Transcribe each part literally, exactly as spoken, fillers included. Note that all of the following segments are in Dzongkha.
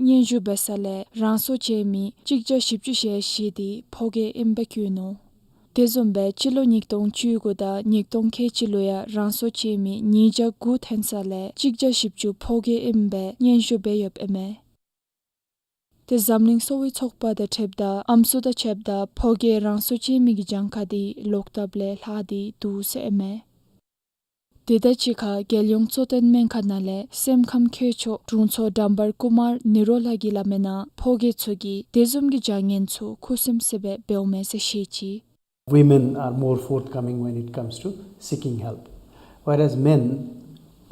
སྙན་ཞུ་འབད་ས་ལས་རང་སྲོག་བཅད་མི་གཅིག་བརྒྱ་བཞི་བཅུ་ཞེ་བཞི་དེ་ཕོ་རྒྱས་ཨིནམ་སྦེ་བཀོད་ནུག། དེ་བཟུམ་སྦེ་སྤྱི་ལོ་ཉིས་སྟོང་བཅུ་དགུ་དང་ཉིས་སྟོང་ཁལ་གཅིག་ལུ་ཡང་རང་སྲོག་བཅད་མི་ཉིས་བརྒྱ་དགུ་ཐོན་ས་ལས་གཅིག་བརྒྱ་བཞི་བཅུ་ཕོ་རྒྱས་ཨིནམ་སྦེ་སྙན་ཞུ་འབད་ཡོདཔ་ཨིན་མས། དེ་འཛམ་གླིང་གསོ་བའི་ཚོགས་པ་དང་འཁྲིལཝ་ད་ཨམ་སྲུ་དང་ཕྱདཔ་ད་ཕོ་རྒྱས་རང་སྲོག་བཅད་མི་གི་གྱངས་ཁ་དེ་ལོག་ལྟབ་ལས་ལྷག་སྟེ་འདུག་ཟེར་ཨིན་མས། དེ་དང་གཅིག་ཁར་རྒྱལ་ཡོངས་གཙོ་བསྟེན་སྨན་ཁང་ནང་ལས་སེམས་ཁམས་མཁས་མཆོག་དྲུང་འཚོ་འགྲམ་བར་ཀུ་མར་ནི་རོ་ལགས་ཀྱིས་སླབ་མིའི་ནང་ཕོ་རྒྱས་ཚུ་གིས་དེ་བཟུམ་གྱི་བྱ་ངན་ཚུ་ཁུ་སིམ་སི་སྦེ་འབདཝ་མས་ཟེར་བཤད་ཅི། Women are more forthcoming when it comes to seeking help, whereas men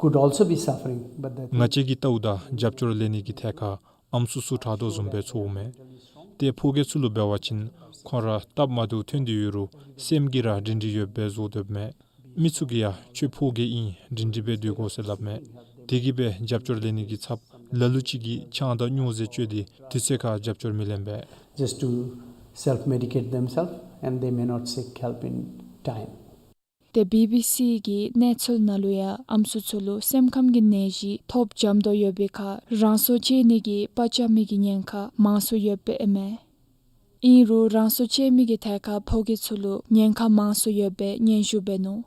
could also be suffering, but that ང་བཅས་ཀྱིས་བལྟཝ་ད་རྒྱབ་སྐྱོར་ལེན་ནི་གི་ཐད་ཁར་ཨམ་སྲུ་ཚུ་དྲག་དོ་བཟུམ་སྦེ་ཚོརཝ་མས། ཏེ་ཕོ་རྒྱས་ཚུ་ལུ་འབད་བ་ཅིན་ཁོང་ར་སྟབས་མ་བདེཝ་ཐོན་ཏེ་ཡོད་རུང་སེམས་ཀྱིས་ར་སྒྲིང་སྒྲིང་ཡོདཔ་སྦེ་བཟོ་སྡོདཔ་མས། མི་ཚུ་གིས་ཡང་ཁྱོད་ཕོ་རྒྱས་ཨིན་སྒྲིང་སྒྲིང་སྦེ་སྡོད་དགོ་ཟེར་སླབ་མས། དེ་གིས་སྦེ་རྒྱབ་སྐྱོར་ལེན་ནི་གི་ཚབ་ལ་ལུ་ཅིག་གིས་ཆང་དང་སྨྱོ་རྫས་སྤྱོད་དེ་དུས་ཚོད་ཁར་རྒྱབ་སྐྱོར་མི་ལེན་པས། Just to self-medicate themselves and they may not seek help in time. ཏེ་བི་བི་སི་གི་གནས་ཚུལ་ནང་ལུ་ཡང་ཨམ་སྲུ་ཚུ་ལུ་སེམས་ཁམས་ཀྱི་ནད་གཞི་ཐོབ་འཇམ་དོ་ཡོད་པའི་ཁར་རང་སྲོག་བཅད་ནི་གི་པ་ཅ་མི་གི་ཉེན་ཁ་མང་སུ་ཡོདཔ་ཨིན་མས། ཨིན་རུང་རང་སྲོག་བཅད་མི་གི་ཐད་ཁར་ཕོ་རྒྱས་ཚུ་ལུ་ཉེན་ཁ་མང་སུ་ཡོད་པའི་སྙན་ཞུ་འབད་ནུག།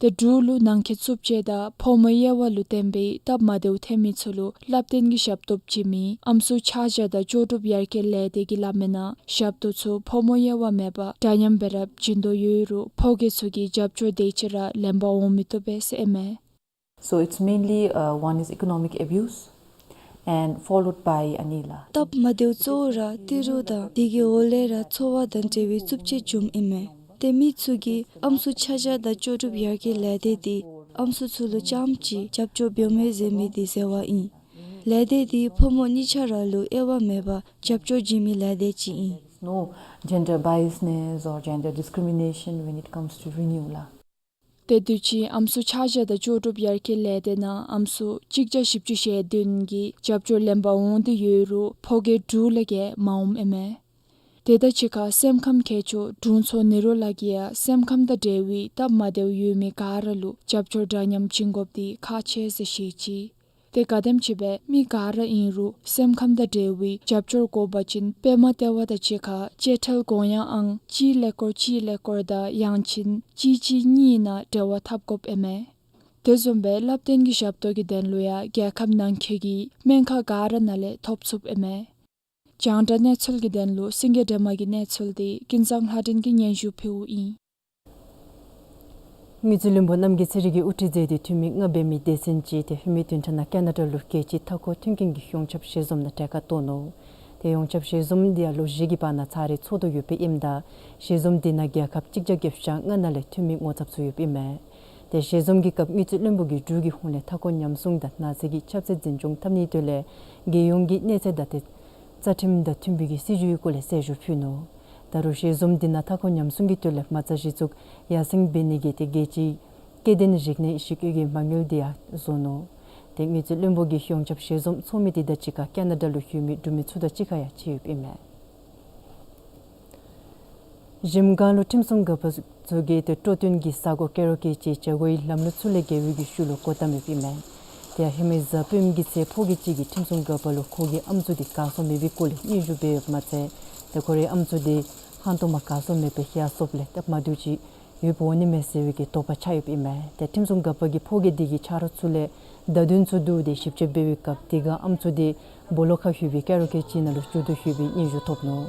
ཏེ་འབྲུག་ལུ་ནང་འཁོད་རྩུབ་སྤྱོད་དང་ཕོ་མོའི་དབྱེ་བ་ལུ་བརྟེན་པའི་སྟབས་མ་བདེཝ་ཐོན་མི་ཚུ་ལུ་ལྷབ་སྟོན་གྱི་ཞབས་ཏོག་བྱིན་མི་ཨམ་སྲུ་ཕྱག་རྒྱ་དང་ལྕོགས་གྲུབ་ཡར་རྒྱས་ལས་སྡེ་གིས་སླབ་མིའི་ནང་ཞབས་ཏོག་ཚུ་ཕོ་མོ་དབྱེ་བ་མེད་པར་འདྲ་མཉམ་སྦེ་ར་བྱིན་དོ་ཡོད་རུང་ཕོ་རྒྱས་ཚུ་གིས་རྒྱབ་སྐྱོར་དེ་ཅིག་ར་ལེན་པར་འོང་མི་བཏུབ་པས་ཟེར་ཨིན་མས། So it's mainly, uh, one is economic abuse and followed by an illa. སྟབས་མ་བདེཝ་གཙོ་བོ་ར་ཏི་རུ་དང་དེ་གི་འོག་ལས་ར་འཚོ་བ་དང་འབྲེལ་བའི་རྩུབ་སྤྱོད་བྱུངམ་ཨིན་མས། ཏེ་མི་ཚུ་གིས་ཨམ་སྲུ་ཕྱག་རྒྱ་དང་ལྕོགས་གྲུབ་ཡར་རྒྱས་ལས་སྡེ་འདི་ཨམ་སྲུ་ཚུ་ལུ་རྐྱངམ་གཅིག་རྒྱབ་སྐྱོར་འབདཝ་མས་ཟེར་མི་འདི་ཟེར་བ་ཨིན། ལས་སྡེ་འདི་ཕོ་མོ་གཉིས་ཆ་ར་ལུ་དབྱེ་བ་མེད་པར་རྒྱབ་སྐྱོར་བྱིན་མི་ལས་སྡེ་ཅིག་ཨིན། No gender biasness or gender discrimination when it comes to renewal. ཏེ་དུས་ཅི་ཨམ་སྲུ་ཕྱག་རྒྱ་དང་ལྕོགས་གྲུབ་ཡར་རྒྱས་ལས་སྡེ་ནང་ཨམ་སྲུ་གཅིག་བརྒྱ་བཞི་བཅུ་ཞེ་བདུན་གྱིས་རྒྱབ་སྐྱོར་ལེན་པར་འོང་སྟེ་ཡོད་རུང་ཕོ་རྒྱས་དྲུག་ལས་བརྒལ་མ་འོངམ་ཨིན་མས། དེ་དང་གཅིག་ཁར་སེམས་ཁམས་མཁས་མཆོག་དྲུང་འཚོ་ནི་རོ་ལགས་ཀྱིས་ཡང་སེམས་ཁམས་དང་འབྲེལ་བའི་སྟབས་མ་བདེཝ་ཡོད་མི་ག་ར་ལུ་རྒྱབ་སྐྱོར་འདྲ་མཉམ་བྱིན་དགོཔ་འདི་ཁག་ཆེ་ཟེར་བཤད་ཅི། དེ་ག་དེམ་ཅིག་སྦེ་མི་ག་ར་ཨིན་རུང་སེམས་ཁམས་དང་འབྲེལ་བའི་རྒྱབ་སྐྱོར་དགོ་པ་ཅིན་པདྨ་ལྟེ་བ་དང་གཅིག་ཁར་བཅད་ཁྲལ་དགོངས་ཡངས་ཨང་གཅིག་ཀླད་ཀོར་གཅིག་ཀླད་ཀོར་དང་ཡང་ཅིན་གཅིག་གཅིག་གཉིས་ནང་འབྲེལ་བ་འཐབ་དགོཔ་ཨིན་མས། དེ་བཟུམ་སྦེ་ལྷབ་སྟོན་གྱི་ཞབས་ཏོག་གི་དོན་ལུ་ཡང་རྒྱལ་ཁབ་ནང་འཁོད་ཀྱི་སྨན་ཁང་ག་ར་ནང་ལས་ཐོབ་ཚུགསཔ་ཨིན་མས། རྒྱང་བསྒྲགས་གནས་ཚུལ་གྱི་དོན་ལུ་སེང་གེ་སྒྲོལ་མ་གི་གནས་ཚུལ་འདི་ཀུན་བཟང་ལྷ་སྒྲོན་གྱིས་སྙན་ཞུ་ཕུལཝ་ཨིན། དངུལ་རྩིས་བློན་པོ་རྣམ་རྒྱལ་ཚེ་རིང་གིས་དབུ་ཁྲིད་མཛད་དེ་འཐུས་མི་ལྔ་འབད་མི་སྡེ་ཚན་ཅིག་ཏེ་ལྷོད་མེད་བདུན་ཕྲག་ནང་ཀ་ན་ཌ་ལུ་རྒྱལ་སྤྱིའི་མཐའ་འཁོར་མཐུན་རྐྱེན་གྱི་ཡོངས་ཁྱབ་ཞལ་འཛོམས་ནང་གྲལ་ཁར་གཏོགས་ནུག། ཏེ་ཡོངས་ཁྱབ་ཞལ་འཛོམས་འདི་ཡང་ལོ་བཞི་གི་བར་ན་ཚར་རེ་འཚོགས་དོ་ཡོདཔ་ཨིནམ་ད་ཞལ་འཛོམས་འདི་ནང་རྒྱལ་ཁབ་གཅིག་བརྒྱ་བརྒྱད་ཅུ་གྱ་ལྔ་ནང་ལས་འཐུས་མི་ངོ་ཚབ་ཚུ་ཡོདཔ་ཨིན་མས། ཏེ་ཞལ་འཛོམས་ཀྱི་སྐབས་དངུལ་རྩིས་བློན་པོ་གིས་འབྲུག་གི་ཧོངས་ལས་མཐའ་འཁོར་ཉམས་སྲུང་དང་ནག་རྫས་ཀྱི་ཁྱབ་ཚད་འཛིན་སྐྱོང་འཐབ་ནིའི་དོན་ལས་རྒྱལ་ཡོངས་ཀྱི་གནས་ཚད་དང་ཏེ་རྩ་ཁྲིམས་དང་མཐུན་པའི་གི་སྲིད་བྱུས་ཀྱི་སྐོར་ལས་གསལ་ཞུ་ཕུལ་ནུག། ད་རུང་ཞལ་འཛོམས་འདི་ནང་མཐའ་འཁོར་ཉམས་སྲུང་གི་དོན་ལས་མ་རྩ་གཞི་བཙུགས་ཡར་སེང་འབད་ནི་གི་ཏེ་རྒྱལ་སྤྱིའི་སྐྱེ་ལྡན་རིག་གནས་ཞིབ་འཇུག་གི་མ་དངུལ་འདི་ཡང་བཟོ་ནུག། ཏེ་དངུལ་རྩིས་བློན་པོ་གི་ཡོངས་ཁྱབ་ཞལ་འཛོམས་ཚོགས་མི་འདི་དང་གཅིག་ཁར་ཀ་ན་ཌ་ལུ་ཡོད་མི་འབྲུག་མི་ཚུ་དང་གཅིག་ཁར་ཡང་ཕྱད་ཡོདཔ་ཨིན་མས། གཞལམ་སྒང་ལུ་ཁྲིམས་སྲུང་འགག་པ་ཚུ་གིས་ཏེ་སྤྲོ་སྟོན་གྱི་ས་སྒོ་ཀེ་རོ་ཀེ་ཅིག་བྱེད་སྒོའི་ལམ་ལུགས་ཚུ་ལས་འགལ་བའི་གི་ཤུལ་ལུ་འགོ་བཏངམ་ཡོདཔ་ཨིན་མས། ཏེ་ཧེ་མའི་གཟའ་སྤེནམ་གི་ཚེ་ཕོ་རྒྱས་ཅིག་གིས་ཁྲིམས་སྲུང་འགག་པ་ལུ་ཁོ་གི་ཨམ་སྲུ་འདི་གར་སོང་མེད་པའི་སྐོར་ལས་སྙན་ཞུ་འབད་ཡོདཔ་མ་ཚད་ཏེ་ཁོ་རའི་ཨམ་སྲུ་འདི་ཧང་སྟོང་མ་གར་སོང་མེད་པའི་ཡ་སོཔ་ལས་སྟབས་མ་བདེཝ་ཅིག་ཡོདཔ་འོང་ནི་མས་ཟེར་བའི་གི་དོགས་པ་ཆགས་ཡོདཔ་ཨིན་མས། ཏེ་ཁྲིམས་སྲུང་འགག་པ་གིས་ཕོ་རྒྱས་འདི་གི་ཆ་རོགས་ཚུ་ལས་བརྡ་དོན་ཚུ་བསྡུ་སྟེ་ཞིབ་དཔྱད་འབད་བའི་སྐབས་དེ་སྒང་ཨམ་སྲུ་འདི་སྦོ་ལོགས་ཁར་ལྷོད་པའི་ཀེ་རོ་ཀེ་ཅིག་ནང་ལུ་འཛུལ་དོ་ཡོད་པའི་སྙན་ཞུ་ཐོབ་ནུག།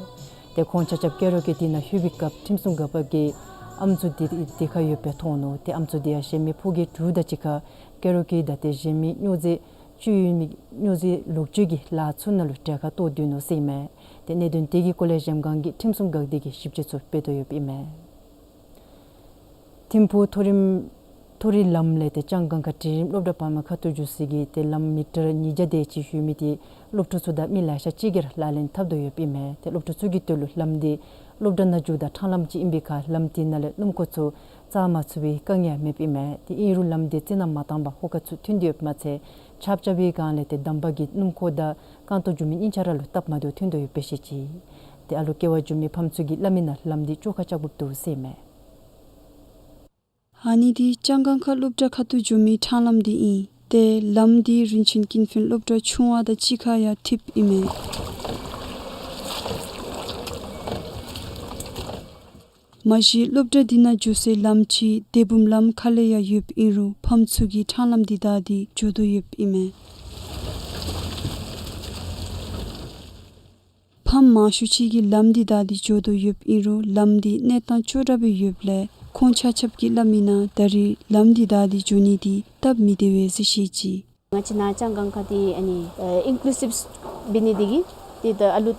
ཏེ་ཁོང་ཆ་ཁྱབ་ཀེ་རོ་ཀེ་དེ་ནང་ལྷོད་པའི་སྐབས་ཁྲིམས་སྲུང་འགག་པ་གིས་ཨམ་སྲུ་འདི་དེ་ཁར་ཡོདཔ་སྦེ་མཐོང་ནུག། ཏེ་ཨམ་སྲུ་འདི་ཡང་གཞན་མི་ཕོ་རྒྱས་དྲུག་དང་གཅིག་ཁར་ཀེ་རོ་ཀེ་དང་ཏེ་གཞན་མི་སྨྱོ་རྫས་སྤྱོད་ཡོད་མི་སྨྱོ་རྫས་ལོག་སྤྱོད་ཀྱི་ལཱ་ཚུ་ནང་ལུ་གྲལ་ཁར་གཏོགས་སྡོད་ནུག་ཟེར་ཨིན་མས། ཏེ་གནད་དོན་དེ་གི་སྐོར་ལས་གཞལམ་སྒང་གི་ཁྲིམས་སྲུང་འགག་སྡེ་གིས་ཞིབ་དཔྱད་ཚུ་འབད་དོ་ཡོདཔ་ཨིན་མས། ཐིམ་ཕུག་མཐོ་རིམ་མཐོ་རིམ་ལམ་ལས་ཏེ་ལྕང་སྒང་ཁ་འབྲིང་རིམ་སློབ་གྲྭ་བར་མ་ཁ་ཐུག་འགྱོ་སའི་གི་ཏེ་ལམ་མི་ཊར་ཉིས་བརྒྱ་དེ་ཅིག་ཡོད་མི་འདི་སློབ་ཕྲུག་ཚུ་དང་མི་ལེ་ཤ་ཅིག་གིས་ར་ལག་ལེན་འཐབ་དོ་ཡོདཔ་ཨིན་མས། ཏེ་སློབ་ཕྲུག་ཚུ་གི་དོན་ལུ་ལམ་འདི་སློབ་གྲྭ་ནང་འགྱོ་དང་འཕྲང་ལམ་ཅིག་ཨིན་པའི་ཁར་ལམ་དེ་ནང་ལས་སྣུམ་འཁོར་ཚུ་བཙག་མ་ཚུགས་པའི་དཀའ་ངལ་ཡང་མེདཔ་ཨིན་མས། ཏེ་ཨིན་རུང་ལམ་འདི་རྩི་ནག་མ་བཏང་པར་ཧོ་ཀ་ཚུ་ཐོན་ཏེ་ཡོདཔ་མ་ཚད་ཆརཔ་རྐྱབ་པའི་སྒང་ལས་ཏེ་འདམ་བག་གིས་སྣུམ་འཁོར་དང་རྐང་སྟོང་འགྱོ་མི་གཉིས་ཆ་ར་ལུ་སྟབས་མ་བདེཝ་ཐོན་དོ་ཡོདཔ་སྦེ་བཤད་ཅི། ཏེ་ཨ་ལུ་སྐྱེ་བ་འགྱོ་མི་ཕམ་ཚུ་གིས་སླབ་མིའི་ནང་ལམ་འདི་བཅོ་ཁ་རྐྱབ་དགོཔ་འདུག་ཟེར་ཨིན་མས། ཨ་ནི་འདི་ལྕང་སྒང་ཁ་སློབ་གྲྭ་ཁ་ཐུག་འགྱོ་མི་འཕྲང་ལམ་འདི་ཨིན། ཏེ་ལམ་འདི་རིན་ཆེན་ཀུན་ཕན་སློབ་གྲྭ་ཆུང་བ་དང་གཅིག་ཁར་ཡང་འཐདཔ་ཨིན་མས། མ་གཞི་སློབ་གྲྭ་འདི་ནང་འགྱོ་སའི་ལམ་ཅིག་འདེད་འབུམ་ལམ་ཁ་ལས་ཡང་ཡོདཔ་ཨིན་རུང་ཕམ་ཚུ་གིས་ཕྲང་ལམ་འདི་བདའ་སྟེ་འགྱོ་དོ་ཡོདཔ་ཨིན་མས། ཕམ་མང་ཤོས་ཅིག་གིས་ལམ་འདི་བདའ་སྟེ་འགྱོ་དོ་ཡོདཔ་ཨིན་རུང་ལམ་འདི་གནས་སྟངས་སྐྱོ་དྲགས་སྦེ་ཡོདཔ་ལས་ཁོང་ཆ་ཁྱབ་ཀྱིས་སླབ་མིའི་ནང་ད་རེས་ལམ་འདི་བདའ་སྟེ་འགྱོ་ནི་འདི་སྟབས་མི་བདེ་བས་ཟེར་བཤད་ཅི། ང་བཅས་ནཱ་ལྕང་སྒང་ཁ་འདི་ཨ་ནི་ཨ་ཨིན་ཀུ་ལུ་སིབ་འབད་ནི་འདི་གིས་ཏེ་ད་ཨ་ལུ་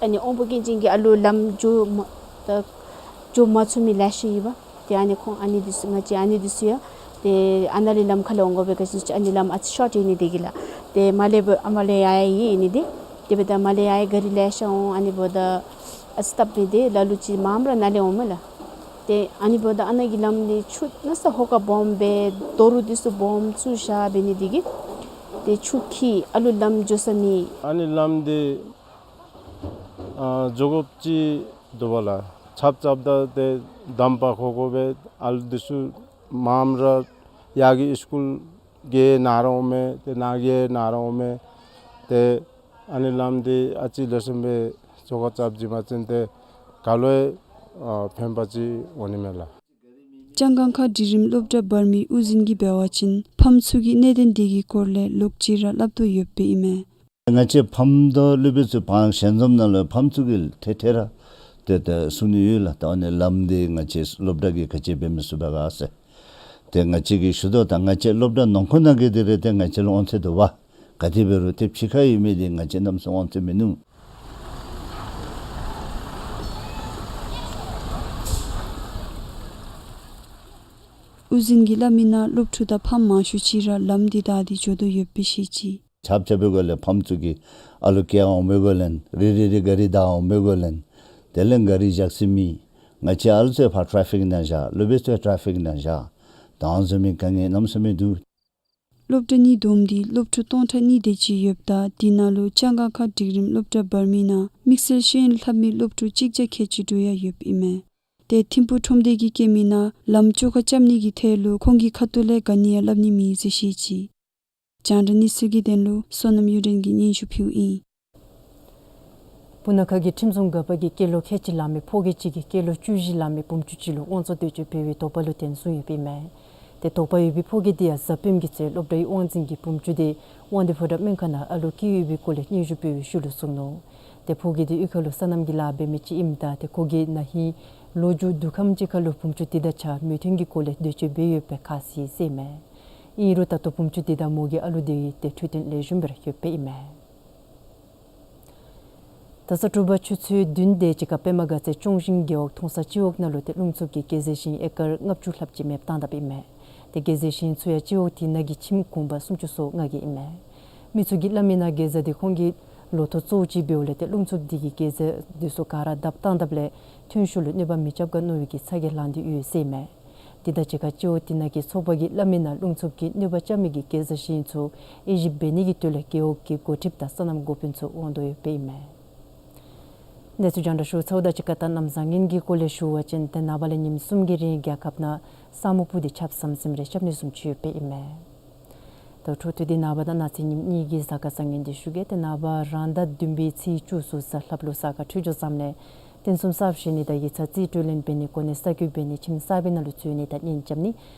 ཨ་ནི་དབང་པོ་སྐྱོན་ཅན་གྱི་ཨ་ལུ་ལམ་འགྱོ་མ་ད་འགྱོ་མ་ཚུགས་མི་ལེ་ཤ་ཡོདཔ། ཏེ་ཨ་ནི་ཁོང་ཨ་ནི་འདི་ཚུ་ང་བཅས་ཨ་ནི་འདི་ཚུ་ཡང་ཏེ་ཨ་ནཱ་ལས་ལམ་ཁ་ལས་འོང་དགོ་པས། ག་ཅི་ཟེར་ཨ་ནི་ལམ་ཨ་ཙི་ཤོཊ་ཨིན་ནི་འདི་གིས་ལགས། ཏེ་མར་ལས་འབད་ཨ་མར་ལས་ཡར་ཡར་ཨིན་ནི་འདི། དེ་འབདཝ་ད་མར་ལས་ཡར་ཡར་ག་རི་ལེ་ཤ་འོང་། ཨ་ནི་འབདཝ་ད་ཨ་ཙི་སྟབས་མི་བདེ། ལ་ལུ་ཅིག་མངམ་ར་ནཱ་ལས་འོངམ་ལགས། ཏེ་ཨ་ནི་འབདཝ་ད་ཨ་ནཱ་གི་ལམ་འདི་ཆུ་གནམ་ས་ཧོ་ཀ་སྦོམ་སྦེ་རྡོ་རུག་འདི་ཚུ་སྦོམ་བཙུགས་བཞག་འབད་ནི་འདི་གིས་ཏེ་ཆུ་འཁྱིལ་ཨ་ལུ་ལམ་འགྱོ་ས་མེད། ཨ་ནི་ལམ་འདི་ཨ་འགྱོ་དགོཔ་ཅིག་འདུག་པ་ལགས། ཆརཔ་རྐྱབ་ད་ཏེ་འདམ་པ་ཁོག་ཁོག་སྦེ་ཨ་ལུ་འདི་ཚུ་མངམ་ར་ཡར་གི་སི་ཀུལ་གི་ནང་ར་འོང་མས། ཏེ་ནཱ་གི་ནང་ར་འོང་མས། ཏེ་ཨ་ནི་ལམ་འདི་ཨ་ཙི་ལེགས་ཤོམ་སྦེ་བཟོ་བཀོད་རྐྱབ་བྱིན་པ་ཅིན་ཏེ་ག་ལུ་ཡང་ཨ་ཕན་པ་ཅིག་འོང་ནི་མས་ལགས། ལྕང་སྒང་ཁ་སྒྲིག་རིམ་སློབ་གྲྭ་འབར་མི་དབུ་འཛིན་གྱིས་འབད་བ་ཅིན་ཕམ་ཚུ་གི་གནད་དོན་འདི་གི་སྐོར་ལས་ལོག་ཅི་ར་སླབ་དོ་ཡོདཔ་ཨིན་མས། ང་བཅས་ཕམ་དང་སློབ་དཔོན་ཚུ་ཕར་ཞལ་འཛོམས་ནང་ལུ་ཕམ་ཚུ་གིས་ཐད་ཐད་ར་ཏེ་ཏེ་གསུང་ནི་ཡོད་ལགས། ད་ཨ་ནི་ལམ་འདི་ང་བཅས་སློབ་གྲྭ་གིས་ག་ཅི་འབད་མི་ཚུགས་པས་ག་ཟེར། ཏེ་ང་བཅས་ཀྱིས་ཞུ་དོ། ད་ང་བཅས་སློབ་གྲྭ་ནང་འཁོད་ནང་གི་འདི་ར་ཏེ་ང་བཅས་ལུ་དབང་ཚད་འདུག་པ། ག་དེ་འབད་རུང་ཏེ་ཕྱི་ཁར་ཡོད་མི་འདི་ང་བཅས་གནམ་མེད་ས་མེད་དབང་ཚད་མིན་ནུག། དབུ་འཛིན་གྱིས་སླབ་མིའི་ནང་སློབ་ཕྲུག་དང་ཕམ་མང་ཤོས་ཅིག་ར་ལམ་འདི་བདའ་སྟེ་འགྱོ་དོ་ཡོདཔ་སྦེ་བཤད་ཅི། ཆརཔ་རྐྱབ་པའི་སྒང་ལས་ཕམ་ཚུ་གིས་ཨ་ལུ་སྐྱེལ་འོང་པའི་སྒང་ལས་རེ་རེ་རེ་ག་རི་བདའ་འོང་པའི་སྒང་ལས་དེ་ལས་ག་རི་བཞག་ས་མེད། ང་བཅས་ཨ་ལུ་ཚུ་ཕར་ཊ་ཕིག་ནང་བཞག། སློབ་དཔོན་ཚུ་ཕར་ཊ་ཕིག་ནང་བཞག། ད་ཨ་ནི་བཟུམ་མའི་དཀའ་ངལ་གནམ་མེད་ས་མེད་འདུག། སློབ་གྲྭ་གཉིས་བསྡོམས་ཏེ་སློབ་ཕྲུག་སྟོང་ཕྲག་གཉིས་དེ་ཅིག་ཡོདཔ་ད་དེ་ནང་ལུ་ལྕང་སྒང་ཁ་སྒྲིག་རིམ་སློབ་གྲྭ་འབར་མིའི་ནང་དམིགས་བསལ་ཤེས་ཡོན་ལྷབ་མི་སློབ་ཕྲུག་གཅིག་བརྒྱ་ཁལ་གཅིག་དྲུག་ཡང་ཡོདཔ་ཨིན་མས། ཏེ་ཐིམ་ཕུག་ཁྲོམ་སྡེ་གིས་བཀལ་མིའི་ནང་ལམ་བཅོ་ཁ་རྐྱབ་ནི་གི་ཐད་ལུ་ཁོང་གི་ཁ་ཐུག་ལས་ག་ནི་ཡང་སླབ་ནི་མེད་ཟེར་བཤད་ཅི། རྒྱང་བསྒྲགས་གནས་ཚུལ་གྱི་དོན་ལུ་བསོད་ནམས་གཡུ་སྒྲོན་གྱིས་སྙན་ཞུ་ཕུལཝ་ཨིན། སྤུ་ན་ཁ་གི་ཁྲིམས་སྲུང་འགག་པ་གིས་སྐྱེས་ལོ་ཁལ་གཅིག་ལང་མི་ཕོ་སྐྱེས་གཅིག་གིས་སྐྱེས་ལོ་བཅུ་བཞི་ལང་མི་བུམོ་ཅུང་ཅིག་ལུ་དབང་བཙོང་འདོད་སྤྱོད་འབད་བའི་དོགས་པ་ལུ་བརྟེན་བཟུང་ཡོདཔ་ཨིན་མས། ཏེ་དོགས་པ་ཡོད་པའི་ཕོ་སྐྱེས་དེ་ཡང་གཟའ་སྤེནམ་གྱི་ཚེ་སློབ་གྲྭའི་དབང་འཛིན་གྱིས་བུམོ་ཅུང་དེ་དབང་འདུས་ཕོ་བྲང་སྨན་ཁང་ནང་ཨ་ལོ་སྐྱེས་ཡོད་པའི་སྐོར་ལས་སྙན་ཞུ་ཕུལ་བའི་ཤུལ་ལུ་བཟུང་ནུག། ཏེ་ཕོ་སྐྱེས་དེ་གཡུས་ཁ་ལུ་སོ་ནམ་གྱི་ལཱ་འབད་མི་ཅིག་ཨིནམ་ད་ཏེ་ཁོ་གིས་ན་ཧིང་ལོ་རྒྱུས་བསྡུ་ཁམས་ཅིག་ཁ་ལུ་བུམོ་ཅུང་དེ་དང་གཅིག་ཁར་མོས་མཐུན་གྱི་སྒོ་ལས་འདོད་སྤྱོད་འབད་ཡོདཔ་སྦེ་ཁ་བཟེད་ཟེར་ཨིན་མས། ཨིན་རུང་ད་ལྟོ་བུམོ་ཅུང་དེ་དང་མོ་གི་ཨ་ལུ་དེ་གཉིས་ཏེ་འཕྲོད་བསྟེན་ལེགས་ཤོམ་སྦེ་ར་ཡོདཔ་ཨིན་མས། ད་ས་དྲོ་པ་ཆུ་ཚོད་བདུན་དེ་ཅིག་ཁར་པདྨ་དགའ་ཚལ་ལྕང་ཤིང་རྒེད་འོག་མཐོང་ས་སྤྱི་འོག་ནང་ལུ་ཏེ་རླུང་འཚུབ་ཀྱིས་གེ་ཟས་ཤིང་ཨེ་ཀར་ལྔ་བཅུ་ལྷགཔ་ཅིག་མེདཔ་བཏང་དཔ་ཨིན་མས། ཏེ་གེ་ཟས་ཤིང་ཚུ་ཡང་སྤྱི་འོག་དེ་ནང་གི་ཁྱིམ་གུང་པ་སུམ་ཅུ་སོ་ལྔ་གི་ཨིན་མས། མི་ཚུ་གིས་སླབ་མིའི་ནང་གེ་ཟས་དེ་ཁོང་གི་ལོ་ཐོག་གཙོ་བོ་ཅིག་འབདཝ་ལས་ཏེ་རླུང་འཚུབ་དེ་གིས་གེ་ཟས་དེ་ཚུ་ག་ར་བརྡབ་བཏང་དཔ་ལས་ཐོན་ཤུལ་ལུ་གནོད་པ་མི་རྐྱབ་ག་མནོ་བའི་གི་ཚ་གྱང་ལང་སྟེ་ཡོད་ཟེར་ཨིན་མས། དེ་དང་གཅིག་ཁར་སྤྱི་འོག་དེ་ནང་གི་ཚོགས་པ་གིས་སླབ་མིའི་ནང་རླུང་འཚུབ་ཀྱིས་གནོད་པ་རྐྱབ་མི་གི་གེ་ཟས་ཤིང་ཚུ་དབྱེ་ཞིབ་འབད་ནི་གི་དོན་ལས་རྒེད་འོག་གི་འགོ་ཁྲིདཔ་དང་སོ་ནམ་འགོ་དཔོན་ཚུ་འོང་དོ་ཡོདཔ་ཨིན་མས། གནས་ཚུལ་རྒྱང་བསྒྲགས་ཞུ་ཚརཝ་དང་གཅིག་ཁར་ད་གནམ་བཟང་ངན་གྱི་སྐོར་ལས་ཞུ་བ་ཅིན་ཏེ་ནངས་པ་ལས་ཉིནམ་གསུམ་གྱི་རིང་རྒྱལ་ཁབ་ནང་ས་སྨུག་སྤུབས་ཏེ་ཆརཔ་ཟམ་ཟིམ་རེ་རྐྱབ་ནི་བཟུམ་ཅིག་ཡོདཔ་ཨིན་མས། ད་འཕྲོ་མཐུད་དེ་ནངས་པ་དང་གནངས་ཚེ་ཉིནམ་གཉིས་ཀྱི་གཟའ་སྐར་བཟང་ངན་དེ་ཞུ་གེ། ཏེ་ནངས་པ་རང་ཟླ་བདུན་པའི་ཚེས་བཅུ་གཟུགས་གཟའ་ལྷགཔ་ལུ་གཟའ་སྐར་འཕྲོད་སྦྱོར་བཟངམ་ལས་རྟེན་གསུམ་གསརཔ་བཞེངས་ནི་དང་ཡིག་ཚང་རྩིས་སྤྲོད་ལེན་འབད་ནི་གོ་གནས་གསར་བསྐོ་འབད་ནི་ཁྱིམ་གསར་པའི་ནང་ལུ་འཛུལ་ནི་དང་གཉེན་རྐྱབ་ནི་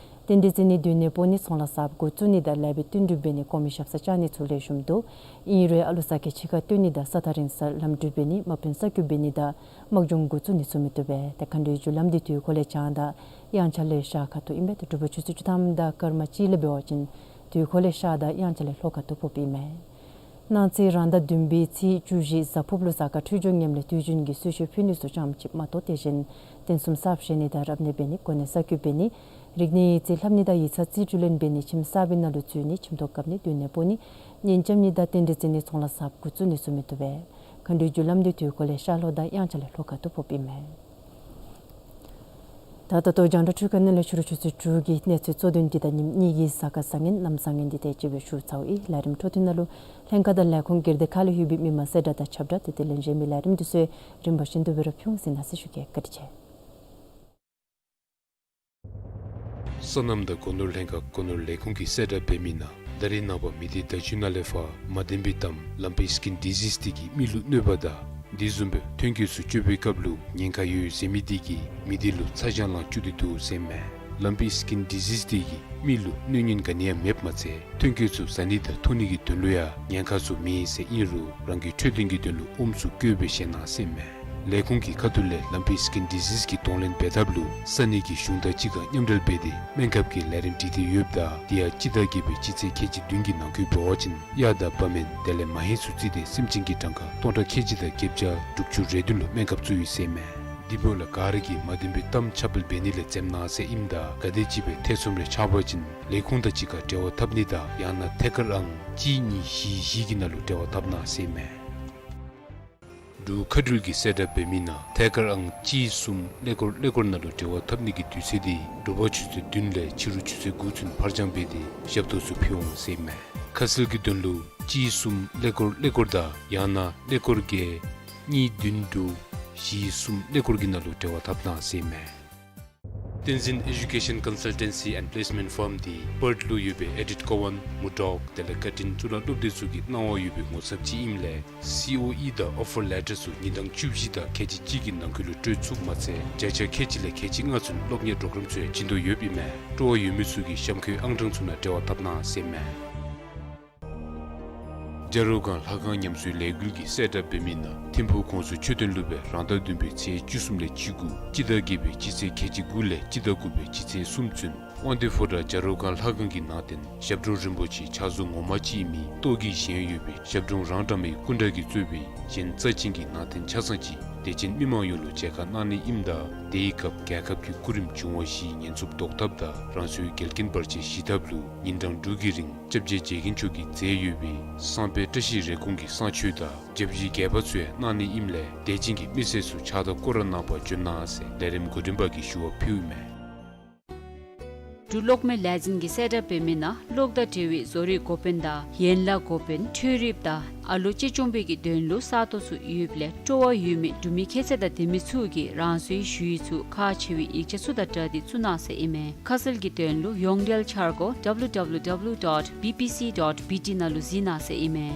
རྟེན་འབྲེལ་བརྩི་ནི་སྡོད་གནས་སྤོ་ནི་ཚོང་ལཱ་གསརཔ་འགོ་བཙུགས་ནི་དང་ལེགས་པའི་བསྟུན་གྲོས་འབད་ནི་གོང་མའི་ཞབས་སར་བཅར་ནི་ཚུ་ལེགས་ཤོམ་འདུག། ཨིན་རུང་ཨ་ལུ་ས་སྐྱ་ཕྱི་ཁར་སྟོན་ནི་དང་ས་ཐག་རིང་སར་ལམ་འགྲུལ་འབད་ནི་དམག་དཔོན་གསར་བསྐོ་འབད་ནི་དང་དམག་སྦྱོང་འགོ་བཙུགས་ནི་ཚུ་མི་བཏུབ་པས། ཏེ་མཁའ་འགྲོའི་རྒྱུ་ལམ་འདི་དུས་འཁོར་ལས་བྱང་དང་དབྱངས་འཆར་ལས་ཤར་ཁ་ཐུག་ཨིན་པས། ཏེ་དྲོ་པ་ཆུ་ཚོད་བཅུ་ཐམ་དང་སྐར་མ་གཅིག་ལས་འབད་བ་ཅིན་དུས་འཁོར་ལས་ཤར་དང་དབྱངས་འཆར་ལས་ལྷོ་ཁ་ཐུག་ཕོགཔ་ཨིན་མས། གནངས་ཚེ་རང་ཟླ་བདུན་པའི་ཚེས་བཅུ་བཞི་གཟའ་ཕུརཔ་ལུ་གཟའ་སྐར་འཕྲོད་སྦྱོར་ངནམ་ལས་དུས་རྒྱུན་གྱི་གསོལ་མཆོད་ཕུལ་ནི་ཚུ་ཙམ་ཅིག་མ་གཏོགས་དེ་བཞིན་རྟེན་གསུམ་གསརཔ་བཞེངས་ནི་དང་རབ་གནས་འབད་ནི་གོ་གནས་གསར་བསྐོ་འབད་ནི་རིག་གནས་ཡིག་རྩིས་ལྷབ་ནི་དང་ཡིག་ཚང་རྩིས་སྤྲོད་ལེན་འབད་ནི་ཁྱིམ་གསར་པའི་ནང་ལུ་འཛུལ་ནི་ཁྱིམ་ཐོག་བཀབ་ནི་སྡོད་གནས་སྤོ་ནི་གཉེན་རྐྱབ་ནི་དང་རྟེན་འབྲེལ་བརྩི་ནི་ཚོང་ལཱ་གསརཔ་འགོ་བཙུགས་ནི་ཚུ་མི་བཏུབ་པས། མཁའ་འགྲོའི་རྒྱུ་ལམ་འདི་དུས་འཁོར་ལས་ཤར་ལྷོ་དང་དབྱངས་འཆར་ལས་ལྷོ་ཁ་ཐུག་ཕོགཔ་ཨིན་མས། ད་ད་ལྟོ་རྒྱང་བསྒྲགས་འཕྲུལ་ཁང་ནང་ལས་ཕྱི་རུ་ཆུ་ཚོད་དྲུག་གི་གནས་ཚུལ་གཙོ་དོན་འདི་དང་ཉིནམ་གཉིས་ཀྱི་གཟའ་སྐར་བཟང་ངན་གནམ་བཟང་ངན་འདི་དེ་ཅིག་སྦེ་ཞུ་ཚརཝ་ཨིན། ལས་རིམ་འཕྲོ་མཐུད་ནང་ལུ་ལྷན་ཁག་དང་ལས་ཁུངས་སྒེར་སྡེ་ཁག་ལས་ལྷོད་པའི་མི་མང་གསལ་བསྒྲགས་དང་ཁྱབ་བསྒྲགས་དེ་དེ་ལས་གཞན་མི་ལས་རིམ་འདི་ཚུ་རིམ་པ་བཞིན་དུ་སྦེ་ར་ཕུལ་ཟེར་གནང་ཟེར་ཞུ་གེ། བཀའ་དྲིན་ཆེ། སོ་ནམ་དང་སྒོ་ནོར་ལྷན་ཁག་སྒོ་ནོར་ལས་ཁུངས་ཀྱིས་གསལ་བསྒྲགས་འབད་མི་ནང་ ད་རེས་ནངས་པ་མི་སྡེ་བརྡ་བརྒྱུད་ནང་ལས་ཕར་མ་བདེན་པའི་གཏམ་ལམ་པའི་སི་ཀིན་ཌི་ཟིས་འདི་གིས་མི་ལུ་གནོད་པ་དང་དེ་བཟུམ་སྦེ་ཐོན་སྐྱེད་ཚུ་སྤྱོད་པའི་སྐབས་ལུ་ཉེན་ཁ་ཡོད་ཟེར་མི་འདི་གིས་མི་སྡེ་ལུ་ཚ་གྱང་ལང་བཅུག་སྟེ་འདུག་ཟེར་མས། ལམ་པའི་སི་ཀིན་ཌི་ཟིས་འདི་གིས་མི་ལུ་གནོད་ཉེན་ག་ནི་ཡང་མེདཔ་མ་ཚད་ཐོན་སྐྱེད་ཚུ་ཟ་ནི་དང་འཐུང་ནི་གི་དོན་ལུ་ཡང་ཉེན་ཁ་ཚུ་མེད་ཟེར་ཨིན་རུང་རང་གི་འཕྲོད་བསྟེན་གྱི་དོན་ལུ་ཨོམ་ཚུ་བཀོལ་སྦེ་བཞེས་གནང་ཟེར་མས། ལས་ཁུངས་ཀྱི་ཁ་ཐུག་ལས་ལམ་པའི་སི་ཀིན་ཌི་ཟིས་ཀྱི་གདོང་ལེན་འབད་ཐབས་ལུ་ས་གནས་ཀྱི་གཞུང་དང་སྤྱི་ཁང་མཉམ་འབྲེལ་འབད་དེ་སྨན་ཁབ་ཀྱི་ལས་རིམ་སྒྲིག་སྟེ་ཡོདཔ་ད་དེ་ཡང་སྤྱི་ཟླ་བརྒྱད་པའི་སྤྱི་ཚེས་ཁལ་གཅིག་བདུན་གྱི་ནང་འཁོད་འབད་བ་ཅིན་གཡག་དང་བ་མེན་དེ་ལས་མ་ཧེ་ཚུ་བརྩིས་ཏེ་སེམས་ཅན་གྱི་གྲངས་ཀ་སྟོང་ཕྲག་ཁལ་གཅིག་དང་བརྒྱད་བརྒྱ་དྲུག་ཅུ་རེ་བདུན་ལུ་སྨན་ཁབ་བཙུགས་ཡོད་ཟེར་མས། དེ་འབདཝ་ལས་ག་ར་གིས་མ་བདེན་པའི་གཏམ་ཁྱབ་སྤེལ་འབད་ནི་ལས་འཛེམ་གནང་ཟེར་ཨིནམ་ད་ག་དེམ་ཅིག་སྦེ་ཐེ་ཚོམ་རེ་ཆགས་པ་ཅིན་ལས་ཁུངས་དང་གཅིག་ཁར་འབྲེལ་བ་འཐབ་ནི་དང་ཡང་ན་ཐད་ཀར་ཨང་གཅིག་གཉིས་བཞི་བཞི་གི་ནང་ལུ་འབྲེལ་བ་འཐབ་གནང་ཟེར་མས། འབྲུག་མཁའ་འགྲུལ་གྱིས་གསལ་བསྒྲགས་འབད་མི་ནང་ཐད་ཀར་ཨང་གཅིག་གསུམ་ཀླད་ཀོར་ཀླད་ཀོར་ནང་ལུ་འབྲེལ་བ་འཐབ་ནི་གི་དུས་ཚོད་འདི་དྲོ་པ་ཆུ་ཚོད་བདུན་ལས་ཕྱི་རུ་ཆུ་ཚོད་དགུ་ཚུན་ཕར་འགྱངས་འབད་དེ་ཞབས་ཏོག་ཚུ་ཕུལ་འོང་ཟེར་མས། ཁ་གསལ་གྱི་དོན་ལུ་གཅིག་གསུམ་ཀླད་ཀོར་ཀླད་ཀོར་དང་ཡང་ན་ཀླད་ཀོར་བརྒྱད་གཉིས་བདུན་དྲུག་བཞི་གསུམ་ཀླད་ཀོར་གྱི་ནང་ལུ་འབྲེལ་བ་འཐབ་གནང་ཟེར་མས། བསྟན་འཛིན་Education Consultancy and Placement Firm འདི་པརཐ་ལུ་ཡོད་པའི་ཨེ་ཌིཐ་ཀོ་ཝན་མུར་ཌོག་དེ་ལས་བཀའ་དྲིན་གཙུག་ལག་སློབ་སྡེ་ཚུ་གི་གནང་བ་ཡོད་པའི་ངོ་ཚབ་ཅིག་ཨིནམ་ལས་སི་ཨོ་ཨི་དང་ཨོ་ཕར་ལེ་ཊར་ཚུ་ཉིན་གྲངས་བཅུ་བཞི་དང་ཁལ་གཅིག་གཅིག་གི་ནང་འཁོད་ལུ་སྤྲོད་ཚུགསཔ་མ་ཚད་བརྒྱ་ཆ་ཁལ་གཅིག་ལས་ཁལ་གཅིག་ལྔ་ཚུན་སློབ་གཉེར་པོརོ་གརམ་ཚུ་ཡང་བྱིན་དོ་ཡོདཔ་ཨིན་མས། སྤྲོ་བ་ཡོད་མི་ཚུ་གིས་གཤམ་འཁོད་ཨང་གྲངས་ཚུ་ནང་འབྲེལ་བ་འཐབ་གནང་ཟེར་མས། བྱ་རོག་སྒང་ལྷ་ཁང་ཉམས་གསོའི་ལས་འགུལ་གྱིས་གསལ་བསྒྲགས་འབད་མི་ནང་ཐིམ་ཕུག་ཁོངས་སུ་མཆོད་རྟེན་ལུ་སྦེ་རང་ཟླ་བདུན་པའི་ཚེས་བཅུ་གསུམ་ལས་བཅུ་དགུ་སྤྱི་ཟླ་བརྒྱད་པའི་སྤྱི་ཚེས་ཁལ་གཅིག་དགུ་ལས་སྤྱི་ཟླ་དགུ་པའི་སྤྱི་ཚེས་གསུམ་ཚུན་དབང་འདུས་ཕོ་བྲང་བྱ་རོག་སྒང་ལྷ་ཁང་གི་ནང་རྟེན་ཞབས་དྲུང་རིན་པོ་ཆེ་ཕྱག་བཟོ་ངོ་མ་ཅིག་ཨིན་མི་ཏོག་གི་བཞེངས་ཡོད་པའི་ཞབས་དྲུང་རང་གྲངས་མའི་སྐུ་འདྲ་གིས་གཙོས་པའི་གཞན་རྩ་ཅན་གྱི་ནང་རྟེན་ཆ་ཚང་ཅིག་དད་ཅན་མི་མང་ཡོངས་ལུ་མཇལ་ཁ་གནང་ནི་ཨིནམ་ད་དེའི་སྐབས་རྒྱལ་ཁབ་ཀྱི་སྐུ་རིམ་འབྱུང་བ་བཞིའི་ཉེན་ཚབས་བཟློག་ཐབས་དང་རང་སོའི་འགལ་རྐྱེན་བར་ཆད་ཞི་ཐབས་ལུ་ཉིན་གྲངས་དྲུག་གི་རིང་སྐྱབས་རྗེ་མཇལ་མཁན་མཆོག་གིས་མཛད་ཡོད་པའི་བསངས་དཔེ་བཀྲ་ཤིས་རེ་སྐོང་གི་བསངས་མཆོད་དང་སྐྱབས་རྗེ་བརྒྱད་པ་ཚུ་ཡང་གནང་ནི་ཨིནམ་ལས་དད་ཅན་གྱི་མི་སེར་ཚུ་ཕྱག་དང་སྐོར་ར་ནང་ཕར་འབྱོན་གནང་ཟེར་ལས་རིམ་འགོ་འདྲེན་པ་གིས་ཞུ་བ་ཕུལཝ་མས། འབྲུག་གློག་མེ་ལས་འཛིན་གྱིས་གསལ་བསྒྲགས་འབད་མི་ནང་གློག་དང་འབྲེལ་བའི་བཟོ་རིག་འགོ་དཔོན་དང་ཡན་ལག་འགོ་དཔོན་འཕྲུལ་རིགཔ་དང་ཨ་ལོ་གཅེས་སྐྱོང་པའི་གི་དོན་ལུ་ས་སྟོང་ཚུ་ཡོདཔ་ལས་སྤྲོ་བ་ཡོད་མི་འབྲུག་མི་ཁྱད་ཚད་དང་ལྡན་མི་ཚུ་གིས་རང་སོའི་ཞུ་ཡིག་ཚུ་ཁག་ཆེ་བའི་ཡིག་ཆ་ཚུ་དང་སྦྲགས་ཏེ་བཙུགས་གནང་ཟེར་ཨིན་མས། ཁ་གསལ་གྱི་དོན་ལུ་ཡོངས་འབྲེལ་འཆར་སྒོ་W W W dot B P C dot B T ནང་ལུ་གཟིགས་གནང་ཟེར་ཨིན་མས།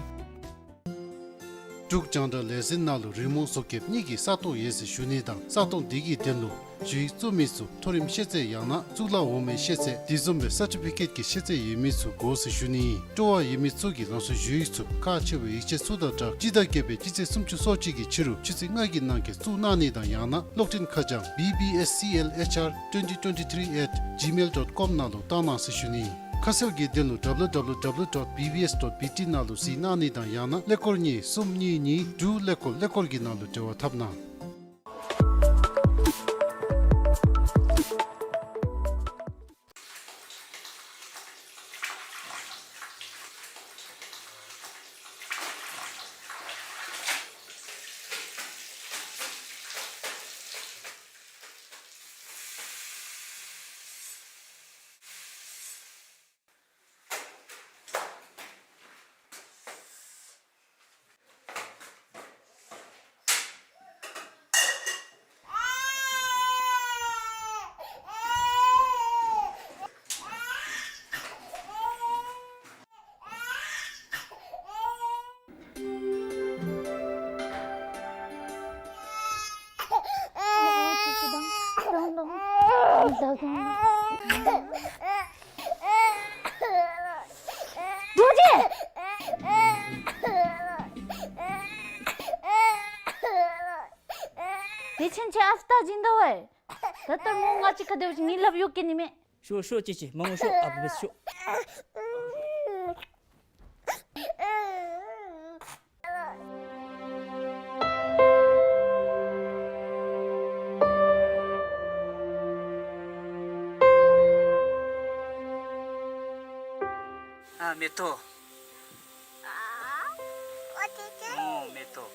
འབྲུག་རྒྱང་བསྒྲགས་ལས་འཛིན་ནང་ལུ་རི་མོ་བཟོ་མཁསཔ་གཉིས་ཀྱི་ས་སྟོང་ཡོད་ཟེར་ཞུ་ནི་དང་ས་སྟོང་དེ་གི་དོན་ལུ་ཞུ་ཡིག་བཙུགས་མི་ཚུ་མཐོ་རིམ་ཤེས་ཚད་ཡང་ན་གཙུག་ལག་འོག་མའི་ཤེས་ཚད་དེ་བཟུམ་སྦེ་སར་ཊི་ཕི་ཀེཊ་ཀྱི་ཤེས་ཚད་ཡོད་མི་ཚུ་དགོ་ཟེར་ཞུ་ནི། སྤྲོ་བ་ཡོད་མི་ཚུ་གིས་རང་སོའི་ཞུ་ཡིག་ཚུ་ཁག་ཆེ་བའི་ཡིག་ཆ་ཚུ་དང་སྦྲགས་སྤྱི་ཟླ་བརྒྱད་པའི་སྤྱི་ཚེས་སུམ་ཅུ་སོ་གཅིག་གི་ཕྱི་རུ་ཆུ་ཚོད་ལྔ་གི་ནང་འཁོད་བཙུགས་གནང་ནི་དང་ཡང་ན་གློག་འཕྲིན་ཁ་བྱང་B B S C L H R twenty twenty-three at gmail dot com ནང་ལུ་བཏང་གནང་ཟེར་ཞུ་ནི། ཁ་གསལ་གྱི་དོན་ལུ་W W W dot B B S dot B T ནང་ལུ་གཟིགས་གནང་ནི་དང་ཡང་ན་ཀླད་ཀོར་གཉིས་གསུམ་གཉིས་གཉིས་དྲུག་ཀླད་ཀོར་ཀླད་ཀོར་གྱི་ནང་ལུ་འབྲེལ་བ་འཐབ་གནང་། རྡོ་རྗེ། དེ་ཕྱིན་ཆད་ཨ་རྟག་བྱིན་དོ་བས། ད་ལྟོ་མོ་ང་བཅས་ཁ་སྡོད་ཅིག་མི་སླབ་ཡོད་ཀྱི་ནི་མས། ཤོག་ཤོག་ཅིག་ཅིག་མ་ངུ་ཤོག། ཨ་བུ་བས་ཤོག། ཨ་མེ་ཏོག། ཨོ་མེ་ཏོག།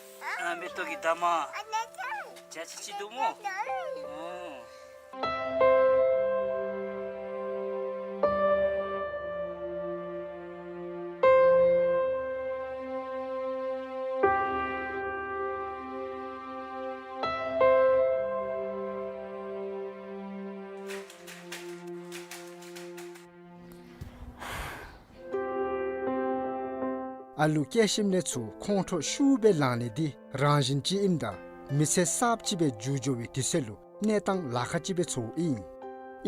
ཨ་མེ་ཏོག་གི་འདབ་མ། བྱ་ཅི་ཅི་འདུག་སྨོ། ཨོ། ཨ་ལུ་སྐྱེ་ཞིནམ་ལས་ཚུར་ཁོང་ཁྲོ་ཤུགས་སྦེ་ལངས་ནི་འདི་རང་བཞིན་ཅིག་ཨིནམ་ད་མི་ཚེ་གསརཔ་ཅིག་སྦེ་འགྱུར་འགྱོ་བའི་དུས་ཚོད་ལུ་གནས་སྟངས་ལཱ་ཁག་ཅིག་སྦེ་ཚོརཝ་ཨིན།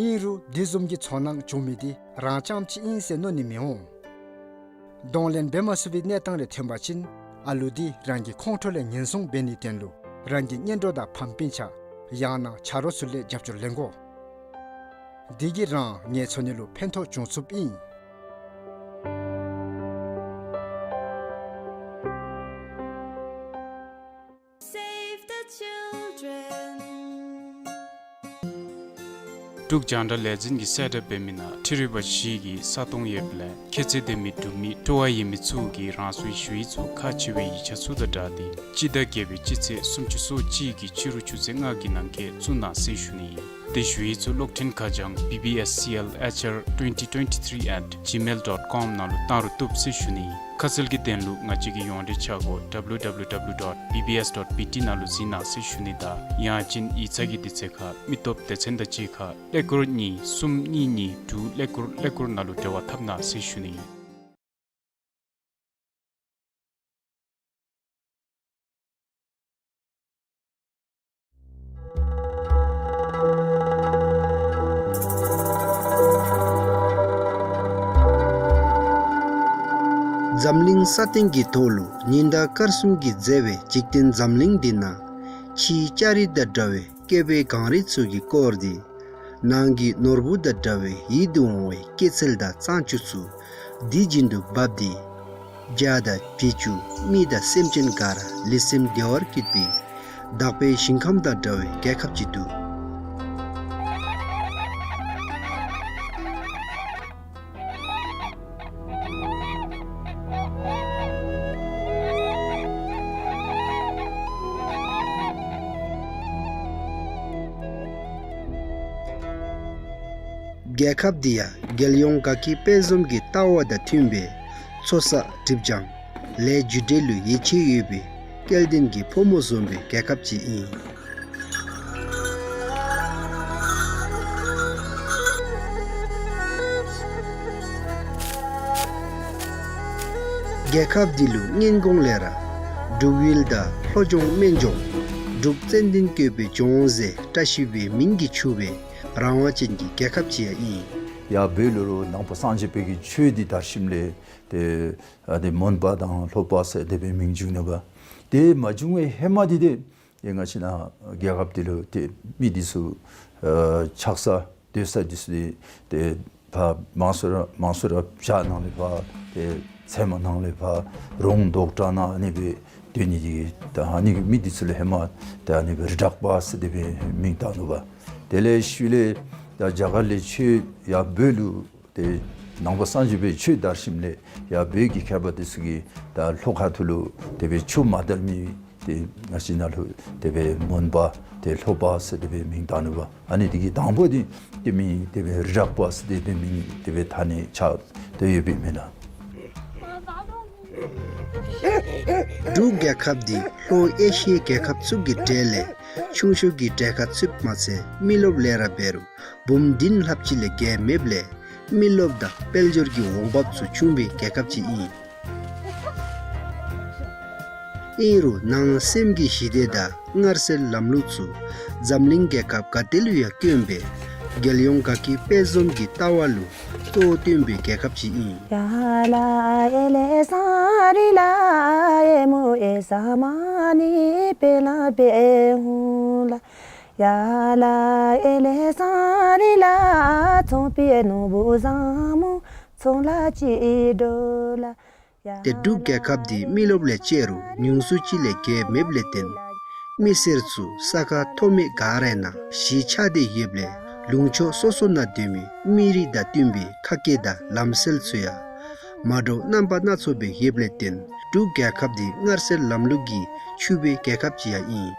ཨིན་རུང་འདི་བཟུམ་གྱི་ཚོར་སྣང་བྱུང་མི་འདི་རང་རྐྱངམ་ཅིག་ཨིན་ཟེར་མནོ་ནི་མི་འོང་། གདོང་ལེན་འབད་མ་ཚུགས་པའི་གནས་སྟངས་རེ་ཐོན་པ་ཅིན་ཨ་ལུ་འདི་རང་གི་ཁོང་ཁྲོ་ལས་ཉེན་སྲུང་འབད་ནིའི་དོན་ལུ་རང་གི་གཉེན་གྲོགས་དང་ཕམ་སྤུན་ཆ་ཡང་ན་ཆ་རོགས་ཚུ་ལས་རྒྱབ་སྐྱོར་ལེན་དགོ། འདི་གིས་རང་ངལ་འཚོ་ནི་ལུ་ཕན་ཐོགས་འབྱུང་ཚུགསཔ་ཨིན། Save the children. འབྲུག་རྒྱང་བསྒྲགས་ལས་འཛིན་གྱིས་གསལ་བསྒྲགས་འབད་མི་ནང་ཁྲི་རི་བ་བཞི་གི་ས་སྟོང་ཡོདཔ་ལས་ཁྱད་ཚད་ལྡན་མི་འབྲུག་མི་སྤྲོ་བ་ཡོད་མི་ཚུ་གིས་རང་སོའི་ཞུ་ཡིག་ཚུ་ཁག་ཆེ་བའི་ཡིག་ཆ་ཚུ་དང་སྦྲགས་ཏེ་སྤྱི་ཟླ་བརྒྱད་པའི་སྤྱི་ཚེས་སུམ་ཅུ་སོ་གཅིག་གི་ཕྱི་རུ་ཆུ་ཚོད་ལྔ་གི་ནང་འཁོད་བཙུགས་གནང་ཟེར་ཞུ་ནི། དེ་ཞུ་ཡིག་ཚུ་གློག་འཕྲིན་ཁ་བྱང་B B S C L H R twenty twenty-three at gmail dot com ནང་ལུ་བཏང་རུང་བཏུབ་ཟེར་ཞུ་ནི། ཁ་གསལ་གྱི་དོན་ལུ་ང་བཅས་ཀྱི་ཡོངས་འབྲེལ་ཆ་སྒོ་W W W dot B B S dot B T ནང་ལུ་གཟིགས་གནང་ཟེར་ཞུ་ནི་དང་ཡང་ཅིན་ཡིག་ཚང་གི་དུས་ཚོད་ཁར་མི་སྟོབས་སྡེ་ཚན་དང་གཅིག་ཁར་ཀླད་ཀོར་གཉིས་གསུམ་གཉིས་གཉིས་དྲུག་ཀླད་ཀོར་ཀླད་ཀོར་ནང་ལུ་འབྲེལ་བ་འཐབ་གནང་ཟེར་ཞུ་ནི། འཛམ་གླིང་ས་སྟེང་གི་ཐོག་ལུ་ཉི་ཟླ་སྐར་གསུམ་གྱིས་མཛེས་པའི་འཇིག་རྟེན་འཛམ་གླིང་འདི་ནང་ཕྱིའི་ལྕགས་རི་དང་འདྲ་བའི་སྐྱེས་པའི་གངས་རི་ཚུ་གིས་བསྐོར་ཏེ་ནང་གི་ནོར་བུ་དང་འདྲ་བའི་ཡིད་དུ་འོང་བའི་སྐྱེད་ཚལ་དང་གཙང་ཆུ་ཚུ་དེ་བཞིན་དུ་འབབ་སྟེ་བྱ་དང་བྱི་ཅུང་མི་དང་སེམས་ཅན་ག་ར་ལེགས་ཤོམ་བདེ་བར་བཀོད་པའི་དག་པའི་ཞིང་ཁམས་དང་འདྲ་བའི་རྒྱལ་ཁབ་ཅིག་འདུག། རྒྱལ་ཁབ་འདི་ཡང་རྒྱལ་ཡོངས་དགའ་སྐྱིད་དཔལ་འཛོམས་ཀྱི་ལྟ་བ་དང་མཐུན་པའི་འཚོ་བསགས་སྒྲིབ་སྦྱང་ལས་རྒྱུ་འབྲས་ལུ་ཡིད་ཆེས་ཡོད་པའི་སྐལ་ལྡན་གྱི་ཕོ་མོ་འཛོམས་པའི་རྒྱལ་ཁབ་ཅིག་ཨིན། རྒྱལ་ཁབ་འདི་ལུ་སྔོན་གོང་ལས་ར་འབྲུག་ཡུལ་དང་ལྷོ་ལྗོངས་སྨན་ལྗོངས་འབྲུག་ཙན་དན་བཀོད་པའི་ལྗོངས་ཟེར་བཀྲ་ཤིས་པའི་མིང་གིས་ཕྱུག་པའི་རང་དབང་ཅན་གྱི་རྒྱལ་ཁབ་ཅིག་ཡང་ཨིན། ཡར་བོད་ལུ་རུང་ནང་པ་སངས་རྒྱས་པའི་གི་ཆོས་འདི་དར་ཞིནམ་ལས་ཏེ་ཨ་ཏེ་མོན་པ་དང་ལྷོ་པ་ཟེར་དེ་སྦེ་མིང་བྱུང་ནུག་པ། དེ་མ་བྱུང་བའི་ཧེ་མ་འདི་ཏེ་ཏེ་ང་བཅས་ནཱ་རྒྱལ་ཁབ་འདི་ལུ་ཏེ་མི་འདི་ཚུ་ཨ་ཆགས་ས་སྡོད་ས་འདི་ཚུ་ཏེ་ཏེ་ཕར་མང་སུ་ར་མང་སུ་ར་བྱག་ནང་ལས་ཕར་ཏེ་ཚལ་མ་ནང་ལས་ཕར་རོང་འབྲོག་སྦྲ་ནང་ཨ་ནི་སྦེ་སྡོད་ནི་འདི་ད་ཨ་ནི་གི་མི་འདི་ཚུ་ལུ་ཧེ་མ་ཏེ་ཨ་ནི་སྦེ་རི་དྲག་པ་ཟེར་དེ་སྦེ་མིང་བཏགས་ནུག་པ། དེ་ལས་ཤུལ་ལས་ད་རྒྱ་གར་ལས་ཆོས་ཡར་བོད་ལུ་ཏེ་ནང་པ་སངས་རྒྱས་པའི་ཆོས་དར་ཞིནམ་ལས་ཡར་བོད་ཀྱི་མཁས་པ་འདི་ཚུ་གིས་ད་ལྷོ་ཁ་ཐུག་ལུ་དེ་སྦེ་ཆོས་མ་དར་མི་ཏེ་ང་བཅས་ནཱ་ལུ་དེ་སྦེ་མོན་པ་ཏེ་ལྷོ་པ་ཟེར་དེ་སྦེ་མིང་བཏགས་ནུག་པ། ཨ་ནི་འདི་གི་དང་པོ་འདི་ཏེ་མིང་དེ་སྦེ་རི་དྲག་པ་ཟེར་དེ་སྦེ་མིང་དེ་སྦེ་ཐ་སྙད་ཆགས་ཏེ་ཡོདཔ་ཨིན་མས་ལགས། འབྲུག་རྒྱལ་ཁབ་འདི་ལྷོ་ཨེ་ཤི་ཡའི་རྒྱལ་ཁབ་ཚུ་གི་གྲས་ལས་ཆུང་ཤོས་ཀྱི་གྲས་ཁར་ཚུདཔ་མ་ཚད་མི་རློབས་ལས་ར་འབད་རུང་འབུམ་བདུན་ལྷགཔ་ཅིག་ལས་བརྒལ་མེདཔ་ལས་མི་རློབས་དང་དཔལ་འབྱོར་གྱི་འོང་འབབ་ཚུ་ཆུང་བའི་རྒྱལ་ཁབ་ཅིག་ཨིན། ཨིན་རུང་ནང་སེམས་ཀྱི་ཞི་བདེ་དང་མངར་ཟས་ལམ་ལུགས་ཚུ་འཛམ་གླིང་རྒྱལ་ཁབ་ག་ཏེ་ལུ་ཡང་དཀོན་པའི་རྒྱལ་ཡོངས་དགའ་སྐྱིད་དཔལ་འཛོམས་ཀྱི་ལྟ་བ་ལུ་གཙོ་བོ་བཏོན་པའི་རྒྱལ་ཁབ་ཅིག་ཨིན། ཏེ་འབྲུག་རྒྱལ་ཁབ་འདི་མི་རློབས་ལས་བཅད་རུང་ཉུང་སུ་ཅིག་ལས་བརྒལ་མེདཔ་ལས་བརྟེན་མི་སེར་ཚུ་ས་ཁ་མཐོ་དམན་ག་ར་ནང་གཞིས་ཆགས་ཏེ་ཡོདཔ་ལས་ལུང་ཕྱོགས་སོ་སོ་ནང་སྡོད་མི་མི་རིགས་དང་བསྟུན་པའི་ཁ་སྐད་དང་ལམ་སྲོལ་ཚུ་ཡང་མ་འདྲཝ་རྣམ་པ་སྣ་ཚོགས་སྦེ་ཡོདཔ་ལས་བརྟེན་འབྲུག་རྒྱལ་ཁབ་འདི་མངར་ཟས་ལམ་ལུགས་ཀྱིས་ཕྱུག་པའི་རྒྱལ་ཁབ་ཅིག་ཡང་ཨིན།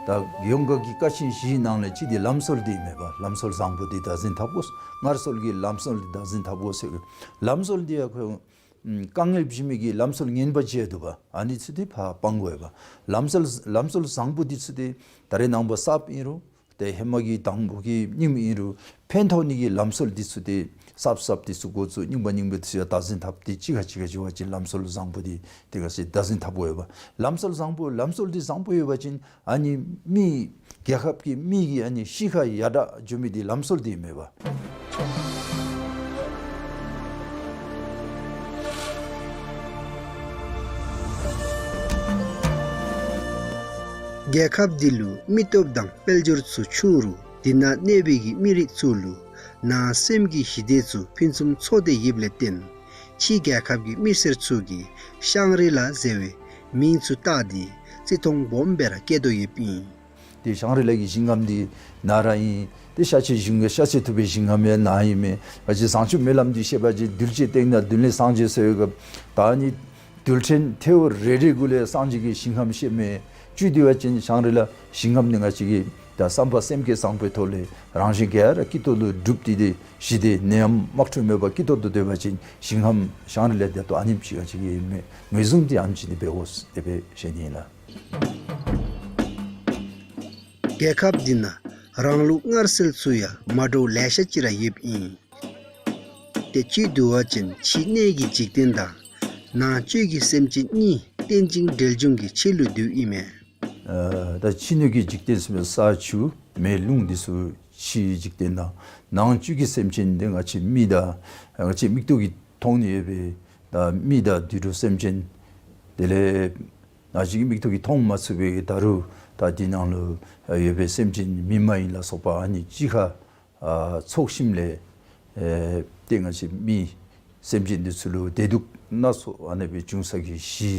ད་ཡོངས་གྲགས་ཀྱི་ཀ་ཆེན་བཞིའི་ནང་ལས་གཅིག་འདི་ལམ་སྲོལ་འདི་ཨིན་མས་པ། ལམ་སྲོལ་བཟང་པོ་འདི་བདག་འཛིན་འཐབ་དགོ། མངར་ཟས་ཀྱི་ལམ་སྲོལ་འདི་བདག་འཛིན་འཐབ་དགོ་ཟེར། ལམ་སྲོལ་འདི་ཡང་ཁོ་ཨམ་དཀའ་ངལ་བྱུང་མི་གི་ལམ་སྲོལ་ངན་པ་ཅིག་འདུག་པ། ཨ་ནི་ཚུ་འདི་ཕར་སྤང་དགོ་པ། ལམ་སྲོལ་ལམ་སྲོལ་བཟང་པོ་འདི་ཚུ་འདི་ད་རེས་ནངས་པ་གསརཔ་ཨིན་རུང་ ཏེ་ཧེ་མ་གི་དང་པོ་གི་རྙིངམ་ཨིན་རུང་ཕན་ཐོགས་ནི་གི་ལམ་སྲོལ་འདི་ཚུ་ཏེ་གསརཔ་གསརཔ་འདི་ཚུ་འགོ་བཙུགས། རྙིང་པ་རྙིང་པ་འདི་ཚུ་ཡང་བདག་འཛིན་འཐབ་སྟེ་གཅིག་ཁར་གཅིག་ཁར་འགྱོ་བ་ཅིན་ལམ་སྲོལ་བཟང་པོ་འདི་ཏེ་ག་ཅི་བདག་འཛིན་འཐབ་དགོ་ཡོདཔ། ལམ་སྲོལ་བཟང་པོ་ལམ་སྲོལ་འདི་བཟང་པོ་ཡོད་པ་ཅིན་ཨ་ནི་མི་རྒྱལ་ཁབ་ཀྱི་མི་གི་ཨ་ནི་གཤིས་ཀ་ཡར་དྲག་འགྱོ་མི་འདི་ལམ་སྲོལ་འདི་མེན་པ། རྒྱལ་ཁབ་འདི་ལུ་མི་སྟོབས་དང་དཔལ་འབྱོར་ཚུ་ཆུང་རུང་འདི་ནང་གནས་པའི་གི་མི་རིགས་ཚུ་ལུ་ནང་སེམས་ཀྱི་ཞི་བདེ་ཚུ་ཕུན་སུམ་ཚོགས་ཏེ་ཡོདཔ་ལས་བརྟེན་ཕྱི་རྒྱལ་ཁབ་ཀྱི་མི་སེར་ཚུ་གིས་ཤང་རི་ལ་ཟེར་བའི་མིང་ཚུ་བཏགས་ཏེ་བརྩི་མཐོང་སྦོམ་སྦེ་ར་བསྐྱེད་དོ་ཡོདཔ་ཨིན། ཏེ་ཤང་རི་ལ་གི་ཞིང་ཁམས་འདི་ནཱ་ར་ཨིན། ཏེ་ཤཱཀྱའི་གཞུང་གི་ཤཱཀྱ་ཐུབ་པའི་ཞིང་ཁམས་ཡང་ནཱ་ཨིན་མས། ང་བཅས་བཟང་སྤྱོད་སྨོན་ལམ་འདི་བཤད་པ་ཅིན་གདུལ་བྱའི་སྟེང་ན་གདོན་ལས་སངས་རྒྱས་ཟེར་བའི་སྐབས་ད་ཨ་ནི་རྡུལ་ཕྲན་ཐལཝ་རེ་རེ་གུ་ལས་སངས་རྒྱས་ཀྱི་ཞིང་ཁམས་བཤད་མས། བཅུད་བསྡུ་བ་ཅིན་ཤང་རི་ལ་ཞིང་ཁམས་ནི་ང་བཅས་ཀྱི་ད་བསམ་པ་སེམས་བསྐྱེད་བཟང་པོའི་ཐོག་ལས་རང་གཞན་ག་ར་སྐྱིད་ཏོང་ཏོ་སྒྲུབ་སྟེ་ཏེ་ཞི་བདེ་ནད་ཡམས་དམག་འཁྲུག་མེད་པར་སྐྱིད་ཏོང་ཏོ་སྡོད་པ་ཅིན་ཞིང་ཁམས་ཤང་རི་ལ་འདི་ད་ཨ་ནེམ་ཅིག་ཨ་ཅིག་ཨིན་མས། ངོས་བཟུང་འདི་ཨ་ནེམ་ཅིག་འདི་འབད་དགོ་ཟེར་དེ་སྦེ་བཤད་ནི་ཨིན་ལགས། རྒྱལ་ཁབ་འདི་ནང་རང་ལུགས་སྔར་སྲོལ་ཚུ་ཡང་མ་འདྲཝ་ལེ་ཤ་ཅིག་ར་ཡོདཔ་ཨིན། ཏེ་བཅུད་བསྡུ་བ་ཅིན་ཕྱི་སྣོད་ཀྱི་འཇིག་རྟེན་དང་ནང་བཅུད་ཀྱི་སེམས་ཅན་གཉིས་རྟེན་ཅིང་འབྲེལ་འབྱུང་གི་ཆོས་ལུགས་འདུ་ཨིན་མས། ཨ་ད་ཕྱི་སྣོད་ཀྱི་འཇིག་རྟེན་ཟེར་བའི་ས་ཆུ་མེ་རླུང་འདི་ཚུ་ཕྱིའི་འཇིག་རྟེན་དང་ནང་བཅུད་ཀྱི་སེམས་ཅན་འདི་ང་བཅས་མི་དང་ང་བཅས་མིག་ཏོ་གིས་མཐོང་ནི་ཡོད་པའི་ད་མི་དང་དུད་འགྲོ་སེམས་ཅན་དེ་ལས་ང་བཅས་ཀྱི་མིག་ཏོ་གིས་མཐོང་མ་ཚུགས་པའི་ད་རུང་ད་འདི་ནང་ལུ་ཡོད་པའི་སེམས་ཅན་མི་མ་ཡིན་ལ་སོགས་པ་ཨ་ནི་གཅིག་ཁར་ཨ་ཚོགས་ཞིནམ་ལས་ཨེ་ཏེ་ང་བཅས་མི་སེམས་ཅན་འདི་ཚུ་ལུ་བདེ་སྡུག་སྣ་ཚོགས་ཨ་ནི་སྦེ་འབྱུང་ས་གི་གཞི་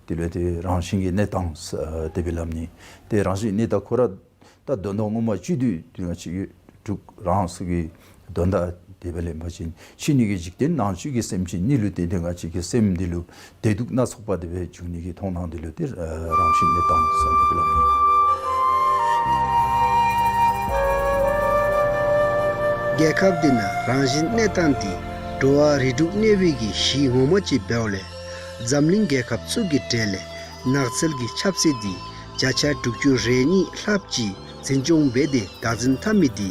དེ་ལས་ཏེ་རང་བཞིན་གྱི་གནས་སྟངས་ཨ་དེ་སྦེ་སླབ་ནི། ཏེ་རང་བཞིན་གནས་སྟངས་ཁོ་ར་ད་དོན་དག་ངོ་མ་བཅུད་བསྡུ་དེ་ང་བཅས་ཀྱི་འབྲུག་རང་སོ་གི་དོན་དག་དེ་སྦེ་ལེན་པ་ཅིན་ཕྱི་སྣོད་ཀྱི་འཇིག་རྟེན་ནང་བཅུད་ཀྱི་སེམས་ཅན་གཉིས་ལུ་བརྟེན་ཏེ་ང་བཅས་ཀྱི་སེམས་འདི་ལུ་བདེ་སྡུག་སྣ་ཚོགས་པ་དེ་སྦེ་འབྱུང་ནི་གི་མཐོང་སྣང་འདི་ལུ་ཏེ་ཨ་རང་བཞིན་གནས་སྟངས་ཟེར་དེ་སྦེ་སླབ་ནི། རྒྱལ་ཁབ་འདི་ནང་རང་བཞིན་གནས་སྟངས་འདི་འགྲོ་བ་རིགས་དྲུག་གནས་པའི་གི་གཞི་ངོ་མ་ཅིག་འབདཝ་ལས་འཛམ་གླིང་རྒྱལ་ཁབ་ཚུ་གི་གྲས་ལས་ནགས་ཚལ་གྱི་ཁྱབ་ཚད་འདི་བརྒྱ་ཆ་དྲུག་ཅུ་རེ་གཉིས་ལྷགཔ་ཅིག་འཛིན་སྐྱོང་འབད་དེ་བདག་འཛིན་འཐབ་མི་འདི་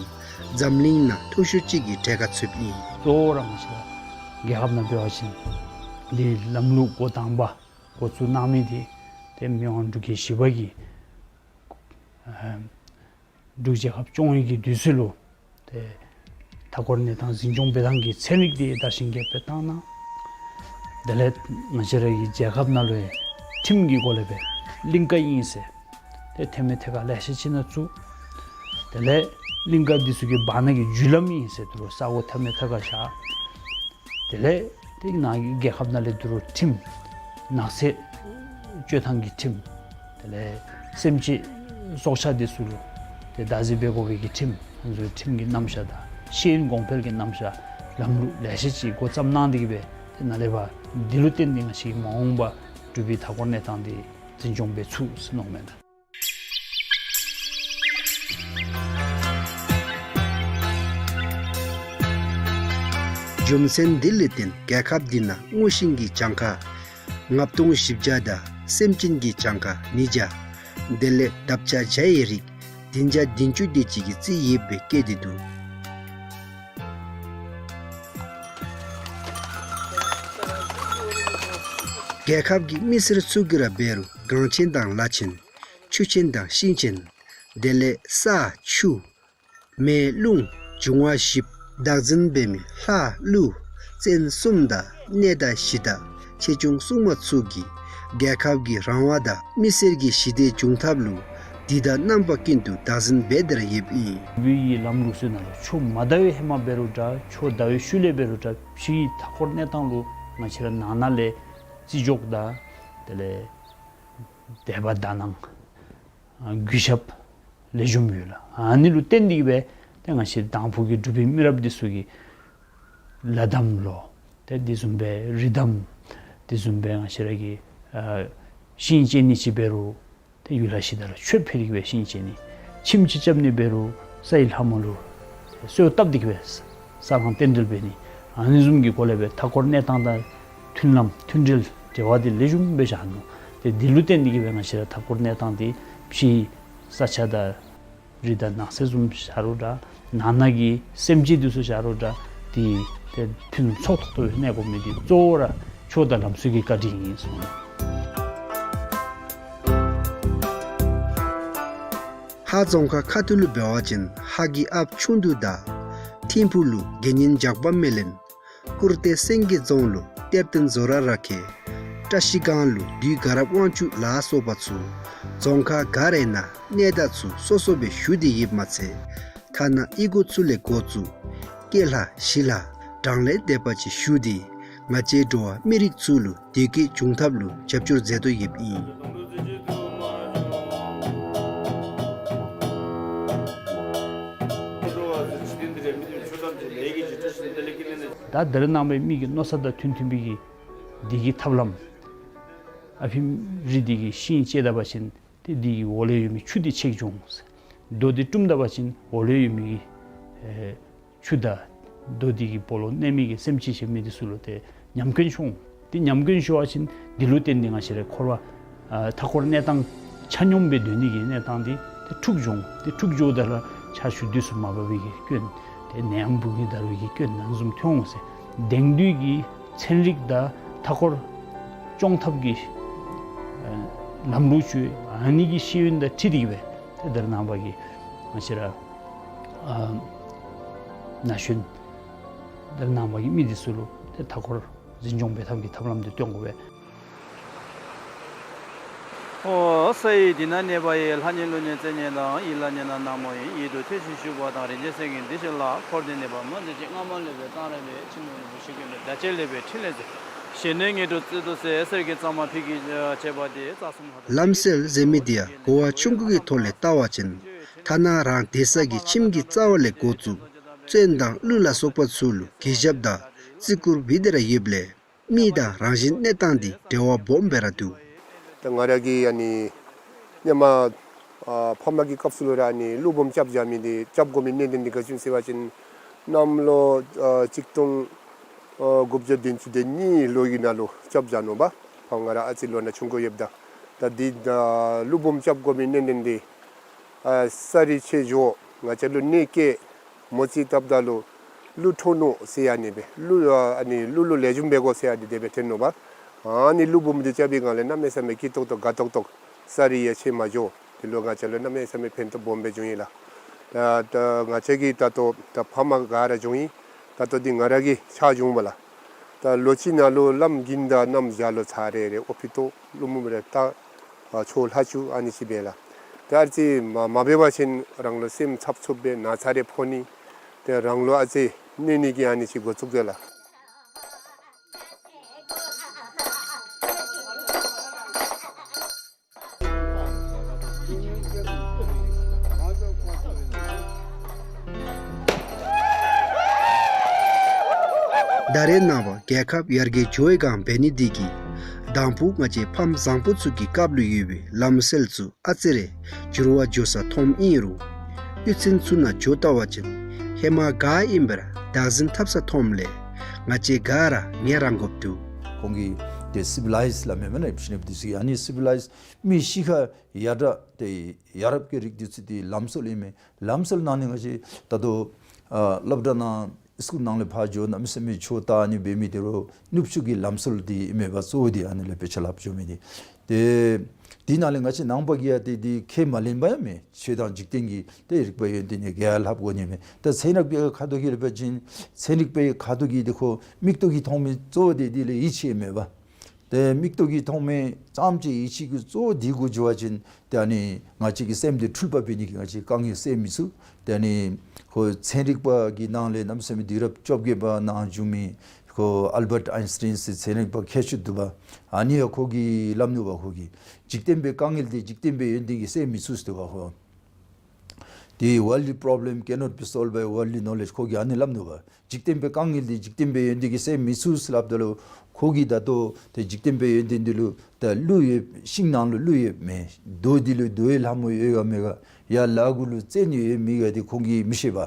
འཛམ་གླིང་ནང་མཐོ་ཤོས་ཅིག་གི་གྲས་ཁར་ཚུདཔ་ཨིན། གཙོ་བོ་ར་ང་བཅས་རྒྱལ་ཁབ་ནང་འབད་བ་ཅིན་འདི་ལམ་ལུགས་འགོ་དང་པ་འགོ་བཙུགས་གནང་མི་འདི་ཏེ་མི་དབང་འབྲུག་རྒྱལ་བཞི་པ་གིས་ཨ་འབྲུག་རྒྱལ་ཁབ་སྐྱོང་བའི་གི་དུས་ཚོད་ལུ་ཏེ་མཐའ་འཁོར་གནས་སྟངས་འཛིན་སྐྱོང་འབད་ཐངས་ཀྱི་ཚན་རིག་འདི་དར་ཞིང་རྒྱས་པའི་བཏང་གནང་། དེ་ལས་ང་བཅས་རའི་རྒྱལ་ཁབ་ནང་ལུ་ཡང་ཁྲིམས་ཀྱི་སྒོ་ལས་སྦེ་གླིང་ཀ་ཨིན་ཟེར་ཏེ་ཐེབས་མེད་ཐད་ཀར་ལེ་ཤ་ཅིག་ནང་བཙུགས། དེ་ལས་གླིང་ཀ་འདི་ཚུ་གི་བར་ན་གི་རྒྱུ་ལམ་ཨིན་ཟེར་དོ་རུང་ས་གོ་ཐེབས་མེད་ཐད་ཀར་བཞག། དེ་ལས་ཏེ་ནཱ་གི་རྒྱལ་ཁབ་ནང་ལས་དོ་རུང་ཁྲིམས་ནགས་ཚལ་གཅོད་ཐངས་ཀྱི་ཁྲིམས། དེ་ལས་སེམས་ཅན་སྲོག་ཆགས་འདི་ཚུ་ལུ་ཏེ་བདག་འཛིན་འབད་དགོ་པའི་གི་ཁྲིམས། ང་བཅས་ཁྲིམས་ཀྱི་རྣམ་གཞག་དང་ཤེས་ཡོན་གོང་འཕེལ་གྱི་རྣམ་གཞག་ལམ་ལུགས་ལེ་ཤ་ཅིག་འགོ་བརྩམས་གནང་སྟེ་གི་སྦེ་ཏེ་ནཱ་ལས་ཕར་འདི་ལུ་བརྟེན་ཏེ་ང་བཅས་ཀྱི་མ་འོངས་པ་འབྲུག་པའི་མཐའ་འཁོར་གནས་སྟངས་འདི་འཛིན་སྐྱོང་འབད་ཚུགས་ཟེར་མནོཝ་མས་ལགས། རྒྱུ་མཚན་འདི་ལས་བརྟེན་རྒྱལ་ཁབ་འདི་ནང་སྔོ་ཤིང་གི་གྱངས་ཁ་ལྔ་སྟོང་བཞི་བརྒྱ་དང་སེམས་ཅན་གྱི་གྱངས་ཁ་ཉིས་བརྒྱ། དེ་ལས་འདབ་ཆགས་བྱ་ཡི་རིགས་བདུན་བརྒྱ་བདུན་ཅུ་དེ་ཅིག་གི་རྩིས་ཡོདཔ་སྦེ་བཀོད་དེ་འདུག། རྒྱལ་ཁབ་ཀྱི་མི་སེར་ཚུ་གིས་ར་འབད་རུང་གངས་ཅན་དང་ལ་ཆེན། ཆུ་ཆེན་དང་ཤིང་ཆེན། དེ་ལས་ས་ཆུ་མེ་རླུང་འབྱུང་བ་བཞི་བདག་འཛིན་འབད་མི་ལྷ་ཀླུ་བཙན་གསུམ་དང་གནས་དང་གཞི་བདག་ཆེ་ཆུང་སྲུང་མ་ཚུ་གིས་རྒྱལ་ཁབ་ཀྱི་རང་དབང་དང་མི་སེར་གྱི་ཞི་བདེ་འབྱུང་ཐབས་ལུ་དུས་དང་རྣམ་པ་ཀུན་ཏུ་བདག་འཛིན་འབད་དེ་ར་ཡོདཔ་ཨིན། འབྲུག་པའི་ལམ་ལུགས་ཚུ་ནང་ལུ་ཆུ་མ་དར་བའི་ཧེ་མ་འབད་རུང་འདྲ་ཆུ་དར་བའི་ཤུལ་ལས་འབད་རུང་འདྲ་ཕྱིའི་མཐའ་འཁོར་གནས་སྟངས་ལུ་ང་བཅས་ར་ནང་ན་ལས་བརྩི་འཇོག་དང་དེ་ལས་དད་པ་དག་སྣང་གུས་ཞབས་ལེགས་ཤོམ་ཡོད་ལགས། ཨ་ནི་ལུ་བརྟེན་ཏེ་གི་སྦེ་ཏེ་ང་བཅས་དང་ཕུ་གི་འབྲུག་པའི་མི་རབས་འདི་ཚུ་གིས་ལ་དམ་ལོ་ཏེ་དེ་བཟུམ་སྦེ་རི་དམ་དེ་བཟུམ་སྦེ་ང་བཅས་ར་གི་ཨ་ཤིང་བཅད་ནི་ཅིག་འབད་རུང་ཏེ་ཡུལ་ལྷ་གཞི་བདག་ལུ་མཆོད་ཕུལ་ཏེ་གི་སྦེ་ཤིང་བཅད་ནི། ཁྱིམ་ཅིག་རྐྱབ་ནི་འབད་རུང་ས་ཡི་ལྷ་མོ་ལུ་གསོལཝ་བཏབ་སྟེ་གི་སྦེ་ས་ལྷང་རྟེན་འབྲེལ་འབད་ནི། ཨ་ནི་བཟུམ་གྱི་སྒོ་ལས་སྦེ་མཐའ་འཁོར་གནས་སྟངས་དང་མཐུན་ལམ་མཐུན་འབྲེལ་འབྲེལ་བ་འདི་ལེགས་ཤོམ་སྦེ་བཞག་ནུག། ཏེ་འདི་ལུ་བརྟེན་ཏེ་གི་སྦེ་ང་བཅས་ར་མཐའ་འཁོར་གནས་སྟངས་འདི་ཕྱིའི་ས་ཆ་དང་ རི་དང་ནགས་ཚལ་བཟུམ་བཞག་རུང་འདྲ། ནང་ན་གི་སེམས་ཅན་འདི་ཚུ་བཞག་རུང་འདྲ། དེ་ཏེ་ཕུན་སུམ་ཚོགས་ཏོག་ཏོ་སྦེ་གནས་དགོ་མི་འདི་གཙོ་བོ་ར་ཆོས་དང་ལམ་སྲོལ་གྱི་བཀའ་དྲིན་ཨིན་གསུངས། ཧཱ་རྫོང་ཁག་ཁ་ཐུག་ལུ་འབད་བ་ཅིན་ཧཱ་གི་ཨཔ་ཆུང་དུ་དང་ཐིམ་ཕུག་ལུ་དགེ་བསྙེན་ཇག་པ་མེ་ལེན། ཀུར་ཏེ་སེང་གེ་རྫོང་ལུ་གཏེར་སྟོན་ཛོ་ར་ར་ཁེ། བཀྲ་ཤིས་སྒང་ལུ་བདུད་དགའ་རབ་དབང་ཕྱུག་ལ་སོགས་པ་ཚུ་རྫོང་ཁག་ག་ར་ནང་གནས་བདག་ཚུ་སོ་སོ་སྦེ་ཞུ་སྟེ་ཡོདཔ་མ་ཚད་ཐ་ན་གཡུས་སྒོ་ཚུ་ལས་འགོ་བཙུགས་སྐྱེས་ལྷ་བྱི་ལྷ་གྲངས་ལས་འདས་པ་ཅིག་ཞུ་སྟེ་ང་བཅས་འགྲོ་བ་མི་རིགས་ཚུ་ལུ་བདེ་སྐྱིད་འབྱུང་ཐབས་ལུ་རྒྱབ་སྐྱོར་མཛད་དོ་ཡོདཔ་ཨིན། ད་ད་རེས་ནངས་པའི་མི་གི་མནོ་ས་དང་མཐུན་མཐུན་པའི་གི་འདི་གི་ཐབས་ལམ། ཨ་ཕི་རི་འདི་གི་ཤིང་བཅད་ད་པ་ཅིན་ཏེ་འདི་གི་འོག་ལས་ཡོད་མི་ཆུ་འདི་ཆད་འགྱོ་འོང་། རྡོ་འདི་བཀྲུམ་ད་པ་ཅིན་འོག་ལས་ཡོད་མི་གི་ཨེ་ཆུ་དང་རྡོ་འདི་གི་སྦོ་ལོགས་གནས་མི་གི་སེམས་ཅན་ཆ་མེད་འདི་ཚུ་ལུ་ཏེ་ཉམས་སྐྱོན་ཤོར་འོང་། ཏེ་ཉམས་སྐྱོན་ཤོར་བ་ཅིན་འདི་ལུ་བརྟེན་ཏེ་ང་བཅས་རའི་འཁོར་བ་ཨ་མཐའ་འཁོར་གནས་སྟངས་ཆ་སྙོམས་སྦེ་སྡོད་ནི་གི་གནས་སྟངས་འདི་ཏེ་འཁྲུགས་འགྱོ་འོང་། ཏེ་འཁྲུགས་འགྱོཝ་ད་ལུ་ཕྱག་ཞུ་དུས་སུ་མ་བབས་པའི་གི་སྐྱོན་ཏེ་ནད་ཡམས་འབུ་གི་འདར་བའི་གི་སྐྱོན་ཨ་ནི་བཟུམ་ཐོན་འོང་ཟེར། དེང་དུས་ཀྱི་ཚན་རིག་དང་མཐའ་འཁོར་སྐྱོང་ཐབས་ཀྱི་ཨ་ལམ་ལུགས་ཚུ་ཨ་ནི་གི་ཤེས་ཡོན་དང་འཁྲིལ་ཏེ་གི་སྦེ་ཏེ་ད་རེས་ནངས་པ་གི་ང་བཅས་ར་ཨ་ན་གཞོན་ད་རེས་ནངས་པ་གི་མི་འདི་ཚུ་ལུ་ཏེ་མཐའ་འཁོར་འཛིན་སྐྱོང་འབད་ཐབས་ཀྱི་ཐབས་ལམ་འདི་སྟོན་དགོ་པས། ཨོ་ས་ཡི་འདི་ན་གནས་པ་ཡི། ལྷ་ཉིད་ཀླུ་ཉིད་རྩེ་ཉིད་དང་། ཡི་ལ་ཉི་ན་ནག་མོ་ཡི། ཡིད་དུ་ཐོས་ཤིང་ཞུགས་པ་དང་། རིན་ཆེན་གསེར་གྱི་འདི་ཞིག་ལ། འཁོར་འདས་ནད་པ་མ་མཛད་ཅིག་སྔ་མ་ལས་པའི་གཏང་རག་ལས། ཕྱི་ནང་ལུས་པོ་ཞིག་གི་ནད་བརྒྱ་བྱིན་ལས་པའི་ཕྲིན་ལས་མཛད། ཞི་གནས་ངེས་འགྲོ་སྩལ་དུ་གསོལ། གསེར་གྱི་གཙང་མ་ཕུད་ཀྱིས་བྱས་པ་དེ། རྩ་གསུམ་ལྷ་དང་ལམ་སྲོལ་ཟེར་མི་འདི་ཡང་གོ་བ་ཆུང་ཀུ་གི་ཐོག་ལས་བལྟ་བ་ཅིན་ཐ་ན་རང་སྡོད་ས་གི་ཁྱིམ་གྱི་རྩ་བ་ལས་འགོ་བཙུགས་བཙོན་དང་ཀླུ་ལ་སོགས་པ་ཚུ་ལུ་གུས་ཞབས་དང་བརྩི་བཀུར་འབད་དེ་ར་ཡོདཔ་ལས་མི་དང་རང་བཞིན་གནས་སྟངས་འདི་འབྲེལ་བ་སྦོམ་སྦེ་ར་འདུག། ད་ང་ར་གི་ཨ་ནི་སྔོན་མ་ཨ་ཕམ་གི་སྐབས་སུ་ལུ་ར་ཨ་ནི་ཀླུ་འབུམ་རྐྱབ་བཞག་མི་འདི་རྐྱབ་དགོ་མི་གནད་དོན་འདི་ག་ཅི་ཨིན་ཟེར་བ་ཅིན་གནམ་ལོ་ཨ་ཆིག་སྟོང་ཨ་དགུ་བརྒྱ་བདུན་ཅུ་དོན་གཉིས་ལོ་གི་ནང་ལུ་རྐྱབ་བཞག་ནུག་པ། ཕམ་ང་ར་ཨ་ཙི་ལོ་ན་ཆུང་ཀུ་ཡོདཔ་ད། ད་འདི་ཨ་ཀླུ་འབུམ་རྐྱབ་དགོ་མི་གནད་དོན་འདི་ཨ་ས་རུད་ཆད་འགྱོ། ང་བཅས་ལུ་གནོད་བཀལ། མོ་རྩིས་བཏབ་ད་ལུ་ཀླུ་འཕྲོག་ནུག་ཟེར་ཨ་ནི་སྦེ་ཀླུ་ཨ་ནི་ཀླུ་ལུ་ལེགས་ཤོམ་འབད་དགོ་ཟེར་ཨ་ནི་དེ་སྦེ་ཐོན་ནུག་པ། ཨ་ནི་ཀླུ་འབུམ་འདི་རྐྱབ་པའི་སྒང་ལས་གནམ་མེད་ས་མེད་སྐྱིད་ཏོག་ཏོ་དགའ་ཏོག་ཏོ། ས་རུད་ཡང་ཆད་མ་འགྱོ། དེ་ལུ་ང་བཅས་ལུ་གནམ་མེད་ས་མེད་ཕན་ཐོགས་སྦོམ་སྦེ་བྱུང་ཡི་ལགས། ད་ད་ང་བཅས་ཀྱིས་ད་ལྟོ་ད་ཕམ་ག་ར་བྱུང་ཡི། ད་ལྟོ་འདི་ང་ར་གི་ཆགས་བྱུང་པ་ལགས། ད་ལོ་གཅིག་ནང་ལུ་ལམ་གིན་དང་གནམ་བྱཱར་ལུ་ཚར་རེ་རེ་ཨོ་ཕི་ཏོ་ཀླུ་འབུམ་རེ་ད་ཨ་ཆོས་ལྷ་བཅུ་ཨ་ནི་ཅིག་འབད་ལགས། ད་ཨ་ཙི་མ་མ་འབད་བ་ཅིན་རང་ལུ་སེམས་འཚབ་འཚུབ་སྦེ་ན་ཚ་རེ་ཕོག་ནི། ཏེ་རང་ལུ་ཨ་ཙི་གནོད་ནི་གི་ཨ་ནི་ཅིག་འགོ་བཙུགས་ཏེ་ལགས། ད་རེས་ནངས་པ་རྒྱལ་ཁབ་ཡར་རྒྱས་འགྱོ་བའི་སྒང་འབད་ནི་འདི་གིས་དང་ཕུ་ང་བཅས་ཕམ་བཟང་པོ་ཚུ་གི་སྐབས་ལུ་ཡོད་པའི་ལམ་སྲོལ་ཚུ་ཨ་ཙི་རེ་འགྱུར་བ་འགྱོ་ས་མཐོངམ་ཨིན་རུང་གཡུས་ཚན་ཚུ་ནང་འགྱོ་བལྟ་བ་ཅིན་ཧེ་མ་ག་ཨིནམ་སྦེ་ར་བདག་འཛིན་འཐབ་ས་མཐོངམ་ལས་ང་བཅས་ག་ར་ངལ་རངས་དགོཔ་འདུག། ཁོང་གིས་ཏེ་སི་བི་ལའིཛ་སླབ་མས་མེན་ན། ཕྱི་ནང་འདི་ཚུ་གིས་ཨ་ནི་སི་བི་ལའིཛ་མི་ཤི་ཁར་ཡར་དྲག་ཏེ་ཡ་རབས་ཀྱི་རིག་འདི་ཚུ་འདི་ལམ་སྲོལ་ཨིན་མས། ལམ་སྲོལ་ནང་ནི་ང་བཅས་ད་ལྟོ་ཨ་སློབ་གྲྭ་ནང་སི་ཀུལ་ནང་ལས་ཕར་འགྱོ་གནམ་མེད་ས་མེད་ཆོས་ལྟ་ཨ་ནི་འབད་མི་འདི་རུང་ནུབ་ཕྱོགས་ཀྱི་ལམ་སྲོལ་འདི་ཨིན་མས་པ། གཙོ་བོ་འདི་ཨ་ནི་ལས་དཔེ་ཆ་སླབ་འགྱོ་མི་འདི། ཏེ་འདི་ནང་ལས་ང་བཅས་ནང་པ་གིས་ཡང་ཏེ་འདི་ཁས་མ་ལེན་པ་ཡང་མེད། ཆོས་དང་འཇིག་རྟེན་གྱི་ཏེ་རིག་པའི་ཡོན་ཏན་ནི་ག་ཡང་སླབ་དགོ་ནི་མེད། ཏེ་ཚན་རིག་པའི་ཁ་ཐུག་གིས་ལས་འབད་བ་ཅིན་ཚན་རིག་པའི་ཁ་ཐུག་གིས་འདི་ཁོ་མིག་ཏོ་གིས་མཐོང་མི་གཙོ་བོ་འདི་འདི་ལུ་ཡིད་ཆེས་མེད་པ། ཏེ་མིག་ཏོ་གིས་མཐོང་མི་ཙམ་ཅིག་ཡིད་ཆེས་ཀྱི་གཙོ་བོ་འདི་གུ་འགྱོ་བ་ཅིན་ཏེ་ཨ་ནི་ང་བཅས་ཀྱི་སེམས་འདི་འཁྲུལ་པ་འབད་ནི་གི་ང་བཅས་དཀའ་ངལ་སེལ་མི་ཚུགས། ཏེ་ཨ་ནི་ཁོ་ཚན་རིག་པ་གི་ནང་ལས་གནམ་མེད་ས་མེད་དུས་རབས་བཅོ་བརྒྱད་པ་ནང་བྱུང་མི་ཁོ་ཨལ་བཊ་ཨའིན་སི་ཊེན་ཟེར་ཚན་རིག་པ་མཁས་ཤོས་འདུག་པ། ཨ་ནི་ཡང་ཁོ་གིས་སླབ་ནུག་པ། ཁོ་གིས་འཇིག་རྟེན་པའི་དཀའ་ངལ་འདི་འཇིག་རྟེན་པའི་ཡོན་ཏན་གྱིས་སེལ་མི་ཚུགས་ཟེར་འདུག་པ་ཁོ། The worldly problem cannot be solved by worldly knowledge. ཁོ་གིས་ཨ་ནི་སླབ་ནུག་པ། འཇིག་རྟེན་པའི་དཀའ་ངལ་འདི་འཇིག་རྟེན་པའི་ཡོན་ཏན་གྱིས་སེལ་མི་ཚུགས་ཟེར་སླབ་ད་ལུ་ཁོ་གིས་ད་ལྟོ་ཏེ་འཇིག་རྟེན་པའི་ཡོན་ཏན་འདི་ལུ་ད་ཀླུ་ཡོད་ཤིང་ནང་ལུ་ཀླུ་ཡོད་མེད། རྡོ་འདི་ལུ་རྡོའི་ལྷ་མོ་ཡོད་ག་མེད་ག། ཡར་ལ་གུ་ལུ་བཙན་ཡོད་མེད་ག་འདི་ཁོང་གིས་མི་ཤེས་པ།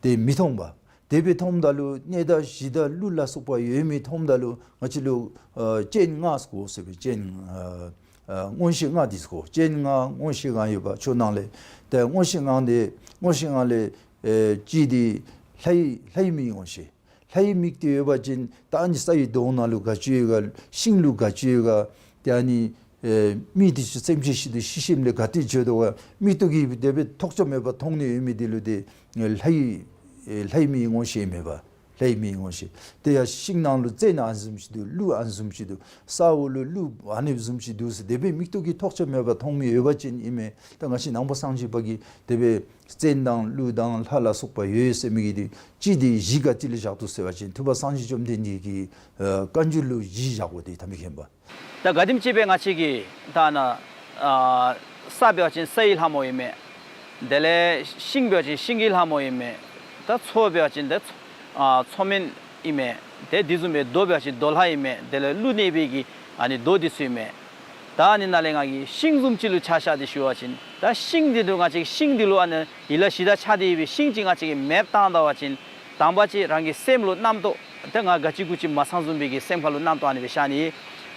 ཏེ་མི་མཐོང་པ། དེ་སྦེ་མཐོངམ་ད་ལུ་གནས་བདག་གཞི་བདག་ཀླུ་ལ་སོགས་པ་ཡོད་མི་མཐོངམ་ད་ལུ་ང་བཅས་ལུ་ཨ་སྤྱན་སྔ་དགོ་ཟེར་བའི་སྤྱན་ཨ་ ཨ་མངོན་ཤེས་ལྔ་འདི་ཚུ་གོ། སྤྱན་ལྔ་མངོན་ཤེས་ལྔ་ཡོདཔ་ཆོས་སྣང་ལས། ཏེ་མངོན་ཤེས་ལྔ་འདི་མངོན་ཤེས་ལྔ་ལས་ཨེ་གཅིག་འདི་ལྷའི་ལྷའི་མིག་མངོན་ཤེས། ལྷའི་མིག་འདི་ཡོད་པ་ཅིན་ད་ཨ་ནི་ས་ཡི་དོང་ནང་ལུ་ག་ཅི་ཡོད་ག། ཤིང་ལུ་ག་ཅི་ཡོད་ག། ཏེ་ཨ་ནི་ཨེ་མི་འདི་ཚུ་སེམས་ཅན་ཤི་དོ་ཤི་ཞིནམ་ལས་ག་ཏེ་འགྱོ་དོ་ག། མིག་ཏོ་གིས་དེ་སྦེ་ཐོགས་ཆགས་མེད་པར་མཐོང་ནི་ཡོད་མི་འདི་ལུ་ཏེ་ལྷའི་ཨེ་ལྷའི་མིག་མངོན་ཤེས་མེད་པ། ལྷའི་མིག་མངོན་ཤེས། ཏེ་ཡང་ཤིང་ནང་ལུ་རྩྭ་ནང་ཨ་ནི་བཟུམ་ཅིག་འདུག། ཀླུ་ཨ་ནི་བཟུམ་ཅིག་འདུག། ས་འོག་ལུ་ཀླུ་ཨ་ནི་བཟུམ་ཅིག་འདུག་ཟེར་དེ་སྦེ་མིག་ཏོ་གིས་ཐོགས་ཆགས་མེད་པར་མཐོང་མི་ཡོད་པ་ཅིན་ཨིན་མས། ད་ང་བཅས་ནང་པ་སངས་རྒྱས་པ་གིས་དེ་སྦེ་རྩྭ་དང་ཀླུ་དང་ལྷ་ལ་སོགས་པ་ཡོད་ཟེར་མི་གི་འདི་གཅིག་འདི་གཞི་ག་ཏེ་ལས་བཞག་འདུག་ཟེར་བ་ཅིན་ཐུབ་པ་སངས་རྒྱས་བཅོམ་ལྡན་འདས་ཀྱི་ཨ་བཀའ་འགྱུར་ལུ་གཞི་བཞག་དགོ། ཏེ་ད་མི་མཁྱེན་པ། ད་ག་དེམ་ཅིག་སྦེ་ང་བཅས་ཀྱི་ད་ནཱ་ཨ་ས་འབད་བ་ཅིན་སའི་ལྷ་མོ་ཨིན་མས། དེ་ལས་ཤིང་འབད་བ་ཅིན་ཤིང་གི་ལྷ་མོ་ཨིན་མས། ད་མཚོ་འབད་བ་ཅིན་ད་མཚོ་ཨ་མཚོ་སྨན་ཨིན་མས། ཏེ་དེ་བཟུམ་སྦེ་རྡོ་འབད་བ་ཅིན་རྡོ་ལྷ་ཨིན་མས། དེ་ལས་ཀླུ་གནས་པའི་གི་ཨ་ནི་རྡོ་འདི་ཚུ་ཨིན་མས། ད་ཨ་ནི་ནང་ལས་ང་གིས་ཤིང་བཟུམ་ཅིག་ལུ་ཆ་བཞག་སྟེ་ཞུ་བ་ཅིན་ད་ཤིང་འདི་ལུ་ང་བཅས་ཤིང་འདི་ལུ་ཨ་ནི་ཡིད་ལ་གཞི་བདག་ཆགས་ཏེ་ཡོད་པའི་ཤིང་ཅིག་ང་བཅས་ཀྱིས་མེདཔ་བཏང་ད་པ་ཅིན་དང་པ་ཅིག་རང་གི་སེམས་ལུ་རྣམ་རྟོག། ཏེ་ང་ག་ཅི་གུ་ཅི་མ་ཚང་བཟུམ་སྦེ་གི་སེམས་ཁ་ལུ་རྣམ་རྟོག་ཨ་ནི་སྦེ་ཤར་ནི།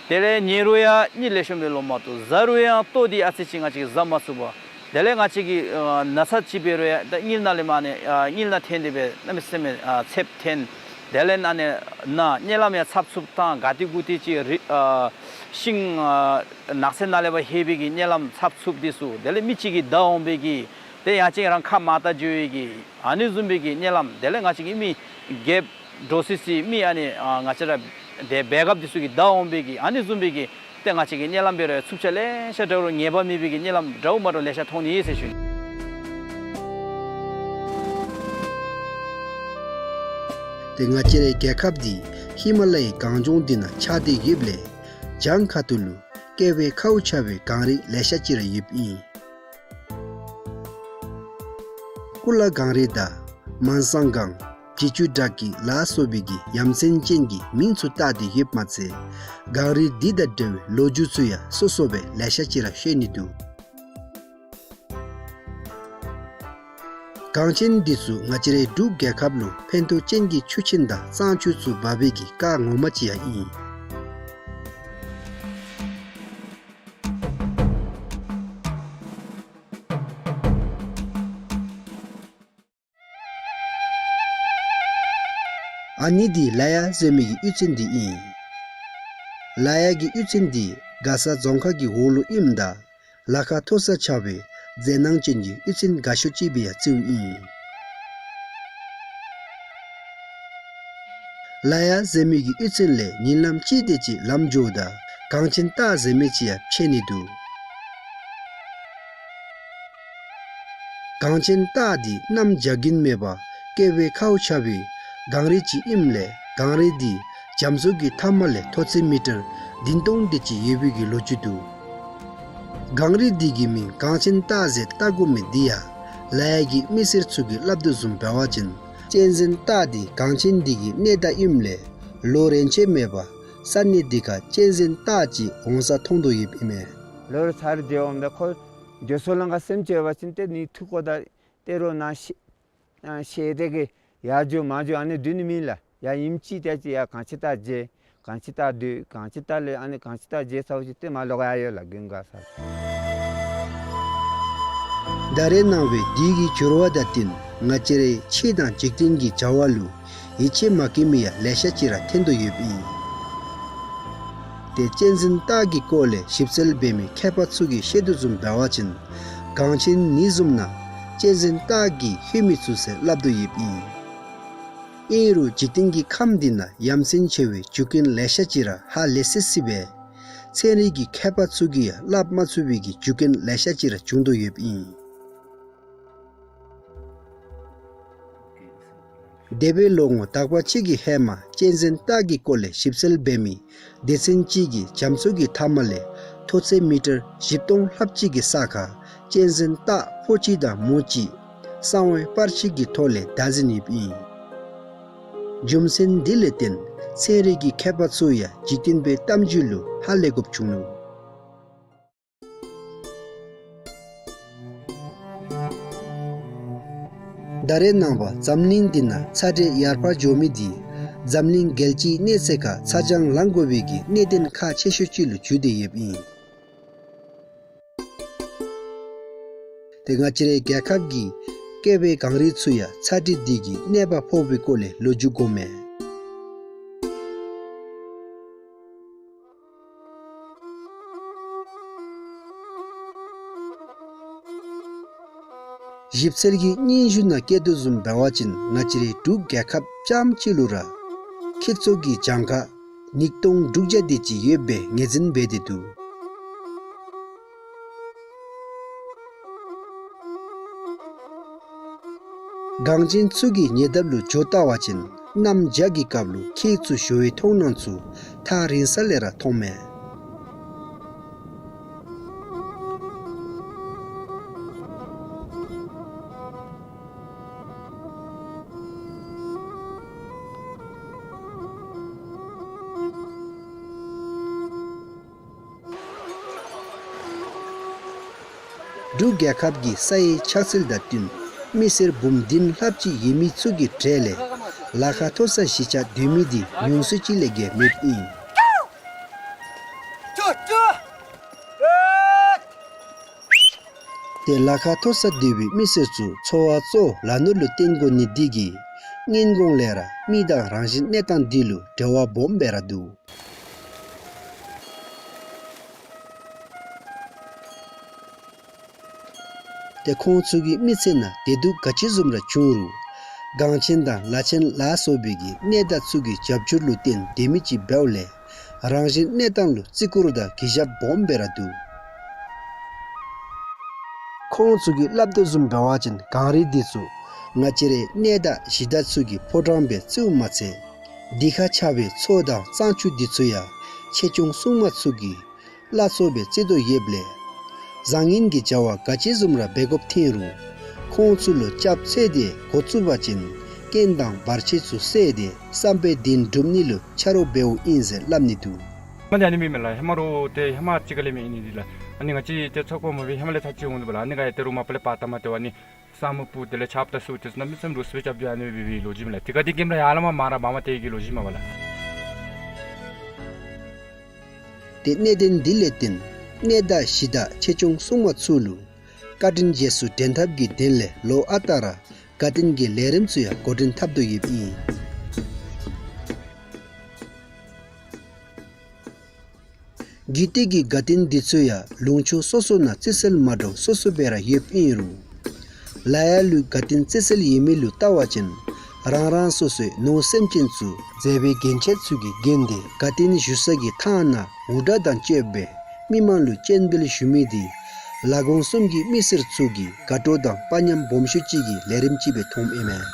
དེ་ལས་ཉལ་རུང་ཡང་གཉིད་ལེགས་ཤོམ་སྦེ་ལོག་མ་བཏུབ། བཟའ་རུང་ཡང་ལྟོ་འདི་ཨ་ཙི་ཅིག་ང་བཅས་ཀྱིས་བཟའ་མ་ཚུགས་པ། དེ་ལས་ང་བཅས་ཀྱིས་ཨ་ན་ཚ་ཅིག་འབད་རུང་ཡང་ད་གཉིད་ནང་ལས་མར་ཨ་ནི་ཨ་གཉིད་ནང་འཐེན་ཏེ་སྦེ་གནམ་མེད་ས་མེད་ཨ་ཚདཔ་འཐོན། དེ་ལས་ཨ་ནི་ན་གཉིད་ལམ་ཡང་འཚབ་འཚུབ་བཏང་། ག་ཏེ་གུ་ཏེ་ཅིག་རི་ཨ་ཤིང་ཨ་ནགས་ཚལ་ནང་ལས་ཕར་ལྷོད་པའི་གི་གཉིད་ལམ་འཚབ་འཚུབ་འདི་ཚུ། དེ་ལས་མི་གཅིག་གིས་བདའ་འོང་པའི་གི། ཏེ་ཡང་ཅིན་རང་ཁ་མར་བལྟ་འགྱོ་བའི་གི་ཨ་ནི་བཟུམ་སྦེ་གི་གཉིད་ལམ། དེ་ལས་ང་བཅས་ཀྱི་མི་རྒསཔ་འདྲོག་སི་སི་མི་ཨ་ནི་ཨ་ང་བཅས་ར་དེ་འབད་སྐབས་འདི་ཚུ་གིས་བདའ་འོང་པའི་གི་ཨ་ནི་བཟུམ་སྦེ་གི། ཏེ་ང་བཅས་ཀྱི་གཉིད་ལམ་འབད་རུང་འཚུབ་ཆ་ལེ་ཤ་འདྲ་རུང་ངེས་པ་མེད་པའི་གི་གཉིད་ལམ་འདྲཝ་མ་འདྲཝ་ལེ་ཤ་མཐོང་ནི་ཟེར་ཞུ་ནི། ཏེ་ང་བཅས་རའི་རྒྱལ་ཁབ་འདི་ཧི་མ་ལ་ཡའི་གངས་ལྗོངས་འདི་ནང་ཆགས་ཏེ་ཡོདཔ་ལས་བྱང་ཁ་ཐུག་ལུ་ཀེ་ཝེ་ཁའུ་བྱ་བའི་གངས་རི་ལེ་ཤ་ཅིག་ར་ཡོདཔ་ཨིན། ཀུ་ལ་གངས་རི་དང་མན་སང་གངས། བྱི་ཅུ་བྲག་སྐྱིད་ལ་སོགས་པའི་གི་ཡ་མཚན་ཅན་གྱི་མིང་ཚུ་བཏགས་ཏེ་ཡོདཔ་མ་ཚད་གངས་རི་འདི་དང་འབྲེལ་བའི་ལོ་རྒྱུས་ཚུ་ཡང་སོ་སོ་སྦེ་ལེ་ཤ་ཅིག་ར་ཤེས་ནི་འདུག། གངས་ཆེན་འདི་ཚུ་ང་བཅས་རའི་འབྲུག་རྒྱལ་ཁབ་ལུ་ཕན་ཐོགས་ཅན་གྱི་ཆུ་ཆེན་དང་གཙང་ཆུ་ཚུ་འབབ་པའི་གི་རྐ་ངོ་མ་ཅིག་ཡང་ཨིན། ཨ་ནི་འདི་ལ་ཡ་ཟེར་མི་གི་གཡུས་ཚན་འདི་ཨིན། ལ་ཡ་གི་གཡུས་ཚན་འདི་མགར་ས་རྫོང་ཁག་གི་འོག་ལུ་ཨིནམ་ད་ལ་ཁ་མཐོ་ས་ཆགས་པའི་མཛེས་སྣང་ཅན་གྱི་གཡུས་ཚན་དགའ་ཤོས་ཅིག་སྦེ་ཡང་བརྩིཝ་ཨིན། ལ་ཡ་ཟེར་མི་གི་གཡུས་ཚན་ལས་ཉིན་ལམ་ཅིག་དེ་ཅིག་ལམ་འགྱོཝ་ད་གངས་ཆེན་སྟག་ཟེར་མི་ཅིག་ཡང་ཕྱད་ནི་འདུག། གངས་ཆེན་སྟག་འདི་གནམ་བྱཱར་གྱིན་མེད་པར་ཀེ་ཝེ་ཁའུ་བྱ་བའི་གངས་རི་ཅིག་ཨིནམ་ལས་གངས་རི་འདི་རྒྱ་མཚོ་གི་མཐའམ་ལས་མཐོ་ཚད་མི་ཊར་བདུན་སྟོང་དེ་ཅིག་ཡོད་པའི་གི་ལོ་རྒྱུས་འདུག། གངས་རི་འདི་གི་མིང་གངས་ཆེན་སྟག་ཟེར་བཏགས་དགོ་མི་འདི་ཡང་ལ་ཡ་གི་མི་སེར་ཚུ་གིས་སླབ་དོ་བཟུམ་འབད་བ་ཅིན་གཅན་གཟན་སྟག་འདི་གངས་ཆེན་འདི་གི་གནས་བདག་ཨིནམ་ལས་ལོ་རེ་ཆད་མེད་པར་ས་གནས་འདི་ཁར་གཅན་གཟན་སྟག་ཅིག་འོང་ས་མཐོང་དོ་ཡོདཔ་ཨིན་མས། ལོ་རེ་ཚར་རེ་འགྱོཝ་ད་ཁོ་འགྱོ་སོ་ལང་ཁར་སེམས་ཅིག་འབད་བ་ཅིན་ཏེ་ནི་ཐུག་གོ་ད་ཏེ་རོགས་ནཱ་ཤེ་ཨ་ཤེས་ཏེ་གི་ཡར་འགྱོ་མར་འགྱོ་ཨ་ནི་འདི་ནི་མེད་ལགས། ཡར་ཨིནམ་ཅིག་ཏེ་ཅིག་ཡར་གངས་ཆེན་སྟག་མཇལ། གངས་ཆེན་སྟག་སྡོད། གངས་ཆེན་སྟག་ལས་ཨ་ནི་གངས་ཆེན་སྟག་མཇལ་ཚརཝ་ཅིག་ཏེ་མར་ལོག་ཡར་ཡོད་ལགས་དགུན་ཁ་ས། ད་རེས་ནངས་པའི་དུས་ཀྱི་འགྱུར་བ་དང་བསྟུན་ང་བཅས་རའི་ཆོས་དང་འཇིག་རྟེན་གྱི་བྱ་བ་ལུ་ཡིད་ཆེས་མ་བསྐྱེད་མི་ཡང་ལེ་ཤ་ཅིག་ར་ཐོན་དོ་ཡོདཔ་ཨིན། ཏེ་གཅན་གཟན་སྟག་གི་སྐོར་ལས་ཞིབ་འཚོལ་འབད་མི་མཁས་པ་ཚུ་གིས་བཤད་དོ་བཟུམ་འབད་བ་ཅིན་གངས་ཆེན་ནི་བཟུམ་ནང་གཅན་གཟན་སྟག་གིས་ལྷོད་མི་ཚུགས་ཟེར་སླབ་དོ་ཡོདཔ་ཨིན། ཨིན་རུང་འཇིག་རྟེན་གྱི་ཁམས་འདི་ནང་ཡ་མཚན་ཆེ་བའི་རྒྱུ་རྐྱེན་ལེ་ཤ་ཅིག་ར་ཧ་ལས་སི་སི་སྦེ་ཚན་རིག་གི་མཁས་པ་ཚུ་གིས་ཡང་སླབ་མ་ཚུགས་པའི་གི་རྒྱུ་རྐྱེན་ལེ་ཤ་ཅིག་ར་བྱུང་དོ་ཡོདཔ་ཨིན། འདས་པའི་ལོ་ངོ་དག་པ་ཅིག་གི་ཧེ་མ་གཅན་གཟན་སྟག་གི་སྐོར་ལས་ཞིབ་འཚོལ་འབད་མི་སྡེ་ཚན་ཅིག་གིས་རྒྱ་མཚོ་གི་མཐའམ་ལས་མཐོ་ཚད་མི་ཊར་བཞི་སྟོང་ལྷགཔ་ཅིག་གི་ས་ཁར་གཅན་གཟན་སྟག་ཕོ་གཅིག་དང་མོ་གཅིག་གསང་བའི་པར་ཅིག་གི་ཐོག་ལས་བདའ་ཟུན་ཡོདཔ་ཨིན། རྒྱུ་མཚན་འདི་ལས་བརྟེན་ཚན་རིག་གི་མཁས་པ་ཚུ་ཡང་འཇིག་རྟེན་པའི་གཏམ་རྒྱུད་ལུ་ཧ་ལས་དགོཔ་བྱུང་ནུག། ད་རེས་ནངས་པ་འཛམ་གླིང་འདི་ནང་ཚ་དྲོད་ཡར་འཕར་འགྱོ་མི་འདི་འཛམ་གླིང་རྒྱལ་སྤྱིའི་གནས་ཚད་ཁར་ཚ་གྱང་ལང་དགོ་པའི་གི་གནད་དོན་ཁག་ཆེ་ཤོས་ཅིག་ལུ་གྱུར་ཏེ་ཡོདཔ་ཨིན། ཏེ་ང་བཅས་རའི་རྒྱལ་ཁབ་ཀྱི་ཀེ་བའི་གངས་རི་ཚུ་ཡང་ཚ་དྲོད་འདི་གིས་གནོད་པ་ཕོག་པའི་སྐོར་ལས་ལོ་རྒྱུས་གོཝ་མས། ཞིབ་འཚོལ་གྱི་སྙན་ཞུ་ནང་བཀོད་དོ་བཟུམ་འབད་བ་ཅིན་ང་བཅས་རའི་འབྲུག་རྒྱལ་ཁབ་རྐྱངམ་གཅིག་ལུ་ར་ཁྱི་ཚུ་གི་གྱངས་ཁ་ཉིས་སྟོང་དྲུག་བརྒྱ་དེ་ཅིག་ཡོད་པའི་ངོས་འཛིན་འབད་དེ་འདུག། གངས་ཅན་ཚུ་གི་ཉེ་འདབས་ལུ་འགྱོ་བལྟ་བ་ཅིན་གནམ་བྱཱར་གྱི་སྐབས་ལུ་ཁྱི་ཚུ་ཞོ་བའི་མཐོང་སྣང་ཚུ་ཐག་རིང་ས་ལས་ར་མཐོངམ་མས། འབྲུག་རྒྱལ་ཁབ་ཀྱི་ས་ཡི་ཆགས་ཚུལ་དང་བསྟུན་མི་སེར་འབུམ་བདུན་ལྷགཔ་ཅིག་ཡོད་མི་ཚུ་གི་གྲས་ལས་ལ་ཁ་མཐོ་ས་གཞིས་ཆགས་སྡོད་མི་འདི་ཉུང་སུ་ཅིག་ལས་བརྒལ་མེདཔ་ཨིན། ཏེ་ལ་ཁ་མཐོ་ས་སྡོད་པའི་མི་སེར་ཚུ་འཚོ་བ་གཙོ་བོ་ལ་ནོར་ལུ་བརྟེན་དགོ་ནི་འདི་གིས་སྔོན་གོང་ལས་ར་མི་དང་རང་བཞིན་གནས་སྟངས་འདི་ལུ་འབྲེལ་བ་སྦོམ་སྦེ་ར་འདུག། ཏེ་ཁོང་ཚུ་གི་མི་ཚེ་ནང་བདེ་སྡུག་ག་ཅི་བཟུམ་ར་བྱུང་རུང་གངས་ཅན་དང་ལ་ཆེན་ལ་སོགས་པའི་གི་གནས་བདག་ཚུ་གི་རྒྱབ་སྐྱོར་ལུ་བརྟེན་སྡོད་མི་ཅིག་འབདཝ་ལས་རང་བཞིན་གནས་སྟངས་ལུ་བརྩི་བཀུར་དང་གུས་ཞབས་སྦོམ་སྦེ་ར་འདུག། ཁོང་ཚུ་གིས་སླབ་དོ་བཟུམ་འབད་བ་ཅིན་གངས་རི་འདི་ཚུ་ང་བཅས་རའི་གནས་བདག་གཞི་བདག་ཚུ་གི་ཕོ་བྲང་སྦེ་བརྩིཝ་མ་ཚད་འདི་ཁར་ཆགས་པའི་མཚོ་དང་གཙང་ཆུ་འདི་ཚུ་ཡང་ཆེ་ཆུང་སྲུང་མ་ཚུ་གི་བླ་མཚོ་སྦེ་བརྩི་དོ་ཡོདཔ་ལས་བཟང་ངན་གྱི་བྱ་བ་ག་ཅི་བཟུམ་ར་འབད་དགོཔ་ཐོན་རུང་ཁོང་ཚུ་ལུ་སྐྱབས་འཚོལ་ཏེ་འགོ་བཙུགས་པ་ཅིན་རྐྱེན་དང་བར་ཆད་ཚུ་སེལ་ཏེ་བསམ་པའི་དོན་འགྲུབ་ནི་ལུ་ཆ་རོགས་འབདཝ་ཨིན་ཟེར་སླབ་ནི་འདུག། མ་ནི་ཨ་ནི་མེན་མས་ལགས། ཧེ་མ་རོགས་ཏེ་ཧེ་མ་ཅིག་ཁ་ལས་མེན་ཨིན་ནི་འདི་ལགས། ཨ་ནི་ང་བཅས་ཏེ་ཚོགས་པ་མ་འབད་ཧེ་མ་ལས་ཚར་ཅིག་འོང་དོ་བ་ལགས། ཨ་ནི་ག་ཡ་ཏེ་རོགས་མ་པ་ལས་པ་ཏ་མ་ཏེ་བ་ནི་ས་མུ་པུ་དེ་ལས་ཆརཔ་ད་སུ་ཏེ་ཚུ་གནམ་མེད་ས་མེད་རོགས་སུ་སྦེ་རྐྱབ་སྟེ་ཨ་ནི་སྦེ་སྦེ་ལོ་རྒྱུས་མས་ལགས། ཏེ་ག་དེ་གིས་མ་ལགས་ཡར་ལས་མར་མར་ར་མ་མ་ཏེ་གི་ལོ་རྒྱུས་མས་པ་ལགས། ཏེ་གནད་དོན་འདི་ལས་བརྟེན་གནས་བདག་གཞི་བདག་ཆེ་ཆུང་སྲུང་མ་ཚུ་ལུ་བཀའ་དྲིན་རྗེས་སུ་དྲན་ཐབས་ཀྱི་དོན་ལས་ལོ་ཨ་རྟག་ར་དགའ་སྟོན་གྱི་ལས་རིམ་ཚུ་ཡང་འགོ་འདྲེན་འཐབ་དོ་ཡོདཔ་ཨིན། རྒྱུད་སྟོད་ཀྱི་དགའ་སྟོན་འདི་ཚུ་ཡང་ལུང་ཕྱོགས་སོ་སོ་ནང་བརྩི་སྲོལ་མ་འདྲཝ་སོ་སོ་སྦེ་ར་ཡོདཔ་ཨིན་རུང་ལ་ཡ་ལུ་དགའ་སྟོན་བརྩི་སྲོལ་ཡོད་མི་ལུ་བལྟ་བ་ཅིན་རང་རང་སོ་སོའི་ནོར་སེམས་ཅན་ཚུ་མཛེས་པའི་རྒྱན་ཆ་ཚུ་གིས་བརྒྱན་ཏེ་དགའ་སྟོན་ཞུ་ས་གི་ཐང་ནང་འུར་སྒྲ་དང་བཅས་པའི་མི་མང་ལུ་སྤྱན་འབུལ་ཞུ་མི་འདི་ལ་དགོང་གསུམ་གྱི་མི་སེར་ཚུ་གི་དགའ་སྤྲོ་དང་དཔའ་ཉམས་སྦོམ་ཤོས་ཅིག་གི་ལས་རིམ་ཅིག་སྦེ་མཐོངམ་ཨིན་མས།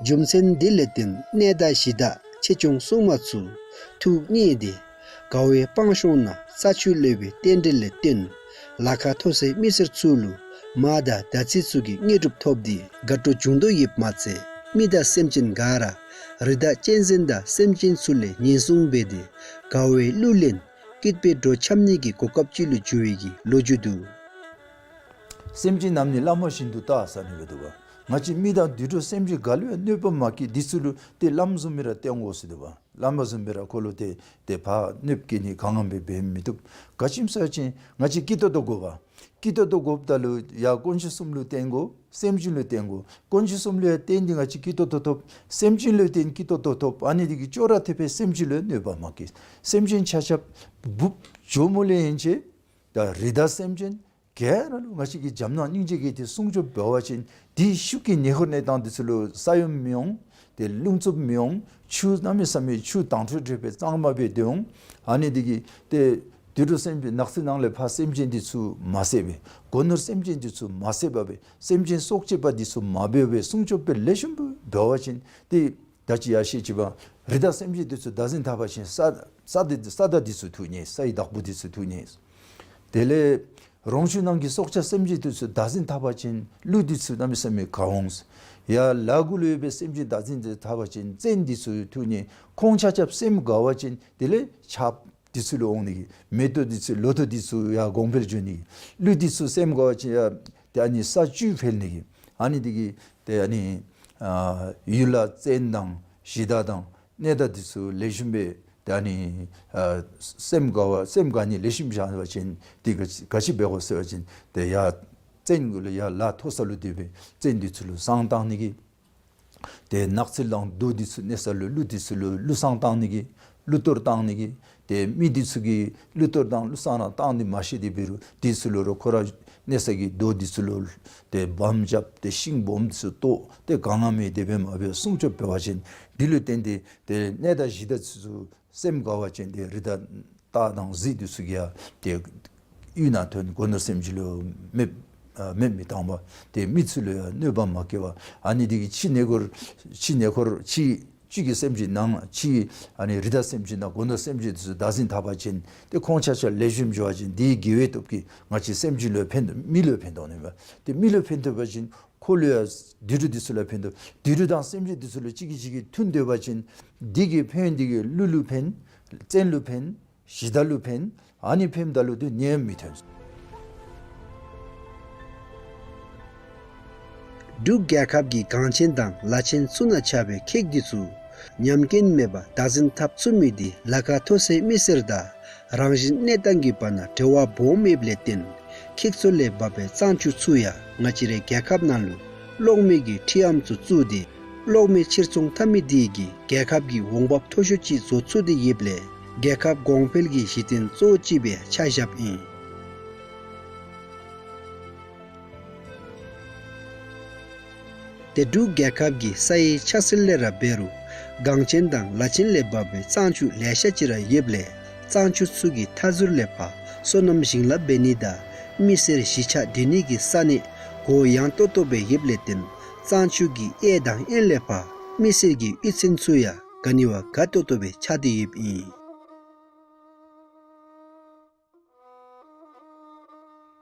རྒྱུ་མཚན་འདི་ལས་བརྟེན་གནས་བདག་གཞི་བདག་ཆེ་ཆུང་སྲུང་མ་ཚུ་ཐུགས་མཉེས་ཏེ་དགའ་བའི་སྤང་གཤོང་ནང་རྩྭ་ཆུ་ལེན་པའི་རྟེན་འབྲེལ་ལས་བརྟེན་ལ་ཁ་མཐོ་སའི་མི་སེར་ཚུ་ལུ་མ་དང་ཟླ་ཚེས་ཚུ་གི་དངོས་གྲུབ་ཐོབ་སྟེ་དགའ་སྤྲོ་བྱུང་དོ་ཡོདཔ་མ་ཚད་མི་དང་སེམས་ཅན་ག་ར་རི་དྭགས་གཅན་གཟན་དང་སེམས་ཅན་ཚུ་ལས་ཉེན་སྲུང་འབད་དེ་དགའ་བའི་གླུ་ལེན་སྐྱིད་པའི་བྲོ་འཆམ་ནི་གི་གོ་སྐབས་ཅིག་ལུ་འགྱུར་བའི་གི་ལོ་རྒྱུས་འདུག། སེམས་ཅན་རྣམས་ནི་བླ་མ་བཞིན་དུ་བལྟ་ཟེར་ཨ་ནི་སྦེ་འདུག་པ། ང་བཅས་མི་དང་དུད་འགྲོ་སེམས་ཅན་ག་ལུ་ཡང་གནོད་པ་མ་བཀལ་འདི་ཚུ་ལུ་ཏེ་བླམ་བཟུམ་སྦེ་ར་བསྟེན་དགོ་ཟེར་འདུག་པ། བླམ་བཟུམ་སྦེ་ར་ཁོ་ལུ་ཏེ་ཏེ་ཕར་གནོདཔ་བཀལ་ནི་གང་ངམ་སྦེ་འབད་མི་བཏུབ། ག་ཅི་སྨོ་ཟེར་བ་ཅིན་ང་བཅས་སྐྱིད་ཏོག་ཏོ་དགོ་པ། སྐྱིད་ཏོག་ཏོ་དགོཔ་ད་ལུ་ཡར་དཀོན་མཆོག་གསུམ་ལུ་བརྟེན་དགོ། སེམས་ཅན་ལུ་བརྟེན་དགོ། དཀོན་མཆོག་གསུམ་ལུ་ཡང་བརྟེན་ཏེ་ང་བཅས་སྐྱིད་ཏོག་ཏོ་ཐོབ། སེམས་ཅན་ལུ་བརྟེན་སྐྱིད་ཏོག་ཏོ་ཐོབ། ཨ་ནི་འདི་གིས་ཅོག་ར་འཐདཔ་སྦེ་སེམས་ཅན་ལུ་གནོད་པ་མ་བཀལ། སེམས་ཅན་ཆ་ཁྱབ་འབུཔ་ཇོ་མོ་ལས་ཡན་ཆད་ད་རི་དྭགས་སེམས་ཅན་ག་ར་ལུ་ང་བཅས་ཀྱིས་འཇམ་ནག་སྙིང་རྗེ་གིས་ཏེ་སྲུང་སྐྱོབ་འབད་བ་ཅིན་དེའི་ཤུགས་ཀྱིས་ཉེ་འཁོར་གནས་སྟངས་འདི་ཚུ་ལུ་ས་ཡོམ་མི་འོང་། ཏེ་རླུང་འཚུབ་མི་འོང་། ཆུ་གནམ་མེད་ས་མེད་ཆུ་དྭངས་འཕྲོས་འཕྲོས་སྦེ་གཙང་མ་སྦེ་སྡོད་འོང་། ཨ་ནི་འདི་གིས་ཏེ་དུད་འགྲོ་སེམས་ཅན་ནགས་ཚལ་ནང་ལས་ཕར་སེམས་ཅན་འདི་ཚུ་མ་བསད་པར་སྒོ་ནོར་སེམས་ཅན་འདི་ཚུ་མ་བསད་པར་སྦེ་སེམས་ཅན་སྲོག་བཅད་པ་འདི་ཚུ་མ་འབད་བར་སྲུང་སྐྱོབ་སྦེ་ལེགས་ཤོམ་སྦེ་འབད་བ་ཅིན་ཏེ་ད་ཅི་ཡར་བཤད་ཅི་བ་རི་དྭགས་སེམས་ཅན་འདི་ཚུ་བདག་འཛིན་འཐབ་པ་ཅིན་ས་ས་འདི་ས་དང་འདི་ཚུ་ཐུག་ནི། སའི་བདག་པོ་འདི་ཚུ་ཐུག་ནི། དེ་ལས་རོང་ཆུ་ནང་གི་སྲོག་ཆགས་སེམས་ཅན་འདི་ཚུ་བདག་འཛིན་འཐབ་པ་ཅིན་ཀླུ་འདི་ཚུ་གནམ་མེད་ས་མེད་དགའ་འོང་། ཡར་ལ་གུ་ལུ་ཡོད་པའི་སེམས་ཅན་བདག་འཛིན་འདི་འཐབ་པ་ཅིན་བཙན་འདི་ཚུ་ཐུག་ནི། ཁོང་ཆ་ཁྱབ་སེམས་དགའ་བ་ཅིན་དེ་ལས་ཆརཔ་འདི་ཚུ་ལུ་འོང་ནི། མེ་ཏོག་འདི་ཚུ་ལོ་ཐོག་འདི་ཚུ་ཡར་གོང་འཕེལ་འགྱོ་ནི། ཀླུ་འདི་ཚུ་སེམས་དགའ་བ་ཅིན་ཡར་ ཏེ་ཨ་ནི་ས་བཅུད་འཕེལ་ནི་གི་ཨ་ནི་འདི་གིས་ཏེ་ཨ་ནི་ཨ་ཡུལ་ལ་བཙན་དང་གཞི་བདག་དང་གནས་བདག་འདི་ཚུ་ལེགས་ཤོམ་སྦེ་ཏེ་ཨ་ནི་ཨ་སེམས་དགའ་བ་སེམས་དགའ་ནི་ལེགས་ཤོམ་བཞག་པ་ཅིན་ཏེ་ག་ག་ཅི་འབད་དགོ་ཟེར་བ་ཅིན་ཏེ་ཡར་བཙན་གུ་ལུ་ཡར་ལ་མཐོ་ས་ལུ་སྡོད་པའི་བཙན་འདི་ཚུ་ལུ་བསང་བཏང་ནི་གི། ཏེ་ནགས་ཚལ་དང་རྡོ་འདི་ཚུ་གནས་ས་ལུ་ཀླུ་འདི་ཚུ་ལུ་ཀླུ་བསང་བཏང་ནི་གི། ཀླུ་གཏོར་བཏང་ནི་གི། ཏེ་མི་འདི་ཚུ་གིས་ཀླུ་གཏོར་དང་ཀླུ་བསང་ར་བཏང་སྟེ་མ་ཤེས་ཏེ་འབད་རུང་འདི་ཚུ་ལུ་ར་ཁོ་ར་གནས་ས་གི་རྡོ་འདི་ཚུ་ལུ་ཏེ་བམ་རྐྱབ་སྟེ་ཤིང་སྦོམ་འདི་ཚུ་བཏོག་སྟེ་གང་ང་མེད་དེ་སྦེ་མ་འབད་སྲུང་སྐྱོབ་འབད་བ་ཅིན་འདི་ལུ་བརྟེན་ཏེ་ཏེ་གནས་བདག་གཞི་བདག་ཚུ་ཚུ་སེམས་དགའ་བ་ཅིན་ཏེ་རི་དྭགས་སྟག་དང་གཟིག་འདི་ཚུ་གིས་ཡང་ཏེ་ཡུལ་ནང་ཐོན་སྒོ་ནོར་སེམས་ཅན་ལུ་མེདཔ་ཨ་མེདཔ་མི་བཏང་བར་ཏེ་མི་ཚུ་ལུ་ཡང་གནོད་པ་མ་བཀལ་བར་ཨ་ནི་འདི་གིས་ཕྱི་ནང་འཁོར་ཕྱི་ནང་འཁོར་ཕྱི་བཅུད་ཀྱི་སེམས་ཅན་ནང་ཕྱི་ཨ་ནི་རི་དྭགས་སེམས་ཅན་དང་སྒོ་ནོར་སེམས་ཅན་འདི་ཚུ་བདག་འཛིན་འཐབ་པ་ཅིན་ཏེ་ཁོང་ཆ་ཁྱབ་ལེགས་ཤོམ་འགྱོ་བ་ཅིན་འདི་དགེ་བའི་སྟོབས་ཀྱིས་ང་བཅས་སེམས་ཅན་ལུ་ཕན་ཐོགས་མི་ལུ་ཕན་ཐོགས་ནི་མས། ཏེ་མི་ལུ་ཕན་ཐོགས་པ་ཅིན་ཁོ་ལུ་ཡང་དུད་འགྲོ་འདི་ཚུ་ལུ་ཕན་ཐོགས། དུད་འགྲོ་དང་སེམས་ཅན་འདི་ཚུ་ལུ་གཅིག་གིས་གཅིག་གིས་མཐུན་སྡོད་པ་ཅིན་འདི་གི་ཕན་འདི་གིས་ཀླུ་ལུ་ཕན། བཙན་ལུ་ཕན། གཞི་བདག་ལུ་ཕན། ཨ་ནི་ཕནམ་ད་ལུ་ཏེ་ཉེས་མི་ཐོན། འབྲུག་རྒྱལ་ཁབ་ཀྱི་གངས་ཅན་དང་ལ་ཅན་ཚུ་ནང་ཆགས་པའི་ཁྱེགས་འདི་ཚུ་ཉམས་རྐྱེན་མེད་པར་བདག་འཛིན་འཐབ་ཚུགས་མི་འདི་ལ་ཁ་མཐོ་སའི་མི་སེར་དང་རང་བཞིན་གནས་སྟངས་ཀྱི་བར་ན་འབྲེལ་བ་སྦོམ་ཡོདཔ་ལས་བརྟེན་ཁྱེགས་ཚུ་ལས་འབབ་པའི་གཙང་ཆུ་ཚུ་ཡང་ང་བཅས་རའི་རྒྱལ་ཁབ་ནང་ལུ་གློག་མེ་གི་འཕྲུལ་ཨམ་ཚུ་བཙུགས་ཏེ་གློག་མེ་ཕྱིར་ཚོང་འཐབ་མི་འདི་གིས་རྒྱལ་ཁབ་ཀྱི་འོང་འབབ་མཐོ་ཤོས་ཅིག་བཟོ་ཚུགས་ཏེ་ཡོདཔ་ལས་རྒྱལ་ཁབ་གོང་འཕེལ་གྱི་གཞི་རྟེན་གཙོ་བོ་ཅིག་སྦེ་ཆ་བཞགཔ་ཨིན། ཏེ་འབྲུག་རྒྱལ་ཁབ་ཀྱི་ས་ཡི་ཆགས་སྲོལ་ལས་ར་འབད་རུང་གངས་ཅན་དང་ལ་ཅན་ལས་འབབ་པའི་གཙང་ཆུ་ལེ་ཤ་ཅིག་ར་ཡོདཔ་ལས་གཙང་ཆུ་ཚུ་གི་མཐའ་ཟུར་ལས་ཕར་སོ་ནམ་ཞིང་ལཱ་འབད་ནི་དང་མི་སེར་གཞིས་ཆགས་སྡོད་ནི་གི་ས་གནས་གུ་ཡངས་ཏོག་ཏོ་སྦེ་ཡོདཔ་ལས་བརྟེན་གཙང་ཆུ་གི་གཡས་དང་གཡོན་ལས་ཕར་མི་སེར་གྱི་གཡུས་ཚན་ཚུ་ཡང་ག་ནི་བ་དགའ་ཏོག་ཏོ་སྦེ་ཆགས་ཏེ་ཡོདཔ་ཨིན།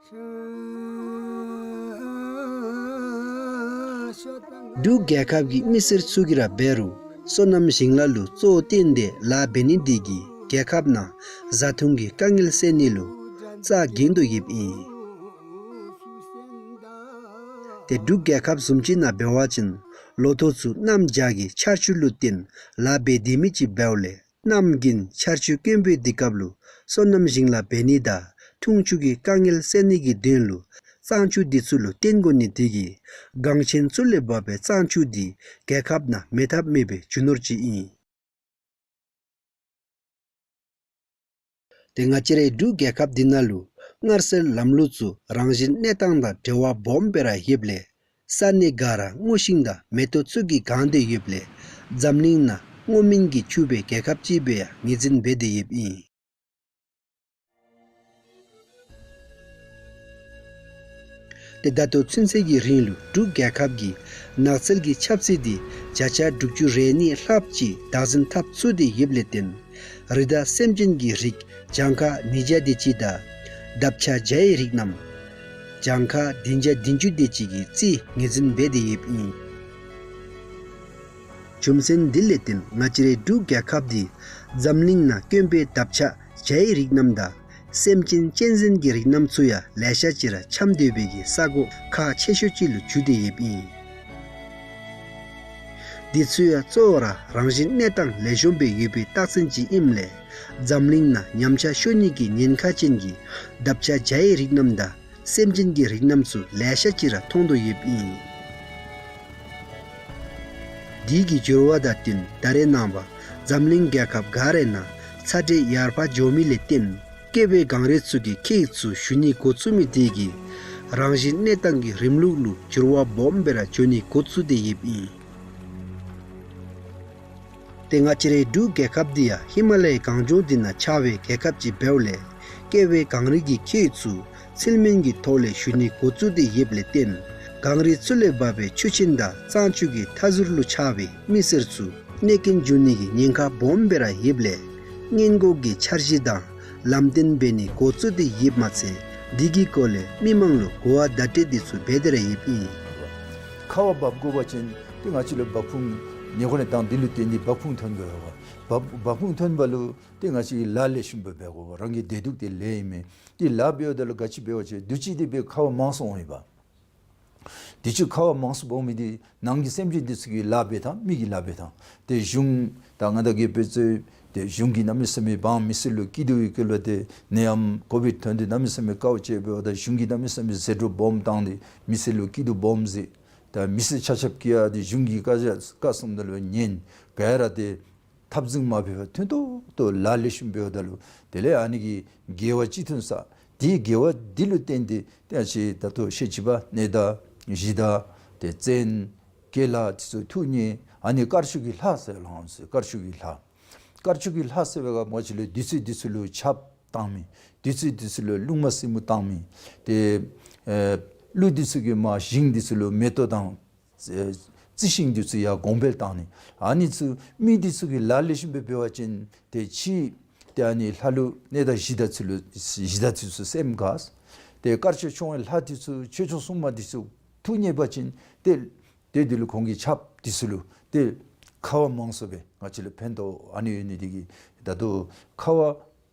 འབྲུག་རྒྱལ་ཁབ་ཀྱི་མི་སེར་ཚུ་གིས་ར་འབད་རུང་སོ་ནམ་ཞིང་ལཱ་ལུ་གཙོ་བོ་བཏོན་ཏེ་ལཱ་འབད་ནི་འདི་གིས་རྒྱལ་ཁབ་ནང་བཟའ་འཐུང་གི་དཀའ་ངལ་སེལ་ནི་ལུ་རྩ་འགེངས་དོ་ཡོདཔ་ཨིན། ཏེ་འབྲུག་རྒྱལ་ཁབ་བཟུམ་ཅིག་ནང་འབད་བ་ཅིན་ལོ་ཐོག་ཚུ་གནམ་བྱཱར་གྱི་ཆར་ཆུ་ལུ་བརྟེན་ལཱ་འབད་སྡོད་མི་ཅིག་འབདཝ་ལས་གནམ་དགུན་ཆར་ཆུ་དཀོན་པོའི་དུས་སྐབས་ལུ་སོ་ནམ་ཞིང་ལཱ་འབད་ནི་དང་འཐུང་ཆུ་གི་དཀའ་ངལ་སེལ་ནི་གི་དོན་ལུ་གཙང་ཆུ་འདི་ཚུ་ལུ་བརྟེན་དགོ་ནི་འདི་གིས་གངས་ཅན་ཚུ་ལས་འབབ་པའི་གཙང་ཆུ་འདི་རྒྱལ་ཁབ་ནང་མེད་ཐབས་མེད་པའི་རྒྱུ་ནོར་ཅིག་ཨིན། ཏེ་ང་བཅས་རའི་འབྲུག་རྒྱལ་ཁབ་འདི་ནང་ལུ་མངར་ཟས་ལམ་ལུགས་ཚུ་རང་བཞིན་གནས་སྟངས་དང་འབྲེལ་བ་སྦོམ་སྦེ་ར་ཡོདཔ་ལས་ས་གནས་ག་ར་སྔོ་ཤིང་དང་མེ་ཏོག་ཚུ་གིས་གང་སྟེ་ཡོདཔ་ལས་འཛམ་གླིང་ནང་སྔོ་སྨན་གྱིས་ཕྱུག་པའི་རྒྱལ་ཁབ་ཅིག་སྦེ་ཡང་ངོས་འཛིན་འབད་དེ་ཡོདཔ་ཨིན། ཏེ་ད་ལྟོ་ཚུན་ཚོད་ཀྱི་རིང་ལུ་འབྲུག་རྒྱལ་ཁབ་ཀྱིས་ནགས་ཚལ་གྱི་ཆབ་སྲིད་འདི་བརྒྱ་ཆ་དྲུག་ཅུ་རེ་གཉིས་ལྷགཔ་ཅིག་བདག་འཛིན་འཐབ་ཚུགས་ཏེ་ཡོདཔ་ལས་བརྟེན་རི་དྭགས་སེམས་ཅན་གྱི་རིགས་གྱངས་ཁ་ཉིས་བརྒྱ་དེ་ཅིག་དང་འདབ་ཆགས་བརྒྱ་ཡི་རིགས་རྣམས་གྱངས་ཁ་བདུན་བརྒྱ་བདུན་ཅུ་དེ་ཅིག་གི་རྩིས་ངོས་འཛིན་འབད་དེ་ཡོདཔ་ཨིན། རྒྱུ་མཚན་འདི་ལས་བརྟེན་ང་བཅས་རའི་འབྲུག་རྒྱལ་ཁབ་འདི་འཛམ་གླིང་ནང་དཀོན་པའི་འདབ་ཆགས་བརྒྱ་ཡི་རིགས་རྣམས་དང་སེམས་ཅན་གཅན་གཟན་གྱི་རིགས་རྣམས་ཚུ་ཡང་ལེ་ཤ་ཅིག་ར་འཁྱམས་སྡོད་པའི་གི་ས་གོ་ཁག་ཆེ་ཤོས་ཅིག་ལུ་གྱུར་ཏེ་ཡོདཔ་ཨིན། འདི་ཚུ་ཡང་གཙོ་བོ་ར་རང་བཞིན་གནས་སྟངས་ལེགས་ཤོམ་སྦེ་ཡོད་པའི་རྟགས་མཚན་ཅིག་ཨིནམ་ལས་འཛམ་གླིང་ནང་ཉམས་ཆག་ཤོར་ནི་གི་ཉེན་ཁ་ཅན་གྱི་འདབ་ཆགས་བརྒྱ་ཡི་རིགས་རྣམས་དང་སེམས་ཅན་གྱི་རིགས་རྣམས་ཚུ་ལེ་ཤ་ཅིག་ར་མཐོང་དོ་ཡོདཔ་ཨིན། དེ་གི་འགྱུར་བ་དང་བསྟུན་ད་རེས་ནངས་པ་འཛམ་གླིང་རྒྱལ་ཁབ་ག་རའི་ནང་ཚ་དྲོད་ཡར་འཕར་འགྱོ་མི་ལས་བརྟེན་ཀེ་བའི་གངས་རི་ཚུ་གི་ཁྱེགས་ཚུ་ཞུ་ནི་འགོ་བཙུགས་མི་དེ་གིས་རང་བཞིན་གནས་སྟངས་ཀྱི་རིམ་ལུགས་ལུ་འགྱུར་བ་སྦོམ་སྦེ་ར་འགྱོ་ནི་འགོ་བཙུགས་ཏེ་ཡོདཔ་ཨིན། ཏེ་ང་བཅས་རའི་འབྲུག་རྒྱལ་ཁབ་འདི་ཡང་ཧི་མ་ལ་ཡའི་གངས་ལྗོངས་འདི་ནང་ཆགས་པའི་རྒྱལ་ཁབ་ཅིག་འབདཝ་ལས་ཀེ་བའི་གངས་རི་གི་ཁྱེགས་ཚུ་ཚིལ་སྨན་གྱི་ཐོག་ལས་ཞུ་ནི་འགོ་བཙུགས་ཏེ་ཡོདཔ་ལས་བརྟེན་གངས་རི་ཚུ་ལས་འབབ་པའི་ཆུ་ཆེན་དང་གཙང་ཆུ་གི་མཐའ་ཟུར་ལུ་ཆགས་པའི་མི་སེར་ཚུ་གནོད་སྐྱོན་འབྱུང་ནི་གི་ཉེན་ཁ་སྦོམ་སྦེ་ར་ཡོདཔ་ལས་སྔོན་འགོག་གི་འཆར་གཞི་དང་ལམ་སྟོན་འབད་ནི་འགོ་བཙུགས་ཏེ་ཡོདཔ་མ་ཚད་འདི་གི་སྐོར་ལས་མི་མང་ལུ་གོ་བ་བརྡ་སྤྲོད་འདི་ཚུ་འབད་དེ་ར་ཡོདཔ་ཨིན། ཁ་བ་འབབ་དགོ་པ་ཅིན་ཏེ་ང་བཅས་ལུ་འབབ་ཁུངས་ཉེ་འཁོར་ནང་དང་འདི་ལུ་བརྟེན་ཏེ་འབབ་ཁུངས་ཐོན་དགོ་པས། འབབ་འབབ་ཁུངས་ཐོན་པ་ལུ་ཏེ་ང་བཅས་ལཱ་ལེགས་ཤོམ་སྦེ་འབད་དགོ་པས། རང་གི་བདེ་སྡུག་དེ་ལས་ཨིན་མས། ཏེ་ལཱ་འབདཝ་ད་ལུ་ག་ཅི་འབད་བ་ཅིན་དུས་ཅི་དེ་སྦེ་ཁ་བ་མང་སུ་འོང་ཡི་པ། དུས་ཅི་ཁ་བ་མང་སུ་སྦོམ་མི་འདི་ནང་གི་སེམས་ཅན་འདི་ཚུ་གི་ལཱ་འབད་ཐངས་མི་གི་ལཱ་འབད་ཐངས། ཏེ་གཞུང་ད་ང་དང་གིས་འབད་ཚུགས་ཏེ་གཞུང་གིས་གནམ་མེད་ས་མེད་འབངས་མི་སེར་ལུ་སྐྱིད་སྡུག་གི་སྐོར་ལུ་ཏེ་ནད་ཡམས་ཀོ་བིཌ་ཐོན་ཏེ་གནམ་མེད་ས་མེད་དཀའཝ་སྤྱད་འབདཝ་ད་གཞུང་གིས་གནམ་མེད་ས་མེད་ཟད་འགྲོ་སྦོམ་བཏང་སྟེ་མི་སེར་ལུ་སྐྱིད་སྡུག་སྦོམ་མཛད། ད་མི་སེར་ཆ་ཁྱབ་ཀྱིས་ཡང་ཏེ་གཞུང་གི་བཀའ་རྒྱ་བཀའ་གསུང་ད་ལུ་ཉན་ག་ར་ཏེ་འཐབ་འཛིང་མ་འབད་བར་མཐུན་ཏོག་ཏོ་ལཱ་ལེགས་ཤོམ་འབདཝ་ད་ལུ་དེ་ལས་ཨ་ནི་གི་དགེ་བ་ཅིག་ཐོན་ས། དེའི་དགེ་བ་འདི་ལུ་བརྟེན་ཏེ་ཏེ་ཨ་ཅི་ད་ལྟོ་ཤེས་བྱ་པ་གནས་བདག་གཞི་བདག་ཏེ་བཙན་སྐྱེས་ལྷ་འདི་ཚུ་ཐུགས་མཉེས། ཨ་ནི་དཀར་ཕྱོགས་ཀྱི་ལྷ་ཟེར་ལོ་ཟེར། དཀར་ཕྱོགས་ཀྱི་ལྷ། དཀར་ཕྱོགས་ཀྱི་ལྷ་ཟེར་བའི་ག་མ་ཅི་ལུ་བདུད་རྩི་འདི་ཚུ་ལུ་ཆརཔ་བཏང་མི། བདུད་རྩི་འདི་ཚུ་ལུ་རླུང་མ་སྲིན་མོ་བཏང་མི། ཏེ་ཨེ་ཀླུ་འདི་ཚུ་གིས་མ་ཞིང་འདི་ཚུ་ལུ་མེ་ཏོག་དང་ཨེ་རྩི་ཤིང་འདི་ཚུ་ཡང་གོང་འཕེལ་བཏང་ནི། ཨ་ནི་ཚུ་མི་འདི་ཚུ་གིས་ལཱ་ལེགས་ཤོམ་སྦེ་འབད་བ་ཅིན་ཏེ་ཕྱི་ཏེ་ཨ་ནི་ལྷ་ཀླུ་གནས་བདག་གཞི་བདག་ཚུ་ལུ་གཞི་བདག་ཚུ་ཚུ་སེམས་དགའ། ཏེ་དཀར་ཕྱོགས་མཆོང་བའི་ལྷ་འདི་ཚུ་ཆོས་སྐྱོང་སྲུང་མ་འདི་ཚུ་ཐུགས་མཉེས་པ་ཅིན་ཏེ་ཏེ་འདི་ལུ་ཁོང་གི་ཆརཔ་འདི་ཚུ་ལུ་ཏེ་ཁ་བ་མང་སུ་སྦེ་ང་བཅས་ལུ་ཕན་ཐོགས། ཨ་ནི་ཡོད་ནི་འདི་གིས་ད་ལྟོ་ཁ་བ་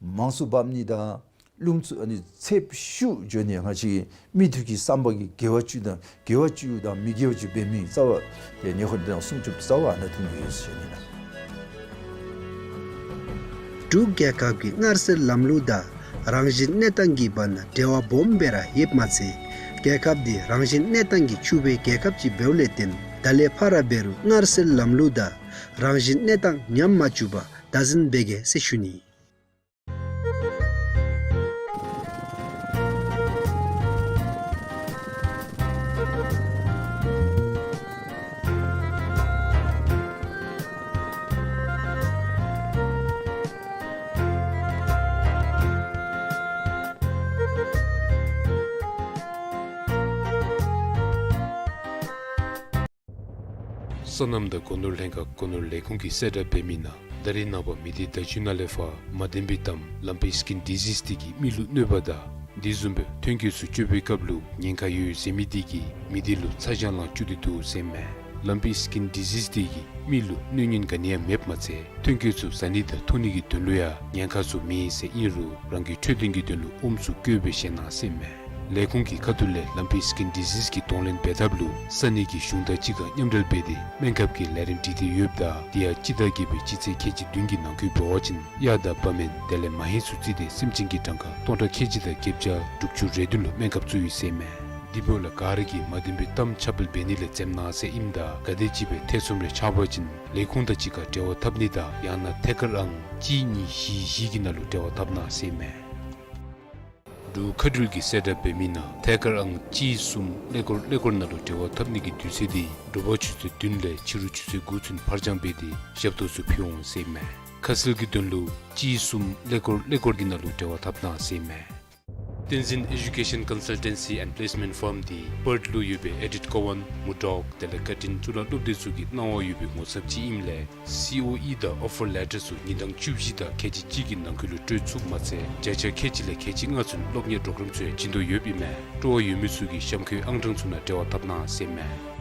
མང་སུ་འབབ་ནི་དང་རླུང་འཚུབ་ཨ་ནི་ཚད་ཤུགས་འགྱོ་ནི་ང་བཅས་མི་ཐུགས་ཀྱི་བསམ་པ་གི་དགེ་བ་བཅུ་དང་དགེ་བ་བཅུ་དང་མི་དགེ་བ་བཅུ་འབད་མི་རྩ་བ་ཏེ་ཉེ་འཁོར་དང་སྲུང་སྐྱོབ་རྩ་བ་ཨ་ནཱ་ཐུག་ནི་ཡོད་ཟེར་ཞུ་ནི་ལགས། འབྲུག་རྒྱལ་ཁབ་ཀྱི་སྔར་སྲོལ་ལམ་ལུགས་དང་རང་བཞིན་གནས་སྟངས་ཀྱི་བར་ན་འབྲེལ་བ་སྦོམ་སྦེ་ར་ཡོདཔ་མ་ཚད་རྒྱལ་ཁབ་འདི་རང་བཞིན་གནས་སྟངས་ཀྱི་ཕྱུག་པའི་རྒྱལ་ཁབ་ཅིག་འབདཝ་ལས་བརྟེན་ད་ལས་ཕར་འབད་རུང་སྔར་སྲོལ་ལམ་ལུགས་དང་རང་བཞིན་གནས་སྟངས་ཉམས་མ་བཅུག་པར་བདག་འཛིན་འབད་གེ་ཟེར་ཞུ་ནི། སོ་ནམ་དང་སྒོ་ནོར་ལྷན་ཁག་སྒོ་ནོར་ལས་ཁུངས་ཀྱིས་གསལ་བསྒྲགས་འབད་མི་ནང་ད་རེས་ནངས་པ་མི་སྡེ་ཟླ་བཅུ་ནང་ལས་ཕར་མ་བདེན་པའི་གཏམ་Lumpy Skin Disease འདི་གིས་མི་ལུ་གནོད་པ་དང་འདི་བཟུམ་སྦེ་ཐོན་སྐྱེད་ཚུ་སྤྱོད་པའི་སྐབས་ལུ་ཉེན་ཁ་ཡོད་ཟེར་མི་འདི་གིས་མི་སྡེ་ལུ་ཚ་གྱང་ལང་བཅུག་སྟེ་འདུག་ཟེར་མས། Lumpy Skin Disease འདི་གིས་མི་ལུ་གནོད་ཉེན་ག་ནི་ཡང་མེདཔ་མ་ཚད་ཐོན་སྐྱེད་ཚུ་བཟའ་ནི་དང་འཐུང་ནི་གི་དོན་ལུ་ཡང་ཉེན་ཁ་ཚུ་མེད་ཟེར་ཨིན་རུང་རང་གི་འཕྲོད་བསྟེན་གྱི་དོན་ལུ་ཨོམ་ཚུ་བཀོལ་སྦེ་བཞེས་གནང་ཟེར་མས། ལས་ཁུངས་ཀྱི་ཁ་ཐུག་ལས་Lumpy Skin Disease གི་གདོང་ལེན་འབད་ཐབས་ལུ་ས་གནས་ཀྱི་གཞུང་དང་སྤྱི་ཁང་མཉམ་འབྲེལ་འབད་དེ་སྨན་ཁབ་ཀྱི་ལས་རིམ་སྒྲིག་སྟེ་ཡོདཔ་ད་དེ་ཡང་སྤྱི་ཟླ་བརྒྱད་པའི་སྤྱི་ཚེས་ཁལ་གཅིག་བདུན་གྱི་ནང་འཁོད་འབད་བ་ཅིན་གཡག་དང་བ་མེན་དེ་ལས་མ་ཧེ་ཚུ་བརྩིས་ཏེ་སེམས་ཅན་གྱི་གྲངས་ཀ་སྟོང་ཕྲག་ཁལ་གཅིག་དང་བརྒྱད་བརྒྱ་དྲུག་ཅུ་རེ་བདུན་ལུ་སྨན་ཁབ་བཙུགས་ཡི་ཟེར་མས། དེ་འབདཝ་ལས་ག་ར་གིས་མ་བདེན་པའི་གཏམ་ཁྱབ་སྤེལ་འབད་ནི་ལས་འཛེམ་གནང་ཟེར་ཨིནམ་ད་ག་དེམ་ཅིག་སྦེ་ཐེ་ཚོམ་རེ་ཆགས་པ་ཅིན་ལས་ཁུངས་དང་གཅིག་ཁར་འབྲེལ་བ་འཐབ་ནི་དང་ཡང་ན་ཐད་ཀར་ཨང་གཅིག་གཉིས་བཞི་བཞི་གི་ནང་ལུ་འབྲེལ་བ་འཐབ་གནང་ཟེར་མས། འབྲུག་མཁའ་འགྲུལ་གྱིས་གསལ་བསྒྲགས་འབད་མི་ནང་ཐད་ཀར་ཨང་གཅིག་གསུམ་ཀླད་ཀོར་ཀླད་ཀོར་ནང་ལུ་འབྲེལ་བ་འཐབ་ནི་གི་དུས་ཚོད་འདི་དྲོ་པ་ཆུ་ཚོད་བདུན་ལས་ཕྱི་རུ་ཆུ་ཚོད་དགུ་ཚུན་ཕར་འགྱངས་འབད་དེ་ཞབས་ཏོག་ཚུ་ཕུལ་འོང་ཟེར་མས། ཁ་གསལ་གྱི་དོན་ལུ་གཅིག་གསུམ་ཀླད་ཀོར་ཀླད་ཀོར་གྱི་ནང་ལུ་འབྲེལ་བ་འཐབ་གནང་ཟེར་མས། བསྟན་འཛིན་Education Consultancy and Placement Firm འདི་པརཐ་ལུ་ཡོད་པའི་ཨེ་ཌིཐ་ཀོ་ཝན་མུར་ཌོག་དེ་ལས་ཀར་ཊིན་གཙུག་ལག་སློབ་སྡེ་ཚུ་གི་གནང་བ་ཡོད་པའི་ངོ་ཚབ་ཅིག་ཨིནམ་ལས་སི་ཨོ་ཨི་དང་ཨོ་ཕར་ལེ་ཊར་ཚུ་ཉིན་གྲངས་བཅུ་བཞི་དང་ཁལ་གཅིག་གཅིག་གི་ནང་འཁོད་ལུ་སྤྲོད་ཚུགསཔ་མ་ཚད་བརྒྱ་ཆ་ཁལ་གཅིག་ལས་ཁལ་གཅིག་ལྔ་ཚུན་སློབ་གཉེར་པོརོ་གརམ་ཚུ་ཡང་བྱིན་དོ་ཡོདཔ་ཨིན་མས། སྤྲོ་བ་ཡོད་མི་ཚུ་གིས་གཤམ་འཁོད་ཨང་གྲངས་ཚུ་ནང་འབྲེལ་བ་འཐབ་གནང་ཟེར་མས།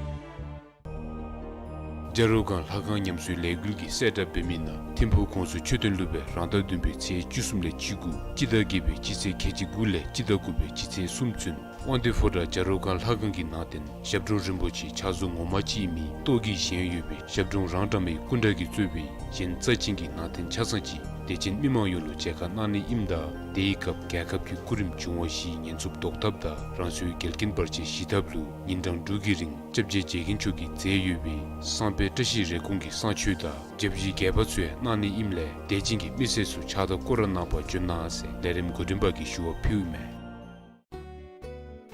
བྱ་རོག་སྒང་ལྷ་ཁང་ཉམས་གསོའི་ལས་འགུལ་གྱིས་གསལ་བསྒྲགས་འབད་མི་ནང་ཐིམ་ཕུག་ཁོངས་སུ་མཆོད་རྟེན་ལུ་སྦེ་རང་ཟླ་བདུན་པའི་ཚེས་བཅུ་གསུམ་ལས་བཅུ་དགུ་སྤྱི་ཟླ་བརྒྱད་པའི་སྤྱི་ཚེས་ཁལ་གཅིག་དགུ་ལས་སྤྱི་ཟླ་དགུ་པའི་སྤྱི་ཚེས་གསུམ་ཚུན་དབང་འདུས་ཕོ་བྲང་བྱ་རོག་སྒང་ལྷ་ཁང་གི་ནང་རྟེན་ཞབས་དྲུང་རིན་པོ་ཆེ་ཕྱག་བཟོ་ངོ་མ་ཅིག་ཨིན་མི་ཏོག་གི་བཞེངས་ཡོད་པའི་ཞབས་དྲུང་རང་གྲངས་མའི་སྐུ་འདྲ་གིས་གཙོས་པའི་གཞན་རྩ་ཅན་གྱི་ནང་རྟེན་ཆ་ཚང་ཅིག་དད་ཅན་མི་མང་ཡོངས་ལུ་མཇལ་ཁ་གནང་ནི་ཨིནམ་ད་དེའི་སྐབས་རྒྱལ་ཁབ་ཀྱི་སྐུ་རིམ་འབྱུང་བ་བཞིའི་ཉེན་ཚབས་བཟློག་ཐབས་དང་རང་སོའི་འགལ་རྐྱེན་བར་ཆད་ཞི་ཐབས་ལུ་ཉིན་གྲངས་དྲུག་གི་རིང་སྐྱབས་རྗེ་རྗེ་མཁན་མཆོག་གིས་མཛད་ཡོད་པའི་བསངས་དཔེ་བཀྲ་ཤིས་རེ་སྐོང་གི་བསངས་མཆོད་དང་བཅའ་བཞི་རྒྱས་པ་ཚུ་ཡང་གནང་ནི་ཨིནམ་ལས་དད་ཅན་གྱི་མི་སེར་ཚུ་ཕྱག་དང་སྐོར་ར་གནང་བར་འབྱོན་གནང་ཟེར་ལས་རིམ་འགོ་འདྲེན་པ་གིས་ཞུ་བ་ཕུལཝ་མས།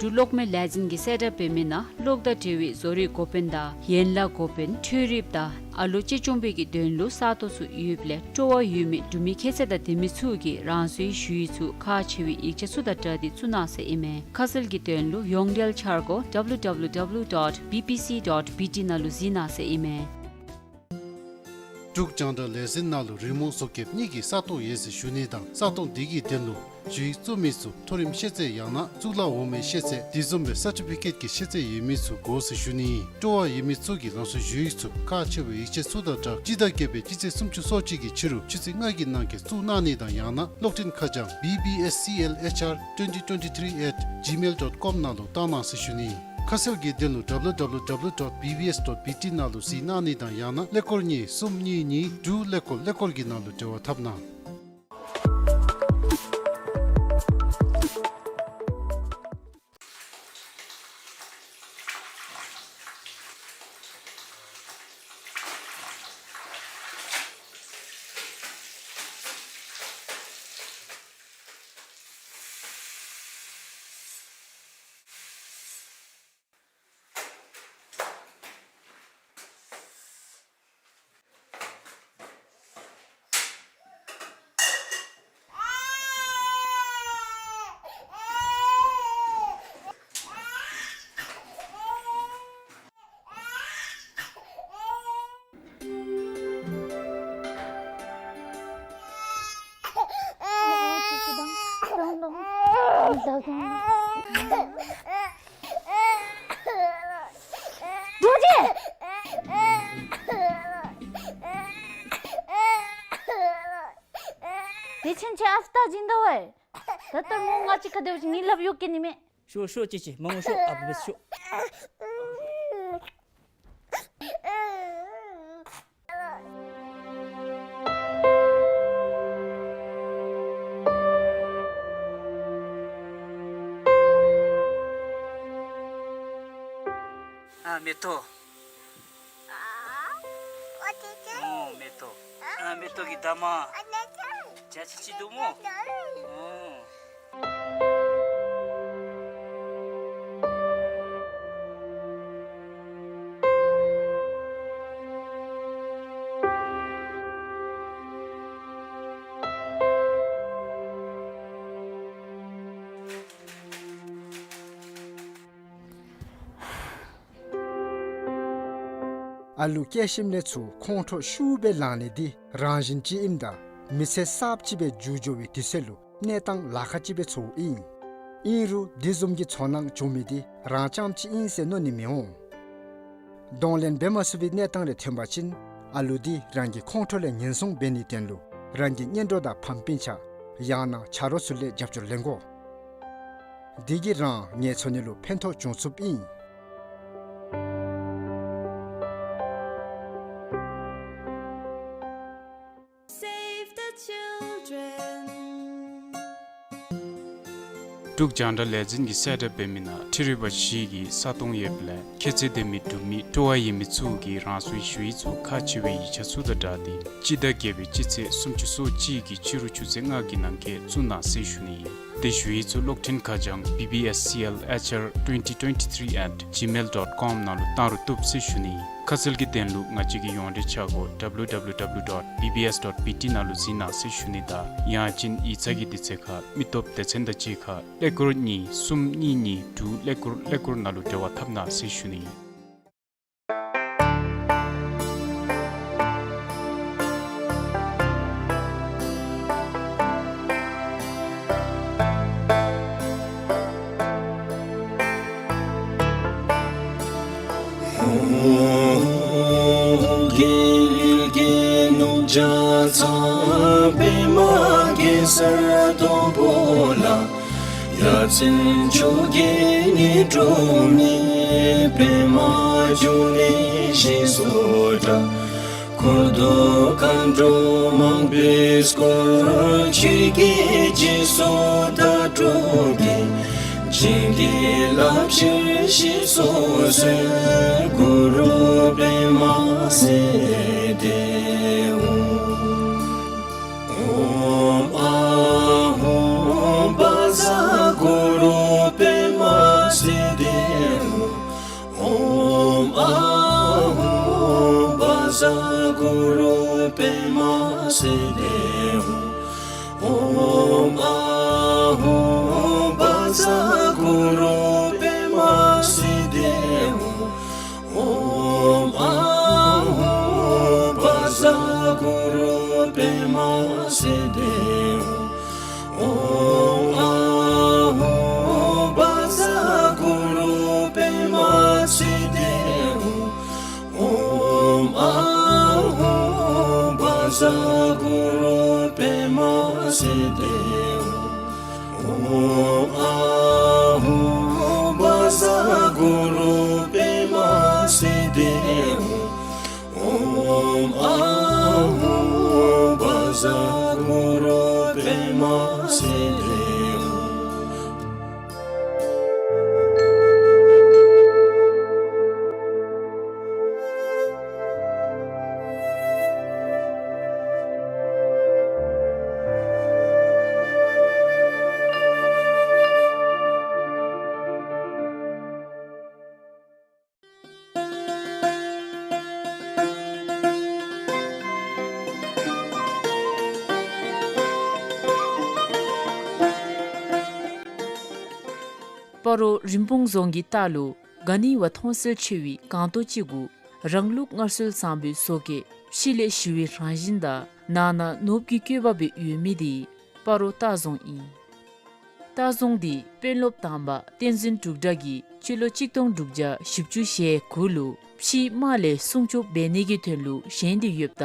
འབྲུག་གློག་མེ་ལས་འཛིན་གྱིས་གསལ་བསྒྲགས་འབད་མི་ནང་གློག་དང་འབྲེལ་བའི་བཟོ་རིག་འགོ་དཔོན་དང་ཡན་ལག་འགོ་དཔོན་འཕྲུལ་རིགཔ་དང་ཨ་ལོ་གཅེས་སྐྱོང་པའི་གི་དོན་ལུ་ས་སྟོང་ཚུ་ཡོདཔ་ལས་སྤྲོ་བ་ཡོད་མི་འབྲུག་མི་ཁྱད་ཚད་དང་ལྡན་མི་ཚུ་གིས་རང་སོའི་ཞུ་ཡིག་ཚུ་ཁག་ཆེ་བའི་ཡིག་ཆ་ཚུ་དང་སྦྲགས་ཏེ་བཙུགས་གནང་ཟེར་ཨིན་མས། ཁ་གསལ་གྱི་དོན་ལུ་ཡོངས་འབྲེལ་འཆར་སྒོ་W W W dot B P C dot B T ནང་ལུ་གཟིགས་གནང་ཟེར་ཨིན་མས། འབྲུག་རྒྱང་བསྒྲགས་ལས་འཛིན་ནང་ལུ་རི་མོ་བཟོ་མཁསཔ་གཉིས་ཀྱི་ས་སྟོང་ཡོད་ཟེར་ཞུ་ནི་དང་ས་སྟོང་འདི་གི་དོན་ལུ་ཞུ་ཡིག་བཙུགས་མི་ཚུ་མཐོ་རིམ་ཤེས་ཚད་ཡང་ན་གཙུག་ལག་འོག་མའི་ཤེས་ཚད་དེ་བཟུམ་སྦེ་སར་ཊི་ཕི་ཀེཊ་ཀྱི་ཤེས་ཚད་ཡོད་མི་ཚུ་དགོ་ཟེར་ཞུ་ནི། སྤྲོ་བ་ཡོད་མི་ཚུ་གིས་རང་སོའི་ཞུ་ཡིག་ཚུ་ཁག་ཆེ་བའི་ཡིག་ཆ་ཚུ་དང་སྦྲགས་སྤྱི་ཟླ་བརྒྱད་པའི་སྤྱི་ཚེས་སུམ་ཅུ་སོ་གཅིག་གི་ཕྱི་རུ་ཆུ་ཚོད་ལྔ་གི་ནང་འཁོད་བཙུགས་གནང་ནི་དང་ཡང་ན་གློག་འཕྲིན་ཁ་བྱང་B B S C L H R twenty twenty-three at gmail dot com ནང་ལུ་བཏང་གནང་ཟེར་ཞུ་ནི། ཁ་གསལ་གྱི་དོན་ལུ་W W W dot B B S dot B T ནང་ལུ་གཟིགས་གནང་ནི་དང་ཡང་ན་ཀླད་ཀོར་གཉིས་གསུམ་གཉིས་གཉིས་དྲུག་ཀླད་ཀོར་ཀླད་ཀོར་གྱི་ནང་ལུ་འབྲེལ་བ་འཐབ་གནང་། རྡོ་རྗེ། དེ་ཕྱིན་ཆད་ཨ་རྟག་སྦྱིན་ད་བས། ད་ལྟོ་མོ་ང་བཅས་ཁ་བདེཝ་ཅིག་ངེའི་ལགཔ་གཡུག་གེ་ནི་མས། ཤོག་ཤོག་ཅིག་ཅིག་མ་ངུ་ཤོག། ཨ་བུ་བས་ཤོག། ཨ་མེ་ཏོག། ཨོ་མེ་ཏོག། ཨ་མེ་ཏོག་གི་ད་མ། ཇ་ཅིག་ཅིག་འདུག་མོ། ཨོ། ཨ་ལུ་སྐྱེ་ཞིནམ་ལས་ཚུར་ཁོང་ཁྲོ་ཤུགས་སྦེ་ལངས་ནི་འདི་རང་བཞིན་ཅིག་ཨིནམ་ད་མི་ཚེ་གསརཔ་ཅིག་སྦེ་འགྱུར་འགྱོ་བའི་དུས་ཚོད་ལུ་གནས་སྟངས་ལཱ་ཁག་ཅིག་སྦེ་ཚོརཝ་ཨིན། ཨིན་རུང་འདི་བཟུམ་གྱི་ཚོར་སྣང་བྱུང་མི་འདི་རང་རྐྱངམ་ཅིག་ཨིན་ཟེར་མནོ་ནི་མི་འོང་། གདོང་ལེན་འབད་མ་ཚུགས་པའི་གནས་སྟངས་རེ་ཐོན་པ་ཅིན་ཨ་ལུ་འདི་རང་གི་ཁོང་ཁྲོ་ལས་ཉེན་སྲུང་འབད་ནིའི་དོན་ལུ་རང་གི་གཉེན་གྲོགས་དང་ཕམ་སྤུན་ཆ་ཡང་ན་ཆ་རོགས་ཚུ་ལས་རྒྱབ་སྐྱོར་ལེན་དགོ། འདི་གིས་རང་ངལ་འཚོ་ནི་ལུ་ཕན་ཐོགས་འབྱུང་ཚུགསཔ་ཨིན། Save the children. འབྲུག་རྒྱང་བསྒྲགས་ལས་འཛིན་གྱིས་གསལ་བསྒྲགས་འབད་མི་ནང་འཕྲུལ་རིག་པ་བཞི་གི་ས་སྟོང་ཡོདཔ་ལས་ཁྱད་ཚད་ལྡན་མི་འབྲུག་མི་སྤྲོ་བ་ཡོད་མི་ཚུ་གིས་རང་སོའི་ཞུ་ཡིག་ཚུ་ཁག་ཆེ་བའི་ཡིག་ཆ་ཚུ་དང་སྦྲགས་ཏེ་སྤྱི་ཟླ་བརྒྱད་པའི་སྤྱི་ཚེས་སུམ་ཅུ་སོ་གཅིག་གི་ཕྱི་རུ་ཆུ་ཚོད་ལྔ་གི་ནང་འཁོད་བཙུགས་གནང་ཟེར་ཞུ་ནི་ཨིན། དེ་ཞུ་ཡིག་ཚུ་གློག་འཕྲིན་ཁ་བྱང་B B S C L H R twenty twenty-three at gmail dot com ནང་ལུ་བཏང་རུང་བཏུབ་ཟེར་ཞུ་ནི། ཁ་གསལ་གྱི་དོན་ལུ་ང་བཅས་ཀྱི་ཡོངས་འབྲེལ་ཆ་སྒོ་W W W dot B B S dot B T ནང་ལུ་གཟིགས་གནང་ཟེར་ཞུ་ནི་དང་ཡང་ཅིན་ཡིག་ཚང་གི་དུས་ཚོད་ཁར་མི་སྟོབས་སྡེ་ཚན་དང་གཅིག་ཁར་ཀླད་ཀོར་གཉིས་གསུམ་གཉིས་གཉིས་དྲུག་ཀླད་ཀོར་ཀླད་ཀོར་ནང་ལུ་འབྲེལ་བ་འཐབ་གནང་ཟེར་ཞུ་ནི། ཨོཾ་ཨཱཿཧཱུྃ་བཛྲ་གུ་རུ་པདྨ་སིདྡྷི་ཧཱུྃ། ཨོཾ་ཨཱཿཧཱུྃ་བཛྲ་གུ་རུ་པདྨ་སིདྡྷི་ཧཱུྃ། ཨོཾ་ཨཱཿཧཱུྃ་བཛྲ་གུ་རུ་པདྨ་སིདྡྷི་ཧཱུྃ། ཨོཾ་ཨཱཿཧཱུྃ་བཛྲ་གུ་རུ་པདྨ་སིདྡྷི་ཧཱུྃ། ཨོཾ་ཨཱཿཧཱུྃ་བཛྲ་གུ་རུ་པདྨ་སིདྡྷི་ཧཱུྃ། ཨོཾ་ཨཱཿཧཱུྃ་བཛྲ་གུ་རུ་པདྨ་སིདྡྷི་ཧཱུྃ། ཨོཾ་ཨཱཿཧཱུྃ་བཛྲ་ གུ་རུ་པདྨ་སིདྡྷི་ཧཱུྃ། ཨོཾ་ཨཱཿཧཱུྃ་བཛྲ་གུ་རུ་པདྨ་སིདྡྷི་ཧཱུྃ། སྤ་རོ་རིན་སྤུངས་རྫོང་གི་ལྟག་ལུ་ག་ནི་བ་མཐོང་གསལ་ཆེ་བའི་སྒང་ཏོ་ཅིག་གུ་རང་ལུགས་སྔར་སྲོལ་བཟང་པོའི་བཟོ་བཀོད་ཕྱི་ལས་ཞི་བའི་རང་བཞིན་དང་ནང་ན་ནོར་བུ་གི་བཀོད་པ་སྦེ་ཡོད་མི་དེ་སྤ་རོ་ལྟ་རྫོང་ཨིན། ལྟ་རྫོང་འདི་དཔོན་སློབ་དང་པ་བསྟན་འཛིན་འབྲུག་གྲགས་ཀྱིས་སྤྱི་ལོ་གཅིག་སྟོང་དྲུག་བརྒྱ་བཞི་བཅུ་ཞེ་དགུ་ལུ་ཕྱིའི་དམག་ལས་སྲུང་སྐྱོབ་འབད་ནི་གི་དོན་ལུ་བཞེངས་ཏེ་ཡོདཔ་ད་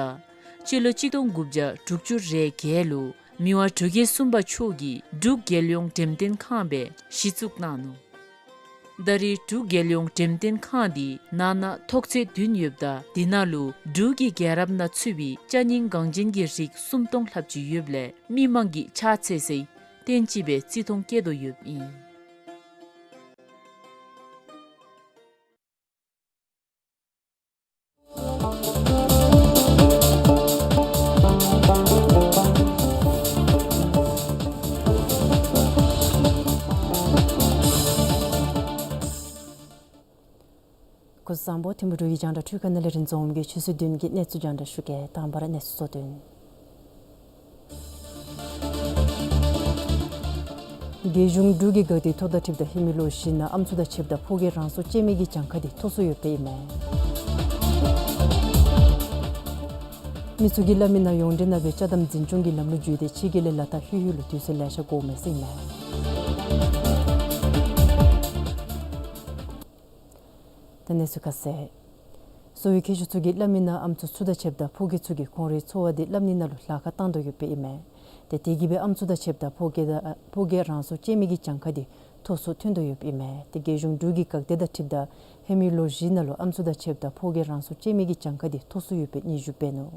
སྤྱི་ལོ་གཅིག་སྟོང་དགུ་བརྒྱ་དྲུག་ཅུ་རེ་བརྒྱད་ལུ་མི་དབང་འབྲུག་རྒྱལ་གསུམ་པ་མཆོག་གིས་འབྲུག་རྒྱལ་ཡོངས་འགྲེམས་སྟོན་ཁང་སྦེ་གཞི་བཙུགས་གནང་ནུག། ད་རེས་འབྲུག་རྒྱལ་ཡོངས་འགྲེམས་སྟོན་ཁང་འདི་ནང་ན་ཐོག་ཚད་བདུན་ཡོདཔ་ད་དེ་ནང་ལུ་འབྲུག་གི་རྒྱལ་རབས་ནང་ཚུད་པའི་ཅ་རྙིང་འགངས་ཅན་གྱི་རིགས་སུམ་སྟོང་ལྷགཔ་ཅིག་ཡོདཔ་ལས་མི་མང་གིས་ཕྱག་འཚལ་སའི་རྟེན་ཅིག་སྦེ་བརྩི་མཐོང་བསྐྱེད་དོ་ཡོདཔ་ཨིན། སྐུ་གཟུགས་བཟང་པོ། ཐིམ་ཕུ་འབྲུག་གི་རྒྱང་བསྒྲགས་འཕྲུལ་ཁང་ནང་ལས་རིན་འཛོམས་ཀྱིས་ཆུ་ཚོད་བདུན་གྱི་གནས་ཚུལ་རྒྱང་བསྒྲགས་ཞུ་གེ། དང་པ་ར་གནས་ཚུལ་གཙོ་དོན། རྒྱལ་གཞུང་འབྲུག་གི་འགག་སྡེ་ཐོ་དང་འཁྲིལཝ་ད་ཧེ་མའི་ལོ་བཞི་ནང་ཨམ་སྲུ་དང་ཕྱདཔ་ད་ཕོ་སྐྱེད་རང་སྲོག་བཅད་མི་གི་གྱངས་ཁ་དེ་མཐོ་སུ་ཡོདཔ་ཨིན་མས། མི་ཚུ་གིས་བླ་མའི་ནང་ཡོངས་འབྲེལ་ནང་སྦེ་ཅ་དམ་འཛིན་སྐྱོང་གི་ལམ་ལུགས་བརྒྱུད་དེ་ཕྱི་རྒྱལ་ལས་ལ་དྭགས་ལྷོད་ལྷོད་ལུ་དུས་ཚོད་ལེ་ཤ་འགོརཝ་མས་ཟེར་ཨིན་མས། ད་གནས་ཚུལ་ཁ་གསལ། གསོ་བའི་མཁས་མཆོག་ཚུ་གིས་བླ་མའི་ནང་ཨམ་སྲུ་ཚུ་དང་ཕྱདཔ་ད་ཕོ་སྐྱེད་ཚུ་གིས་ཁོང་རའི་འཚོ་བ་དེ་བླ་མའི་ནང་ལུ་ལཱ་ཁག་བཏང་དོ་ཡོདཔ་ཨིན་མས། ཏེ་དེ་གིས་སྦེ་ཨམ་སྲུ་དང་ཕྱདཔ་ད་ཕོ་སྐྱེད་དང་ཕོ་སྐྱེད་རང་སྲོག་བཅད་མི་གི་གྱངས་ཁ་དེ་མཐོ་སུ་ཐོན་དོ་ཡོདཔ་ཨིན་མས། ཏེ་རྒྱལ་གཞུང་འབྲུག་གི་འགག་སྡེ་དང་འཁྲིལཝ་ད་ཧེ་མའི་ལོ་བཞི་ནང་ལུ་ཨམ་སྲུ་དང་ཕྱདཔ་ད་ཕོ་སྐྱེད་རང་སྲོག་བཅད་མི་གི་གྱངས་ཁ་དེ་མཐོ་སུ་ཡོད་པའི་སྙན་ཞུ་འབད་ནུག།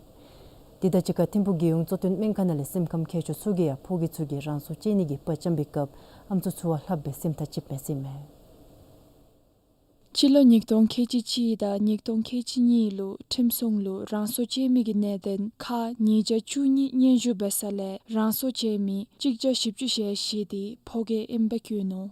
དེ་དང་གཅིག་ཁར་ཐིམ་ཕུ་རྒྱལ་ཡོངས་གཙོ་བསྟེན་སྨན་ཁང་ནང་ལས་སེམས་ཁམས་མཁས་མཆོག་ཚུ་གིས་ཡང་ཕོ་སྐྱེད་ཚུ་གིས་རང་སྲོག་བཅད་ནི་གི་པར་བཅམ་པའི་སྐབས་ཨམ་སྲུ་ཚུ་བ་ལྷགཔ་སྦེ་སེམས་ཐག་བཅདཔ་མས་ཟེར་ཨིན་མས། སྤྱི་ལོ་ཉིས་སྟོང་ཁལ་གཅིག་གཅིག་དང་ཉིས་སྟོང་ཁལ་གཅིག་གཉིས་ལུ་ཁྲིམས་སྲུང་ལུ་རང་སྲོག་བཅད་མི་གི་གནད་དོན་ཁག་ཉིས་བརྒྱ་བཅུ་གཉིས་སྙན་ཞུ་འབད་ས་ལས་རང་སྲོག་བཅད་མི་གཅིག་བརྒྱ་བཞི་བཅུ་ཞེ་བཞི་དེ་ཕོ་སྐྱེད་ཨིནམ་སྦེ་བཀོད་ནུག།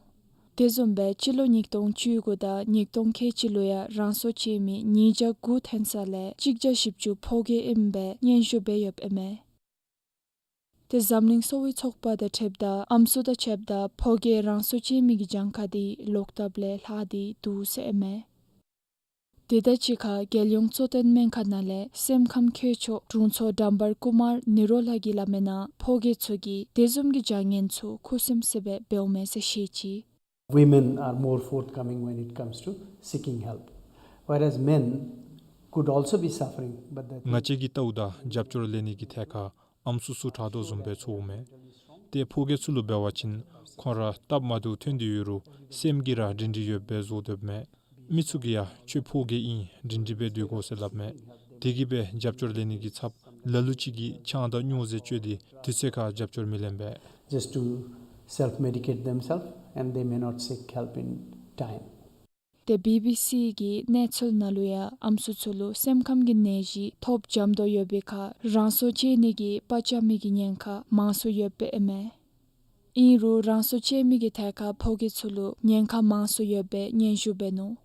དེ་བཟུམ་སྦེ་སྤྱི་ལོ་ཉིས་སྟོང་བཅུ་དགུ་དང་ཉིས་སྟོང་ཁལ་གཅིག་ལུ་ཡང་རང་སྲོག་བཅད་མི་ཉིས་བརྒྱ་དགུ་ཐོན་ས་ལས་གཅིག་བརྒྱ་བཞི་བཅུ་ཕོ་སྐྱེད་ཨིནམ་སྦེ་སྙན་ཞུ་འབད་ཡོདཔ་ཨིན་མས། དེ་འཛམ་གླིང་གསོ་བའི་ཚོགས་པ་དང་འཁྲིལཝ་ད་ཨམ་སྲུ་དང་ཕྱདཔ་ད་ཕོ་སྐྱེད་རང་སྲོག་བཅད་མི་གི་གྱངས་ཁ་དེ་ལོག་ལྟབ་ལས་ལྷག་སྟེ་འདུག་ཟེར་ཨིན་མས། དེ་དང་གཅིག་ཁར་རྒྱལ་ཡོངས་གཙོ་བསྟེན་སྨན་ཁང་ནང་ལས་སེམས་ཁམས་མཁས་མཆོག་དྲུང་འཚོ་འགྲམ་བར་ཀུ་མར་ནི་རོ་ལྷ་གིས་སླབ་མིའི་ནང་ཕོ་སྐྱེད་ཚུ་གིས་དེ་བཟུམ་གྱི་བྱ་ངན་ཚུ་ཁུ་སིམ་སི་སྦེ་འབདཝ་མས་ཟེར་བཤད་ཅི། Women are more forthcoming when it comes to seeking help, whereas men could also be suffering, but that ང་བཅས་ཀྱིས་བལྟཝ་ད་རྒྱབ་སྐྱོར་ལེན་ནི་གི་ཐད་ཁར་ཨམ་སྲུ་ཚུ་དྲག་དོ་བཟུམ་སྦེ་ཚོརཝ་མས། ཏེ་ཕོ་སྐྱེད་ཚུ་ལུ་འབད་བ་ཅིན་ཁོང་ར་སྟབས་མ་བདེཝ་ཐོན་ཏེ་ཡོད་རུང་སེམས་ཀྱིས་ར་སྒྲིང་སྒྲིང་ཡོདཔ་སྦེ་བཟོ་སྡོདཔ་མས། མི་ཚུ་གིས་ཡང་ཁྱོད་ཕོ་སྐྱེད་ཨིན་སྒྲིང་སྒྲིང་སྦེ་སྡོད་དགོ་ཟེར་སླབ་མས། དེ་གིས་སྦེ་རྒྱབ་སྐྱོར་ལེན་ནི་གི་ཚབ་ལ་ལུ་ཅིག་གིས་ཆང་དང་སྨྱོ་རྫས་སྤྱོད་དེ་དུས་ཚོད་ཁར་རྒྱབ་སྐྱོར་མི་ལེན་པས། Just to self-medicate themselves and they may not seek help in time. ཏེ་བི་བི་སི་གི་གནས་ཚུལ་ནང་ལུ་ཡང་ཨམ་སྲུ་ཚུ་ལུ་སེམས་ཁམས་ཀྱི་ནད་གཞི་ཐོབ་འཇམ་དོ་ཡོད་པའི་ཁར་རང་སྲོག་བཅད་ནི་གི་པར་བཅམ་མི་གི་ཉེན་ཁ་མང་སུ་ཡོདཔ་ཨིན་མས། ཨིན་རུང་རང་སྲོག་བཅད་མི་གི་ཐད་ཁར་ཕོ་སྐྱེད་ཚུ་ལུ་ཉེན་ཁ་མང་སུ་ཡོད་པའི་སྙན་ཞུ་འབད་ནུག།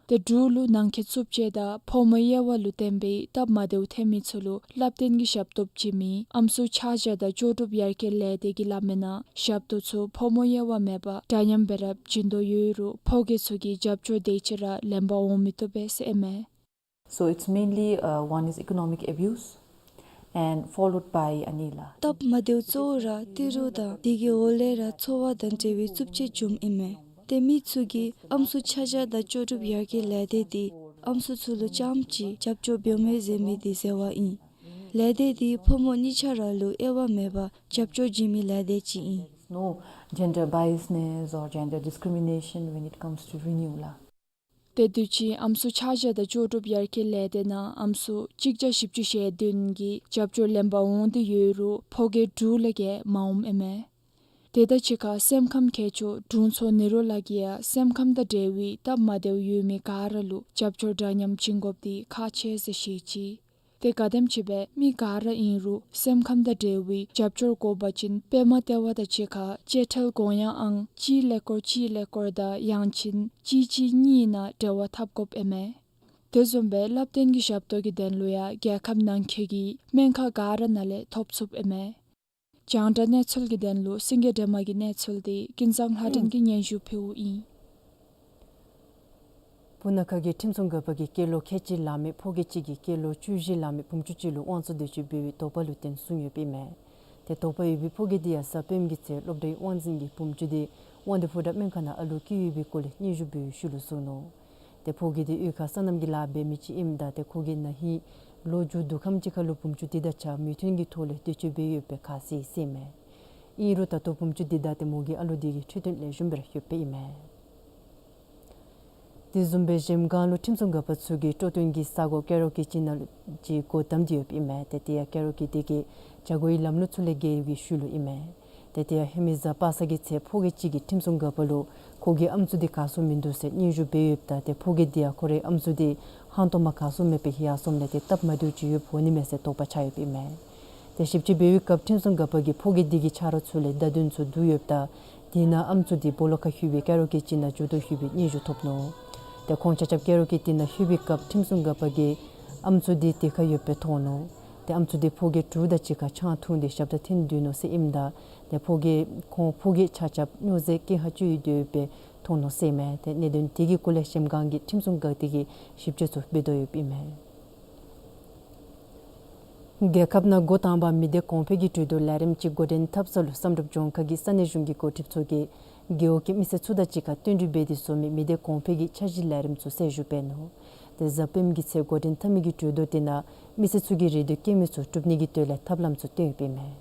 ཏེ་འབྲུག་ལུ་ནང་འཁོད་རྩུབ་སྤྱོད་དང་ཕོ་མོ་དབྱེ་བ་ལུ་བརྟེན་པའི་སྟབས་མ་བདེཝ་ཐོན་མི་ཚུ་ལུ་བསླབ་སྟོན་གྱི་ཞབས་ཏོག་བྱིན་མི་ཨམ་སྲུ་ཆ་བཞག་དང་ལྕོགས་གྲུབ་ཡར་རྒྱས་ལས་སྡེ་གིས་སླབ་མིའི་ནང་ཞབས་ཏོག་ཚུ་ཕོ་མོ་དབྱེ་བ་མེད་པར་འདྲ་མཉམ་སྦེ་ར་བྱིན་དོ་ཡོད་རུང་ཕོ་སྐྱེད་ཚུ་གིས་རྒྱབ་སྐྱོར་དེ་ཅིག་ར་ལེན་པར་འོང་མི་བཏུབ་པས་ཟེར་ཨིན་མས། So it's mainly, uh, one is economic abuse and followed by ཨ་ནི་ལགས། སྟབས་མ་བདེཝ་གཙོ་བོ་ར་ཏི་རུ་དང་དེ་གི་འོག་ལས་ར་འཚོ་བ་དང་འབྲེལ་བའི་རྩུབ་སྤྱོད་བྱུངམ་ཨིན་མས། ཏེ་མི་ཚུ་གིས་ཨམ་སྲུ་ཆ་བཞག་དང་ལྕོགས་གྲུབ་ཡར་རྒྱས་ལས་སྡེ་འདི་ཨམ་སྲུ་ཚུ་ལུ་རྐྱངམ་གཅིག་རྒྱབ་སྐྱོར་འབདཝ་མས་ཟེར་མི་འདི་ཟེར་བ་ཨིན། ལས་སྡེ་འདི་ཕོ་མོ་གཉིས་ཆ་ར་ལུ་དབྱེ་བ་མེད་པར་རྒྱབ་སྐྱོར་བྱིན་མི་ལས་སྡེ་ཅིག་ཨིན། No gender biasness or gender discrimination when it comes to renew ལགས། ཏེ་དུས་ཅི་ཨམ་སྲུ་ཕྱག་ཞུ་དང་ལྕོགས་གྲུབ་ཡར་རྒྱས་ལས་སྡེ་ནང་ཨམ་སྲུ་གཅིག་བརྒྱ་བཞི་བཅུ་ཞེ་བདུན་གྱིས་རྒྱབ་སྐྱོར་ལེན་པར་འོང་སྟེ་ཡོད་རུང་ཕོ་སྐྱེས་དྲུག་ལས་བརྒལ་མ་འོངམ་ཨིན་མས། དེ་དང་གཅིག་ཁར་སེམས་ཁམས་མཁས་མཆོག་དྲུང་འཚོ་ནི་རོ་ལགས་ཀྱིས་ཡང་སེམས་ཁམས་དང་འབྲེལ་བའི་སྟབས་མ་བདེཝ་ཡོད་མི་ག་ར་ལུ་རྒྱབ་སྐྱོར་འདྲ་མཉམ་བྱིན་དགོཔ་འདི་ཁག་ཆེ་ཟེར་བཤད་ཅི། དེ་ག་དེམ་ཅིག་སྦེ་མི་ག་ར་ཨིན་རུང་སེམས་ཁམས་དང་འབྲེལ་བའི་རྒྱབ་སྐྱོར་དགོ་པ་ཅིན་པདྨ་ལྟེ་བ་དང་གཅིག་ཁར་གཅེས་ཕྲལ་དགོངས་ཡངས་ཨང་གཅིག་ཀླད་ཀོར་གཅིག་ཀླད་ཀོར་དང་ཡང་ཅིན་གཅིག་གཅིག་གཉིས་ནང་འབྲེལ་བ་འཐབ་དགོཔ་ཨིན་མས། དེ་བཟུམ་སྦེ་བསླབ་སྟོན་གྱི་ཞབས་ཏོག་གི་དོན་ལུ་ཡང་རྒྱལ་ཁབ་ནང་འཁོད་ཀྱི་སྨན་ཁང་ག་ར་ནང་ལས་ཐོབ་ཚུགསཔ་ཨིན་མས། རྒྱང་བསྒྲགས་གནས་ཚུལ་གྱི་དོན་ལུ་སེང་གེ་སྒྲོལ་མ་གི་གནས་ཚུལ་འདི་ཀུན་བཟང་ལྷ་སྒྲོན་གྱིས་སྙན་ཞུ་ཕུལཝ་ཨིན། སྤུ་ན་ཁ་གི་ཁྲིམས་སྲུང་འགག་པ་གིས་སྐྱེས་ལོ་ཁལ་གཅིག་ལང་མི་ཕོ་སྐྱེས་གཅིག་གིས་སྐྱེས་ལོ་བཅུ་བཞི་ལང་མི་བུམོ་ཆུང་གཅིག་ལུ་དབང་བཙོང་འདོད་སྤྱོད་འབད་བའི་དོགས་པ་ལུ་བརྟེན་བཟུང་ཡོདཔ་ཨིན་མས། ཏེ་དོགས་པ་ཡོད་པའི་ཕོ་སྐྱེས་འདི་ཡང་གཟའ་སྤེནམ་གྱི་ཚེ་སློབ་གྲྭའི་དབང་འཛིན་གྱིས་བུམོ་ཆུང་འདི་དབང་འདུས་ཕོ་བྲང་སྨན་ཁང་ནང་ཨ་ལུ་སྐྱེས་ཡོད་པའི་སྐོར་ལས་སྙན་ཞུ་འབད་བའི་ཤུལ་ལུ་བཙུགས་ནུག། ཏེ་ཕོ་སྐྱེས་འདི་གཡུས་ཁར་སོ་ནམ་གྱི་ལཱ་འབད་མི་ཅིག་ཨིནམ་ད་ཏེ་ཁོ་གིས་ན་ཧིང་ལོ་མཇུག་བསྡུ་ཁམས་ཅིག་ཁར་ལུ་བུམོ་ཆུང་འདི་དང་གཅིག་ཁར་མོས་མཐུན་གྱི་ཐོག་ལས་འདོད་སྤྱོད་འབད་ཡོདཔ་སྦེ་ཁ་གསལ་གསལཝ་མས། ཨིན་རུང་ད་ལྟོ་བུམོ་ཆུང་འདི་དང་ཏེ་མོ་གི་ཨ་ལུ་འདི་གི་འཕྲོད་བསྟེན་ལེགས་ཤོམ་སྦེ་ར་ཡོདཔ་ཨིན་མས། དེ་བཟུམ་སྦེ་གཞལམ་སྒང་ལུ་ཁྲིམས་སྲུང་འགག་པ་ཚུ་གིས་སྤྲོ་སྟོན་གྱི་ས་གོ་ཀེ་རོ་ཀི་ཅིག་ནང་ལུ་ཅིག་སྒོ་བསྡམས་ཏེ་ཡོདཔ་ཨིན་མས། ཏེ་དེ་ཡང་ཀེ་རོ་ཀི་འདི་གི་བྱ་སྒོའི་ལམ་ལུགས་ཚུ་ལས་འགལ་བའི་ཤུལ་ལུ་ཨིན་མས། ཏེ་དེ་ཡང་ཧེ་མའི་གཟའ་པ་སངས་ཀྱི་ཚེ་ཕོ་སྐྱེས་གཅིག་གིས་ཁྲིམས་སྲུང་འགག་པ་ལུ་ཁོ་གི་ཨམ་སྲུ་འདི་ག་སོང་མིན་འདུག་ཟེར་སྙན་ཞུ་འབད་ཡོདཔ་ད་ཏེ་ཕོ་སྐྱེས་འདི་ཡང་ཁོ་རའི་ཨམ་སྲུ་འདི་ཧང་སྟོང་མ་ག་སོང་མེད་པར་ཡར་སོངམ་ལས་ཏེ་སྟབས་མ་བདེཝ་ཅིག་ཡོདཔ་འོང་ནི་མས་ཟེར་དོགས་པ་ཆགས་ཡོདཔ་ཨིན་མས། ཏེ་ཞིབ་དཔྱད་འབད་བའི་སྐབས་ཁྲིམས་སྲུང་འགག་པ་གིས་ཕོ་སྐྱེས་འདི་གི་ཆ་རོགས་ཚུ་ལས་བརྡ་དོན་ཚུ་བསྡུ་ཡོདཔ་ད་དེ་ནང་ཨམ་སྲུ་འདི་སྦོ་ལོགས་ཁར་ལྷོད་པའི་ཀེ་རོ་ཀི་ཅིག་ནང་འཛུལ་དོ་ཡོད་པའི་སྙན་ཞུ་ཐོབ་ནུག། ཏེ་ཁོང་ཆ་ཁྱབ་ཀེ་རོ་ཀི་འདི་ནང་ལྷོད་པའི་སྐབས་ཁྲིམས་སྲུང་འགག་པ་གིས་ཨམ་སྲུ་འདི་དེ་ཁར་ཡོདཔ་སྦེ་མཐོང་ནུག། ཏེ་ཨམ་སྲུ་འདི་ཕོ་སྐྱེས་དྲུག་དང་གཅིག་ཁར་ཆང་འཐུང་སྟེ་ཞབས་ཏོག་འཐེན་སྡོད་ནུག་ཟེར་ཨིནམ་ད་ཏེ་ཕོ་སྐྱེས་ཁོང་ཕོ་སྐྱེས་ཆ་ཁྱབ་སྨྱོ་རྫས་གྱོང་ཁ་སྤྱོད་དེ་ཡོདཔ་སྦེ་མཐོང་ནུག་ཟེར་མས། ཏེ་གནད་དོན་དེ་གི་སྐོར་ལས་གཞལམ་སྒང་གི་ཁྲིམས་སྲུང་འགག་སྡེ་གིས་ཞིབ་དཔྱད་ཚུ་འབད་དོ་ཡོདཔ་ཨིན་མས། རྒྱལ་ཁབ་ནང་འགོ་དང་པ་མི་སྡེ་གོང་འཕེལ་གྱི་གྲོས་བསྡུར་ལས་རིམ་ཅིག་འགོ་འདྲེན་འཐབ་ས་ལུ་བསམ་གྲུབ་ལྗོངས་མཁར་གྱི་ས་གནས་གཞུང་གི་འགོ་ཁྲིདཔ་ཚུ་གིས་རྒེད་འོག་གི་མི་སེར་ཚུ་དང་གཅིག་ཁར་བསྟུན་གྲོས་འབད་དེ་བཟོ་མི་མི་སྡེ་གོང་འཕེལ་གྱི་འཆར་གཞི་ལས་རིམ་ཚུ་གསལ་ཞུ་འབད་ནུག། ཏེ་གཟའ་སྤེནམ་གྱི་ཚེ་འགོ་འདྲེན་འཐབ་མི་གི་གྲོས་བསྡུར་དེ་ནང་མི་སེར་ཚུ་གིས་རེ་འདོད་བསྐྱེད་མི་ཚུ་གྲུབ་ནི་གི་དོན་ལས་ཐབས་ལམ་ཚུ་བཏོན་ཡོདཔ་ཨིན་མས།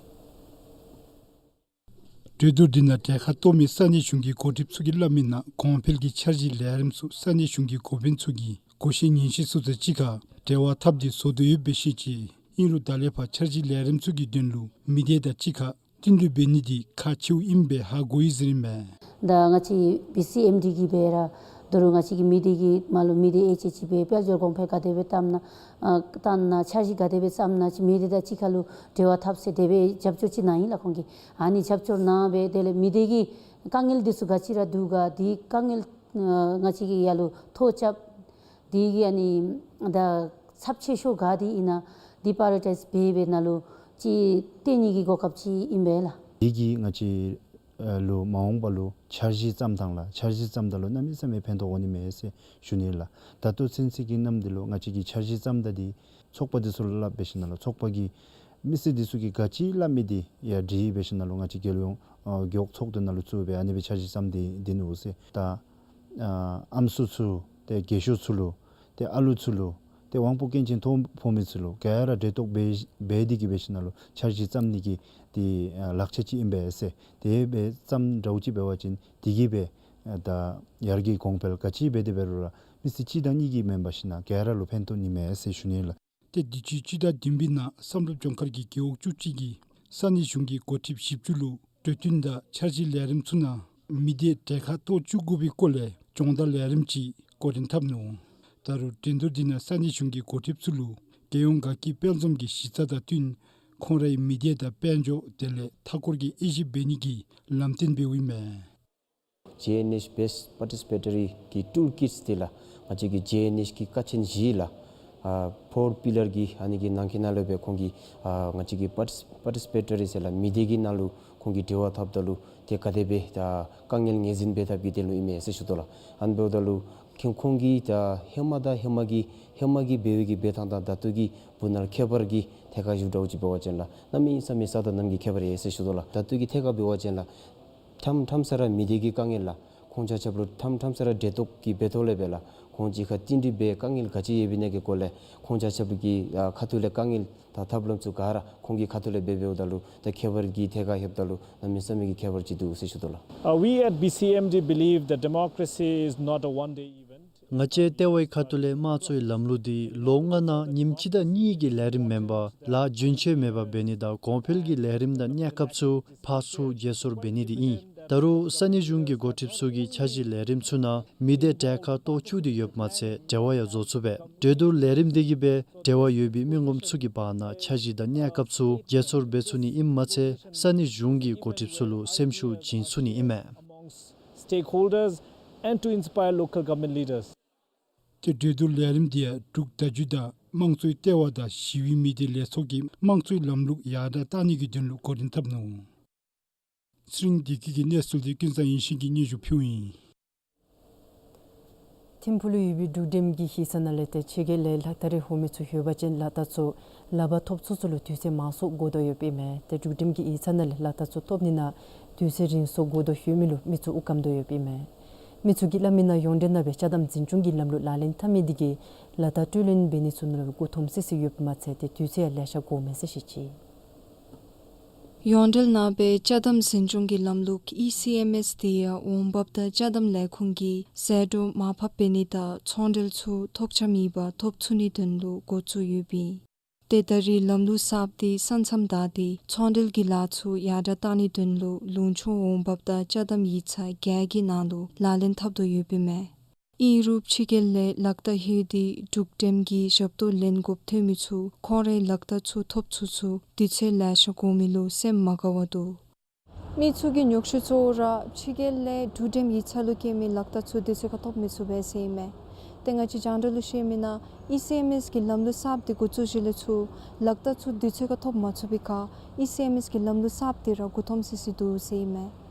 གྲོས་བསྡུར་འདི་ནང་གྲལ་ཁར་གཏོགས་མི་ས་གནས་གཞུང་གི་འགོ་ཁྲིདཔ་ཚུ་གིས་སླབ་མིའི་ནང་གོང་འཕེལ་གྱི་འཆར་གཞི་ལས་རིམ་ཚུ་ས་གནས་གཞུང་གི་འགོ་དཔོན་ཚུ་གིས་གོ་ཤེས་ཉན་ཤེས་ཚུ་དང་གཅིག་ཁར་འབྲེལ་བ་འཐབ་སྟེ་བཟོ་དོ་ཡོདཔ་སྦེ་བཤད་ཅི། ཨིན་རུང་ད་ལས་ཕར་འཆར་གཞི་ལས་རིམ་ཚུ་གི་དོན་ལུ་མི་སྡེ་དང་གཅིག་ཁར་བསྟུན་གྲོས་འབད་ནི་འདི་ཁག་ཆེཝ་ཨིནམ་སྦེ་ཧ་གོ་ཡི་ཟེར་ཨིན་མས། ད་ང་བཅས་བི་སི་ཨེམ་ཌི་གིས་སྦེ་ར་ད་རུང་ང་བཅས་ཀྱི་མི་སྡེ་གི་མ་ལུ་མི་སྡེ་ཨེ་ཅེ་ཅིག་སྦེ་དཔལ་འབྱོར་གོང་འཕེལ་ག་དེ་སྦེ་བཏང་ན་ཨ་བཏང་ན་འཆར་གཞི་ག་དེ་སྦེ་བརྩམ་ན་ཅིག་མི་སྡེ་དང་གཅིག་ཁར་ལུ་འབྲེལ་བ་འཐབ་ཟེར་དེ་སྦེ་རྒྱབ་སྐྱོར་ཅིག་གནང་ཡི་ལགས་ཁོང་གིས། ཨ་ནི་རྒྱབ་སྐྱོར་གནང་སྦེ་དེ་ལས་མི་སྡེ་གི་དཀའ་ངལ་འདི་ཚུ་ག་ཅི་ར་འདུག་ག་འདི་དཀའ་ངལ་ཨ་ང་བཅས་ཀྱིས་ཡར་ལུ་ཐོ་རྐྱབ། དེ་གི་ཨ་ནི་ད་ཚབས་ཆེ་ཤོས་ག་དེ་ཨིན་ན་འདི་པ་རའི་ཡོ་རི་ཊའིཛ་འབད་འབད་ནང་ལུ་ཅིག་བཏོན་ནི་གི་གོ་སྐབས་ཅིག་ཨིན་པས་ལགས། དེ་གིས་ང་བཅས་ཨ་ལུ་མ་འོངས་པ་ལུ་འཆར་གཞི་བརྩམ་ཐངས་ལགས། འཆར་གཞི་བརྩམ་ད་ལུ་གནམ་མེད་ས་མེད་ཕན་ཐོགས་འོང་ནི་མས་ཟེར་ཞུ་ནི་ལགས། ད་ལྟོ་ཚུན་ཚོད་ཀྱི་ནམ་དུས་ལུ་ང་བཅས་ཀྱིས་འཆར་གཞི་བརྩམ་ད་འདི་ཚོགས་པ་འདི་ཚུ་ལུ་སླབ་འབད་ཞིནམ་ལས་ཚོགས་པ་གི་མི་སེར་འདི་ཚུ་གིས་ག་ཅི་སླབ་མི་འདི་ཡར་དྲི་འབད་ཞིནམ་ལས་ང་བཅས་རྒྱལ་ཡོངས་ཨ་རྒེད་འོག་ཚོགས་འདུ་ནང་ལུ་བཙུགས་སྦེ་ཨ་ནི་སྦེ་འཆར་གཞི་བརྩམས་ཏེ་འདི་ནུག་ཟེར། ད་ཨ་ཨམ་སྲུ་ཚུ་ཏེ་རྒས་ཤོས་ཚུ་ལུ་ཏེ་ཨ་ལུ་ཚུ་ལུ་ཏེ་དབང་པོ་སྐྱོན་ཅན་ཐོ་ཕོག་མི་ཚུ་ལུ་ག་ར་འབྲེལ་གཏོགས་འབད་འབད་དེ་གིས་འབད་ཞིནམ་ལས་འཆར་གཞི་བརྩམ་ནི་གི་ཏེ་ཨ་ལག་ཆ་ཅིག་ཨིན་པས་ཟེར། དེ་སྦེ་བརྩམ་འདྲཝ་ཅིག་འབད་བ་ཅིན་དེ་གིས་སྦེ་ཨ་ད་ཡར་རྒྱས་གོང་འཕེལ་ག་ཅི་འབད་དེ་འབད་རུང་ར་མི་སེར་གཅིག་དང་གཉིས་ཀྱིས་མེན་པར་ཞིནམ་ལས་ག་ར་ལུ་ཕན་ཐོགས་ནི་མས་ཟེར་ཞུ་ནི་ལགས། ཏེ་དུས་ཅི་སྤྱི་ཟླ་བདུན་པའི་ནང་བསམ་གྲུབ་ལྗོངས་མཁར་གྱི་རྒེད་འོག་བཅུ་གཅིག་གི་ས་གནས་གཞུང་གི་འགོ་ཁྲིདཔ་བཞི་བཅུ་ལུ་གྲོས་བསྟུན་དང་འཆར་གཞི་ལས་རིམ་ཚུ་ནང་མི་སྡེ་གྲལ་ཁར་གཏོགས་བཅུག་དགོ་པའི་སྐོར་ལས་སྦྱོང་བརྡར་ལས་རིམ་ཅིག་འགོ་འདྲེན་འཐབ་ནུག། ད་རུང་གྲོས་བསྡུར་འདི་ནང་ས་གནས་གཞུང་གི་འགོ་ཁྲིདཔ་ཚུ་ལུ་རྒྱལ་ཡོངས་དགའ་སྐྱིད་དཔལ་འཛོམས་ཀྱི་གཞི་རྩ་དང་བསྟུན་ཁོང་རའི་མི་སྡེ་དང་དཔལ་འབྱོར་དེ་ལས་མཐའ་འཁོར་གྱི་དབྱེ་ཞིབ་འབད་ནི་གི་ལམ་སྟོན་འབདཝ་ཨིན་མས། ཇེ་ཨེན་ཨེཆ་བེསཊ་པར་ཊི་སི་པེ་ཊོ་རི་གི་ཊུལ་ཀིཊསི་འདི་ལགས་ང་བཅས་ཀྱི་ཇེ་ཨེན་ཨེཆ་གི་ཀ་ཆེན་བཞི་ལགས་ཨ་ཕོར་པི་ལར་གྱི་ཨ་ནི་གི་ནང་འཁོད་ནང་ལུ་སྦེ་ཁོང་གིས་ཨ་ང་བཅས་ཀྱི་པར་ཊི་སི་པར་ཊི་སི་པེ་ཊོ་རི་ཟེར་ལགས་མི་སྡེ་གི་ནང་ལུ་ཁོང་གིས་འབྲེལ་བ་འཐབ་ད་ལུ་ཏེ་ག་དེ་སྦེ་ད་དཀའ་ངལ་ངོས་འཛིན་འབད་འཐབ་ཀྱི་དོན་ལུ་ཨིན་མས་ཟེར་ཞུ་དོ་ལགས། ཨ་ནི་འབདཝ་ད་ལུ་ཁོང་ཁོང་གིས་ད་ཧེ་མ་དང་ཧེ་མ་གི་ཧེ་མ་གི་འབད་བའི་གི་འབད་ཐངས་དང་ད་ལྟོ་གི་བུ་ནར་ཁྱད་པར་གྱི་ཐད་ཁར་ཞུ་འདྲཝ་ཅིག་འབད་བ་ཅིན་ལགས་གནམ་མེད་ས་མེད་ས་དང་གནམ་གྱི་ཁྱད་པར་ཡོད་ཟེར་ཞུ་དོ་ལགས། ད་ལྟོ་གི་ཐད་ཁར་འབད་བ་ཅིན་ལགས་ཐམ་ཐམ་ས་ར་མི་སྡེ་གི་དཀའ་ངལ་ལགས་ཁོང་ཆ་ཁྱབ་ལུ་ཐམ་ཐམ་ས་ར་འབྲེལ་གཏོགས་ཀྱི་འབད་ཐོག་ལས་སྦེ་ལགས་ཁོང་གཅིག་ཁར་བསྟུན་གྲོས་འབད་དཀའ་ངལ་ག་ཅི་ཡོདཔ་ཨིན་ན་གི་སྐོར་ལས་ཁོང་ཆ་ཁྱབ་ཀྱི་ཨ་ཁ་ཐུག་ལས་དཀའ་ངལ་དང་ཐབས་ལམ་ཚུ་ག་ར་ཁོང་གི་ཁ་ཐུག་ལས་འབད་འབདཝ་ད་ལུ་ད་ཁྱད་པར་གྱི་ཐད་ཁར་ལྷོདཔ་ད་ལུ་གནམ་མེད་ས་མེད་ཀྱི་ཁྱད་པར་ཅིག་འདུག་ཟེར་ཞུ་དོ་ལགས། Uh, we at B C M D believe that democracy is not a one-day event. ང་བཅས་ལྟེ་བའི་ཁ་ཐུག་ལས་དམངས་གཙོའི་ལམ་ལུགས་འདི་ལོ་ལྔ་ནང་ཉིནམ་གཅིག་དང་གཉིས་ཀྱི་ལས་རིམ་མེན་པར་ལཱ་རྒྱུན་ཆད་མེད་པར་འབད་ནི་དང་གོང་འཕེལ་གྱི་ལས་རིམ་དང་གནས་སྐབས་ཚུ་ཕར་ཚུར་བརྗེ་སོར་འབད་ནི་འདི་ཨིན། ད་རུང་ས་གནས་གཞུང་གི་འགོ་ཁྲིདཔ་ཚུ་གིས་འཆར་གཞི་ལས་རིམ་ཚུ་ནང་མི་སྡེ་གྲལ་ཁར་གཏོགས་བཅུག་སྟེ་ཡོདཔ་མ་ཚད་འབྲེལ་བ་ཡང་བཟོ་ཚུགས་པས། གྲོས་བསྡུར་ལས་རིམ་འདི་གིས་འབད་འབྲེལ་བ་ཡོད་པའི་མི་ངོམ་ཚུ་གི་བར་ན་འཆར་གཞི་དང་གནས་སྐབས་ཚུ་བརྗེ་སོར་འབད་ཚུགས་ནི་ཨིནམ་མ་ཚད་ས་གནས་གཞུང་གི་འགོ་ཁྲིདཔ་ཚུ་ལུ་སེམས་ཤུགས་བྱིན་ཚུགས་ནི་ཨིན་མས། Stakeholders and to inspire local government leaders. ཏེ་གྲོས་བསྡུར་ལས་རིམ་འདི་ཡང་འབྲུག་བརྡ་བརྒྱུད་དང་དམངས་གཙོའི་ལྟེ་བ་དང་ཞི་བའི་མི་སྡེ་ལས་ཚོགས་ཀྱིས་དམངས་གཙོའི་ལམ་ལུགས་ཡར་དྲག་གཏང་ནི་གི་དོན་ལུ་འགོ་འདྲེན་འཐབ་ནུག། ཚེ་རིང་བདེ་སྐྱིད་ཀྱི་གནས་ཚུལ་འདི་ཀུན་བཟང་ཡིད་བཞིན་གྱིས་སྙན་ཞུ་ཕུལཝ་ཨིན། ཐིམ་ཕུག་ལུ་ཡོད་པའི་འབྲུག་འགྲེམས་ཀྱི་ཡིག་ཚང་ནང་ལས་ཏེ་ཕྱི་རྒྱལ་ལས་ལག་བསྟར་རེ་འོང་མི་ཚུ་ཡོད་པ་ཅིན་ལག་བསྟར་ཚུ་ལག་པར་ཐོབ་ཚུན་ཚོད་ལུ་དུས་ཚོད་མང་སུ་འགོར་དོ་ཡོདཔ་ཨིན་མས། ཏེ་འབྲུག་འགྲེམས་ཀྱི་ཡིག་ཚང་ནང་ལས་ལག་བསྟར་ཚུ་ཐོབ་ནི་ནང་དུས་ཚོད་རིང་སུ་འགོར་དོ་ཡོད་མི་ལུ་མི་ཚུ་དབུགས་སྐམ་དོ་ཡོདཔ་ཨིན་མས། མི་ཚུ་གིས་སླབ་མི་ནང་ཡོངས་འབྲེལ་ནང་སྦེ་ཅ་དམ་འཛིན་སྐྱོང་གི་ལམ་ལུགས་ལག་ལེན་འཐབ་མི་འདི་གིས་ལག་བསྟར་སྤྲོད་ལེན་འབད་ནི་ཚུ་ནང་ལུ་མགུ་འཐོམ་སི་སི་ཡོདཔ་མ་ཚད་ཏེ་དུས་ཚོད་ཡང་ལེ་ཤ་འགོརཝ་མས་ཟེར་བཤད་ཅི། ཡོངས་འབྲེལ་ནང་སྦེ་ཅ་དམ་འཛིན་སྐྱོང་གི་ལམ་ལུགས་ཨི་སི་ཨེམ་ཨེས་འདི་ཡང་འོང་འབབ་དང་ཅ་དམ་ལས་ཁུངས་ཀྱིས་ཟད་འགྲོ་མར་ཕབ་འབད་ནི་དང་ཚོང་འབྲེལ་ཚུ་ཐོགས་ཆགས་མེད་པར་ཐོབ་ཚུགས་ནིའི་དོན་ལུ་འགོ་བཙུགས་ཡོདཔ་ཨིན། ཏེ་ད་རེས་ལམ་ལུགས་གསརཔ་འདི་ས་མཚམས་བདའ་སྟེ་ཚོང་འབྲེལ་གྱི་ལཱ་ཚུ་ཡར་དྲག་གཏང་ནིའི་དོན་ལུ་ལུང་ཕྱོགས་འོང་འབབ་དང་ཅ་དམ་ཡིག་ཚང་བརྒྱད་ཀྱི་ནང་ལུ་ལག་ལེན་འཐབ་དོ་ཡོདཔ་ཨིན་མས། ཨིན་རུང་ཕྱི་རྒྱལ་ལས་ལག་བསྟར་ཧེ་འདི་འབྲུག་འགྲེམས་ཀྱི་ཞབས་ཏོག་ལེན་དགོཔ་ཐོན་མི་ཚུ་ཁོང་རའི་ལག་བསྟར་ཚུ་ཐོབ་ཚུན་ཚོད་དུས་ཚོད་ལེ་ཤ་འགོར་མི་ལུ་སེམས་མ་དགའ་བར་འདུག། མི་ཚུ་གི་ཉོགས་བཤད་གཙོ་བོ་ར་ཕྱི་རྒྱལ་ལས་འབྲུག་འགྲེམས་ཡིག་ཚང་ལུ་བཀོད་མི་ལག་བསྟར་ཚུ་དུས་ཚོད་ཁར་ཐོབ་མི་ཚུགས་པས་ཟེར་ཨིན་མས། ཏེ་ང་བཅས་རྒྱང་བསྒྲགས་ལུ་ཤེས་མི་ནང་ཨི་སི་ཨེམ་ཨེས་ཀྱི་ལམ་ལུགས་གསརཔ་འདི་འགོ་བཙུགས་ཞིནམ་ལས་ཚུར་ལག་བསྟར་ཚུ་དུས་ཚོད་ཁར་ཐོབ་མ་ཚུགས་པའི་ཁར་ཨི་སི་ཨེམ་ཨེས་ཀྱི་ལམ་ལུགས་གསརཔ་འདི་ར་མགུ་འཐོམ་སི་སི་འདུག་ཟེར་ཨིན་མས།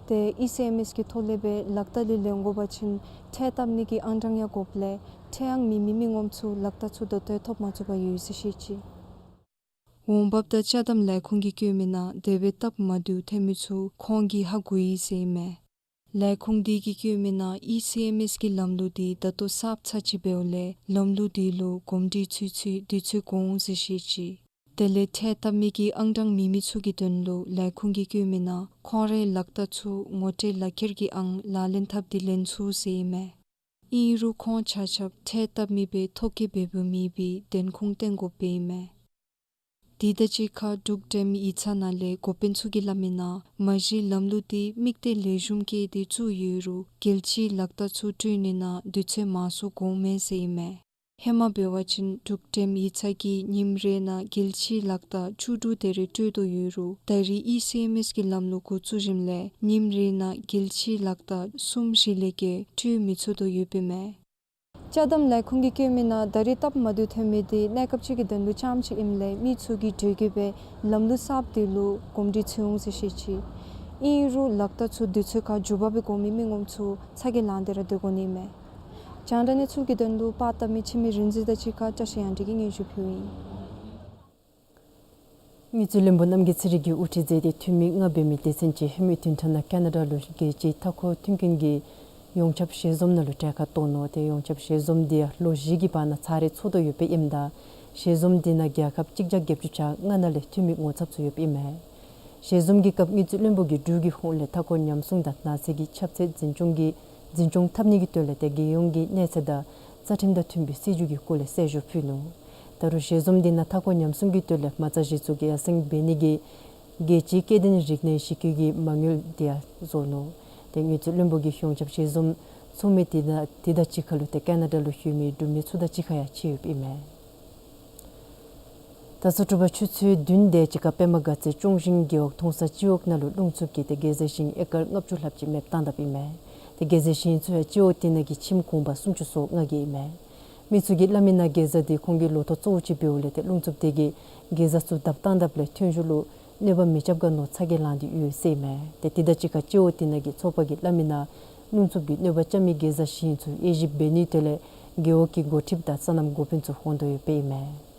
ཏེ་ཨི་སི་ཨེམ་ཨེས་ཀྱི་ཐོག་ལས་སྦེ་ལག་བསྟར་ལས་ལེན་དགོ་པ་ཅིན་ཁྲལ་བཏབ་ནི་གི་ཨང་གྲངས་ཡང་དགོཔ་ལས་ཁྲལ་ཡང་མེད་མི་མི་ངོམ་ཚུ་ལག་བསྟར་ཚུ་ད་ལྟོ་ཡང་ཐོབ་མ་ཚུགས་པར་ཡོད་ཟེར་བཤད་ཅི། འོང་འབབ་དང་ཅ་དམ་ལས་ཁུངས་ཀྱིས་བཀོད་མི་ནང་དེ་སྦེ་སྟབས་མ་བདེཝ་ཐོན་མི་ཚུ་ཁོང་གིས་ཧ་གོ་ཡི་ཟེར་ཨིན་མས། ལས་ཁུངས་འདི་གིས་བཀོད་མི་ནང་ཨི་སི་ཨེམ་ཨེས་ཀྱི་ལམ་ལུགས་འདི་ད་ལྟོ་གསརཔ་ཚར་ཅིག་འབདཝ་ལས་ལམ་ལུགས་འདི་ལུ་གོམས་འདྲིས་ཚུད་ཚུད་དུས་ཚོད་འགོར་འོང་ཟེར་བཤད་ཅི། དེ་ལས་ཁྲལ་བཏབ་མི་གི་ཨང་གྲངས་མེད་མི་ཚུ་གི་དོན་ལུ་ལས་ཁུངས་ཀྱིས་བཀོད་མི་ནང་ཁོང་རའི་ལག་བསྟར་ཚུ་ངོ་སྤྲོད་ལག་ཁྱེར་གྱི་ཨང་ལག་ལེན་འཐབ་སྟེ་ལེན་ཚུགས་ཟེར་ཨིན་མས། ཨིན་རུང་ཁོང་ཆ་ཁྱབ་ཁྲལ་བཏབ་མི་སྦེ་ཐོ་བཀོད་འབད་འབདཝ་མེད་པའི་བདེན་ཁུངས་བསྟན་དགོཔ་ཨིན་མས། དེ་དང་གཅིག་ཁར་འབྲུག་འགྲེམས་ཡིག་ཚང་ནང་ལས་འགོ་དཔོན་ཚུ་གིས་སླབ་མི་ནང་མ་གཞི་ལམ་ལུགས་འདི་དམིགས་གཏད་ལེགས་ཤོམ་བསྐྱེད་དེ་བཙུགས་ཡོད་རུང་རྒྱལ་སྤྱིའི་ལག་བསྟར་ཚུ་སྤྲོད་ནི་ནང་དུས་ཚོད་མང་སུ་འགོརཝ་མས་ཟེར་ཨིན་མས། ཧེ་མ་འབད་བ་ཅིན་འབྲུག་འགྲེམས་ཡིག་ཚང་གིས་ཉིནམ་རེ་ནང་རྒྱལ་སྤྱིའི་ལག་བསྟར་བཅུ་དྲུག་དེ་རེ་སྤྲོད་དོ་ཡོད་རུང་ད་རེས་ཨི་སི་ཨེམ་ཨེས་ཀྱི་ལམ་ལུགས་འགོ་བཙུགས་ཞིནམ་ལས་ཉིནམ་རེ་ནང་རྒྱལ་སྤྱིའི་ལག་བསྟར་གསུམ་བཞི་ལས་བརྒལ་སྤྲོད་མི་ཚུགས་དོ་ཡོདཔ་ཨིན་མས། ཅ་དམ་ལས་ཁུངས་ཀྱིས་བཀོད་མི་ནང་ད་རེས་སྟབས་མ་བདེཝ་ཐོན་མི་འདི་གནས་སྐབས་ཅིག་གི་དོན་ལུ་ཙམ་ཅིག་ཨིནམ་ལས་མི་ཚུ་གིས་འགྲོས་ཀྱིས་སྦེ་ལམ་ལུགས་གསརཔ་འདི་ལུ་གོམས་འདྲིས་ཚུད་འོང་ཟེར་བཤད་ཅི། ཨིན་རུང་ལག་བསྟར་ཚུ་དུས་ཚོད་ཁར་འགྱོ་བ་སྦེ་དགོ་མི་མི་ངོམ་ཚུ་ཚ་གྱང་ལང་སྟེ་ར་སྡོད་དགོ་ནི་མས། རྒྱང་བསྒྲགས་གནས་ཚུལ་གྱི་དོན་ལུ་པར་བཏབ་མི་འཆི་མེད་རིག་འཛིན་དང་གཅིག་ཁར་བཀྲ་ཤིས་དབྱངས་སྒྲོན་གྱིས་སྙན་ཞུ་ཕུལཝ་ཨིན། དངུལ་རྩིས་བློན་པོ་རྣམ་རྒྱལ་ཚེ་རིང་གིས་དབུ་ཁྲིད་མཛད་དེ་འཐུས་མི་ལྔ་འབད་མི་སྡེ་ཚན་ཅིག་ཧེ་མའི་བདུན་ཕྲག་ནང་ཀེ་ན་ཌ་ལུ་རྒྱལ་སྤྱིའི་མཐའ་འཁོར་མཐུན་རྐྱེན་གྱི་ཡོངས་ཁྱབ་ཞལ་འཛོམས་ནང་ལུ་གྲལ་ཁར་གཏོགས་ནུག། ཏེ་ཡོངས་ཁྱབ་ཞལ་འཛོམས་འདི་ཡང་ལོ་བཞི་གི་བར་ན་ཚར་རེ་ཚོགས་དོ་ཡོདཔ་ཨིནམ་ད་ཞལ་འཛོམས་འདི་ནང་རྒྱལ་ཁབ་གཅིག་བརྒྱ་བརྒྱད་ཅུ་གྱ་ལྔ་ནང་ལས་འཐུས་མི་ངོ་ཚབ་ཚུ་ཡོདཔ་ཨིན་མས། ཞལ་འཛོམས་ཀྱི་སྐབས་དངུལ་རྩིས་བློན་པོ་གིས་འབྲུག་གི་ཧོངས་ལས་མཐའ་འཁོར་ཉམས་སྲུང་དང་ནགས་ཚལ་གྱི་ཁྱབ་ཚད་འཛིན་སྐྱོང་གི་འཛིན་སྐྱོང་འཐབ་ནི་གི་དོན་ལས་ཏེ་རྒྱལ་ཡོངས་ཀྱི་གནས་ཚད་དང་རྩ་ཁྲིམས་དང་མཐུན་པའི་སྲིད་བྱུས་ཀྱི་སྐོར་ལས་གསལ་ཞུ་ཕུལ་ནུག། ད་རུང་ཞལ་འཛོམས་འདི་ནང་མཐའ་འཁོར་ཉམས་སྲུང་གི་དོན་ལས་མ་རྩ་གཞི་བཙུགས་ཀྱི་ཡར་སེང་འབད་ནི་གི་རྒྱལ་སྤྱིའི་སྐྱེ་ལྡན་རིག་གནས་གཞི་བཀོད་ཀྱི་མ་དངུལ་འདི་ཡང་བཟོ་ནུག། ཏེ་དངུལ་རྩིས་བློན་པོ་གིས་ཡོངས་ཁྱབ་ཞལ་འཛོམས་ཚོགས་མི་དེ་དང་དེ་དང་གཅིག་ཁར་ལུ་ཏེ་ཀེ་ན་ཌ་ལུ་ཡོད་མི་འབྲུག་མི་ཚུ་དང་གཅིག་ཁར་ཡང་ཕྱད་ཡོདཔ་ཨིན་མས། ད་རྩོ་དྲུག་པ་ཆུ་ཚོད་བདུན་དེ་ཅིག་ཁར་པདྨ་དགའ་ཚལ་སྐྱོང་ཞིང་རྒེད་འོག་མཐོང་ས་སྤྱི་འོག་ནང་ལུ་རླུང་འཚུབ་ཀྱིས་ཏེ་གེ་ཛ་ཤིང་ཨེ་ཀར་ལྔ་བཅུ་ལྷགཔ་ཅིག་མེདཔ་བཏང་དཔ་ཨིན་མས། ཏེ་གེ་ཛ་ཤིང་ཚུ་ཡང་སྤྱི་འོག་དེ་ནང་གི་ཁྱིམ་གུང་པ་སུམ་ཅུ་སོ་ལྔ་གི་ཨིན་མས། མི་ཚུ་གིས་སླབ་མི་ནང་གེ་ཛ་འདི་ཁོང་གི་ལོ་ཐོག་གཙོ་བོ་ཅིག་འབདཝ་ལས་ཏེ་རླུང་འཚུབ་དེ་གིས་གེ་ཛ་ཚུ་བརྡབ་བཏང་དཔ་ལས་ཐོན་བཞུགས་ལུ་གནོད་པ་མི་རྐྱབ་ག་མནོ་ཚ་གྱང་ལང་སྟེ་ཡོད་ཟེར་ཨིན་མས། ཏེ་དེ་དང་གཅིག་ཁར་སྤྱི་འོག་དེ་ནང་གི་ཚོགས་པ་གིས་སླབ་མི་ནང་རླུང་འཚུབ་ཀྱིས་གནོད་པ་རྐྱབ་མི་གེ་ཛ་ཤིང་ཚུ་དབྱེ་ཞིབ་འབད་ནིའི་དོན་ལས་རྒེད་འོག་གི་འགོ་ཁྲིདཔ་དང་སོ་ནམ་འགོ་དཔོན་ཚུ་འོང་དོ་ཡོདཔ་ཨིན་མས།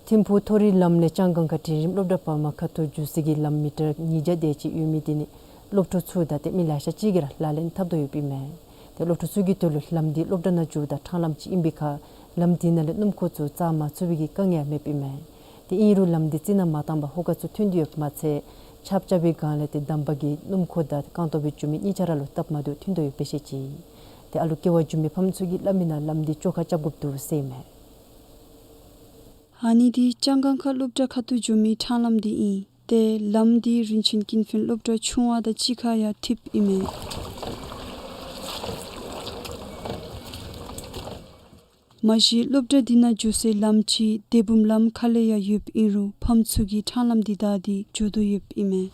ཐིམ་ཕུག་མཐོ་རིས་ལམ་ལས་ལྕང་སྒང་ཁ་འབྲིང་རིམ་སློབ་གྲྭ་བར་མ་ཁ་ཐུག་འགྱོ་སའི་གི་ལམ་མི་ཊར་ཉིས་བརྒྱ་དེ་ཅིག་ཡོད་མི་དེ་ནི་སློབ་ཕྲུག་ཚུ་དང་ཏེ་མི་ལེ་ཤ་ཅིག་གིས་ར་ལག་ལེན་འཐབ་དོ་ཡོདཔ་ཨིན་མས། ཏེ་སློབ་ཕྲུག་ཚུ་གི་དོན་ལུ་ལམ་འདི་སློབ་གྲྭ་ནང་འགྱོཝ་ད་འཕྲང་ལམ་ཅིག་ཨིན་པའི་ཁར་ལམ་དེ་ནང་ལས་སྣུམ་འཁོར་ཚུ་འཛེག་མ་ཚུགས་པའི་གི་དཀའ་ངལ་ཡང་མེདཔ་ཨིན་མས། ཏེ་ཨིན་རུང་ལམ་འདི་རྩི་ནག་མ་བཏང་པར་ཧོ་ཀ་ཚུ་ཐོན་ཏེ་ཡོདཔ་མ་ཚད་ཆརཔ་རྐྱབ་པའི་སྒང་ལས་ཏེ་འདམ་བག་གིས་སྣུམ་འཁོར་དང་རྐང་སྟོང་སྦེ་འགྱོ་མི་གཉིས་ཆ་ར་ལུ་སྟབས་མ་བདེཝ་ཐོན་དོ་ཡོདཔ་སྦེ་བཤད་ཅི། ཨ་ལུ་སྐྱེ་བ་བྱུང་མི་ཕམ་ཚུ་གིས་སླབ་མི་ནང་ལམ་འདི་བཅོ་ཁ་རྐྱབ་དགོཔ་འདུག་ཟེར་ཨིན་མས། ཨ་ནི་འདི་ལྕང་སྒང་ཁ་སློབ་གྲྭ་ཁ་ཐུག་འགྱོ་མི་ཕྲང་ལམ་འདི་ཨིན། ཏེ་ལམ་འདི་རིན་ཆེན་ཀུན་ཕན་སློབ་གྲྭ་ཆུང་བ་དང་གཅིག་ཁར་ཡང་འཐདཔ་ཨིན་མས། མ་གཞི་སློབ་གྲྭ་འདི་ནང་འགྱོ་སའི་ལམ་ཅིག་སྡེ་འབུམ་ལམ་ཁ་ལས་ཡང་ཡོདཔ་ཨིན་རུང་ཕམ་ཚུ་གིས་ཕྲང་ལམ་འདི་བདའ་སྟེ་འགྱོ་དོ་ཡོདཔ་ཨིན་མས།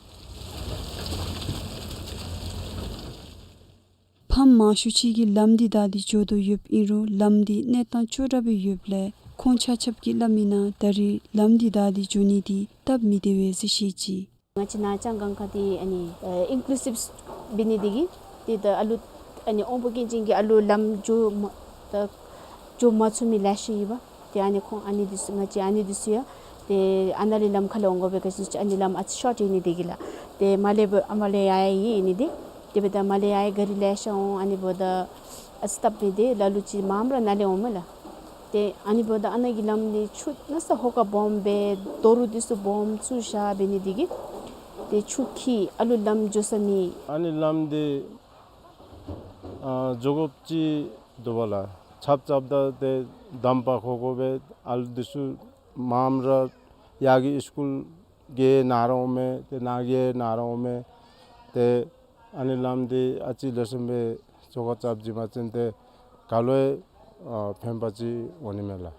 ཕམ་མང་ཤོས་ཅིག་གིས་ལམ་འདི་བདའ་སྟེ་འགྱོ་དོ་ཡོདཔ་ཨིན་རུང་ལམ་འདི་གནས་སྟངས་ཅོག་འཐདཔ་སྦེ་ཡོདཔ་ལས་ཁོང་ཆ་ཁྱབ་ཀྱིས་སླབ་མི་ནང་ད་རེས་ལམ་འདི་བདའ་སྟེ་འགྱོ་ནི་འདི་སྟབས་མི་བདེ་བས་ཟེར་བཤད་ཅི། ང་བཅས་ནཱ་ལྕང་སྒང་ཁ་འདི་ཨ་ནི་ཨ་ཨིན་ཀུ་ལུ་སིབ་འབད་ནི་འདི་གིས་ཏེ་ད་ཨ་ལུ་ཨ་ནི་དབང་པོ་སྐྱོན་ཅན་གྱི་ཨ་ལུ་ལམ་འགྱོ་མ་ད་འགྱོ་མ་ཚུགས་མི་ལེ་ཤ་ཡོད་པ། ཏེ་ཨ་ནི་ཁོང་ཨ་ནི་འདི་ཚུ་ང་བཅས་ཨ་ནི་འདི་ཚུ་ཡང་ཏེ་ཨ་ནཱ་ལས་ལམ་ཁ་ལས་འོང་དགོ་པའི་ག་ཅི་ཨ་ནི་ལམ་ཨ་ཙི་ཤོཊ་ཨིན་ནི་འདི་གིས་ལགས། ཏེ་མར་ལས་འབད་ཨ་མར་ལས་ཡར་ཡར་ཨིན་ནི་འདི། དེ་འབདཝ་ད་མར་ལས་ཡར་ག་རི་ལེ་ཤ་འོང་། ཨ་ནི་འབདཝ་ད་ཨ་ཙི་སྟབས་མི་བདེ། ལ་ལུ་ཅིག་མངམ་ར་ནཱ་ལས་འོང་མས་ལགས། ཏེ་ཨ་ནི་འབདཝ་ད་ཨ་ནཱ་གི་ལམ་འདི་ཆུ་གནམ་ས་ཧོ་ཀ་སྦོམ་སྦེ་རྡོ་རུག་འདི་ཚུ་སྦོམ་བཙུགས་བཞག་འབད་ནི་འདི་གིས་ཏེ་ཆུ་འཁྱིལ་ཨ་ལུ་ལམ་འགྱོ་ས་མེད། ཨ་ནི་ལམ་འདི་ཨ་འགྱོ་དགོཔ་ཅིག་འདུག་པ་ལགས། ཆརཔ་རྐྱབ་ད་ཏེ་དམ་པ་ཁོག་ཁོག་སྦེ་ཨ་ལུ་འདི་ཚུ་མངམ་ར་ཡར་གི་སི་ཀུལ་གི་ནང་ར་འོང་མས། ཏེ་ནཱ་གི་ནང་ར་འོང་མས། ཏེ་ཨ་ནི་ལམ་འདི་ཨ་ཙི་ལེགས་ཤོམ་སྦེ་བཅོ་ཁ་རྐྱབ་བྱིན་པ་ཅིན་ཏེ་ག་ལུ་ཡང་ཨ་ཕན་པ་ཅིག་འོང་ནི་མས་ལགས།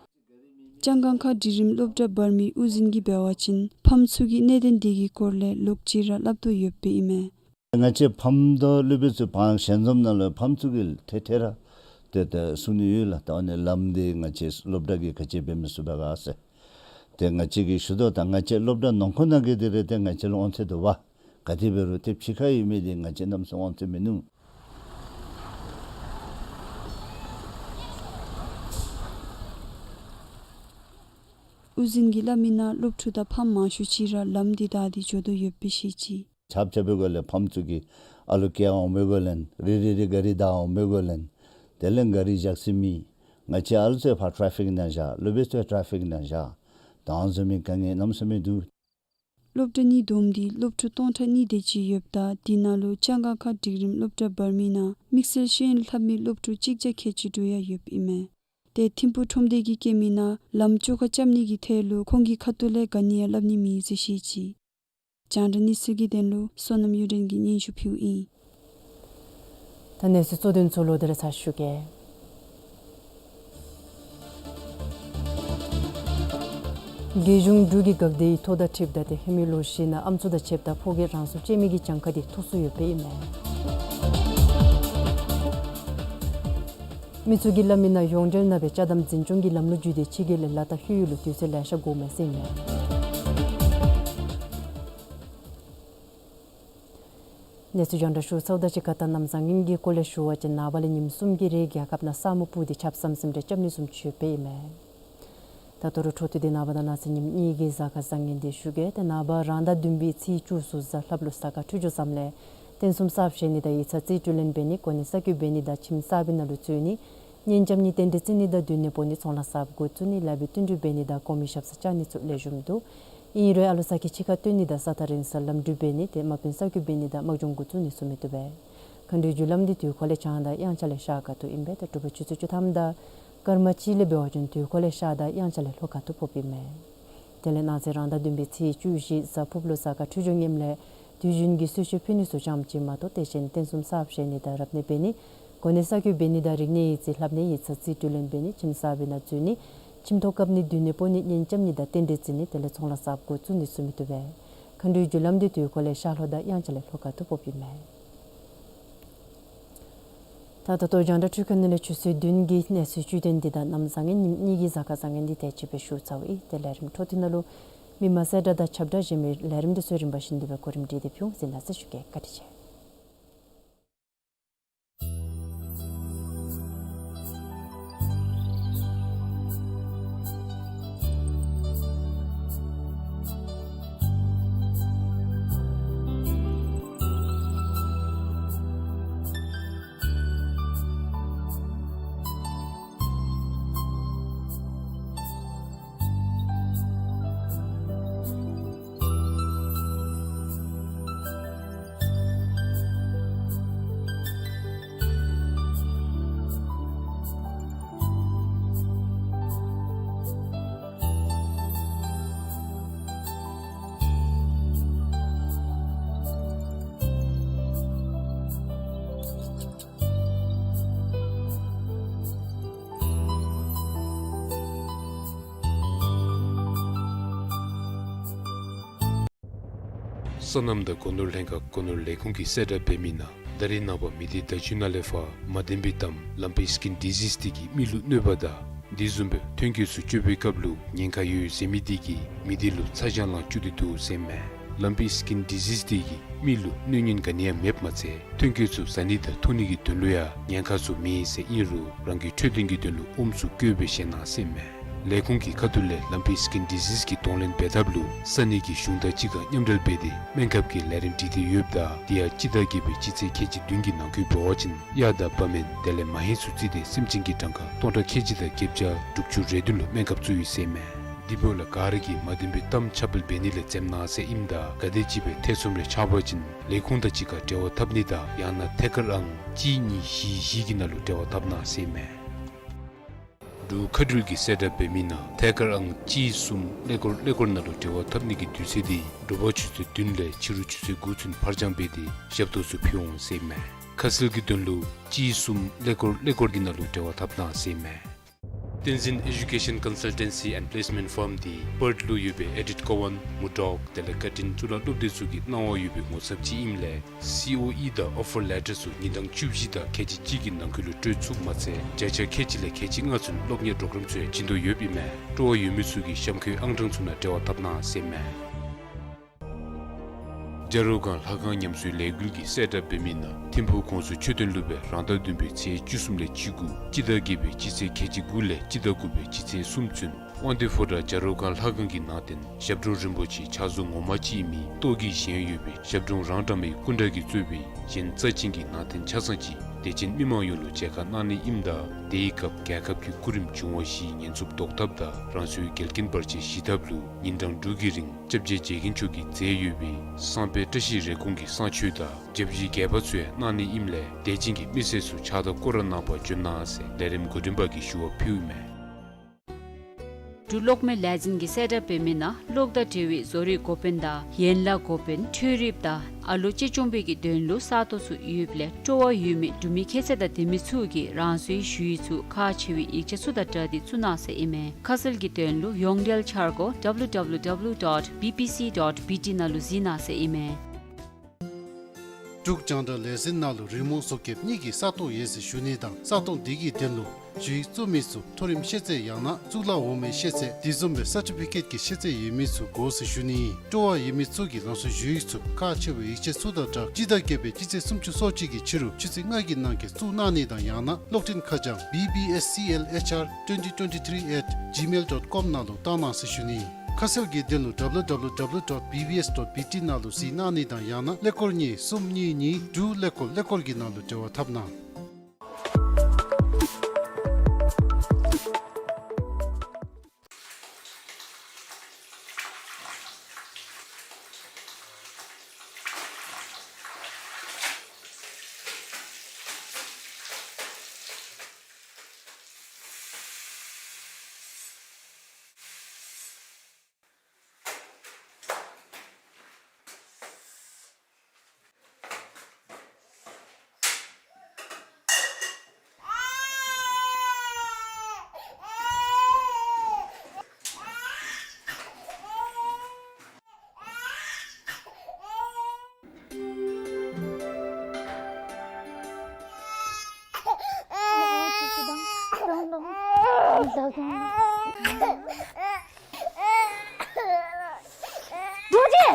ལྕང་སྒང་ཁ་སྒྲིག་རིམ་སློབ་གྲྭ་འབར་མི་དབུ་འཛིན་གྱིས་འབད་བ་ཅིན་ཕམ་ཚུ་གིས་གནད་དོན་འདི་གི་སྐོར་ལས་ལོག་ཅི་ར་སླབ་དོ་ཡོདཔ་ཨིན་མས། ང་བཅས་ཕམ་དང་སློབ་དཔོན་ཚུ་བར་ཞལ་འཛོམས་ནང་ལུ་ཕམ་ཚུ་གིས་ཐད་ཐད་ར་ཏེ་ཏེ་གསུང་ནི་ཡོད་ལགས། ད་ཨ་ནི་ལམ་འདི་ང་བཅས་སློབ་གྲྭ་གིས་ག་ཅི་འབད་མི་ཚུགས་པས་ག་ཟེར། ཏེ་ང་བཅས་ཀྱིས་ཞུ་དོ། ད་ང་བཅས་སློབ་གྲྭ་ནང་འཁོད་ནང་གི་འདི་རེ་ཏེ་ང་བཅས་ལུ་དབང་ཚད་འདུག་པ། ག་དེ་འབད་རུང་ཏེ་ཕྱི་ཁར་ཡོད་མི་འདི་ང་བཅས་གནམ་མེད་ས་མེད་དབང་ཚད་མིན་ནུག། དབུ་འཛིན་གྱིས་སླབ་མི་ནང་སློབ་ཕྲུག་དང་ཕམ་མང་ཤོས་ཅིག་ར་ལམ་འདི་བདའ་སྟེ་འགྱོ་དོ་ཡོདཔ་སྦེ་བཤད་ཅི། ཆརཔ་རྐྱབ་པའི་སྒང་ལས་ཕམ་ཚུ་གིས་ཨ་ལུ་སྐྱེལ་འོང་པའི་སྒང་ལས་རེ་རེ་རེ་ག་རི་བདའ་འོང་པའི་སྒང་ལས་དེ་ལས་ག་རི་བཞག་ས་མེད། ང་བཅས་ཨ་ལུ་ཚུ་ཕར་ཊེ་ཕིག་ནང་བཞག། སློབ་དཔོན་ཚུ་ཊེ་ཕིག་ནང་བཞག། ད་ཨ་ནི་བཟུམ་མའི་དཀའ་ངལ་གནམ་མེད་ས་མེད་འདུག། སློབ་གྲྭ་གཉིས་བསྡོམས་ཏེ་སློབ་ཕྲུག་སྟོང་ཕྲག་གཉིས་དེ་ཅིག་ཡོདཔ་ད་དེ་ནང་ལུ་ལྕང་སྒང་ཁ་སྒྲིག་རིམ་སློབ་གྲྭ་འབར་མི་ནང་དམིགས་བསལ་ཤེས་ཡོན་ལྷབ་མི་སློབ་ཕྲུག་གཅིག་བརྒྱ་ཁལ་གཅིག་དྲུག་ཡང་ཡོདཔ་ཨིན་མས། ཏེ་ཐིམ་ཕུག་ཁྲོམ་སྡེ་གིས་བཀོད་མི་ནང་ལམ་བཅོ་ཁ་རྐྱབ་ནི་གི་ཐད་ལུ་ཁོང་གི་ཁ་ཐུག་ལས་ག་ནི་ཡང་སླབ་ནི་མེད་ཟེར་བཤད་ཅི། རྒྱང་བསྒྲགས་གནས་ཚུལ་གྱི་དོན་ལུ་བསོད་ནམས་གཡུ་སྒྲོན་གྱིས་སྙན་ཞུ་ཕུལཝ་ཨིན། ད་གནས་ཚུལ་གཙོ་དོན་ཚུ་ལོག་སྟེ་ར་ཚར་ཞུ་གེ། རྒྱལ་གཞུང་འབྲུག་གི་འགག་སྡེའི་ཐོ་བརྡ་འཁྲིད་ད་ཏེ་ཧེ་མའི་ལོ་ཤུལ་ནང་ཨམ་སྲུ་དང་ཕྱདཔ་ད་ཕོ་སྐྱེས་རང་སྲུང་ཅན་མི་གི་གྱངས་ཁ་འདི་མཐོ་སུ་ཡོདཔ་ཨིན་མས། མི་ཚུ་གིས་སླབ་མི་ནང་ཡོངས་འབྲེལ་ནང་སྦེ་ཅ་དམ་འཛིན་སྐྱོང་གི་ལམ་ལུགས་བརྒྱུད་དེ་ཕྱི་རྒྱལ་ལས་ལ་དྭགས་ལྷོད་ཡུལ་ལུ་དུས་ཚོད་ལེ་ཤ་འགོརཝ་མས་ཟེར་ཨིན་མས། གནས་ཚུལ་རྒྱང་བསྒྲགས་ཞུ་ཚརཝ་དང་གཅིག་ཁར་ད་གནམ་བཟང་ངན་གྱི་སྐོར་ལས་ཞུ་བ་ཅིན་ནངས་པ་ལས་ཉིནམ་གསུམ་གྱི་རིང་རྒྱལ་ཁབ་ནང་ས་སྨུག་སྤུབས་ཏེ་ཆརཔ་ཟམ་ཟིམ་རེ་རྐྱབ་ནི་བཟུམ་ཅིག་ཡོདཔ་ཨིན་མས། ད་ལྟོ་ར་འཕྲོ་མཐུད་དེ་ནངས་པ་དང་གནངས་ཚེ་ཉིནམ་གཉིས་ཀྱི་གཟའ་སྐར་བཟང་ངན་འདི་ཞུ་གེ། ཏེ་ནངས་པ་རང་ཟླ་བདུན་པའི་ཚེས་བཅུ་གསུམ་གཟའ་ལྷགཔ་ལུ་གཟའ་སྐར་འཕྲོད་སྦྱོར་བཟངམ་ལས་རྟེན་གསུམ་གསརཔ་བཞེངས་ནི་དང་ཡིག་ཚང་རྩིས་སྤྲོད་ལེན་འབད་ནི་གོ་གནས་གསར་བསྐོ་འབད་ནི་དང་ཁྱིམ་གསར་པའི་ནང་ལུ་འཛུལ་ནི་གཉེན་རྐྱབ་ནི་རྟེན་འབྲེལ་བརྩི་ནི་དང་སྡོད་གནས་སྤོ་ནི་ཚོང་ལཱ་གསརཔ་འགོ་བཙུགས་ནི་ལཱ་འབད་བསྟུན་གྲོས་འབད་ནི་དང་གོང་མའི་ཞབས་སར་བཅར་ནི་ཚུ་ལེགས་ཤོམ་འདུག། ཨིན་རུང་ཨ་ལོ་གསར་ཁའི་ཕྱི་ཁར་སྟོན་ནི་དང་ས་ཐག་རིང་སར་ལམ་འགྲུལ་འབད་ནི་ཏེ་དམག་དཔོན་གསར་བསྐོ་འབད་ནི་དང་དམག་སྦྱོང་འགོ་བཙུགས་ནི་ཚུ་མི་བཏུབ་པས། མཁའ་འགྲོའི་རྒྱུ་ལམ་འདི་དུས་འཁོར་ལས་བྱང་དང་དབྱངས་འཆར་ལས་ཤར་ཁ་ཐུག་ཨིན་པས། ཏེ་དྲོ་པ་ཆུ་ཚོད་བཅུ་ཐམ་དང་སྐར་མ་གཅིག་ལས་འབད་བ་ཅིན་དུས་འཁོར་ལས་ཤར་དང་དབྱངས་འཆར་ལས་ལྷོ་ཁ་ཐུག་ཕོགཔ་ཨིན་མས། དེ་ལས་གནངས་ཚེ་རང་ཟླ་བདུན་པའི་ཚེས་བཅུ་བཞི་གཟའ་ཕུརཔ་ལུ་གཟའ་སྐར་འཕྲོད་སྦྱོར་ངནམ་ལས་དུས་རྒྱུན་གྱི་གསོལ་མཆོད་ཕུལ་ནི་ཚུ་ཙམ་ཅིག་མ་གཏོགས་དེ་བཞིན་རྟེན་གསུམ་གསརཔ་བཞེངས་ནི་དང་རབ་གནས་འབད་ནི་གོ་གནས་གསར་བསྐོ་འབད་ནི་དང་རིག་གནས་ཡིག་རྩིས་ལྷབ་ནི་ཡིག་ཚང་རྩིས་སྤྲོད་ལེན་འབད་ནི་ཁྱིམ་གསར་པའི་ནང་འཛུལ་ནི་ཁྱིམ་ཐོག་བཀབ་ནི་སྡོད་གནས་སྤོ་ནི་གཉེན་རྐྱབ་ནི་དང་རྟེན་འབྲེལ་བརྩི་ནི་དེ་ལས་ཚོང་ལཱ་གསརཔ་འགོ་བཙུགས་ནི་ཚུ་མི་བཏུབ་པས། མཁའ་འགྲོའི་རྒྱུ་ལམ་འདི་དུས་འཁོར་ལས་ཤར་ལྷོ་དང་དབྱངས་འཆར་ལས་ལྷོ་ཁ་ཐུག་ཕོགཔ་ཨིན་མས། ད་ད་ལྟོ་རྒྱང་བསྒྲགས་འཕྲུལ་ཁང་ནང་ལས་ཆུ་ཚོད་བདུན་གྱི་གནས་ཚུལ་བཅུད་དོན་འདི་དང་གནམ་བཟང་ངན་ཉིནམ་གཉིས་ཀྱི་གཟའ་སྐར་བཟང་ངན་འདི་དེ་ཅིག་སྦེ་ཞུ་ཚརཝ་ཨིན། ཏེ་ལས་རིམ་འཕྲོ་མཐུད་ནང་ལུ་མི་མང་གསལ་བསྒྲགས་དང་ཁྱབ་བསྒྲགས་གཞན་མི་ལས་རིམ་འདི་ཚུ་རིམ་པ་བཞིན་དུ་སྦེ་གོ་རིམ་སྒྲིག་སྟེ་ཕུལ་འོང་གཟིགས་གནང་ཟེར་ཞུ་གེ། བཀའ་དྲིན་ཆེ། སོ་ནམ་དང་སྒོ་ནོར་ལྷན་ཁག་སྒོ་ནོར་ལས་ཁུངས་ཀྱིས་གསལ་བསྒྲགས་འབད་མི་ནང་ད་རིས་ནངས་པ་མི་སྡེ་བརྡ་བརྒྱུད་ནང་ལས་ཕར་མ་བདེན་པའི་གཏམ་ལམ་པའི་སི་ཀིན་ཌི་ཟིས་དེ་གིས་མི་ལུ་གནོད་པ་དང་དེ་བཟུམ་སྦེ་ཐོན་སྐྱེད་ཚུ་སྤྱོད་པའི་སྐབས་ལུ་ཉེན་ཁ་ཡོད་ཟེར་མི་དེ་གིས་མི་སྡེ་ལུ་ཚ་གྱང་ལང་བཅུག་སྟེ་འདུག་ཟེར་མས། ལམ་པའི་སི་ཀིན་ཌི་ཟིས་དེ་གིས་མི་ལུ་གནོད་ཉེན་ག་ནི་ཡང་མེདཔ་མ་ཚད་ཐོན་སྐྱེད་ཚུ་བཟའ་ནི་དང་འཐུང་ནི་གི་དོན་ལུ་ཡང་ཉེན་ཁ་ཚུ་མེད་ཟེར་ཨིན་རུང་རང་གི་འཕྲོད་བསྟེན་གྱི་དོན་ལུ་ཨོམ་ཚུ་བཀོལ་སྦེ་བཞེས་གནང་ཟེར་མས། ལས་ཁུངས་ཀྱི་ཁ་ཐུག་ལས་ལམ་པའི་སི་ཀིན་ཌི་ཟིས་ཀྱི་གདོང་ལེན་འབད་ཐབས་ལུ་ས་གནས་ཀྱི་གཞུང་དང་གཅིག་ཁར་མཉམ་འབྲེལ་འབད་དེ་སྨན་ཁབ་ཀྱི་ལས་རིམ་སྒྲིག་སྟེ་ཡོདཔ་ད་དེ་ཡང་སྤྱི་ཟླ་བརྒྱད་པའི་སྤྱི་ཚེས་ཁལ་གཅིག་བདུན་གྱི་ནང་འཁོད་འབད་བ་ཅིན་གཡག་དང་བ་མེན་དེ་ལས་མ་ཧེ་ཚུ་བརྩིས་ཏེ་སེམས་ཅན་གྱི་གྲངས་ཀ་སྟོང་ཕྲག་ཁལ་གཅིག་དང་བརྒྱད་བརྒྱ་དྲུག་ཅུ་རེ་བདུན་ལུ་སྨན་ཁབ་བཙུགས་ཡོད་ཟེར་མས། དེ་འབདཝ་ལས་ག་ར་གིས་མ་བདེན་པའི་གཏམ་ཁྱབ་སྤེལ་འབད་ནི་ལས་འཛེམ་གནང་ཟེར་ཨིནམ་ད་ག་དེམ་ཅིག་སྦེ་ཐེ་ཚོམ་རེ་ཆགས་པ་ཅིན་ལས་ཁུངས་དང་གཅིག་ཁར་འབྲེལ་བ་འཐབ་ནི་དང་ཡང་ན་ཐད་ཀར་ཨང་གཅིག་གཉིས་བཞི་བཞི་གི་ནང་ལུ་འབྲེལ་བ་འཐབ་གནང་ཟེར་མས། འབྲུག་མཁའ་འགྲུལ་གྱིས་གསལ་བསྒྲགས་འབད་མི་ནང་ཐད་ཀར་ཨང་གཅིག་གསུམ་ཀླད་ཀོར་ཀླད་ཀོར་ནང་ལུ་འབྲེལ་བ་འཐབ་ནི་གི་དུས་ཚོད་དེ་དྲོ་པ་ཆུ་ཚོད་བདུན་ལས་ཕྱི་རུ་ཆུ་ཚོད་དགུ་ཚུན་ཕར་འགྱངས་འབད་དེ་ཞབས་ཏོག་ཚུ་ཕུལ་འོང་ཟེར་མས། ཁ་གསལ་གྱི་དོན་ལུ་གཅིག་གསུམ་ཀླད་ཀོར་ཀླད་ཀོར་གྱི་ནང་ལུ་འབྲེལ་བ་འཐབ་གནང་ཟེར་མས། བསྟན་འཛིན་Education Consultancy and Placement Firm དེ་པརཐ་ལུ་ཡོད་པའི་ཨེ་ཌིཐ་ཀོ་ཝན་མུར་ཌོག་དེ་ལས་བཀའ་དྲིན་གཙུག་ལག་སློབ་སྡེ་ཚུ་གི་གནང་བ་ཡོད་པའི་ངོ་ཚབ་ཅིག་ཨིནམ་ལས་སི་ཨོ་ཨི་དང་ཨོ་ཕར་ལེ་ཊར་ཚུ་ཉིན་གྲངས་བཅུ་བཞི་དང་ཁལ་གཅིག་གཅིག་གི་ནང་འཁོད་ལུ་སྤྲོད་ཚུགསཔ་མ་ཚད་བརྒྱ་ཆ་ཁལ་གཅིག་ལས་ཁལ་གཅིག་ལྔ་ཚུན་སློབ་གཉེར་པོརོ་གརམ་ཚུ་ཡང་བྱིན་དོ་ཡོདཔ་ཨིན་མས། སྤྲོ་བ་ཡོད་མི་ཚུ་གིས་གཤམ་འཁོད་ཨང་གྲངས་ཚུ་ནང་འབྲེལ་བ་འཐབ་གནང་ཟེར་མས། བྱ་རོག་སྒང་ལྷ་ཁང་ཉམས་གསོའི་ལས་འགུལ་གྱིས་གསལ་བསྒྲགས་འབད་མི་ནང་ཐིམ་ཕུག་ཁོངས་སུ་མཆོད་རྟེན་ལུ་སྦེ་རང་ཟླ་བདུན་པའི་ཚེས་བཅུ་གསུམ་ལས་བཅུ་དགུ་སྤྱི་ཟླ་བརྒྱད་པའི་སྤྱི་ཚེས་ཁལ་གཅིག་དགུ་ལས་སྤྱི་ཟླ་དགུ་པའི་སྤྱི་ཚེས་གསུམ་ཚུན་དབང་འདུས་ཕོ་བྲང་བྱ་རོག་སྒང་ལྷ་ཁང་གི་ནང་རྟེན་ཞབས་དྲུང་རིན་པོ་ཆེ་ཕྱག་བཟོ་ངོ་མ་ཅིག་ཨིན་མི་ཏོག་གི་བཞེངས་ཡོད་པའི་ཞབས་དྲུང་རང་གྲངས་མའི་སྐུ་འདྲ་གིས་གཙོས་པའི་གཞན་རྩ་ཅན་གྱི་ནང་རྟེན་ཆ་ཚང་ཅིག་དད་ཅན་མི་མང་ཡོངས་ལུ་མཇལ་ཁ་གནང་ནི་ཨིནམ་ད་དེའི་སྐབས་རྒྱལ་ཁབ་ཀྱི་སྐུ་རིམ་བྱུང་བ་བཞིའི་ཉེན་སྲུང་བཟློག་ཐབས་དང་རང་སོའི་འགལ་རྐྱེན་བར་ཆད་ཞི་ཐབས་ལུ་ཉིན་གྲངས་དྲུག་གི་རིང་སྐྱབས་རྗེ་རྗེ་མཁན་མཆོག་གིས་མཛད་ཡོད་པའི་བསངས་དཔེ་བཀྲ་ཤིས་རེ་སྐོང་གི་བསངས་མཆོད་དང་བརྒྱ་བཞིའི་དགེ་བ་ཚུ་ཡང་གནང་ནི་ཨིནམ་ལས་དད་ཅན་གྱི་མི་སེར་ཚུ་ཕྱག་དང་སྐོར་ར་ནང་ཕར་འབྱོན་གནང་ཟེར་ལས་རིམ་འགོ་འདྲེན་པ་གིས་ཞུ་བ་ཕུལཝ་མས། འབྲུག་གློག་མེ་ལས་འཛིན་གྱིས་གསལ་བསྒྲགས་འབད་མི་ནང་གློག་དང་འབྲེལ་བའི་བཟོ་རིག་འགོ་དཔོན་དང་ཡན་ལག་འགོ་དཔོན་འཕྲུལ་རིགཔ་དང་ཨ་ལོ་གཅེས་སྐྱོང་པའི་གི་དོན་ལུ་ས་སྟོང་ཚུ་ཡོདཔ་ལས་སྤྲོ་བ་ཡོད་མི་འབྲུག་མི་ཁྱད་ཚད་དང་ལྡན་མི་ཚུ་གིས་རང་སོའི་ཞུ་ཡིག་ཚུ་ཁག་ཆེ་བའི་ཡིག་ཆ་ཚུ་དང་སྦྲགས་ཏེ་བཙུགས་གནང་ཟེར་ཨིན་མས། ཁ་གསལ་གྱི་དོན་ལུ་ཡོངས་འབྲེལ་འཆར་སྒོ་W W W dot B P C dot B T ནང་ལུ་གཟིགས་གནང་ཟེར་ཨིན་མས། འབྲུག་རྒྱང་བསྒྲགས་ལས་འཛིན་ནང་ལུ་རི་མོ་བཟོ་མཁསཔ་གཉིས་ཀྱི་ས་སྟོང་ཡོད་ཟེར་ཞུ་ནི་དང་ས་སྟོང་དེ་གི་དོན་ལུ་ཞུ་ཡིག་བཙུགས་མི་ཚུ་མཐོ་རིམ་ཤེས་ཚད་ཡང་ན་གཙུག་ལག་འོག་མའི་ཤེས་ཚད་དེ་བཟུམ་སྦེ་སར་ཊི་ཕི་ཀེཊ་ཀྱི་ཤེས་ཚད་ཡོད་མི་ཚུ་དགོ་ཟེར་ཞུ་ནི། སྤྲོ་བ་ཡོད་མི་ཚུ་གིས་རང་སོའི་ཞུ་ཡིག་ཚུ་ཁག་ཆེ་བའི་ཡིག་ཆ་ཚུ་དང་སྦྲགས་སྤྱི་ཟླ་བརྒྱད་པའི་སྤྱི་ཚེས་སུམ་ཅུ་སོ་གཅིག་གི་ཕྱི་རུ་ཆུ་ཚོད་ལྔ་གི་ནང་འཁོད་བཙུགས་གནང་ནི་དང་ཡང་ན་གློག་འཕྲིན་ཁ་བྱང་B B S C L H R twenty twenty-three at gmail dot com ནང་ལུ་བཏང་གནང་ཟེར་ཞུ་ནི། ཁ་གསལ་གྱི་དོན་ལུ་W W W dot B B S dot B T ནང་ལུ་གཟིགས་གནང་ནི་དང་ཡང་ན་ཀླད་ཀོར་གཉིས་གསུམ་གཉིས་གཉིས་དྲུག་ཀླད་ཀོར་ཀླད་ཀོར་གྱི་ནང་ལུ་འབྲེལ་བ་འཐབ་གནང་། རྡོ་རྗེ།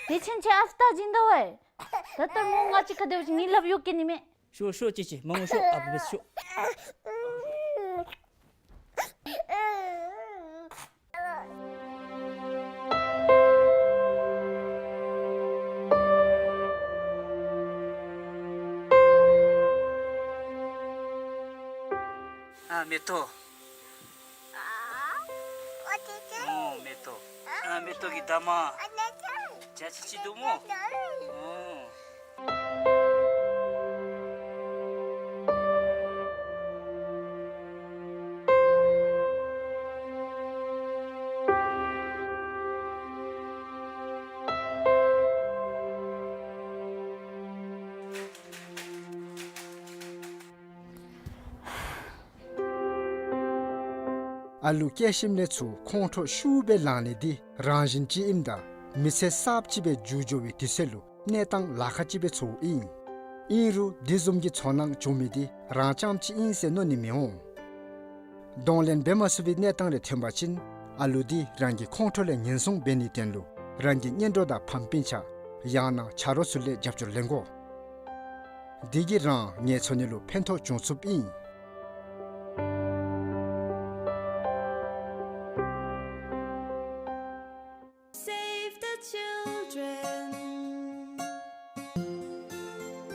དེ་ཕྱིན་ཆད་ཨ་ཕ་ད་སྦྱིན་དོ་བས། ད་ལྟོ་མོ་ང་བཅས་ཁར་སྡོད་ཅིག་ངེའི་ལགཔ་གཡུག་གེ་ནི་མས། ཤོག་ཤོག་ཅི་ཅི་མ་ངུ་ཤོག་ཨ་བུ་བེས་ཤོག། ཨ་མེ་ཏོག། ཨོ་མེ་ཏོག། ཨ་མེ་ཏོག་གི་ད་མ། ཇ་ཅི་ཅི་འདུག་མོ། ཨོ། ཨ་ལུ་ཀལ་ཤིམ་ལས་ཚུར་ཁོང་ཁྲོ་ཤུགས་སྦེ་ལང་ནི་འདི་རང་བཞིན་ཅིག་ཨིནམ་ད་མི་ཚེ་གསརཔ་ཅིག་སྦེ་འགྱུར་འགྱོ་བའི་དུས་ཚོད་ལུ་གནས་སྟངས་ལཱ་ཁག་ཅིག་སྦེ་ཚོརཝ་ཨིན། ཨིན་རུང་འདི་བཟུམ་གྱི་ཚོར་སྣང་བྱུང་མི་འདི་རང་རྐྱངམ་ཅིག་ཨིན་ཟེར་མནོ་ནི་མི་འོང་། གདོང་ལེན་འབད་མ་ཚུགས་པའི་གནས་སྟངས་རེ་ཐོན་པ་ཅིན་ཨ་ལུ་འདི་རང་གི་ཁོང་ཁྲོ་ལས་ཉེན་སྲུང་འབད་ནིའི་དོན་ལུ་རང་གི་གཉེན་གྲོགས་དང་ཕམ་སྤུན་ཆ་ཡང་ན་ཆ་རོགས་ཚུ་ལས་རྒྱབ་སྐྱོར་ལེན་དགོ། འདི་གིས་རང་ངལ་འཚོ་ནི་ལུ་ཕན་ཐོགས་འབྱུང་ཚུགསཔ་ཨིན། Save the children.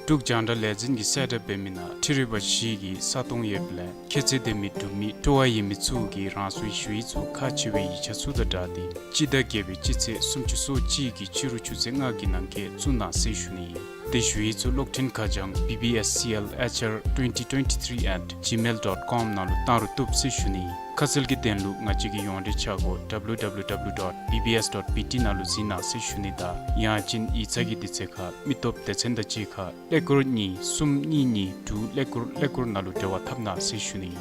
འབྲུག་རྒྱང་བསྒྲགས་ལས་འཛིན་གྱིས་གསལ་བསྒྲགས་འབད་མི་ནང་འཕྲུལ་རིག་པ་གཞི་གི་ས་སྟོང་ཡོདཔ་ལས་ཁྱད་ཚད་ལྡན་མི་འབྲུག་མི་སྤྲོ་བ་ཡོད་མི་ཚུ་གིས་རང་སོའི་ཞུ་ཡིག་ཚུ་ཁག་ཆེ་བའི་ཡིག་ཆ་ཚུ་དང་སྦྲགས་ཏེ་སྤྱི་ཟླ་བརྒྱད་པའི་སྤྱི་ཚེས་སུམ་ཅུ་སོ་གཅིག་གི་ཕྱི་རུ་ཆུ་ཚོད་ལྔ་གི་ནང་འཁོད་བཙུགས་གནང་ཟེར་ཞུ་ནི། དེ་ཞུ་ཡིག་ཚུ་གློག་འཕྲིན་ཁ་བྱང་B B S C L H R twenty twenty-three at gmail dot com ནང་ལུ་བཏང་རུང་བཏུབ་ཟེར་ཞུ་ནི། ཁ་གསལ་གྱི་དོན་ལུ་ང་བཅས་ཀྱི་ཡོངས་འབྲེལ་ཆ་སྒོ་W W W dot B B S dot B T ནང་ལུ་གཟིགས་གནང་ཟེར་ཞུ་ནི་དང་ཡང་ཅིན་ཡིག་ཚང་གི་དུས་ཚོད་ཁར་མི་སྟོབས་སྡེ་ཚན་དང་གཅིག་ཁར་ཀླད་ཀོར་གཉིས་གསུམ་གཉིས་གཉིས་དྲུག་ཀླད་ཀོར་ཀླད་ཀོར་ནང་ལུ་འབྲེལ་བ་འཐབ་གནང་ཟེར་ཞུ་ནི།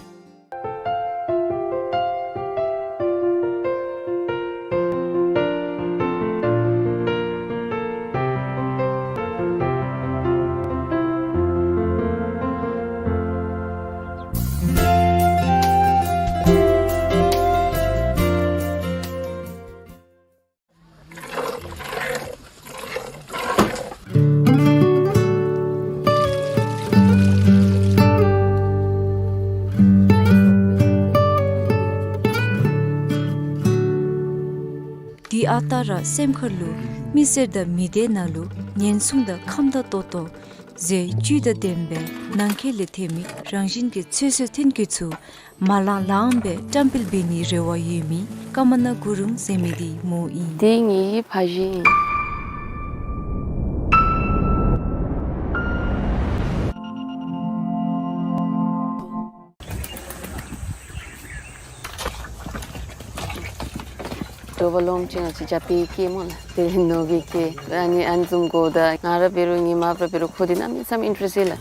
དེ་ཨ་རྟག་ར་སེམས་ཁར་ལུ་མི་སེར་དང་མི་སྡེ་ནང་ལུ་ཉེན་སྲུང་དང་ཁམས་དྭངས་ཏོག་ཏོ་ཟས་བཅུད་དང་ལྡན་པའི་ནང་འཁོད་ལས་ཐོན་མི་རང་བཞིན་གྱི་ཚོད་བསྲེ་ཐོན་སྐྱེད་ཚུ་མ་ལང་ལངམ་སྦེ་བཀྲམ་སྤེལ་འབད་ནིའི་རེ་བ་ཡོད་མི་ཀ་མ་ན་གུ་རུང་ཟེར་མི་འདི་མོ་ཨིན། དེ་ངེའི་ཕ་གཞིས་ཨིན། དོ་བ་ལོངམ་ཅིག་ང་བཅས་རྒྱབ་སྦེ་སྐྱེལ་སྨོ་ལགས། དེ་ལས་ནོར་གྱིས་སྐྱེལ། ཨ་ནི་ཨ་ནི་བཟུམ་དགོ་ད་ང་ར་འབད་རུང་ངེའི་མ་པ་ར་འབད་རུང་ཁོ་འདི་གནམ་མེད་ས་མེད་ཨིན་ཊ་རེསཊ་ཡོད་ལགས།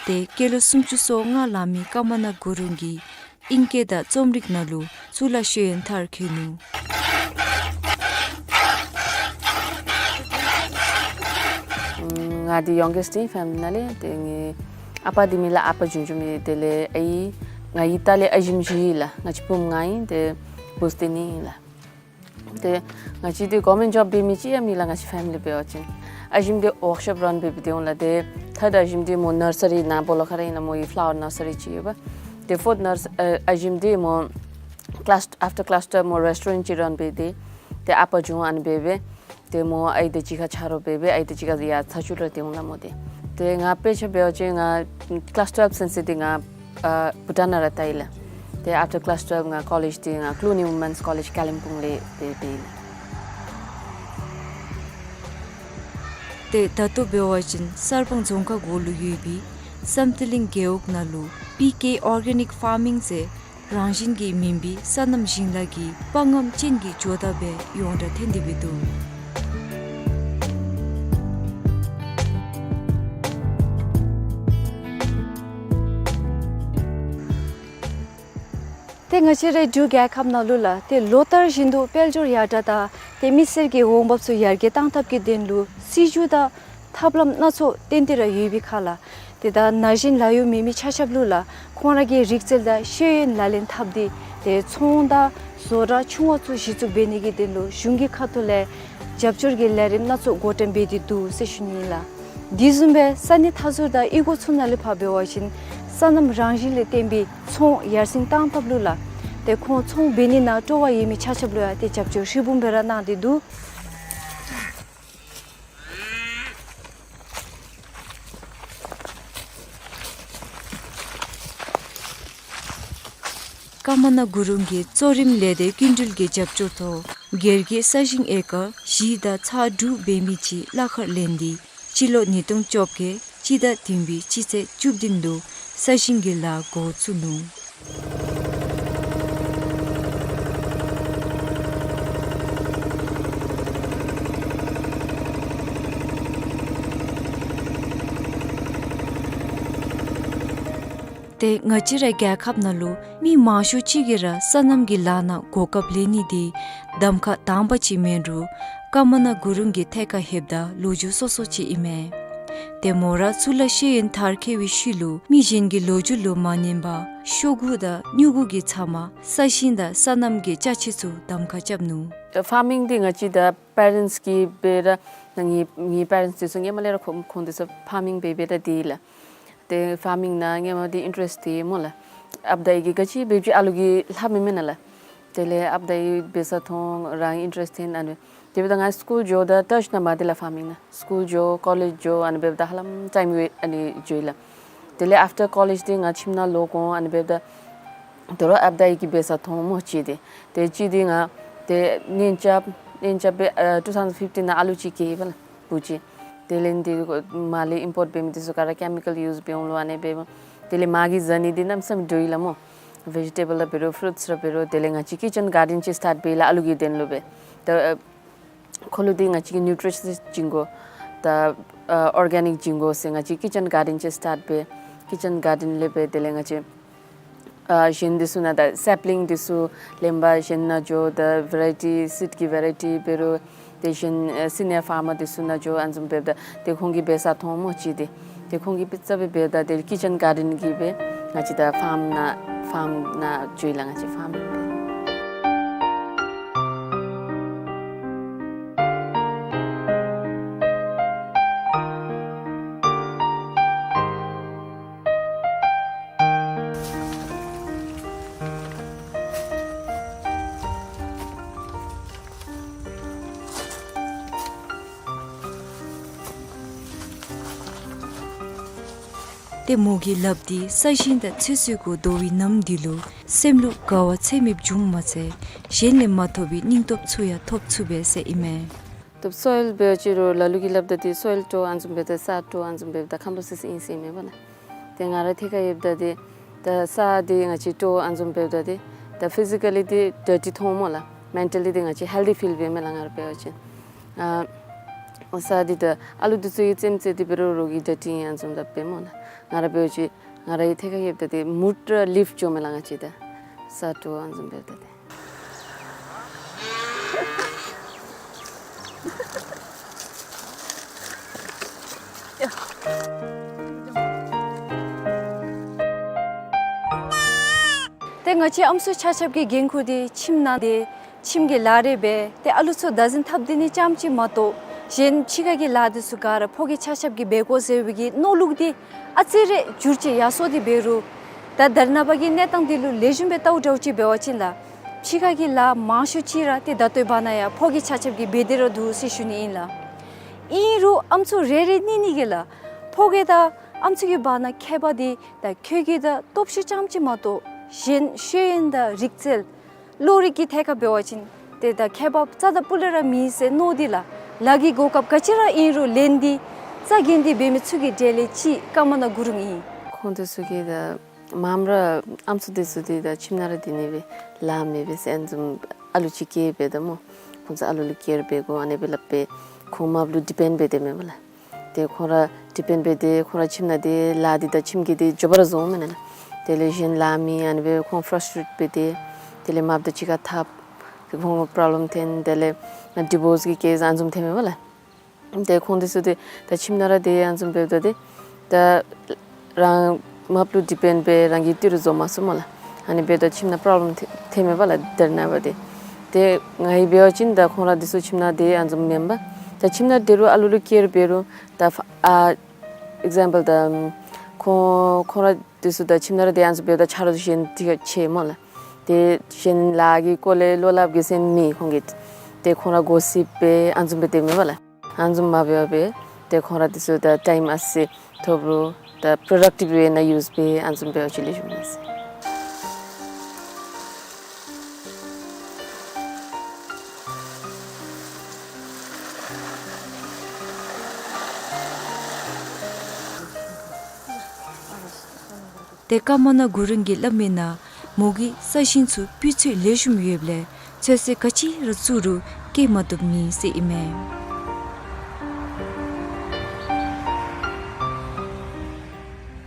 ཏེ་སྐྱེས་ལོ་སུམ་ཅུ་སོ་ལྔ་ལང་མི་ཀ་མ་ན་གུ་རུང་གིས་ཨིང་སྐད་དང་རྩོམ་རིག་ནང་ལུ་གཙུག་ལག་ཤེས་ཡོན་མཐར་འཁྱོལ་ནུག། ང་འདི་ཡོང་གེསཊ་ཨིན་ཕེ་མི་ལི་ནང་ལས། ཏེ་ངེའི་ཨ་པ་འདི་མི་ལགས་ཨ་པ་བྱུང་བྱུངམ་ཨིན། དེ་ལས་ཨའི་ང་གི་ལྟག་ལས་ཨ་ཞིམ་བཞི་ཡོད་ལགས། ང་བཅས་བུམོ་ལྔ་ཨིན། ཏེ་བུཚ་དེ་གཉིས་ཨིན་ལགས། ཏེ་ང་བཅས་འདི་གོཝརནམེནཊ་ཇོབ་འབད་མི་ཅིག་ཡང་མེད་ལགས། ང་བཅས་ཕེ་མི་ལི་འབད་བ་ཅིན་ཨ་ཞིམ་འདི་ཝརཀ་ཤོབ་རཱན་འབད་འབད་དེ་འོང་ལགས། ཏེ་ཐཱརཌ་ཨ་ཞིམ་འདི་མོ་ནར་སི་རི་ནཱ་སྦོ་ལོགས་ཁར་ཨིན་ལགས། མོ་གི་ཕ་ལ་ཝར་ནར་སི་རི་ཅིག་ཡོདཔ། ཏེ་ཕོརཐ་ནར་སི་ཨ་ཨ་ཞིམ་འདི་མོ་ཀི་ལཱསི་ཨཕ་ཊར་ཀི་ལཱསི་ཊུ་མོ་རེསི་ཊོ་རེནཊ་ཅིག་རཱན་འབད་དེ། ཏེ་ཨ་པ་བྱུང་ཨ་ནི་འབད་འབད། ཏེ་མོ་ཨའི་དང་གཅིག་ཁར་ཆ་རོགས་འབད་འབད་ཨའི་དང་གཅིག་ཁར་ཡར་ཚ་ཆུ་ར་ཏེ་འོང་ལགས་མོ་དེ། ཏེ་ང་དཔེ་ཆ་འབད་བ་ཅིན་ང་ཀི་ལཱསི་ཊུ་ཝེལབ་ཚུན་ཚོད་འདི་ང་ཨ་བྷུ་ཊཱན་ནང་ར་ལྟ་ཡི་ལགས། ཏེ་ཨཕ་ཊར་ཀི་ལཱསི་ཊུ་ཝེལབ་ང་ཀོ་ལེཇ་འདི་ང་ཀླུ་སྣེ་ཝུ་མེནསི་ཀོ་ལེཇ་ཀ་ལིམ་པོང་ལས་འབད་འབད་ཡི་ལགས། ཏེ་ད་ལྟོ་འབད་བ་ཅིན་གསར་སྤང་རྫོང་ཁག་འོག་ལུ་ཡོད་པའི་བསམ་གཏན་གླིང་རྒེད་འོག་ནང་ལུ་པི་ཀེ་ཨོར་གེ་ནིཀ་ཕཱར་མིང་ཟེར་རང་བཞིན་གྱིས་སྨིན་པའི་སོ་ནམ་ཞིང་ལཱ་གི་དཔའ་རྔམ་ཅན་གྱི་ཇོ་བདག་སྦེ་ཡོངས་གྲགས་ཐོན་ཏེ་འབད་དོ། ཏེ་ང་བཅས་རའི་འབྲུག་རྒྱལ་ཁབ་ནང་ལུ་ལགས་ཏེ་ལོ་ལྟར་བཞིན་དུ་དཔལ་འབྱོར་ཡར་དྲག་དང་ཏེ་མི་སེར་གྱི་འོང་འབབ་ཚུ་ཡར་རྒྱས་བཏང་ཐབས་ཀྱི་དོན་ལུ་སྲིད་བྱུས་དང་ཐབས་ལམ་སྣ་ཚོགས་བཏོན་ཏེ་ར་ཡོད་པའི་ཁར་ལགས། ཏེ་ད་ན་གཞོན་ལཱ་གཡོག་མེད་མི་ཆ་ཁྱབ་ལུ་ལགས་ཁོང་ར་གི་རིག་རྩལ་དང་ཤེས་ཡོན་ལག་ལེན་འཐབ་སྟེ་ཏེ་ཚོང་དང་བཟོ་གྲྭ་ཆུང་བ་ཚུ་གཞི་བཙུགས་འབད་ནི་གི་དོན་ལུ་གཞུང་གི་ཁ་ཐུག་ལས་རྒྱབ་སྐྱོར་གྱི་ལས་རིམ་སྣ་ཚོགས་འགོ་འདྲེན་འབད་དེ་འདུག་ཟེར་ཞུ་ནི་ཨིན་ལགས། དེ་བཟུམ་སྦེ་ས་གནས་མཐའ་ཟུར་དང་གཡུས་སྒོ་ཚུ་ནང་ལས་ཕར་འབད་བ་ཅིན་སོ་ནམ་རང་བཞིན་ལས་བརྟེན་པའི་ཚོང་ཡར་སེང་བཏང་ཐབས་ལུ་ལགས་ཏེ་ཁོང་ཚོང་འབད་ནི་ནང་སྤྲོ་བ་ཡོད་མི་ཆ་ཁྱབ་ལུ་ཡང་ཏེ་རྒྱབ་སྐྱོར་ཧྲིལ་བུམ་སྦེ་ར་གནང་སྟེ་འདུག། ཀ་མ་ན་གུ་རུང་གིས་གཙོ་རིམ་ལས་སྡེ་ཀུན་འདུས་ཀྱི་རྒྱབ་སྐྱོར་ཐོག་སྒེར་གྱི་ས་ཞིང་ཨེ་ཀར་བཞི་དང་ཚག་དྲུག་འབད་མི་ཅིག་གླ་ཁར་ལེན་ཏེ་སྤྱི་ལོ་ཉིས་སྟོང་བཅོ་བརྒྱད་སྤྱི་ཟླ་བདུན་པའི་སྤྱི་ཚེས་བཅུ་བདུན་ལུ་ས་ཞིང་གི་ལཱ་འགོ་བཙུགས་ནུག། ཏེ་ང་བཅས་རའི་རྒྱལ་ཁབ་ནང་ལུ་མི་མང་ཤོས་ཅིག་གིས་ར་སོ་ནམ་གྱི་ལཱ་ནང་གོ་སྐབས་ལེན་ནི་འདི་གདམ་ཁ་དང་པ་ཅིག་མེན་རུང་ཀརྨ་ནཱ་གུ་རུང་གི་ཐད་ཁར་ལྷོདཔ་ད་ལོ་རྒྱུས་སོ་སོ་ཅིག་ཨིན་མས། ཏེ་མོ་ར་གཙུག་ལག་ཤེས་ཡོན་དར་འཁྱོལ་བའི་ཤུལ་ལུ་མི་གཞན་གྱི་ལོ་རྒྱུས་ལུ་མ་ཉན་པར་ཤོག་གུ་དང་སྨྱུ་གུ་གི་ཚབ་མ་ས་ཞིང་དང་སོ་ནམ་གྱི་ཅ་ཆས་ཚུ་གདམ་ཁ་རྐྱབ་ནུག། ཕར་མིང་འདི་ང་བཅས་ད་པེ་རེནཊསི་གིས་འབད་ར་ང་ངེའི་པེ་རེནཊསི་འདི་ཚུ་སྔོན་མ་ལས་ར་ཁོང་ཁོང་འདི་ཚུ་ཕར་མིང་འབད་འབད་ར་སྡོད་ཡི་ལགས། ཏེ་ཕར་མིང་ནང་སྔོན་མ་འདི་ཨིན་ཊ་རེསཊ་ཏེ་སྨོ་ལགས། ཨཔ་དང་གཡོག་གིས་ག་ཅི་འབད་འབདཝ་ཅིག་ཨ་ལུ་གིས་ལྷབ་མི་མེན་ན་ལགས། དེ་ལས་ཨཔ་དང་གཡོག་འབད་ས་མཐོང་རང་ཨིན་ཊ་རེསཊ་ཐོན་ཨ་ནི། དེ་འབདཝ་ད་ང་སི་ཀུལ་འགྱོཝ་ད་ཊཆ་ནང་མ་སྡོད་ལགས་ཕར་མིང་ནང་། སི་ཀུལ་འགྱོ་ཀོ་ལེཇ་འགྱོ་ཨ་ནི་འབདཝ་ད་ཧ་ལམ་ཊའིམ་ཝེསཊ་ཨ་ནི་འགྱོ་ཡི་ལགས། དེ་ལས་ཨཕ་ཊར་ཀོ་ལེཇ་འདི་ང་ཁྱིམ་ནང་ལོག་འོང་ཨ་ནི་འབདཝ་ད་དོ་རུང་ཨཔ་དང་གཡོག་གིས་འབད་ས་མཐོང་སྨོ་གཅིག་འདི། ཏེ་གཅིག་འདི་ང་ཏེ་གནས་རྐྱབ་གནས་རྐྱབ་སྦེ་ཨ་ཊུ་ཐའུ་ཟེན་ཕིཕ་ཊིན་ནང་ཨ་ལུ་ཅིག་སྐྱེས་པ་ལགས་བུ་ཅིག། དེ་ལས་འདི་མར་ལས་ཨིམ་པོརཊ་འབད་མི་འདི་ཚུ་ག་ར་ཀེ་མི་ཀཱལ་ཡུསི་འབད་འོང་ལོ་ཨ་ནི་འབདཝ། དེ་ལས་མ་གི་བཟའ་ནི་འདི་གནམ་མེད་ས་མེད་འགྲོ་ཡི་ལགས་སྨོ། ཝེ་ཇི་ཊེ་བཱལ་ར་འབད་རུང་ཕུ་རུཊསི་ར་འབད་རུང་། དེ་ལས་ང་བཅས་ཀི་ཅན་གཱར་ཌེན་ཅིག་སི་ཊཱརཊ་འབད་ཡི་ལགས་ཨ་ལུ་གི་དོན་ལུ་སྦེ། ད་ཨ་ཁོ་ལུ་འདི་ང་བཅས་ཀྱིས་ནིའུ་ཊི་རི་ཤཱནསི་བྱིན་དགོ། ད་ཨ་ཨོར་གེ་ནིཀ་བྱིན་དགོ་ཟེར་ང་བཅས་ཀི་ཅན་གཱར་ཌེན་ཅིག་སི་ཊཱརཊ་འབད། ཀི་ཅན་གཱར་ཌེན་ལས་འབད་དེ་ལས་ང་བཅས་ཨ་གཞན་འདི་ཚུ་ནང་ད་སེཔ་ལིང་འདི་ཚུ་ལེན་པར་གཞན་ནང་འགྱོ། ད་ཝེ་རའི་ཊི་སིཌ་ཀྱི་ཝེ་རའི་ཊི་འབད་རུང་། དེ་བཞིན་ཨ་སི་ནི་ཡར་ཕར་མར་འདི་ཚུ་ནང་འགྱོ་ཨ་ནི་བཟུམ་འབདཝ་ད་ཏེ་ཁོང་གིས་འབད་ས་མཐོང་སྨོ་གཅིག་འདི། ཏེ་ཁོང་གིས་སྤུས་ཚད་སྦེ་འབདཝ་ད་ཏེ་ཀི་ཅན་གཱར་ཌེན་གྱི་སྦེ་ང་བཅས་ད་ཕཱརམ་ནང་ཕཱརམ་ནང་འགྱོ་ཡི་ལགས། ང་བཅས་ཕཱརམ་ནང་འབད། ཏེ་མོ་གིས་སླབ་འདི་ས་ཞིང་དང་ཚོད་བསྲེ་གུ་དོ་བའི་ནམ་འདི་ལུ་སེམས་ལུ་དགའ་བ་ཚད་མེདཔ་བྱུངམ་མ་ཚད་གཞན་ལས་མ་ཐོབ་པའི་སྙིང་སྟོབས་ཚུ་ཡང་ཐོབ་ཚུགས་པས་ཟེར་ཨིན་མས། ཏེ་སོའིལ་འབད་བ་ཅིན་རུང་ལ་ལུ་གིས་སླབ་ད་འདི་སོའིལ་སྤྲོ་ཨ་ནི་བཟུམ་འབདཝ་ད་ས་སྤྲོ་ཨ་ནི་བཟུམ་འབདཝ་ད་ཁམ་ལོ་སི་སི་ཨིན་ཟེར་མས་པ་ལགས། ཏེ་ང་ར་ཐད་ཁར་ལྷོདཔ་ད་འདི་ད་ས་འདི་ང་བཅས་སྤྲོ་ཨ་ནི་བཟུམ་འབདཝ་ད་འདི་ད་ཕི་ཟི་ཀ་ལི་འདི་ཌར་ཊི་མཐོང་སྨོ་ལགས། མེན་ཊལ་ལི་འདི་ང་བཅས་ཧེལ་ཐི་ཕིལ་འབད་མས་ལགས། ང་ར་འབད་བ་ཅིན་ཨ་ས་འདི་ད་ཨ་ལུ་འདི་ཚུ་གིས་རྩེདམོ་རྩེ་སྟེ་འབད་རུང་རོགས་ཀྱིས་ཌར་ཊི་ཨིན་ཨ་ནི་བཟུམ་སླབ་པས་སྨོ་ལགས། ང་ར་འབད་བ་ཅིན་ང་རའི་ཐད་ཁར་ལྷོདཔ་ད་འདི་མུཌ་ར་ལིཕ་ཊི་འགྱོ་མས་ལགས། ང་བཅས་ད་ས་སྤྲོ་ཨ་ནི་བཟུམ་འབདཝ་ད་འདི། ཏེ་ང་བཅས་ཨམ་སྲུ་ཆ་ཁྱབ་ཀྱི་འགན་ཁུར་འདི་ཁྱིམ་ནང་འདི་ཁྱིམ་གྱི་ལཱ་རེ་འབད། ཏེ་ཨ་ལུ་ཚུ་བདག་འཛིན་འཐབ་སྡོད་ནི་ཙམ་ཅིག་མ་གཏོགས་གཞན་ཕྱི་ཁ་གི་ལཱ་འདི་ཚུ་ག་ར་ཕོ་གིས་ཆ་ཁྱབ་ཀྱིས་འབད་དགོ་ཟེར་བའི་གི་མནོ་ལུགས་འདི་ཨ་ཙི་རེ་འགྱུར་བཅོས་ཡར་སོང་སྟེ་འབད་རུང་ད་ད་རེས་ནངས་པ་གི་གནས་སྟངས་འདི་ལུ་ལེགས་ཤོམ་སྦེ་བལྟཝ་འདྲཝ་ཅིག་འབད་བ་ཅིན་ལགས་ཕྱི་ཁ་གི་ལཱ་མང་ཤོས་ཅིག་ར་ཏེ་ད་ལྟོའི་བར་ན་ཡང་ཕོ་གིས་ཆ་ཁྱབ་ཀྱིས་འབད་དེ་ར་འདུག་ཟེར་ཞུ་ནི་ཨིན་ལགས། ཨིན་རུང་ཨམ་སྲུ་རེ་རེ་གཉིས་གཉིས་ཀྱིས་ལགས་ཕོ་གི་དང་ཨམ་སྲུ་གི་བར་ན་ཁྱད་པར་འདི་ད་ཁྱོད་ཀྱི་ད་སྟོབས་ཤུགས་ཙམ་ཅིག་མ་གཏོགས་གཞན་ཤེས་ཡོན་དང་རིག་རྩལ་བློ་རིག་གི་ཐད་ཁར་འབད་བ་ཅིན་ཏེ་ད་ཁྱད་པར་རྩ་དང་སྤུ་ལས་ར་མེད་ཟེར་མནོ་སྟེ་ལགས་ལཱ་གི་གོ་སྐབས་ག་ཅི་ར་ཨིན་རུང་ལེན་ཏེ་རྩ་འགེངས་ཏེ་འབད་མི་ཚུ་གི་གྲས་ལས་གཅིག་ཀརྨ་ནཱ་གུ་རུང་ཨིན། ཁོང་འདི་ཚུ་གིས་ད་མངམ་ར་ཨམ་སྲུ་འདི་ཚུ་འདི་ད་ཁྱིམ་ནང་ར་སྡོད་ནི་སྦེ་ལཱ་མེད་པས་ཟེར་ཨ་ནི་བཟུམ་ཨ་ལུ་ཅིག་སྐྱེས་འབདཝ་ད་སྨོ། ཁོང་ཚུ་ཨ་ལུ་ལུ་ཀེར་འབད་དགོ་ཨ་ནི་སྦེ་སླབ་སྦེ་ཁོང་མ་པ་ལུ་ཌི་པེནཌ་འབད་དེ་མས་པ་ལགས། ཏེ་ཁོང་ར་ཌི་པེནཌ་འབད་དེ་ཁོང་ར་ཁྱིམ་ནང་འདི་ལཱ་འདི་ད་ཁྱིམ་གྱི་འདི་མགྱོགས་པ་ར་བཟོཝ་མེན་ན་ལགས། དེ་ལས་གཞན་ལཱ་མེད་ཨ་ནི་སྦེ་ཁོང་ཕྲ་སི་ཊེཊ་འབད་དེ་དེ་ལས་མ་པ་དང་གཅིག་ཁར་འཐབ་ཏེ་ཁོང་པོརོབ་ལེམ་ཐོན། དེ་ལས་ཌི་བོརསི་གི་ཀེསི་ཨ་ནི་བཟུམ་ཐོན་མས་པ་ལགས། ཏེ་ཁོང་འདི་ཚུ་འདི་ད་ཁྱིམ་ནང་ར་སྡོད་ཨ་ནི་བཟུམ་འབདཝ་ད་འདི་ད་རང་མ་པ་ལུ་ཌི་པེནཌ་འབད་རང་གིས་ཏི་རུ་བཟོ་མ་ཚུགས་སྨོ་ལགས། ཨ་ནི་འབདཝ་ད་ཁྱིམ་ནང་པོརོབ་ལེམ་ཐོན་མས་པ་ལགས་ད་རེས་ནངས་པ་འདི། ཏེ་ང་གིས་འབད་བ་ཅིན་ད་ཁོང་ར་འདི་ཚུ་ཁྱིམ་ནང་སྡོད་ཨ་ནི་བཟུམ་མེན་པར་ད་ཁྱིམ་ནང་སྡོད་རུང་ཨ་ལུ་ལུ་ཀེར་འབད་རུང་ད་ཨ་ཨིག་ཛམ་པཱལ་ད་ཁོང་ཁོང་ར་འདི་ཚུ་ད་ཁྱིམ་ནང་ར་སྡོད་ཨ་ནི་བཟུམ་འབདཝ་ད་ཆ་རོགས་གཞན་ཏེ་ཆེ་སྨོ་ལགས། ཏེ་གཞན་ལཱ་གི་སྐོར་ལས་བློ་སླབ་གེ་ཟེར་མི་ཁོང་གིས་ཏེ་ཁོང་ར་གོ་སིབ་འབད་ཨ་ནི་བཟུམ་འབད་དེ་མེན་པ་ལགས། ཨ་ནི་བཟུམ་མ་འབད་བར་སྦེ་ཏེ་ཁོང་ར་འདི་ཚུ་ད་ཊའིམ་ཨ་ཙི་ཐོབ་རུང་ད་པྲོ་ཌག་ཊིབ་ཝེ་ནང་ཡུསི་འབད་ཨ་ནི་བཟུམ་འབད་བ་ཅིན་ལེགས་ཤོམ་ཨིན་ཟེར། ཏེ་ཀརྨ་ནཱ་གུ་རུང་གིས་སླབ་མིའི་ནང་མོ་གིས་ས་ཞིང་ཚུ་སྤུས་ཚད་ལེགས་ཤོམ་ཡོདཔ་ལས་ཚོད་བསྲེ་ག་ཅི་ར་བཙུགས་རུང་སྐྱེ་མ་བཏུབ་ནི་ཟེར་ཨིན་མས།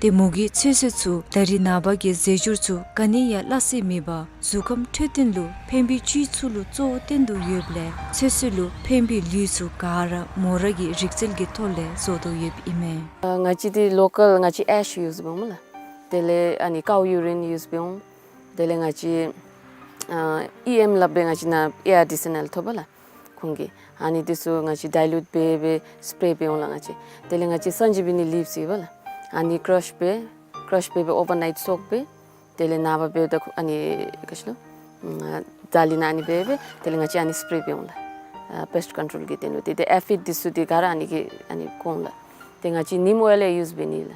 ཏེ་མོ་གིས་ཚོད་བསྲེ་ཚུ་ད་རིས་ནངས་པ་གི་ཟས་སྦྱོར་ཚུ་ག་ནི་ཡང་སླ་བསྲེ་མེད་པར་གཟུགས་ཁམས་འཕྲོད་བསྟེན་ལུ་ཕན་པའི་བཅུད་ཚུ་ལུ་གཙོ་བོ་བསྟེན་དོ་ཡོདཔ་ལས་ཚོད་བསྲེ་ལུ་ཕན་པའི་ལུད་ཚུ་ག་ར་མོ་ར་གི་རིག་རྩལ་གྱི་ཐོག་ལས་བཟོ་དོ་ཡོདཔ་ཨིན་མས། ཨ་ང་བཅས་འདི་ལོ་ཀཱལ་ང་བཅས་ཨེཤ་ཡུ་སི་འབད་འོང་ལགས། དེ་ལས་ཨ་ནི་ཀའོ་ཡུ་རིན་ཡུ་སི་འབད་འོང་། དེ་ལས་ང་བཅས་ཨ་ཨི་ཨེམ་སླབ་སྦེ་ང་བཅས་ནཱ་ཨེ་ཨར་ཌི་སི་ནང་ལས་ཐོབ་པས་ལགས། ཁོང་གིས་ཨ་ནི་འདི་ཚུ་ང་བཅས་ཌའི་ལུཊ་འབད་སྦེ་སི་པེ་རེ་འབད་འོང་ལགས་ང་བཅས། དེ་ལས་ང་བཅས་སན་ཇི་བི་ནི་ལིབས་ཡོད་པས་ལགས། ཨ་ནི་ཀྲཱཤ་འབད་ཀྲཱཤ་འབད་སྦེ་ཨོ་བར་ནའིཊ་སོག་འབད། དེ་ལས་ནངས་པ་འབདཝ་ད་ཁོ་ཨ་ནི་ག་ཅི་ལོ་ཨ་ཛ་ལི་ནང་ཨ་ནི་འབད་སྦེ་དེ་ལས་ང་བཅས་ཨ་ནི་སི་པེ་རེ་འབད་འོང་ལགས། ཨ་པེསཊ་ཀོན་ཊོལ་གྱི་དོན་ལུ། དེ་ཏེ་ཨེ་ཕིཌ་འདི་ཚུ་དེ་ག་ར་ཨ་ནི་གིས་ཨ་ནི་བཀོ་འོང་ལགས། ཏེ་ང་བཅས་ནིམ་ཨོའིལ་ཡང་ཡུ་སི་འབད་ནི་ལགས།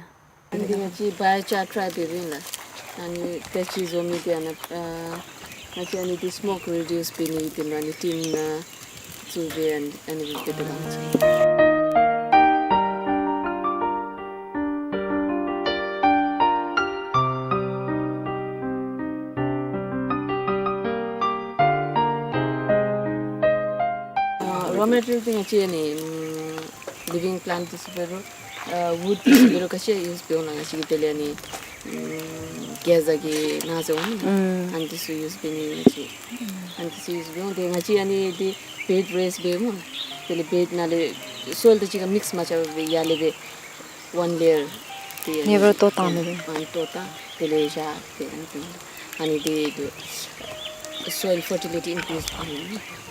ཨ་ནི་ང་བཅས་བའི་ཡོ་ཅར་ཊའི་འབད་འབདཝ་ཨིན་ལགས། ཨ་ནི་ཏེ་ཅིག་བཟོ་མི་འདི་ཨ་ནཱ་ཨ་ང་བཅས་ཨ་ནི་འདི་སི་མོཀ་རི་ཌིའུསི་འབད་ནི་གི་དོན་ལུ་ཨ་ནི་ཊིན་ནང་བཙུགས་སྦེ་ཨ་ནི་ཨ་ནི་འབད་དེ་ལགས། ཨ་རོ་མེ་ཊི་རི་ཡལ་འདི་ང་བཅས་ཨ་ནི་ཨམ་ལི་བིང་པི་ལེནཊ་འདི་ཚུ་འབད་རུང་ཨ་ཝུཌ་འདི་ཚུ་འབད་རུང་ག་ཅི་ཡུ་སི་འབད་འོང་ལགས། ང་བཅས་ཀྱི་དེ་ལས་ཨ་ནི་ཨམ་གེ་ཟ་གི་ནང་ཟེར་འོང་ནི། ཨམ་ཨ་ནི་འདི་ཚུ་ཡུ་སི་འབད་ནི་ང་བཅས། ཨ་ནི་འདི་ཚུ་ཡུ་སི་འབད་འོང་། ཏེ་ང་བཅས་ཨ་ནི་འདི་བེཌ་རེསི་འབད་འོང་། དེ་ལས་བེཌ་ནང་ལས་སོའིལ་དང་གཅིག་ཁར་མིགསི་མ་རྐྱབ་པར་ཡར་ལས་སྦེ་ཝན་ལེ་ཡར་འདི་ངེས་པར་དུ་བཏང་ནི་སྦེ། ཨ་ནི་བཏང་། དེ་ལས་བཞག་སྟེ་ཨ་ནི་འབད་འོང་། ཨ་ནི་འདི་འདི་སོའིལ་ཕར་ཊི་ལི་ཊི་ཨིན་ཀྲིསི་འབད་འོང་།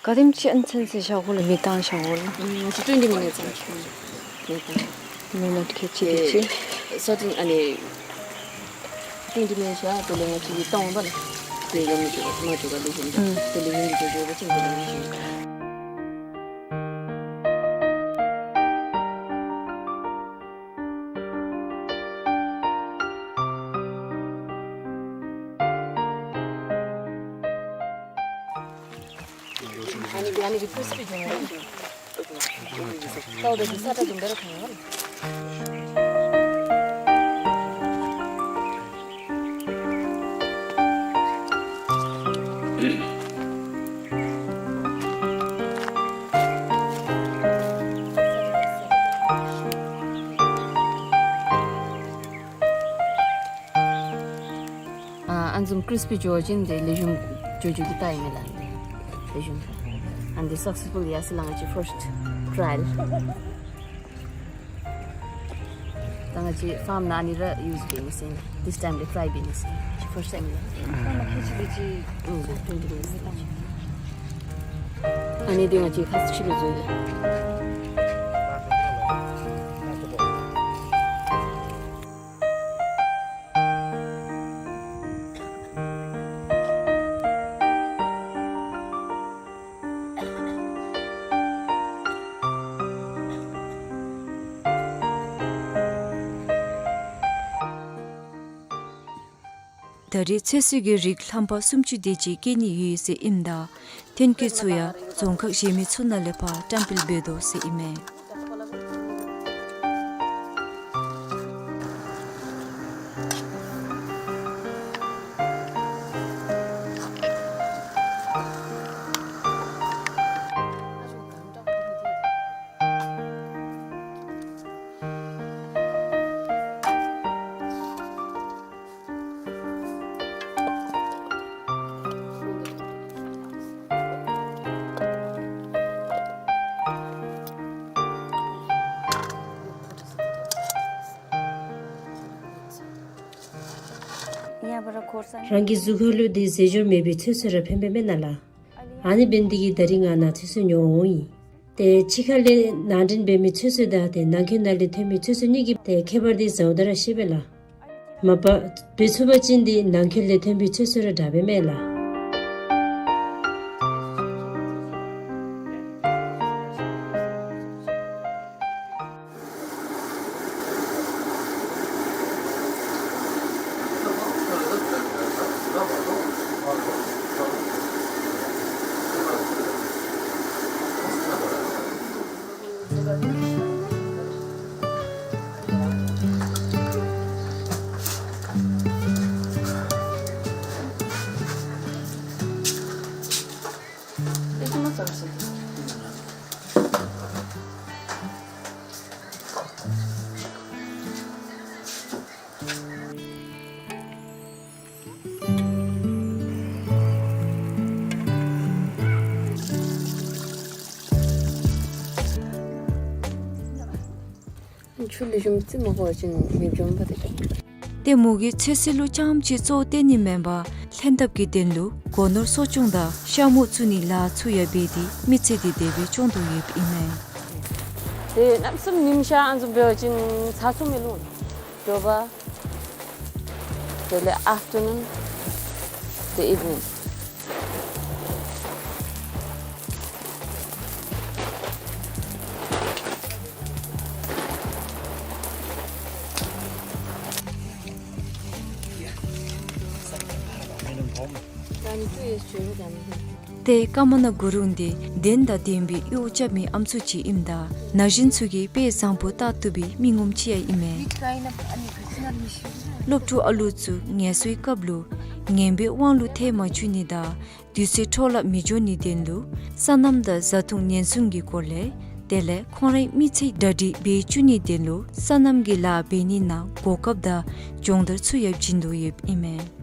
ག་དེམ་ཅིག་ཨ་ནི་ཚུན་ཚོད་བཞག་དགོ་ལགས། མེ་བཏང་བཞག་དགོ་ལགས། ཨམ་ང་བཅས་ཊུ་ཝེན་ཊི་མི་ནིཊསི་ཙམ་ཅིག་མེ་བཏང་། མེ་མ་ཐིག་ཁལ་གཅིག་དེ་ཅིག་སར་ཊེན་ཨ་ནི་ཊུ་ཝེན་ཊི་མི་ནིཊསི་བཞག། དེ་ལས་ང་བཅས་ཀྱིས་བཏང་འོང་པ་ལགས། དེ་ཡང་མི་འགྱོ་མ་འགྱོ་ག་ལུ་ཞིམ་འགྱོ། ཨམ་དེ་ལས་ཡང་མི་འགྱོ་འགྱོ་བ་ཅིན་དེ་ལས་ཡང་ཞིམ་འགྱོ། ཨ་ནི་འདི་ཨ་ནི་འདི་ཀྲིསི་པི་འགྱོ་འོང་། ཏོག་ཏོ་འདི་ས་ཏ་འདི་འབད་རུང་ཁ་ཡང་། ཨ་ཨ་ནི་བཟུམ་ཀྲིསི་པི་འགྱོ་བ་ཅིན་ཏེ་ལེགས་ཤོམ་འགྱོ་འགྱོ་གི་རྟགས་ཨིན་མས་ལགས། ལེགས་ཤོམ། ཨ་ནི་འདི་སག་སེསི་ཕུལ་ཡར་སོ་ཡི་ལགས། ང་བཅས་ཕརསཊ་ཊ་རའི་ཡལ། ད་ང་བཅས་ཕཱརམ་ནང་ཨ་ནི་ར་ཡུ་སི་འབད་ནི་ཟེར་ཨིན། ཌིས་ཊའིམ་ལས་ཊ་རའི་འབད་ནི་ཟེར་ཨིན། ཕརསཊ་ཊའིམ་ལགས། ཨ་ཁྱེད་ཀྱིས་འདི་ཅིག་ཨུམ་ད་ཏན་ཏན་ཨིན་ཟེར། ཨ་ནི་འདི་ང་བཅས་ཁ་ཙ་ཕྱི་རུ་བཟོ་ཡི། ད་རེས་ཚོད་བསྲེ་གི་རིགས་ལྷམ་པ་སུམ་ཅུ་དེ་ཅིག་སྐྱེ་ནི་ཡོད་ཟེར་ཨིནམ་ད་ཐོན་སྐྱེད་ཚུ་ཡང་རྫོང་ཁག་གཞན་མི་ཚུ་ནང་ལས་ཕར་བཀྲམ་སྤེལ་འབད་དོ་ཟེར་ཨིན་མས། རང་གི་གཟུགས་ཁར་ལུ་འདི་ཟས་སྦྱོར་མེད་པའི་ཚོད་བསྲེ་ར་ཕན་པས་མེན་ན་ལགས། ཨ་ནི་འབད་ནི་འདི་གིས་ད་རིས་ང་ནཱ་ཚོད་བསྲེ་ཉོ་འོང་ཡི། ཏེ་ཕྱི་ཁ་ལས་ནང་འདྲེན་འབད་མི་ཚོད་བསྲེ་དང་ཏེ་ནང་འཁོད་ནང་ལས་ཐོན་མི་ཚོད་བསྲེ་གཉིས་ཀྱི་ཏེ་ཁྱད་པར་འདི་གཟའ་ཟླཝ་ར་ཤེས་པས་ལགས། མ་པ་འབད་ཚུགས་པ་ཅིན་འདི་ནང་འཁོད་ལས་ཐོན་པའི་ཚོད་བསྲེ་ར་དྲག་པས་མས་ལགས། ཆུ་ལེགས་ཤོམ་རྩི་མ་བཀོ་བ་ཅིན་མེདཔ་འགྱོཝ་མས་པ་ཏེ། ཏེ་མོ་གིས་ཚོད་བསྲེ་ལུ་རྐྱངམ་ཅིག་གཙོ་བོ་བཏོན་ནི་མེན་པར་ལྷན་ཐབས་ཀྱི་དོན་ལུ་སྒོ་ནོར་གསོ་སྐྱོང་དང་ཤ་མུ་བཙུགས་ནི་ལཱ་ཚུ་ཡང་འབད་དེ་མི་ཚེ་འདི་དེ་སྦེ་སྐྱོང་དོ་ཡོདཔ་ཨིན་མས། ཏེ་གནམ་མེད་ས་མེད་ཉིམ་ཤར་ཨ་ནི་བཟུམ་འབད་བ་ཅིན་ཚ་ཚུ་མི་ལང་། དྲོ་པ། དེ་ལས་ཨཕ་ཊར་ནུན། དེ་ཨིབ་ནིང་། ཏེ་ཀ་མ་ན་གུ་རུང་འདི་གདེང་དང་ལྡན་པའི་གཡོག་རྐྱབ་མི་ཨམ་སྲུ་ཅིག་ཨིནམ་ད་ན་གཞོན་ཚུ་གིས་དཔེ་བཟང་པོ་བལྟ་བཏུབ་པའི་མི་ངོམ་ཅིག་ཡང་ཨིན་མས། སློབ་ཕྲུག་ཨ་ལུ་ཚུ་ངལ་གསོའི་སྐབས་ལུ་ངན་པའི་དབང་ལུ་ཐལ་མ་བཅུག་ནི་དང་དུས་ཚོད་འཕྲོ་བརླག་མི་འགྱོ་ནིའི་དོན་ལུ་སོ་ནམ་དང་བཟའ་འཐུང་ཉེན་སྲུང་གི་སྐོར་ལས་དེ་ལས་ཁོང་རའི་མི་ཚེ་གྲ་སྒྲིག་འབད་བཅུག་ནིའི་དོན་ལུ་སོ་ནམ་གྱི་ལཱ་འབད་ནི་ནང་གོ་སྐབས་དང་སྦྱོང་བརྡར་ཚུ་ཡང་བྱིན་དོ་ཡོདཔ་ཨིན་མས།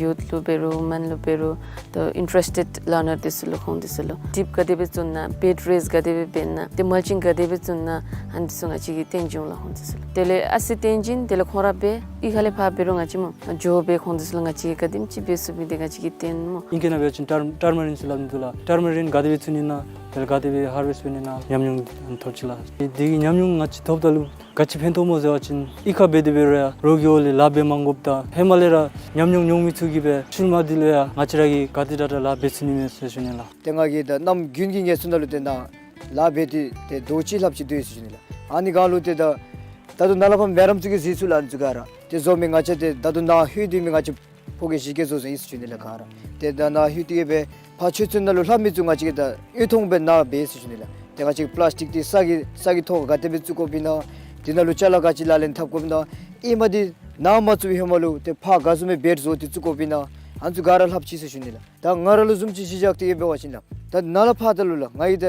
ཡུཐ་ལུ་འབད་རུང་མེན་ལུ་འབད་རུང་ཏེ་ཨིན་ཊ་རེསི་ཊེཌ་ལར་ནར་འདི་ཚུ་ལུ་ཁོང་འདི་ཚུ་ལུ་ཌིབ་ག་དེ་སྦེ་བཙུགས་ན་བེཌ་རེསི་ག་དེ་སྦེ་འབད་ན་ཏེ་མལ་ཅིང་ག་དེ་སྦེ་བཙུགས་ན་ཨ་ནི་ཚུ་ང་བཅས་ཀྱིས་སྟོན་བྱིན་འོང་ལགས་ཁོང་འདི་ཚུ་ལུ། དེ་ལས་ཨ་ཙི་སྟོན་བྱིན་དེ་ལས་ཁོང་ར་འབད་ཨི་ཁ་ལས་ཕར་འབད་རུང་ང་བཅས་མོ་ཇོ་སྦེ་ཁོང་འདི་ཚུ་ལུ་ང་བཅས་ཀྱིས་ག་དེམ་ཅིག་འབད་ཚུགས་མི་འདི་ང་བཅས་ཀྱིས་སྟོན་མོ། ཨིང་སྐད་ནང་འབད་བ་ཅིན་ཊར་ཊར་མ་རིན་ཟེར་སླབ་ནི་འདུག་ལགས། ཊར་མ་རིན་ག་དེ་སྦེ་བཙུགས་ནི་ན་དེ་ལས་ག་དེ་སྦེ་ཧར་ཝེསཊ་འབད་ནི་ན་ཉམས་མྱོང་ཐོབ་ཅི་ལགས། དེ་གི་ཉམས་མྱོང་ང་བཅས་ཐོབ་ད་ལུ་ག་ཅི་ཕན་ཐོགས་མོ་ཟེར་བ་ཅིན་ཨི་ཁ་འབད་དེ་འབད་རུང་ཡང་རོགས་ཀྱི་འོག་ལས་ལཱ་འབད་མ་དགོཔ་དང་ཧེ་མ་ལས་ར་ཉམས་མྱོང་མྱོང་མི་ཚུ་གིས་སྦེ་ཤུལ་མ་འདི་ལུ་ཡང་ང་བཅས་ར་གིས་ག་དེ་དྲག་དྲག་ལཱ་འབད་ཚུགས་ནི་མས་ཟེར་ཞུ་ནི་ལགས། ཏེ་ང་གིས་ད་གནམ་དགུན་གྱི་ངལ་གསོ་ནང་ལུ་ཏེ་ནཱ་ལཱ་འབད་དེ་ཏེ་ཟླཝ་གཅིག་ལྷགཔ་ཅིག་སྡོད་ཡི་ཟེར་ཞུ་ནི་ལགས། ཨ་ནི་སྒང་ལུ་ཏེ་ད་ད་ལྟོ་ནཱ་ལས་ཕར་མེ་ཌམ་ཚུ་གིས་གཟིགས་ཚུགས་ལགས་ཨ་ནི་ཚུ་ག་ར། ཏེ་བཟོ་མི་ང་བཅས་ཏེ་ད་ལྟོ་ནཱ་ལྷོད་སྡོད་མི་ང་བཅས་ཕོ་སྐྱེས་གཞིས་སྐྱེས་ཚུ་ཚུ་ཨིན་ཟེར་ཞུ་ནི་ལགས་ག་ར། ཏེ་ད་ནཱ་ལྷོད་དེ་གི་སྦེ་ཕར་ཆོས་ཚན་ནང་ལུ་ལྷབ་མི་ཚུ་ང་བཅས་ཀྱིས་ད་འོས་ཐོང་སྦེ་ནཱ་འབད་ཟེར་ཞུ་ནི་ལགས། ཏེ་ང་བཅས་ཀྱིས་པི་ལཱསི་ཊིག་འདི་ས་གི་ས་གི་ཐོག་ག་དེ་སྦེ་བཙུགས་དགོཔ་ཨིན་ན། དེ་ནང་ལུ་ཅ་ལ་ག་ཅི་ལག་ལེན་འཐབ་དགོཔ་ཨིན་ན། ཨེ་མ་འདི་ནཱ་མ་བཙུགས་པའི་ཧེ་མ་ལུ་ཏེ་ཕར་ག་བཟུམ་སྦེ་བེཌ་བཟོ་སྟེ་བཙུགས་དགོཔ་ཨིན་ན། ཨ་ནི་ཚུ་ག་ར་ལྷབ་ཅི་ཟེར་ཞུ་ནི་ལགས། ད་ང་ར་ལུ་བཟུམ་ཅིག་གཞི་བཞག་སྟེ་འབད་བ་ཅིན་ལགས། ད་ནཱ་ལས་ཕར་ད་ལུ་ལགས་ང་གིས་ད་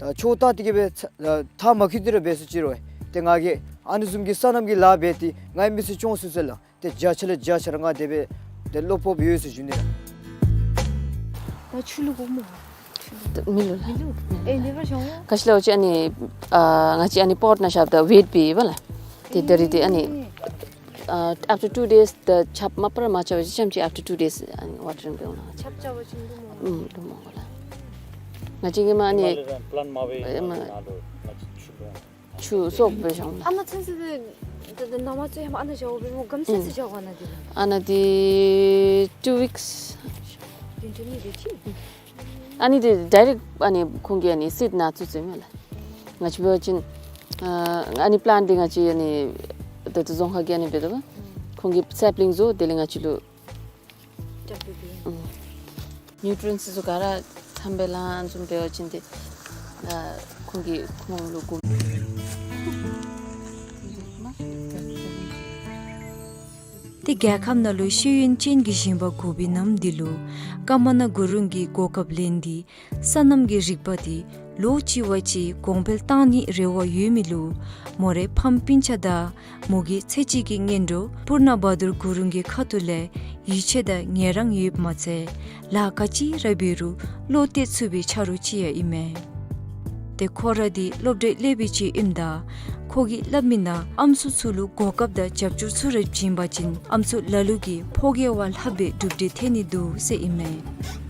ད་ཕྱོགས་བལྟ་སྟེ་གི་སྦེ་ཚ་ད་མཐའ་མ་འཁྱོལ་ཏེ་ར་འབད་སོ་ཅི་རུང་ཏེ་ང་གིས་ཨ་ནི་བཟུམ་གྱི་སོ་ནམ་གྱི་ལཱ་འབད་དེ་ངེའི་མི་ཚེ་སྐྱོང་ཚུགས་ཟེར་ལགས། ཏེ་བརྒྱ་ཆ་ལས་བརྒྱ་ཆ་ར་ང་དེ་སྦེ་ཏེ་བློ་སྤོབས་ཡོད་ཟེར་ཞུ་ནི་ལགས། ད་ཆུ་བླུག་དགོ་མོ། ད་མི་བླུག་ལགས། མི་བླུག། ཨེ་འདི་བར་བྱུང་། ག་ཅི་ལོ་ཅིག་ཨ་ནི་ཨ་ང་བཅས་ཨ་ནི་པོཊ་ནང་བཞགཔ་ད་ཝེཊ་འབད་བས་ལགས། ཏེ་ད་རིས་ཏེ་ཨ་ནི་ཨ་after two days ད་ཆརཔ་མ་པ་ར་མ་རྐྱབ་པ་ཅིན་ཙམ་ཅིག་after two days ཨ་ནི་ཝ་ཊ་རིང་འབད་འོང་ལགས། ཆརཔ་རྐྱབ་པ་ཅིན་བླུག་མོ། ཨུམ་བླུག་མི་དགོ་ལགས། ང་བཅས་ཀྱིས་མ་ཨ་ནི་ཧེ་མ་ལས་ར་པི་ལཱན་མ་འབད་ཨེ་མ་ནང་ལུ་ང་བཅས་ཆུ་བླུག། ཆུ་བཙོགཔ་སྦེ་བྱུང་ལགས། ཨ་ནཱ་ཚུན་ཚོད་ད་ད་ནཱ་མ་ཚུ་ཧེ་མ་ཨ་ནཱ་བཞག་དགོཔ་འབད་མོ། ག་དེམ་ཚུན་ཚོད་བཞག་དགོ་ཨ་ནཱ་འདི་ལགས། ཨ་ནཱ་འདི་two weeks། བདུན་ཕྲག་གཉིས་རེ་ཅིག། ཨ་ནི་འདི་ཌའི་རེཀཊ་ཨ་ནི་ཁོང་གིས་ཨ་ནི་སིཌ་ནཱ་བཙུགས་བཙུགསཔ་མས་ལགས། ང་བཅས་འབད་བ་ཅིན་ཨ་ཨ་ནི་པི་ལཱནཊ་འདི་ང་བཅས་ཨ་ནི་ད་ལྟོ་རྫོང་ཁག་གིས་ཨ་ནི་འབད་དོ་བ། ཁོང་གིས་སེཔ་ལིང་བཟོ་དེ་ལས་ང་བཅས་ལུ་ཨུམ་ནིའུ་ཊི་རི་ཡེནཊ་ཚུ་ག་ར་ཐམ་པའི་ལཱ་ཨ་ནི་བཟུམ་འབད་བ་ཅིན་ཏེ་ཨ་ཁོང་གིས་ཁོང་ལུ་གོ། ཏེ་རྒྱལ་ཁབ་ནང་ལུ་ཤེས་ཡོན་ཅན་གྱི་ཞིང་པ་དགོཔ་ཨིནམ་འདི་ལུ་ཀ་མ་ན་གུ་རུང་གིས་གོ་སྐབས་ལེན་ཏེ་སོ་ནམ་གྱི་རིག་པ་འདི་ལོ་གཅིག་བ་གཅིག་གོང་འཕེལ་བཏང་ནིའི་རེ་བ་ཡོད་མི་ལུ་མོ་རའི་ཕམ་སྤུན་ཆ་དང་མོ་གི་ཚེ་གཅིག་གི་གཉེན་གྲོགས་པུར་ན་བ་དུར་གུ་རུང་གི་ཁ་ཐུག་ལས་ཡིད་ཆེས་དང་ངལ་རངས་ཡོདཔ་མ་ཚད་ལཱ་ག་ཅི་ར་འབད་རུང་བློ་གཏད་ཚུགས་པའི་ཆ་རོགས་ཅིག་ཡང་ཨིན་མས། ཏེ་ཁོ་ར་འདི་སློབ་གྲྭའི་སློབ་དཔོན་ཅིག་ཨིནམ་ད་ཁོ་གིས་སླབ་མི་ནང་ཨམ་སྲུ་ཚུ་ལུ་གོ་སྐབས་དང་རྒྱབ་སྐྱོར་ཚུ་ར་བྱིན་པ་ཅིན་ཨམ་སྲུ་ལ་ལུ་གིས་ཕོ་རྒྱས་བ་ལྷགཔ་སྦེ་གྲུབ་འབྲས་ཐོན་ནི་འདུག་ཟེར་ཨིན་མས།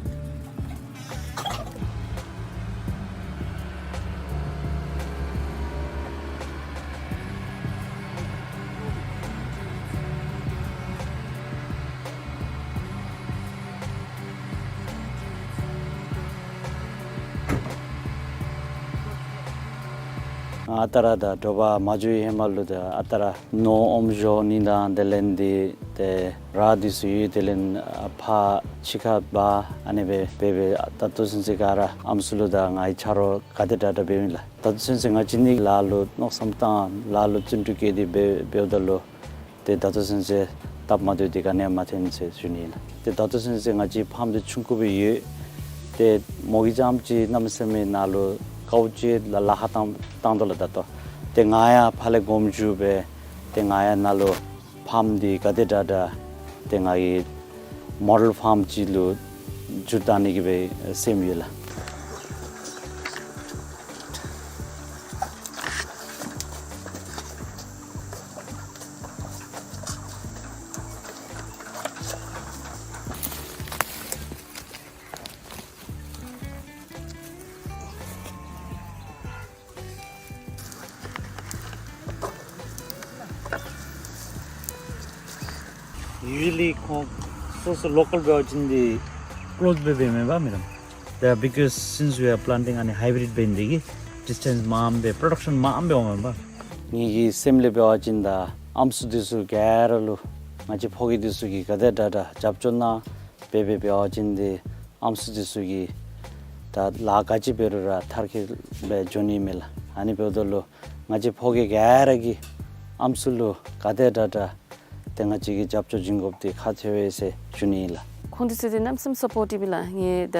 ཨ་རྟག་ར་ད་དྲོ་པ་མ་འགྱོ་བའི་ཧེ་མ་ལུ་ད་ཨ་རྟག་ར་ནོར་ཨོམ་བཞོ་ནི་དང་དེ་ལས་འདི་ཏེ་ར་འདི་ཚུ་ཡོད། དེ་ལས་ཨ་ཕར་ཕྱི་ཁར་འབག་ཨ་ནི་སྦེ་འབད་འབད་ད་ལྟོ་ཚུན་ཚོད་ག་ར་ཨམ་སྲུ་ལུ་དང་ངེའི་ཆ་རོགས་ག་དེ་དྲག་དྲག་འབདཝ་ཨིན་ལགས། ད་ལྟོ་ཚུན་ཚོད་ང་བཅས་ནི་ལཱ་ལུ་མནོ་བསམ་བཏང་ལཱ་ལུ་བརྩོན་འགྲུས་བསྐྱེད་དེ་འབད་འབདཝ་ད་ལུ་ཏེ་ད་ལྟོ་ཚུན་ཚོད་སྟབས་མ་བདེཝ་འདི་ག་ནི་ཡང་མ་ཐོན་ཟེར་ཞུ་ནི་ཨིན་ལགས། ཏེ་ད་ལྟོ་ཚུན་ཚོད་ང་བཅས་ཕཱམ་འདི་ཆུང་ཀུ་སྦེ་ཡོད། ཏེ་མོ་གིས་ཙམ་ཅིག་གནམ་མེད་ས་མེད་ནཱ་ལུ་དཀའཝ་སྤྱད་ལཱ་ལཱ་ཁག་བཏང་བཏང་དོ་ལགས་ད་ལྟོ། ཏེ་ང་ཡང་ཕར་ལས་དགོངསམ་ཞུ་སྦེ་ཏེ་ང་ཡང་ནཱ་ལུ་ཕཱམ་འདི་ག་དེ་དྲག་དྲག་ཏེ་ང་གིས་མོ་ཌེལ་ཕཱམ་ཅིག་ལུ་འགྱུར་བཏང་ནི་གི་སྦེ་སེམས་ཡོད་ལགས། Usually ཁོང་སོ་སོ་ལོ་ཀཱལ་འབད་བ་ཅིན་འདི་ཀོ་ལོཐ་སྦེ་འབད་མི་འབད་མི་རམ། ད་because since we are planting ཨ་ནི་ཧའི་བི་རིཌ་འབད་ནི་དེ་གིས་ཌིས་ཊེནསི་མངམ་སྦེ་པྲོ་ཌག་ཤཱན་མངམ་སྦེ་འོང་མི་འབད། ངེ་གི་སེམས་ལས་འབད་བ་ཅིན་ད་ཨམ་སྲུ་འདི་ཚུ་ག་ར་ལུ་ང་བཅས་ཕོ་སྐྱེས་འདི་ཚུ་གིས་ག་དེ་དྲག་དྲག་རྒྱབ་སྐྱོར་གནང་སྦེ་འབད་བ་ཅིན་འདི་ཨམ་སྲུ་འདི་ཚུ་གིས་ད་ལཱ་ག་ཅི་འབད་རུང་ར་མཐར་འཁྱོལ་སྦེ་འགྱོ་ནི་མས་ལགས། ཨ་ནི་འབདཝ་ད་ལུ་ང་བཅས་ཕོ་སྐྱེས་ག་ར་གིས་ཨམ་སྲུ་ལུ་ག་དེ་དྲག་དྲག་ཏེ་ང་བཅས་ཀྱིས་རྒྱབ་སྐྱོར་བྱིན་དགོཔ་འདི་ཁག་ཆེ་བས་ཟེར་ཞུ་ནི་ལགས། ཁོང་འདི་ཚུ་འདི་གནམ་མེད་ས་མེད་སཔོར་ཊིབ་ལགས། ངེའི་ད་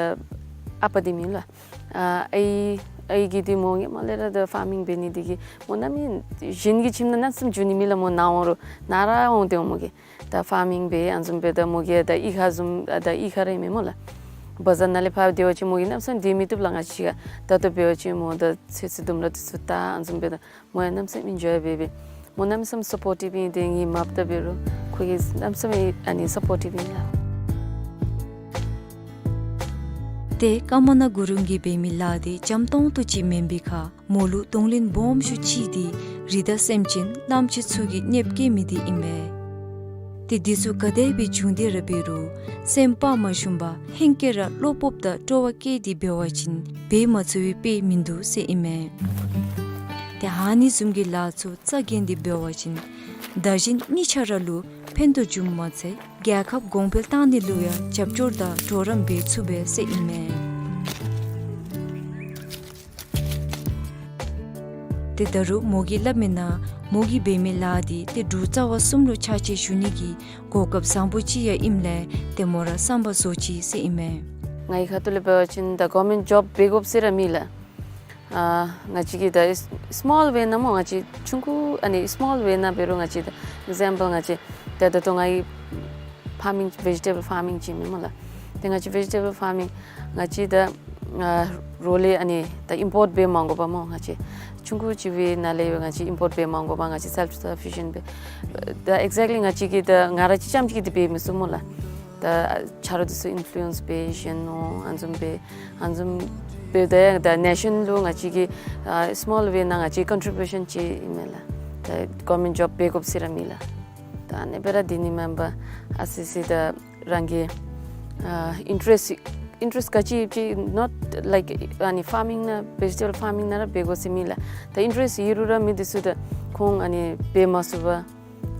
ཨ་པ་འདི་མེན་ལགས། ཨ་ཨའི་ཨའི་གིས་འདི་མོ་ངེའི་མ་ལས་ར་ད་ཕར་མིང་འབད་ནི་འདི་གིས་མོ་གནམ་མེད་གཞན་གྱི་ཁྱིམ་ནང་གནམ་མེད་ས་མེད་འགྱོ་ནི་མེད་ལགས། མོ་ནཱ་འོང་རུང་ནཱ་ར་འོང་སྟེ་འོང་མོ་གིས། ད་ཕར་མིང་འབད་ཨ་ནི་བཟུམ་སྦེ་ད་མོ་གིས་ད་གཡུས་ཁར་བཟུམ་ད་གཡུས་ཁར་ར་ཨིན་མས་སྨོ་ལགས། བ་ཛར་ནང་ལས་ཕར་སྡོད་པ་ཅིན་མོ་གིས་གནམ་མེད་ས་མེད་སྡོད་མི་བཏུབ་ལགས། ང་བཅས་ཁར་ད་ལྟོ་འབད་བ་ཅིན་མོ་ད་ཚོད་བསྲེ་ལྡུམ་ར་འདི་ཚུ་བཏགས་ཨ་ནི་བཟུམ་སྦེ་ད་མོ་ཡང་གནམ་མེད་ས་མེད་ཨེན་ཇོའི་འབད་འབད། མོ་གནམ་མེད་ས་མེད་སཔོར་ཊིབ་ཨིན། ཏེ་ངེའི་མ་པ་ད་འབད་རུང་ཁོ་གིས་གནམ་མེད་ས་མེད་ཨ་ནི་སཔོར་ཊིབ་ཨིན་ལགས། ཏེ་ཀ་མ་ན་གུ་རུང་གིས་འབད་མི་ལཱ་འདི་འཇམ་ཏོང་ཏོ་ཅིག་མེན་པའི་ཁར་མོ་ལུ་གདོང་ལེན་སྦོམ་ཤོས་ཅིག་འདི་རི་དྭགས་སེམས་ཅན་གླངམོ་ཆེ་ཚུ་གིས་གནོདཔ་བཀལ་མི་འདི་ཨིན་པས། ཏེ་འདི་ཚུ་ག་དེ་སྦེ་བྱུང་སྟེ་ར་འབད་རུང་སེམས་དཔའ་མ་ཞུམ་པར་ཧེང་སྐལ་ར་བློ་སྤོབས་དང་སྤྲོ་བ་བསྐྱེད་དེ་འབད་བ་ཅིན་འབད་མ་ཚུགས་པའི་དཔེ་མིན་འདུག་ཟེར་ཨིན་མས། ཏེ་ཨ་ནི་བཟུམ་གྱི་ལཱ་ཚུ་རྩ་འགེངས་ཏེ་འབད་བ་ཅིན་བདག་གཞན་གཉིས་ཆ་ར་ལུ་ཕན་ཐོགས་འབྱུངམ་མ་ཚད་རྒྱལ་ཁབ་གོང་འཕེལ་བཏང་ནི་ལུ་ཡང་རྒྱབ་སྐྱོར་དང་གྲོགས་རམ་འབད་ཚུགས་པས་ཟེར་ཨིན་མས། ཏེ་ད་རུང་མོ་གིས་སླབ་མི་ནང་མོ་གིས་འབད་མི་ལཱ་འདི་ཏེ་འབྲུག་རྩ་བ་གསུམ་ལུ་ཕྱག་ཕྱིད་ཞུ་ནི་གི་གོ་སྐབས་བཟང་པོ་ཅིག་ཡང་ཨིནམ་ལས་ཏེ་མོ་ར་བསམ་པ་རྫོགས་ཅི་ཟེར་ཨིན་མས། ངེའི་ཁ་ཐུག་ལས་འབད་བ་ཅིན་ད་གོ་ཝརནམེནཊ་ཇོབ་འབད་དགོཔ་ཟེར་ར་མེད་ལགས། ཨ་ང་བཅས་ཀྱིས་ད་སི་མོལ་ཝེ་ནང་སྨོ་ང་བཅས་ཆུང་ཀུ་ཨ་ནི་སི་མོལ་ཝེ་ནང་འབད་རུང་ང་བཅས་ད་ཨིག་ཛེམ་པཱལ་ང་བཅས་ད་ད་ལྟོ་ངེའི་ཕར་མིང་བེ་ཇི་ཊེ་བཱལ་ཕར་མིང་ཅིག་མས་སྨོ་ལགས། ཏེ་ང་བཅས་བེ་ཇི་ཊེ་བཱལ་ཕར་མིང་ང་བཅས་ད་ཨ་རོགས་ལས་ཨ་ནི་ད་ཨིམ་པོརཊ་འབད་མ་དགོ་པར་སྨོ་ང་བཅས་ཆུང་ཀུ་ཅིག་འབད་ནང་ལས་ང་བཅས་ཨིམ་པོརཊ་འབད་མ་དགོ་པར་ང་བཅས་སེལཕ་སཕ་ཕི་ཤེནཊ་འབད། ད་ཨིག་ཛེཀ་ལི་ང་བཅས་ཀྱིས་ད་ང་ར་གཅིག་རྐྱངམ་གཅིག་གིས་འདི་འབད་མི་ཚུགས་སྨོ་ལགས། ད་ཆ་རོགས་འདི་ཚུ་ཨིན་ཕུ་ལུ་ཡེནསི་འབད་གཞན་ནོ་ཨ་ནི་བཟུམ་སྦེ་ཨ་ནི་བཟུམ་སྦེ་ད་ཡང་ད་ནེ་ཤཱན་ལུ་ང་བཅས་ཀྱིས་ཨ་སི་མོལ་ཝེ་ནང་ང་བཅས་ཀོན་ཊི་བིའུ་ཤཱན་ཅིག་ཨིན་མས་ལགས། ད་གོ་ཝརནམེནཊ་ཇོབ་འབད་དགོཔ་ཟེར་ར་མེད་ལགས། ད་ཨ་ནི་སྦེ་ར་འདི་ནི་མེན་པར་ཨ་ཙི་ཙི་ད་རང་གི་ཨ་ཨིན་ཊ་རེསཊ་ཨིན་ཊ་རེསཊ་ག་ཅི་ཡོད་ཅི་ནོཊ་ལའིཀ་ཨ་ནི་ཕར་མིང་ནང་བེ་ཇི་ཊེ་བཱལ་ཕར་མིང་ནང་ར་འབད་དགོ་ཟེར་མེད་ལགས། ད་ཨིན་ཊ་རེསཊ་ཡོད་རུང་ར་མི་འདི་ཚུ་ད་ཁོང་ཨ་ནི་འབད་མ་ཚུགས་པར་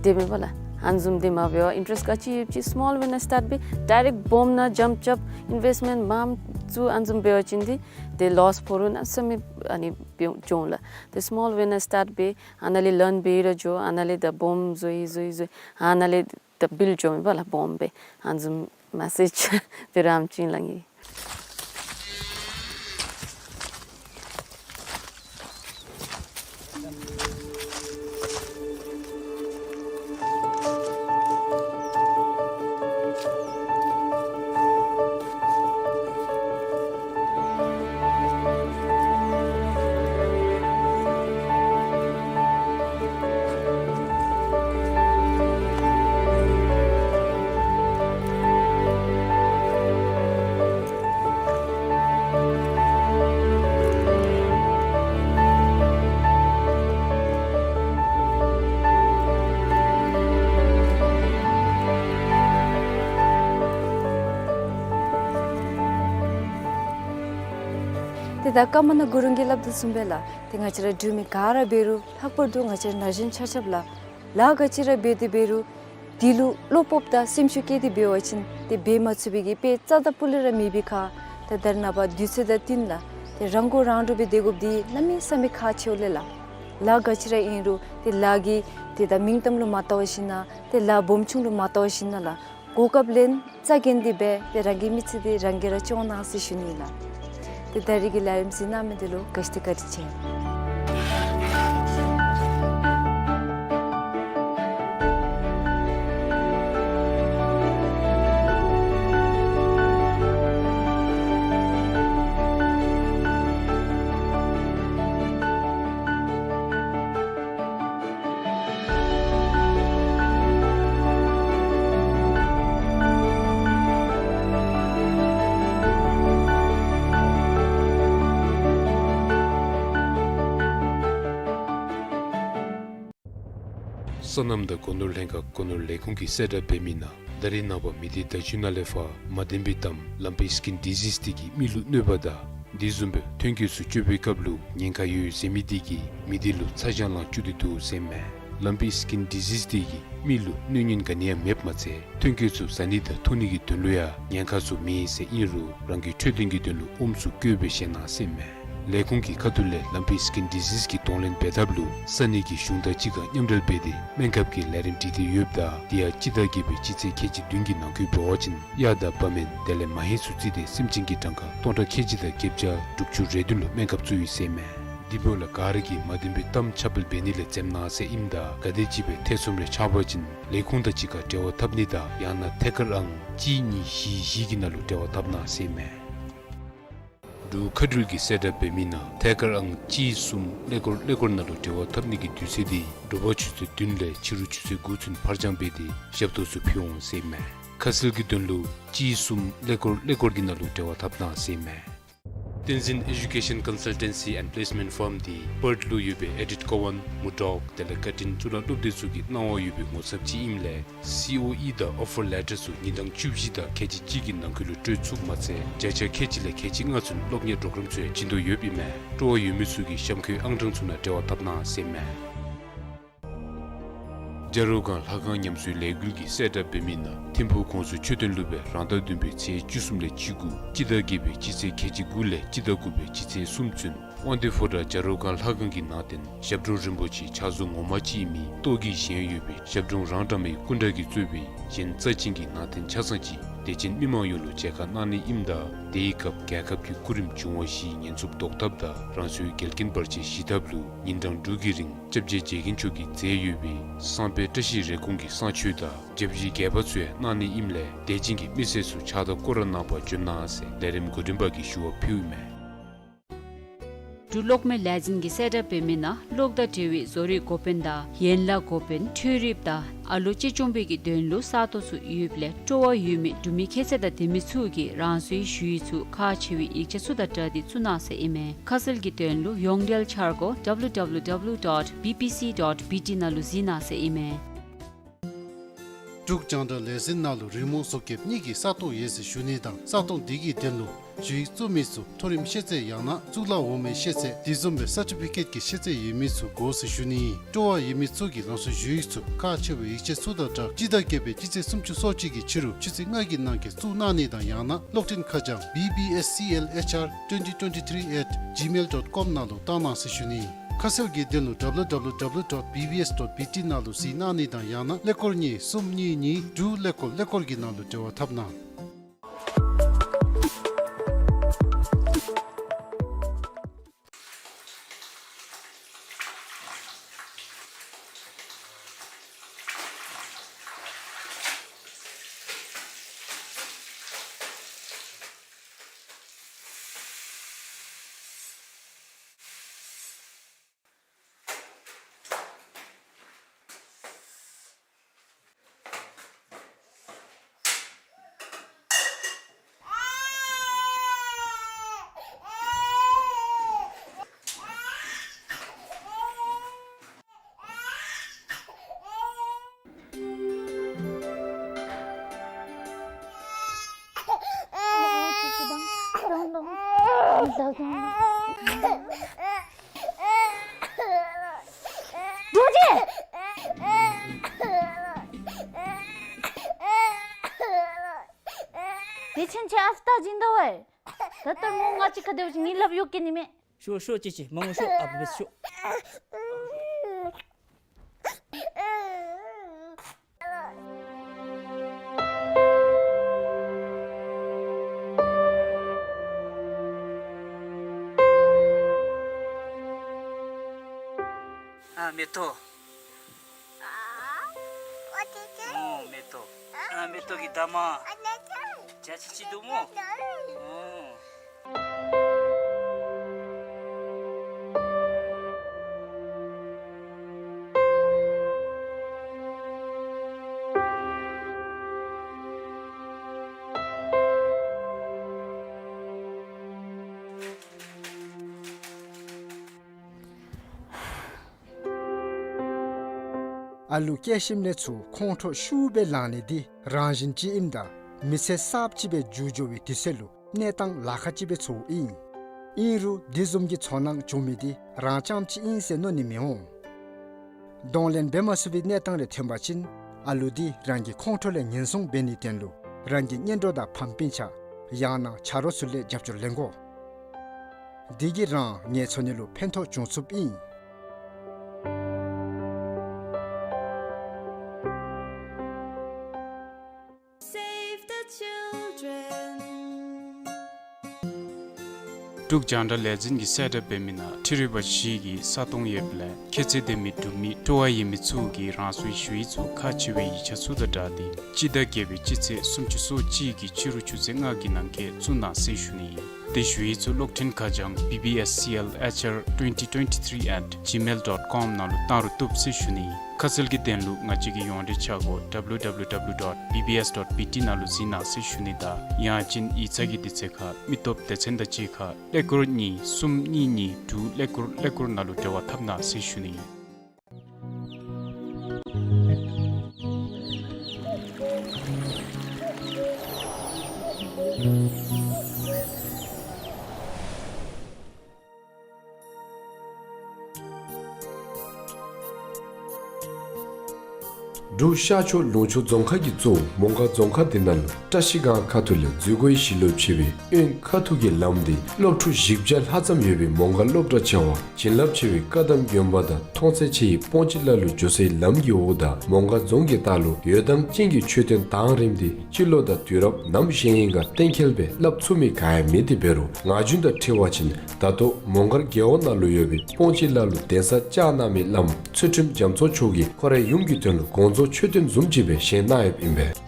དེ་མེན་པ་ལགས། ཨ་ནི་བཟུམ་འདི་མ་འབད་བར་ཨིན་ཊ་རེསཊ་ག་ཅི་ཡོད་ཅི་སི་མོལ་ཝེ་ནང་སི་ཊཱརཊ་འབད་ཌའི་རེཀཊ་སྦོམ་ནང་ཇམཔ་རྐྱབ་ཨིན་ཝེསཊ་མེནཊ་མངམ་བཙུགས་ཨ་ནི་བཟུམ་འབད་བ་ཅིན་འདི་ཏེ་ལོསི་ཕོག་རུང་གནམ་མེད་ས་མེད་ཨ་ནི་འབྱུང་ལགས། ཏེ་སི་མོལ་ཝེ་ནང་སི་ཊཱརཊ་འབད་ཨ་ནཱ་ལས་ལཱརན་འབད་ར་འགྱོ་ཨ་ནཱ་ལས་ད་སྦོམ་བཟོ་ཡི་བཟོ་ཡི་བཟོ་ཡི་ཨ་ནཱ་ལས་ད་བིལཌ་འགྱོཝ་མས་པ་ལགས་སྦོམ་སྦེ། ཨ་ནི་བཟུམ་མེ་སེཇ་འབད་ར་ཨམ་ཅིག་ལགས་ངེ། ཏེ་ད་ཀ་མ་ན་གུ་རུང་གིས་སླབ་དོ་བཟུམ་སྦེ་ལགས། ཏེ་ང་བཅས་ར་འབྲུག་མི་ག་ར་འབད་རུང་ལྷག་པར་དུ་ང་བཅས་ར་ན་གཞོན་ཆ་ཁྱབ་ལགས། ལཱ་ག་ཅི་ར་འབད་དེ་འབད་རུང་དེ་ལུ་བློ་སྤོབས་དང་སེམས་ཤུགས་བསྐྱེད་དེ་འབད་བ་ཅིན་ཏེ་འབད་མ་ཚུགས་པའི་གི་དཔེ་རྩ་དང་སྤུ་ལས་ར་མེད་པའི་ཁར་ད་ད་རེས་ནངས་པ་དུས་ཚོད་དང་བསྟུན་ལགས། ཏེ་རང་མགོ་རང་འདྲོངས་སྦེ་སྡོད་དགོཔ་འདི་གནམ་མེད་ས་མེད་ཁག་ཆེཝ་ལས་ལགས། ལཱ་ག་ཅི་ར་ཨིན་རུང་ཏེ་ལཱ་གི་ཏེ་ད་མིང་གཏམ་ལུ་མ་བལྟ་བར་ཞིན་ན་ཏེ་ལཱ་སྦོམ་ཆུང་ལུ་མ་བལྟ་བར་ཞིན་ན་ལགས། གོ་སྐབས་ལེན་རྩ་འགེངས་ཏེ་འབད་ཏེ་རང་གི་མི་ཚེ་འདི་རང་གིས་ར་སྐྱོང་གནང་ཟེར་ཞུ་ནི་ལགས། ཏེ་ད་རིས་ཀྱི་ལས་རིམ་གཟིགས་གནང་མི་འདི་ལུ་ག་ཅི་ཏེ་བཀའ་དྲིན་ཆེ། སོ་ནམ་དང་སྒོ་ནོར་ལྷན་ཁག་སྒོ་ནོར་ལས་ཁུངས་ཀྱིས་གསལ་བསྒྲགས་འབད་མི་ནང་ད་རེས་ནངས་པ་མི་སྡེ་བརྡ་བརྒྱུད་ནང་ལས་ཕར་མ་བདེན་པའི་གཏམ་ལམ་པི་སི་ཀིན་ཌི་ཟིས་འདི་གིས་མི་ལུ་གནོད་པ་དང་འདི་བཟུམ་སྦེ་ཐོན་སྐྱེད་ཚུ་སྤྱོད་པའི་སྐབས་ལུ་ཉེན་ཁ་ཡོད་ཟེར་མི་འདི་གིས་མི་སྡེ་ལུ་ཚ་གྱང་ལང་བཅུག་སྟེ་འདུག་ཟེར་མས། ལམ་པི་སི་ཀིན་ཌི་ཟིས་འདི་གིས་མི་ལུ་གནོད་ཉེན་ག་ནི་ཡང་མེདཔ་མ་ཚད་ཐོན་སྐྱེད་ཚུ་བཟའ་ནི་དང་འཐུང་ནི་གི་དོན་ལུ་ཡང་ཉེན་ཁ་ཚུ་མེད་ཟེར་ཨིན་རུང་རང་གི་འཕྲོད་བསྟེན་གྱི་དོན་ལུ་ཨོམ་ཚུ་བཀོལ་སྦེ་བཞེས་གནང་ཟེར་མས། ལས་ཁུངས་ཀྱི་ཁ་ཐུག་ལས་ལམ་པི་སི་ཀིན་ཌི་ཟིས་ཀྱི་གདོང་ལེན་འབད་ཐབས་ལུ་ས་གནས་ཀྱི་གཞུང་དང་གཅིག་ཁར་མཉམ་འབྲེལ་འབད་དེ་སྨན་ཁབ་ཀྱི་ལས་རིམ་སྒྲིག་སྟེ་ཡོདཔ་ད་དེ་ཡང་སྤྱི་ཟླ་བརྒྱད་པའི་སྤྱི་ཚེས་ཁལ་གཅིག་བདུན་གྱི་ནང་འཁོད་འབད་བ་ཅིན་གཡག་དང་བ་མེན་དེ་ལས་མ་ཧེ་ཚུ་བརྩིས་ཏེ་སེམས་ཅན་གྱི་གྲངས་ཀ་སྟོང་ཕྲག་ཁལ་གཅིག་དང་བརྒྱད་བརྒྱ་དྲུག་ཅུ་རེ་བདུན་ལུ་སྨན་ཁབ་བཙུགས་ཡི་ཟེར་མས། འདི་འབདཝ་ལས་ག་ར་གིས་མ་བདེན་པའི་གཏམ་ཁྱབ་སྤེལ་འབད་ནི་ལས་འཛེམ་གནང་ཟེར་ཨིནམ་ད་ག་དེམ་ཅིག་སྦེ་ཐེ་ཚོམ་རེ་ཆགས་པ་ཅིན་ལས་ཁུངས་དང་གཅིག་ཁར་འབྲེལ་བ་འཐབ་ནི་དང་ཡང་ན་ཐད་ཀར་ཨང་གཅིག་གཉིས་བཞི་བཞི་གི་ནང་ལུ་འབྲེལ་བ་འཐབ་གནང་ཟེར་མས། འབྲུག་མཁའ་འགྲུལ་གྱིས་གསལ་བསྒྲགས་འབད་མི་ནང་ཐད་ཀར་ཨང་གཅིག་གསུམ་ཀླད་ཀོར་ཀླད་ཀོར་ནང་ལུ་འབྲེལ་བ་འཐབ་ནི་གི་དུས་ཚོད་འདི་དྲོ་པ་ཆུ་ཚོད་བདུན་ལས་ཕྱི་རུ་ཆུ་ཚོད་དགུ་ཚུན་ཕར་འགྱངས་འབད་དེ་ཞབས་ཏོག་ཚུ་ཕུལ་འོང་ཟེར་མས། ཁ་གསལ་གྱི་དོན་ལུ་གཅིག་གསུམ་ཀླད་ཀོར་ཀླད་ཀོར་གྱི་ནང་ལུ་འབྲེལ་བ་འཐབ་གནང་ཟེར་མས། བསྟན་འཛིན་Education Consultancy and Placement Firm འདི་པརཐ་ལུ་ཡོད་པའི་ཨེ་ཌིཐ་ཀོ་ཝན་མུར་ཌོག་དེ་ལས་ཀར་ཊིན་གཙུག་ལག་སློབ་སྡེ་ཚུ་གི་གནང་བ་ཡོད་པའི་ངོ་ཚབ་ཅིག་ཨིནམ་ལས་སི་ཨོ་ཨི་དང་ཨོ་ཕར་ལེ་ཊར་ཚུ་ཉིན་གྲངས་བཅུ་བཞི་དང་ཁལ་གཅིག་གཅིག་གི་ནང་འཁོད་ལུ་སྤྲོད་ཚུགསཔ་མ་ཚད་བརྒྱ་ཆ་ཁལ་གཅིག་ལས་ཁལ་གཅིག་ལྔ་ཚུན་སློབ་གཉེར་པོརོ་གརམ་ཚུ་ཡང་བྱིན་དོ་ཡོདཔ་ཨིན་མས། སྤྲོ་བ་ཡོད་མི་ཚུ་གིས་གཤམ་འཁོད་ཨང་གྲངས་ཚུ་ནང་འབྲེལ་བ་འཐབ་གནང་ཟེར་མས། བྱ་རོག་སྒང་ལྷ་ཁང་ཉམས་གསོའི་ལས་འགུལ་གྱིས་གསལ་བསྒྲགས་འབད་མི་ནང་ཐིམ་ཕུག་གོང་ས་མཆོག་སྟོན་ལུ་སྦེ་རང་ཟླ་བདུན་པའི་ཚེས་བཅུ་གསུམ་ལས་བཅུ་དགུ་སྤྱི་ཟླ་བརྒྱད་པའི་སྤྱི་ཚེས་ཁལ་གཅིག་དགུ་ལས་སྤྱི་ཟླ་དགུ་པའི་སྤྱི་ཚེས་གསུམ་ཚུན་དབང་འདུས་ཕོ་བྲང་བྱ་རོག་སྒང་ལྷ་ཁང་གི་ནང་རྟེན་ཞབས་དྲུང་རིན་པོ་ཆེའི་ཕྱག་བཟོ་ངོ་མ་ཅིག་ཨིན་མི་ཏོག་གི་བཞེངས་ཡོད་པའི་ཞབས་དྲུང་རང་གྲངས་མའི་སྐུ་འདྲ་གིས་གཙོས་པའི་གཞན་རྩ་ཅན་གྱི་ནང་རྟེན་ཆ་ཚང་ཅིག་དད་ཅན་མི་མང་ཡོངས་ལུ་མཇལ་ཁ་གནང་ནི་ཨིནམ་ད་དེའི་སྐབས་རྒྱལ་ཁབ་ཀྱི་སྐུ་རིམ་འབྱུང་བ་བཞིའི་ཉེན་སྲུང་བཟློག་ཐབས་དང་རང་སོའི་འགལ་རྐྱེན་བར་ཆད་ཞི་ཐབས་ལུ་ཉིན་གྲངས་དྲུག་གི་རིང་སྐྱབས་རྗེ་རྗེ་མཁན་མཆོག་གིས་མཛད་ཡོད་པའི་བསངས་དཔེ་བཀྲ་ཤིས་རེ་སྐོང་གི་བསངས་མཆོད་དང་བཅའ་བཞི་རྒྱས་པ་ཚུ་ཡང་གནང་ནི་ཨིནམ་ལས་དད་ཅན་གྱི་མི་སེར་ཚུ་ཕྱག་དང་སྐོར་ར་གནང་བར་འབྱོན་གནང་ཟེར་ལས་རིམ་འགོ་འདྲེན་པ་གིས་ཞུ་བ་ཕུལཝ་ཨིན་མས། འབྲུག་གློག་མེ་ལས་འཛིན་གྱིས་གསལ་བསྒྲགས་འབད་མི་ནང་གློག་དང་འབྲེལ་བའི་བཟོ་རིག་འགོ་དཔོན་དང་ཡན་ལག་འགོ་དཔོན་འཕྲུལ་རིགཔ་དང་ཨ་ལོ་གཅེས་སྐྱོང་པའི་གི་དོན་ལུ་ས་སྟོང་ཚུ་ཡོདཔ་ལས་སྤྲོ་བ་ཡོད་མི་འབྲུག་མི་ཁྱད་ཚད་དང་ལྡན་མི་ཚུ་གིས་རང་སོའི་ཞུ་ཡིག་ཚུ་ཁག་ཆེ་བའི་ཡིག་ཆ་ཚུ་དང་སྦྲགས་ཏེ་བཙུགས་གནང་ཟེར་ཨིན་མས། ཁ་གསལ་གྱི་དོན་ལུ་ཡོངས་འབྲེལ་འཆར་སྒོ་W W W dot B P C dot B T ནང་ལུ་གཟིགས་གནང་ཟེར་ཨིན་མས། འབྲུག་རྒྱང་བསྒྲགས་ལས་འཛིན་ནང་ལུ་རི་མོ་བཟོ་མཁསཔ་གཉིས་ཀྱི་ས་སྟོང་ཡོད་ཟེར་ཞུ་ནི་དང་ས་སྟོང་འདི་གི་དོན་ལུ་ཞུ་ཡིག་བཙུགས་མི་ཚུ་མཐོ་རིམ་ཤེས་ཚད་ཡང་ན་གཙུག་ལག་འོག་མའི་ཤེས་ཚད་དེ་བཟུམ་སྦེ་སར་ཊི་ཕི་ཀེཊ་ཀྱི་ཤེས་ཚད་ཡོད་མི་ཚུ་དགོ་ཟེར་ཞུ་ནི། སྤྲོ་བ་ཡོད་མི་ཚུ་གིས་རང་སོའི་ཞུ་ཡིག་ཚུ་ཁག་ཆེ་བའི་ཡིག་ཆ་ཚུ་དང་སྦྲགས་སྤྱི་ཟླ་བརྒྱད་པའི་སྤྱི་ཚེས་སུམ་ཅུ་སོ་གཅིག་གི་ཕྱི་རུ་ཆུ་ཚོད་ལྔ་གི་ནང་འཁོད་བཙུགས་གནང་ནི་དང་ཡང་ན་གློག་འཕྲིན་ཁ་བྱང་B B S C L H R twenty twenty-three at gmail dot com ནང་ལུ་བཏང་གནང་ཟེར་ཞུ་ནི། ཁ་གསལ་གྱི་དོན་ལུ་W W W dot B B S dot B T ནང་ལུ་གཟིགས་གནང་ནི་དང་ཡང་ན་ཀླད་ཀོར་གཉིས་གསུམ་གཉིས་གཉིས་དྲུག་ཀླད་ཀོར་ཀླད་ཀོར་གྱི་ནང་ལུ་འབྲེལ་བ་འཐབ་གནང་། རྡོ་རྗེ། དེ་ཕྱིན་ཆད་ཨ་ཕ་ད་སྦྱིན་དོ་བས། ད་ལྟ་མོ་ང་གཅིག་ཁར་སྡོད་ཅིག་ངེའི་ལགཔ་གཡུག་གེ་ནི་མས། ཤོག་ཤོག་ཅི་ཅི་མ་ངུ་ཤོག་ཨ་ཕ་བས་ཤོག། ཨ་མེ་ཏོག། ཨོ་མེ་ཏོག། ཨ་མེ་ཏོག་གི་ད་མ། ཇ་ཅི་ཅི་འདུག་མོ། ཨོ། ཨ་ལུ་སྐྱེ་ཞིནམ་ལས་ཚུར་ཁོང་ཁྲོ་ཤུགས་སྦེ་ལངས་ནི་འདི་རང་བཞིན་ཅིག་ཨིནམ་ད་མི་ཚེ་གསརཔ་ཅིག་སྦེ་འགྱུར་འགྱོ་བའི་དུས་ཚོད་ལུ་གནས་སྟངས་ལཱ་ཁག་ཅིག་སྦེ་ཚོརཝ་ཨིན། ཨིན་རུང་འདི་བཟུམ་གྱི་ཚོར་སྣང་བྱུང་མི་འདི་རང་རྐྱངམ་ཅིག་ཨིན་ཟེར་མནོ་ནི་མི་འོང་། གདོང་ལེན་འབད་མ་ཚུགས་པའི་གནས་སྟངས་རེ་ཐོན་པ་ཅིན་ཨ་ལུ་འདི་རང་གི་ཁོང་ཁྲོ་ལས་ཉེན་སྲུང་འབད་ནིའི་དོན་ལུ་རང་གི་གཉེན་གྲོགས་དང་ཕམ་སྤུན་ཆ་ཡང་ན་ཆ་རོགས་ཚུ་ལས་རྒྱབ་སྐྱོར་ལེན་དགོ། འདི་གིས་རང་ངལ་འཚོ་ནི་ལུ་ཕན་ཐོགས་འབྱུང་ཚུགསཔ་ཨིན། Save the children. འབྲུག་རྒྱང་བསྒྲགས་ལས་འཛིན་གྱིས་གསལ་བསྒྲགས་འབད་མི་ནང་འཕྲུལ་རིག་པ་གཞི་གི་ས་སྟོང་ཡོདཔ་ལས་ཁྱད་ཚད་ལྡན་མི་འབྲུག་མི་སྤྲོ་བ་ཡོད་མི་ཚུ་གིས་རང་སོའི་ཞུ་ཡིག་ཚུ་ཁག་ཆེ་བའི་ཡིག་ཆ་ཚུ་དང་སྦྲགས་ཏེ་སྤྱི་ཟླ་བརྒྱད་པའི་སྤྱི་ཚེས་སུམ་ཅུ་སོ་གཅིག་གི་ཕྱི་རུ་ཆུ་ཚོད་ལྔ་གི་ནང་འཁོད་བཙུགས་གནང་ཟེར་ཞུ་ནི་ཨིན། དེ་ཞུ་ཡིག་ཚུ་གློག་འཕྲིན་ཁ་བྱང་B B S C L H R twenty twenty-three at gmail dot com ནང་ལུ་བཏང་རུང་བཏུབ་ཟེར་ཞུ་ནི་ཨིན། ཁ་གསལ་གྱི་དོན་ལུ་ང་བཅས་ཀྱི་ཡོངས་འབྲེལ་ཆ་སྒོ་W W W dot B B S dot B T ནང་ལུ་གཟིགས་གནང་ཟེར་ཞུ་ནི་དང་ཡང་ཅིན་ཡིག་ཚང་གི་དུས་ཚོད་ཁར་མི་སྟོབས་སྡེ་ཚན་དང་གཅིག་ཁར་ཀླད་ཀོར་གཉིས་གསུམ་གཉིས་གཉིས་དྲུག་ཀླད་ཀོར་ཀླད་ཀོར་ནང་ལུ་འབྲེལ་བ་འཐབ་གནང་ཟེར་ཞུ་ནི་ཨིན། འབྲུག་ཤར་ཕྱོགས་ལུང་ཕྱོགས་རྫོང་ཁག་གི་གཙོ་བོ་མོང་སྒར་རྫོང་ཁག་འདི་ནང་ལུ་བཀྲ་ཤིས་སྒང་ཁ་ཐུག་ལས་འཛུལ་སྒོའི་ཞིང་ལུ་ཕྱེ་བའི་གཡོན་ཁ་ཐུག་གི་ལམ་འདི་གློག་ཕྲུག་བཞི་བརྒྱ་ལྷག་ཙམ་ཡོད་པའི་མོང་སྒར་སློབ་གྲྭ་ཆེ་བ་བྱིན་རླབས་ཆེ་བའི་བཀའ་གདམས་དགོན་པ་དང་མཐོང་ཚད་ཆེ་བའི་སྤོང་སྤྱིལ་ལ་ལུ་འགྱོ་སའི་ལམ་གྱི་འོག་དང་མོང་སྒར་རྫོང་གི་ལྟག་ལུ་འོད་མདངས་ཅན་གྱི་མཆོད་རྟེན་དང་རིམ་འདི་སྤྱི་ལོ་དང་དུས་རབས་ནམ་བཞེངས་ཡི་ག་གཏན་འཁེལ་སྦེ་སླབ་ཚུགས་མི་ག་ཡང་མེད་དེ་འབད་རུང་ངག་རྒྱུན་དང་འཁྲིལ་བ་ཅིན་ད་ལྟོ་མོང་སྒར་རྒེད་འོག་ནང་ལུ་ཡོད་པའི་སྤོང་སྤྱིལ་ལ་ལུ་གདན་ས་བཅགས་གནང་མི་བླམ་ཚུལ་ཁྲིམས་རྒྱ་མཚོ་མཆོག་གིས་ཁོ་རའི་ཡུམ་གྱི་དོན་ལུ་དགོངས་རྫོགས་མཆོད་རྟེན་བཟུམ་ཅིག་སྦེ་བཞེངས་གནང་ཡོདཔ་ཨིན་པས།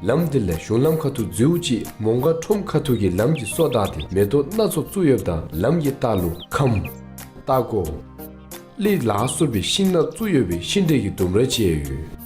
ལམ་འདི་ལས་གཞུང་ལམ་ཁ་ཐུག་འཛུལཝ་ཅིག་མོང་སྒར་ཁྲོམ་ཁ་ཐུག་གི་ལམ་གྱི་སོ་བདའ་སྟེ་མེ་ཏོག་སྣ་ཚོགས་བཙུགས་ཡོདཔ་ད་ལམ་གྱི་ལྟག་ལུ་ཁམ་རྟ་མགོ་གླི་ལ་སོགས་པའི་ཤིང་ནགས་བཙུགས་ཡོད་པའི་ཤིང་འབྲས་ཀྱི་ལྡུམ་ར་ཅིག་ཡང་ཡོད།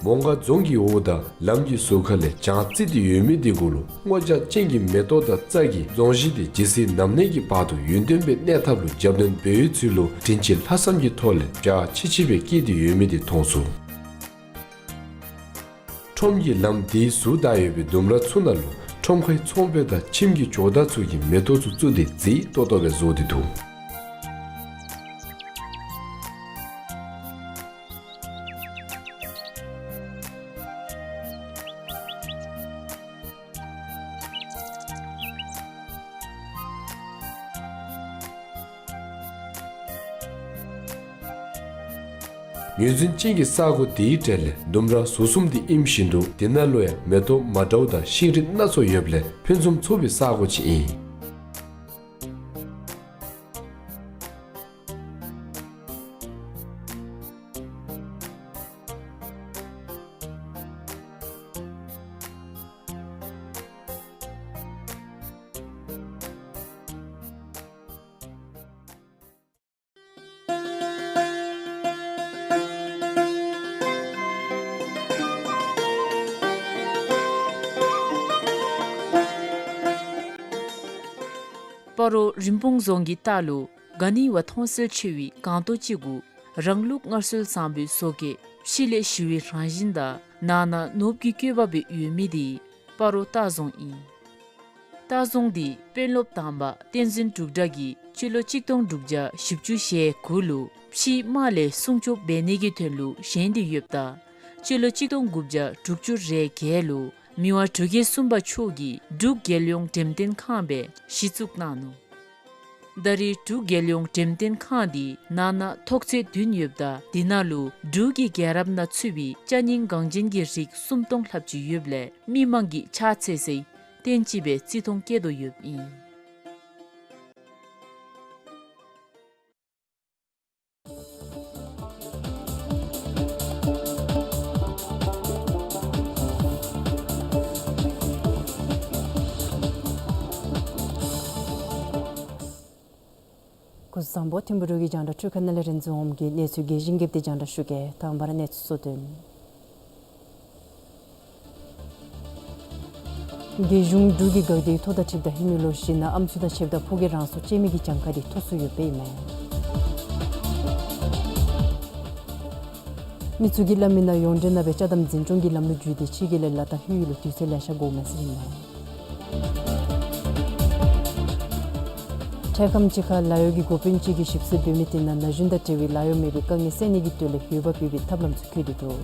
མོང་སྒར་རྫོང་གི་འོག་དང་ལམ་གྱི་ཟུར་ཁ་ལས་བྱང་རྩིག་སྟེ་ཡོད་མི་འདི་གུ་ལུ་སྔོ་ལྗང་ཅན་གྱི་མེ་ཏོག་དང་རྩྭ་གིས་རྫོང་གཞི་འདི་ཇི་སྲིད་ནམ་གནས་ཀྱི་བར་དུ་ཡུན་བརྟན་སྦེ་གནས་ཐབས་ལུ་རྒྱབ་སྣོན་འབད་བའི་ཚུལ་ལུ་དྲིན་ཅན་ལྷག་བསམ་གྱི་ཐོག་ལས་བྱ་ཆི་ཆི་སྦེ་བསྐྱལ་ཏེ་ཡོད་མི་འདི་མཐོང་ཚུགས། ཁྲོམ་གྱི་ལམ་འདིའི་ཟུར་བདའ་ཡོད་པའི་ལྡུམ་ར་ཚུ་ནང་ལུ་ཁྲོམ་ཁའི་ཚོང་དཔོན་དང་ཁྱིམ་གྱི་ཇོ་བདག་ཚུ་གིས་མེ་ཏོག་ཚུ་བཙུགས་ཏེ་མཛེས་ཏོག་ཏོ་སྦེ་བཟོ་སྟེ་འདུག། ངོས་འཛིན་ཅན་གྱི་ས་གོ་དེའི་གྲས་ལས་ལྡུམ་ར་ཟུར་གསུམ་འདི་ཨིནམ་བཞིན་དུ་དེ་ནང་ལུ་ཡང་མེ་ཏོག་མ་འདྲཝ་དང་ཤིང་རིགས་སྣ་ཚོགས་ཡོདཔ་ལས་ཕུན་སུམ་ཚོགས་པའི་ས་གོ་ཅིག་ཨིན། སྤ་རོ་རིན་སྤུངས་རྫོང་གི་ལྟག་ལུ་ག་ནི་བ་མཐོང་གསལ་ཆེ་བའི་སྒང་ཏོག་ཅིག་གུ་རང་ལུགས་སྔར་སྲོལ་བཟང་པོའི་བཟོ་བཀོད་ཕྱི་ལས་ཞི་བའི་རང་བཞིན་དང་ནང་ན་ནོར་བུ་གི་བཀོད་པ་སྦེ་ཡོད་མི་འདི་སྤ་རོ་ལྟ་རྫོང་ཨིན། ལྟ་རྫོང་འདི་དཔོན་སློབ་དང་པ་བསྟན་འཛིན་འབྲུག་གྲགས་ཀྱིས་སྤྱི་ལོ་གཅིག་སྟོང་དྲུག་བརྒྱ་བཞི་བཅུ་ཞེ་དགུ་ལུ་ཕྱིའི་དམག་ལས་སྲུང་སྐྱོབ་འབད་ནི་གི་དོན་ལུ་བཞེངས་ཏེ་ཡོདཔ་ད་སྤྱི་ལོ་གཅིག་སྟོང་དགུ་བརྒྱ་དྲུག་ཅུ་རེ་བརྒྱད་ལུ་མི་དབང་འབྲུག་རྒྱལ་གསུམ་པ་མཆོག་གིས་འབྲུག་རྒྱལ་ཡོངས་འགྲེམས་སྟོན་ཁང་སྦེ་གཞི་བཙུགས་གནང་ནུག། ད་རེས་འབྲུག་རྒྱལ་ཡོངས་འགྲེམས་སྟོན་ཁང་འདི་ནང་ན་ཐོག་ཚད་བདུན་ཡོདཔ་ད་དེ་ནང་ལུ་འབྲུག་གི་རྒྱལ་རབས་ནང་ཚུད་པའི་ཅ་རྙིང་འགངས་ཅན་གྱི་རིགས་སུམ་སྟོང་ལྷགཔ་ཅིག་ཡོདཔ་ལས་མི་མང་གིས་ཕྱག་འཚལ་སའི་རྟེན་ཅིག་སྦེ་བརྩི་མཐོང་བསྐྱེད་དོ་ཡོདཔ་ཨིན། སྐུ་གཟུགས་བཟང་པོ། ཐིམ་ཕུ་རུ་གི་རྒྱང་བསྒྲགས་འཕྲུལ་ཁང་ནང་ལས་རིན་འཛིན་ཧོམ་གྱིས་གནས་ཚུལ་རྒྱས་ཤིང་རྒྱསཔ་དེ་རྒྱང་བསྒྲགས་ཞུ་གེ། དང་པ་ར་གནས་ཚུལ་གཙོ་དོན། རྒྱལ་གཞུང་འབྲུག་གི་འགག་སྡེའི་ཐོ་དང་འཁྲིལཝ་ད་ཧེ་མའི་ལོ་བཞི་ནང་ཨམ་སྲུ་དང་ཕྱདཔ་ད་ཕོ་སྐྱེས་རང་སྲོག་བཅད་མི་གི་གྱངས་ཁ་དེ་མཐོ་སུ་ཡོདཔ་ཨིན་མས། མི་ཚུ་གིས་སླབ་མི་ནང་ཡོངས་འབྲེལ་ནང་སྦེ་ཅ་དམ་འཛིན་སྐྱོང་གི་ལམ་ལུགས་བརྒྱུད་དེ་ཕྱི་རྒྱལ་ལས་ལཱ་དང་ལྷོད་ཡུལ་ལུ་དུས་ཚོད་ལེ་ཤ་འགོརཝ་མས་ཟེར་ཨིན་མས། འཕྲལ་ཁམས་ཅིག་ཁར་ལཱ་གཡོག་གི་འགོ་དཔོན་ཅིག་གིས་ཞིབ་འཚོལ་འབད་མི་དེ་ནང་ན་གཞོན་དང་འབྲེལ་བའི་ལཱ་གཡོག་མེད་པའི་དཀའ་ངལ་སེལ་ནི་གི་དོན་ལས་འོས་འབབ་ཡོད་པའི་ཐབས་ལམ་ཚུ་བཀོད་དེ་འདུག།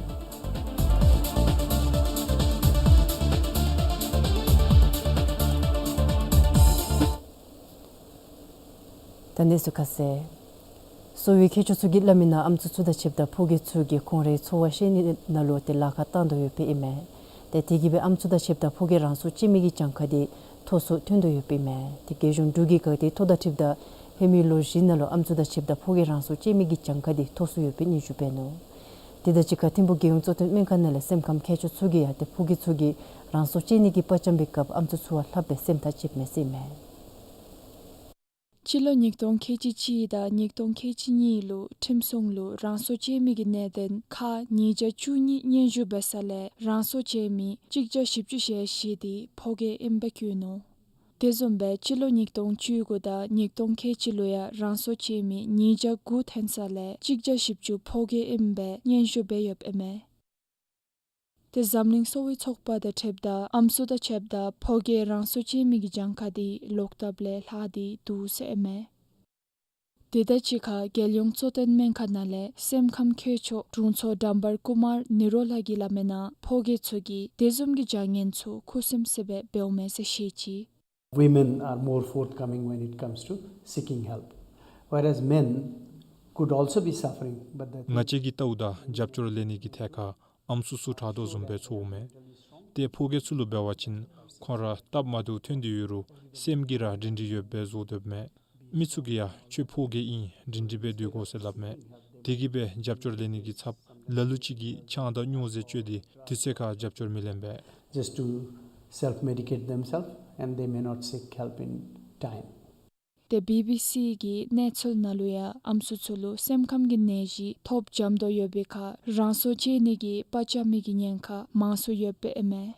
ད་གནས་ཚུལ་ཁ་གསལ། གསོ་བའི་མཁས་མཆོག་ཚུ་གིས་སླབ་མི་ནང་ཨམ་སྲུ་ཚུ་དང་ཕྱདཔ་ད་ཕོ་སྐྱེས་ཚུ་གིས་ཁོང་རའི་འཚོ་བ་བཤལ་ནི་ནང་ལུ་ཏེ་ལཱ་ཁག་བཏང་དོ་ཡོདཔ་ཨིན་མས། ཏེ་དེ་གིས་སྦེ་ཨམ་སྲུ་དང་ཕྱདཔ་ད་ཕོ་སྐྱེས་རང་སྲོག་བཅད་མི་གི་གྱངས་ཁ་དེ་མཐོ་སུ་ཐོན་དོ་ཡོདཔ་ཨིན་མས། ཏེ་རྒྱལ་གཞུང་འབྲུག་གི་འགག་སྡེའི་ཐོ་དང་འཁྲིལཝ་ད་ཧེ་མའི་ལོ་བཞི་ནང་ལུ་ཨམ་སྲུ་དང་ཕྱདཔ་ད་ཕོ་སྐྱེས་རང་སྲོག་བཅད་མི་གི་གྱངས་ཁ་དེ་མཐོ་སུ་ཡོདཔ་སྦེ་སྙན་ཞུ་འབད་ནུག། དེ་དང་གཅིག་ཁར་ཐིམ་ཕུ་རྒྱལ་ཡོངས་གཙོ་བསྟེན་སྨན་ཁང་ནང་ལས་སེམས་ཁམས་མཁས་མཆོག་ཚུ་གིས་ཡང་ཏེ་ཕོ་སྐྱེས་ཚུ་གིས་རང་སྲོག་བཅད་ནི་གི་པར་འཆམ་པའི་སྐབས་ཨམ་སྲུ་ཚུ་བ་ལྷགཔ་སྦེ་སེམས་ཐག་བཅདཔ་མས་ཟེར་ཨིན་མས། སྤྱི་ལོ་ཉིས་སྟོང་ཁལ་གཅིག་གཅིག་དང་ཉིས་སྟོང་ཁལ་གཅིག་གཉིས་ལུ་ཁྲིམས་སྲུང་ལུ་རང་སྲོག་བཅད་མི་གི་གནད་དོན་ཁག་ཉིས་བརྒྱ་བཅུ་གཉིས་སྙན་ཞུ་འབད་ས་ལས་རང་སྲོག་བཅད་མི་གཅིག་བརྒྱ་བཞི་བཅུ་ཞེ་བཞི་དེ་ཕོ་སྐྱེས་ཨིནམ་སྦེ་བཀོད་ནུག། དེ་བཟུམ་སྦེ་སྤྱི་ལོ་ཉིས་སྟོང་བཅུ་དགུ་དང་ཉིས་སྟོང་ཁལ་གཅིག་ལུ་ཡང་རང་སྲོག་བཅད་མི་ཉིས་བརྒྱ་དགུ་ཐོན་ས་ལས་གཅིག་བརྒྱ་བཞི་བཅུ་ཕོ་སྐྱེས་ཨིནམ་སྦེ་སྙན་ཞུ་འབད་ཡོདཔ་ཨིན་མས། ཏེ་འཛམ་གླིང་གསོ་བའི་ཚོགས་པ་དང་འཁྲིལཝ་ད་ཨམ་སྲུ་དང་ཕྱདཔ་ད་ཕོ་སྐྱེས་རང་སྲོག་བཅད་མི་གི་གྱངས་ཁ་དེ་ལོག་ལྟབ་ལས་ལྷག་སྟེ་འདུག་ཟེར་ཨིན་མས། དེ་དང་གཅིག་ཁར་རྒྱལ་ཡོངས་གཙོ་བསྟེན་སྨན་ཁང་ནང་ལས་སེམས་ཁམས་མཁས་མཆོག་དྲུང་འཚོ་འགྲམ་བར་ཀུ་མར་ནི་རོ་ལ་གིས་སླབ་མི་ནང་ཕོ་སྐྱེས་ཚུ་གིས་དེ་བཟུམ་གྱི་བྱ་ངན་ཚུ་ཁུ་སིམ་སི་སྦེ་འབདཝ་མས་ཟེར་བཤད་ཅི། Women are more forthcoming when it comes to seeking help, whereas men could also be suffering, but that ང་བཅས་ཀྱིས་བལྟཝ་ད་རྒྱབ་སྐྱོར་ལེན་ནི་གི་ཐད་ཁར་ཨམ་སྲུ་ཚུ་དྲག་དོ་བཟུམ་སྦེ་ཚོརཝ་མས། ཏེ་ཕོ་སྐྱེས་ཚུ་ལུ་འབད་བ་ཅིན་ཁོང་ར་སྟབས་མ་བདེཝ་ཐོན་ཏེ་ཡོད་རུང་སེམས་ཀྱིས་ར་སྒྲིང་སྒྲིང་ཡོདཔ་སྦེ་བཟོ་སྡོདཔ་མས། མི་ཚུ་གིས་ཡང་ཁྱོད་ཕོ་སྐྱེས་ཨིན་སྒྲིང་སྒྲིང་སྦེ་སྡོད་དགོ་ཟེར་སླབ་མས། དེ་གིས་སྦེ་རྒྱབ་སྐྱོར་ལེན་ནི་གི་ཚབ་ལ་ལུ་ཅིག་གིས་ཆང་དང་སྨྱོ་རྫས་སྤྱོད་དེ་དུས་ཚོད་ཁར་རྒྱབ་སྐྱོར་མི་ལེན་པས། Just to self-medicate themselves and they may not seek help in time. ཏེ་བི་བི་སི་གི་གནས་ཚུལ་ནང་ལུ་ཡང་ཨམ་སྲུ་ཚུ་ལུ་སེམས་ཁམས་ཀྱི་ནད་གཞི་ཐོབ་འཇམ་དོ་ཡོད་པའི་ཁར་རང་སྲོག་བཅད་ནི་གི་པར་འཆམ་མི་གི་ཉེན་ཁ་མང་སུ་ཡོདཔ་ཨིན་མས།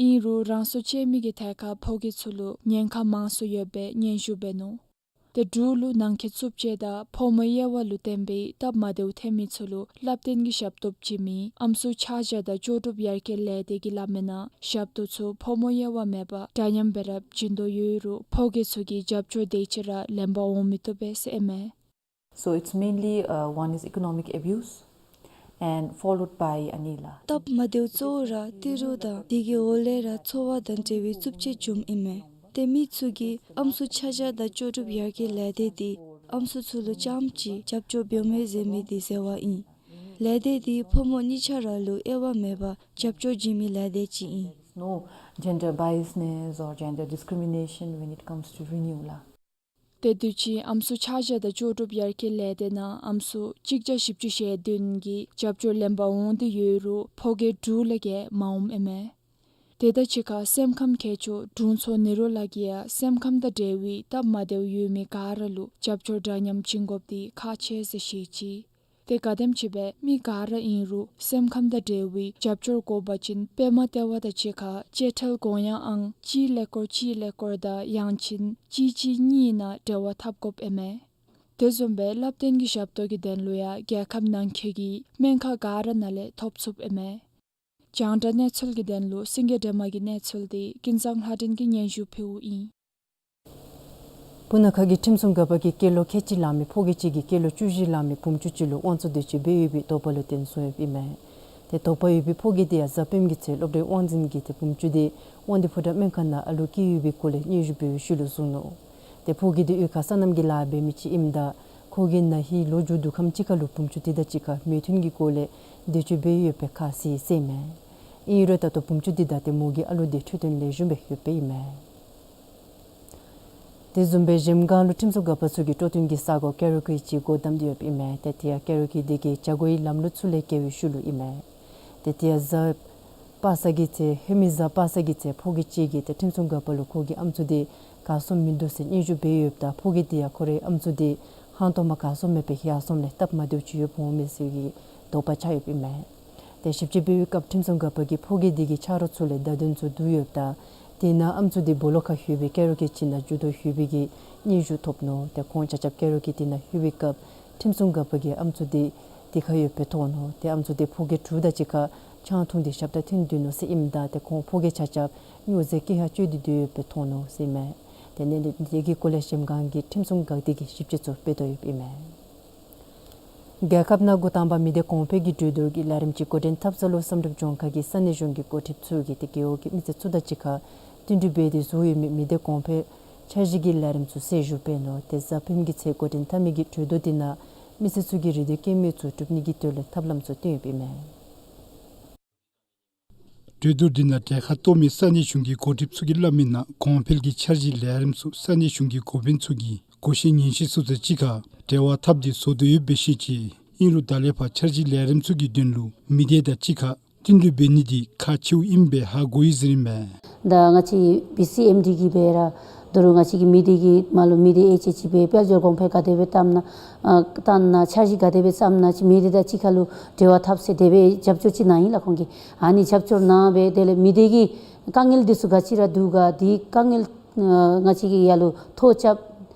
ཨིན་རུང་རང་སྲོག་བཅད་མི་གི་ཐད་ཁར་ཕོ་སྐྱེས་ཚུ་ལུ་ཉེན་ཁ་མང་སུ་ཡོདཔ་སྦེ་སྙན་ཞུ་འབད་ནུག། ཏེ་འབྲུག་ལུ་ནང་འཁོད་རྩུབ་སྤྱོད་དང་ཕོ་མོ་དབྱེ་བ་ལུ་བརྟེན་པའི་སྟབས་མ་བདེཝ་ཐོན་མི་ཚུ་ལུ་བསླབ་སྟོན་གྱི་ཞབས་ཏོག་བྱིན་མི་ཨམ་སྲུ་ཆ་བཞག་དང་ལྕོགས་གྲུབ་ཡར་རྒྱས་ལས་སྡེ་གིས་སླབ་མི་ནང་ཞབས་ཏོག་ཚུ་ཕོ་མོ་དབྱེ་བ་མེད་པར་འདྲ་མཉམ་སྦེ་ར་བྱིན་དོ་ཡོད་རུང་ཕོ་སྐྱེས་ཚུ་གིས་རྒྱབ་སྐྱོར་དེ་ཅིག་ར་ལེན་པར་འོང་མི་བཏུབ་པས་ཟེར་ཨིན་མས། So it's mainly, uh, one is economic abuse and followed by anila. སྟབས་མ་བདེཝ་གཙོ་བོ་ར་ཏི་རུ་དང་དེ་གི་འོག་ལས་ར་འཚོ་བ་དང་འབྲེལ་བའི་རྩུབ་སྤྱོད་བྱུངམ་ཨིན་མས། ཏེ་མི་ཚུ་གིས་ཨམ་སྲུ་ཆ་བཞག་དང་ལྕོགས་གྲུབ་ཡར་རྒྱས་ལས་སྡེ་འདི་ཨམ་སྲུ་ཚུ་ལུ་རྐྱངམ་གཅིག་རྒྱབ་སྐྱོར་འབདཝ་མས་ཟེར་མི་འདི་ཟེར་བ་ཨིན། ལས་སྡེ་འདི་ཕོ་མོ་གཉིས་ཆ་ར་ལུ་དབྱེ་བ་མེད་པར་རྒྱབ་སྐྱོར་བྱིན་མི་ལས་སྡེ་ཅིག་ཨིན། No gender biasness or gender discrimination when it comes to renew la. ཏེ་དུས་ཅི་ཨམ་སྲུ་ཆ་བཞག་དང་ལྕོགས་གྲུབ་ཡར་རྒྱས་ལས་སྡེ་ནང་ཨམ་སྲུ་གཅིག་བརྒྱ་བཞི་བཅུ་ཞེ་བདུན་གྱིས་རྒྱབ་སྐྱོར་ལེན་པར་འོང་སྟེ་ཡོད་རུང་ཕོ་སྐྱེས་དྲུག་ལས་བརྒལ་མ་འོངམ་ཨིན་མས། དེ་དང་གཅིག་ཁར་སེམས་ཁམས་མཁས་མཆོག་དྲུང་འཚོ་ནི་རོ་ལ་གིས་ཡང་སེམས་ཁམས་དང་འབྲེལ་བའི་སྟབས་མ་བདེཝ་ཡོད་མི་ག་ར་ལུ་རྒྱབ་སྐྱོར་འདྲ་མཉམ་བྱིན་དགོཔ་འདི་ཁག་ཆེ་ཟེར་བཤད་ཅི། ཏེ་ག་དེམ་ཅིག་སྦེ་མི་ག་ར་ཨིན་རུང་སེམས་ཁམས་དང་འབྲེལ་བའི་རྒྱབ་སྐྱོར་དགོ་པ་ཅིན་པདྨ་ལྟེ་བ་དང་གཅིག་ཁར་བཅད་ཁྲལ་དགོངས་ཡངས་ཨང་གཅིག་ཀླད་ཀོར་གཅིག་ཀླད་ཀོར་དང་ཡང་ཅིན་གཅིག་གཅིག་གཉིས་ནང་འབྲེལ་བ་འཐབ་དགོཔ་ཨིན་མས། དེ་བཟུམ་སྦེ་བསླབ་སྟོན་གྱི་ཞབས་ཏོག་གི་དོན་ལུ་ཡང་རྒྱལ་ཁབ་ནང་འཁོད་ཀྱི་སྨན་ཁང་ག་ར་ནང་ལས་ཐོབ་ཚུགསཔ་ཨིན་མས། རྒྱང་བསྒྲགས་གནས་ཚུལ་གྱི་དོན་ལུ་སེང་གེ་སྒྲོལ་མ་གི་གནས་ཚུལ་འདི་ཀུན་བཟང་ལྷ་སྒྲོན་གྱིས་སྙན་ཞུ་ཕུལཝ་ཨིན། སྤུ་ན་ཁ་གི་ཁྲིམས་སྲུང་འགག་པ་གིས་སྐྱེས་ལོ་ཁལ་གཅིག་ལང་མི་ཕོ་སྐྱེས་ཅིག་གིས་སྐྱེས་ལོ་བཅུ་བཞི་ལང་མི་བུམོ་ཅུང་ཅིག་ལུ་དབང་བཙོང་འདོད་སྤྱོད་འབད་ཡོད་པའི་དོགས་པ་ལུ་བརྟེན་བཙོང་ཡོདཔ་ཨིན་མས། ཏེ་དོགས་པ་ཡོད་པའི་ཕོ་སྐྱེས་དེ་ཡང་གཟའ་སྤེནམ་གྱི་ཚེ་སློབ་གྲྭའི་དབང་འཛིན་གྱིས་ཏེ་བུམོ་ཅུང་དེ་དབང་འདུས་ཕོ་བྲང་སྨན་ཁང་ནང་ཨ་ལུ་སྐྱེས་ཡོད་པའི་སྐོར་ལས་སྙན་ཞུ་འབད་བའི་ཤུལ་ལུ་བཟུང་ནུག། ཏེ་ཕོ་སྐྱེས་དེ་གཡུས་ཁར་སོ་ནམ་གྱི་ལཱ་འབད་མི་ཅིག་ཨིནམ་ད་ཁོ་གིས་ན་ཧིང་ལོ་མཇུག་བསྡུ་ཁམས་ཅིག་ཁར་ལུ་བུམོ་ཅུང་དེ་དང་གཅིག་ཁར་མོས་མཐུན་གྱི་སྒོ་ལས་འདོད་སྤྱོད་འབད་ཡོདཔ་ཁ་གསལ་ཟེར་ཨིན་མས། ཨིན་རུང་ད་ལྟོ་བུམོ་ཅུང་དེ་དང་ཏེ་མོ་གི་ཨ་ལུ་དེ་འཕྲོད་བསྟེན་ལེགས་ཤོམ་སྦེ་ཡོདཔ་ཨིན་མས། དེ་བཟུམ་སྦེ་གཞལམ་སྒང་ལུ་ཁྲིམས་སྲུང་འགག་པ་ཚུ་གིས་སྤྲོ་སྟོན་གྱི་ས་སྒོ་ཀེ་རོ་ཀི་ཅིག་སྒོ་བསྡམས་ཏེ་ཡོདཔ་ཨིན་མས། ཏེ་དེ་ཡང་ཀེ་རོ་ཀི་དེ་གིས་བྱ་སྒོའི་ལམ་ལུགས་ཚུ་ལས་བརྒལ་བའི་ཤུལ་ལུ་ཨིན་མས། ཏེ་དེ་ཡང་གཟའ་པ་སངས་ཀྱི་ཚེ་ཧེ་མའི་གཟའ་པ་སངས་ཀྱི་ཚེ་ཕོ་སྐྱེས་ཅིག་གིས་ཏེ་ཁྲིམས་སྲུང་འགག་པ་ལུ་ཁོ་གི་ཨམ་སྲུ་དེ་ ག་སོང་མིན་འདུག་ཟེར་སྙན་ཞུ་འབད་ཡོདཔ་ད་ཕོ་རྒས་དེ་ཡང་ཁོ་རའི་ཨམ་སྲུ་དེ་ཧང་སྟོང་མ་ག་སོང་མེད་པར་ཡར་སོངམ་ལས་སྟབས་མ་བདེཝ་ཅིག་ཡོདཔ་འོང་མས་ཟེར་གྱི་དོགས་པ་ཆགས་ཡོདཔ་ཨིན་མས། ཏེ་ཞིབ་དཔྱད་འབད་བའི་སྐབས་ཁྲིམས་སྲུང་འགག་པ་གིས་ཕོ་རྒས་དེ་གི་ཆ་རོགས་ཚུ་ལས་བརྡ་དོན་ཚུ་བསྡུ་ཡོདཔ་ད་དེ་ནང་ཨམ་སྲུ་དེ་སྦོ་ལོགས་ཁར་ལྷོད་སྦེ་ཀེ་རོ་ཀེ་ཅིག་ནང་འགྱོ་དོ་ཡོད་པའི་གི་སྙན་ཞུ་ཐོབ་ནུག། ཏེ་ཁོང་ཆ་ཁྱབ་ཀེ་རོ་ཀེ་དེ་ནང་ལྷོད་པའི་སྐབས་ཁྲིམས་སྲུང་འགག་པ་གིས་ཨམ་སྲུ་དེ་དེ་ཁར་ཡོདཔ་སྦེ་མཐོང་ནུག། ཏེ་ཨམ་སྲུ་དེ་ཕོ་རྒས་དྲུག་དང་གཅིག་ཁར་ཆང་འཐུང་སྟེ་ཞབས་ཁྲ་འཐེན་སྡོད་ནུག་ཟེར་ཨིནམ་ད་ཏེ་ཁོང་ཕོ་རྒས་ཆ་ཁྱབ་སྨྱོ་རྫས་སྐྱེལ་ཡང་སྤྱོད་དེ་སྡོད་ཡོདཔ་སྦེ་མཐོང་ནུག་ཟེར་ཨིན་མས། ཏེ་གནད་དོན་དེ་གི་སྐོར་ལས་གཞལམ་སྒང་གི་ཁྲིམས་སྲུང་འགག་སྡེ་གིས་ཞིབ་དཔྱད་ཚུ་འབད་དོ་ཡོདཔ་ཨིན་མས། རྒྱལ་ཁབ་ནང་འགོ་དང་པ་མི་སྡེ་གོང་འཕེལ་གྱི་གྲོས་བསྡུར་གྱི་ལས་རིམ་ཅིག་འགོ་འདྲེན་འཐབ་ས་ལུ་བསམ་གྲུབ་ལྗོངས་མཁར་གྱི་ས་གནས་གཞུང་གི་འགོ་ཁྲིདཔ་ཚུ་གིས་ཏེ་རྒེད་འོག་གི་མི་སེར་ཚུ་དང་གཅིག་ཁར་བསྟུན་གྲོས་འབད་དེ་བཟོ་ཡོད་མི་མི་སྡེ་གོང་འཕེལ་འཆར་གཞི་གི་ལས་རིམ་ཚུ་གསལ་ཞུ་འབད་ནུག། ཏེ་གཟའ་སྤེནམ་གྱི་ཚེ་འགོ་འདྲེན་འཐབ་མི་གི་གྲོས་བསྡུར་དེ་ནང་མི་སེར་ཚུ་གིས་རེ་འདོད་བསྐྱེད་མི་ཚུ་སྒྲུབ་ནི་གི་དོན་ལས་ཐབས་ལམ་ཚུ་བཏོན་ཡོདཔ་ཨིན་མས། གྲོས་བསྡུར་འདི་ནང་གྲལ་ཁར་གཏོགས་མི་ས་གནས་གཞུང་གི་འགོ་ཁྲིདཔ་ཚུ་གིས་སླབ་མིའི་ནང་གོང་འཕེལ་གྱི་འཆར་གཞི་ལས་རིམ་ཚུ་ས་གནས་གཞུང་གི་འགོ་དཔོན་ཚུ་གིས་གོ་ཤེས་ཉན་ཤེས་ཚུ་དང་གཅིག་ཁར་འབྲེལ་བ་འཐབ་སྟེ་བཟོ་དོ་ཡོདཔ་སྦེ་བཤད་ཅི། ཨིན་རུང་ད་ལས་ཕར་འཆར་གཞི་ལས་རིམ་ཚུ་གི་དོན་ལུ་མི་སྡེ་དང་གཅིག་ཁར་བསྟུན་གྲོས་འབད་ནི་འདི་ཁག་ཆེཝ་ཨིནམ་སྦེ་ཧ་གོ་ཡི་ཟེར་ཨིན་མས། ད་ང་བཅས་བི་སི་ཨེམ་ཌི་གིས་འབད་ར་ད་རུང་ང་བཅས་ཀྱི་མི་སྡེ་གི་མར་ལུ་མི་སྡེ་ཨེཆ་ཨེཆ་སྦེ་དཔལ་འབྱོར་གོང་འཕེལ་ག་དེ་སྦེ་བཏང་ན་ཨ་བཏང་ན་འཆར་གཞི་ག་དེ་སྦེ་བརྩམ་ན་ཅིག་མི་སྡེ་དང་གཅིག་ཁར་ལུ་འབྲེལ་བ་འཐབ་ཟེར་དེ་སྦེ་རྒྱབ་སྐྱོར་ཅིག་གནང་ཡི་ལགས་ཁོང་གིས། ཨ་ནི་རྒྱབ་སྐྱོར་གནང་སྦེ་དེ་ལས་མི་སྡེ་གི་དཀའ་ངལ་འདི་ཚུ་ག་ཅི་ར་འདུག་ག་འདི་དཀའ་ངལ་ཨ་ང་བཅས་ཀྱིས་ཡར་ལུ་ཐོ་རྐྱབ་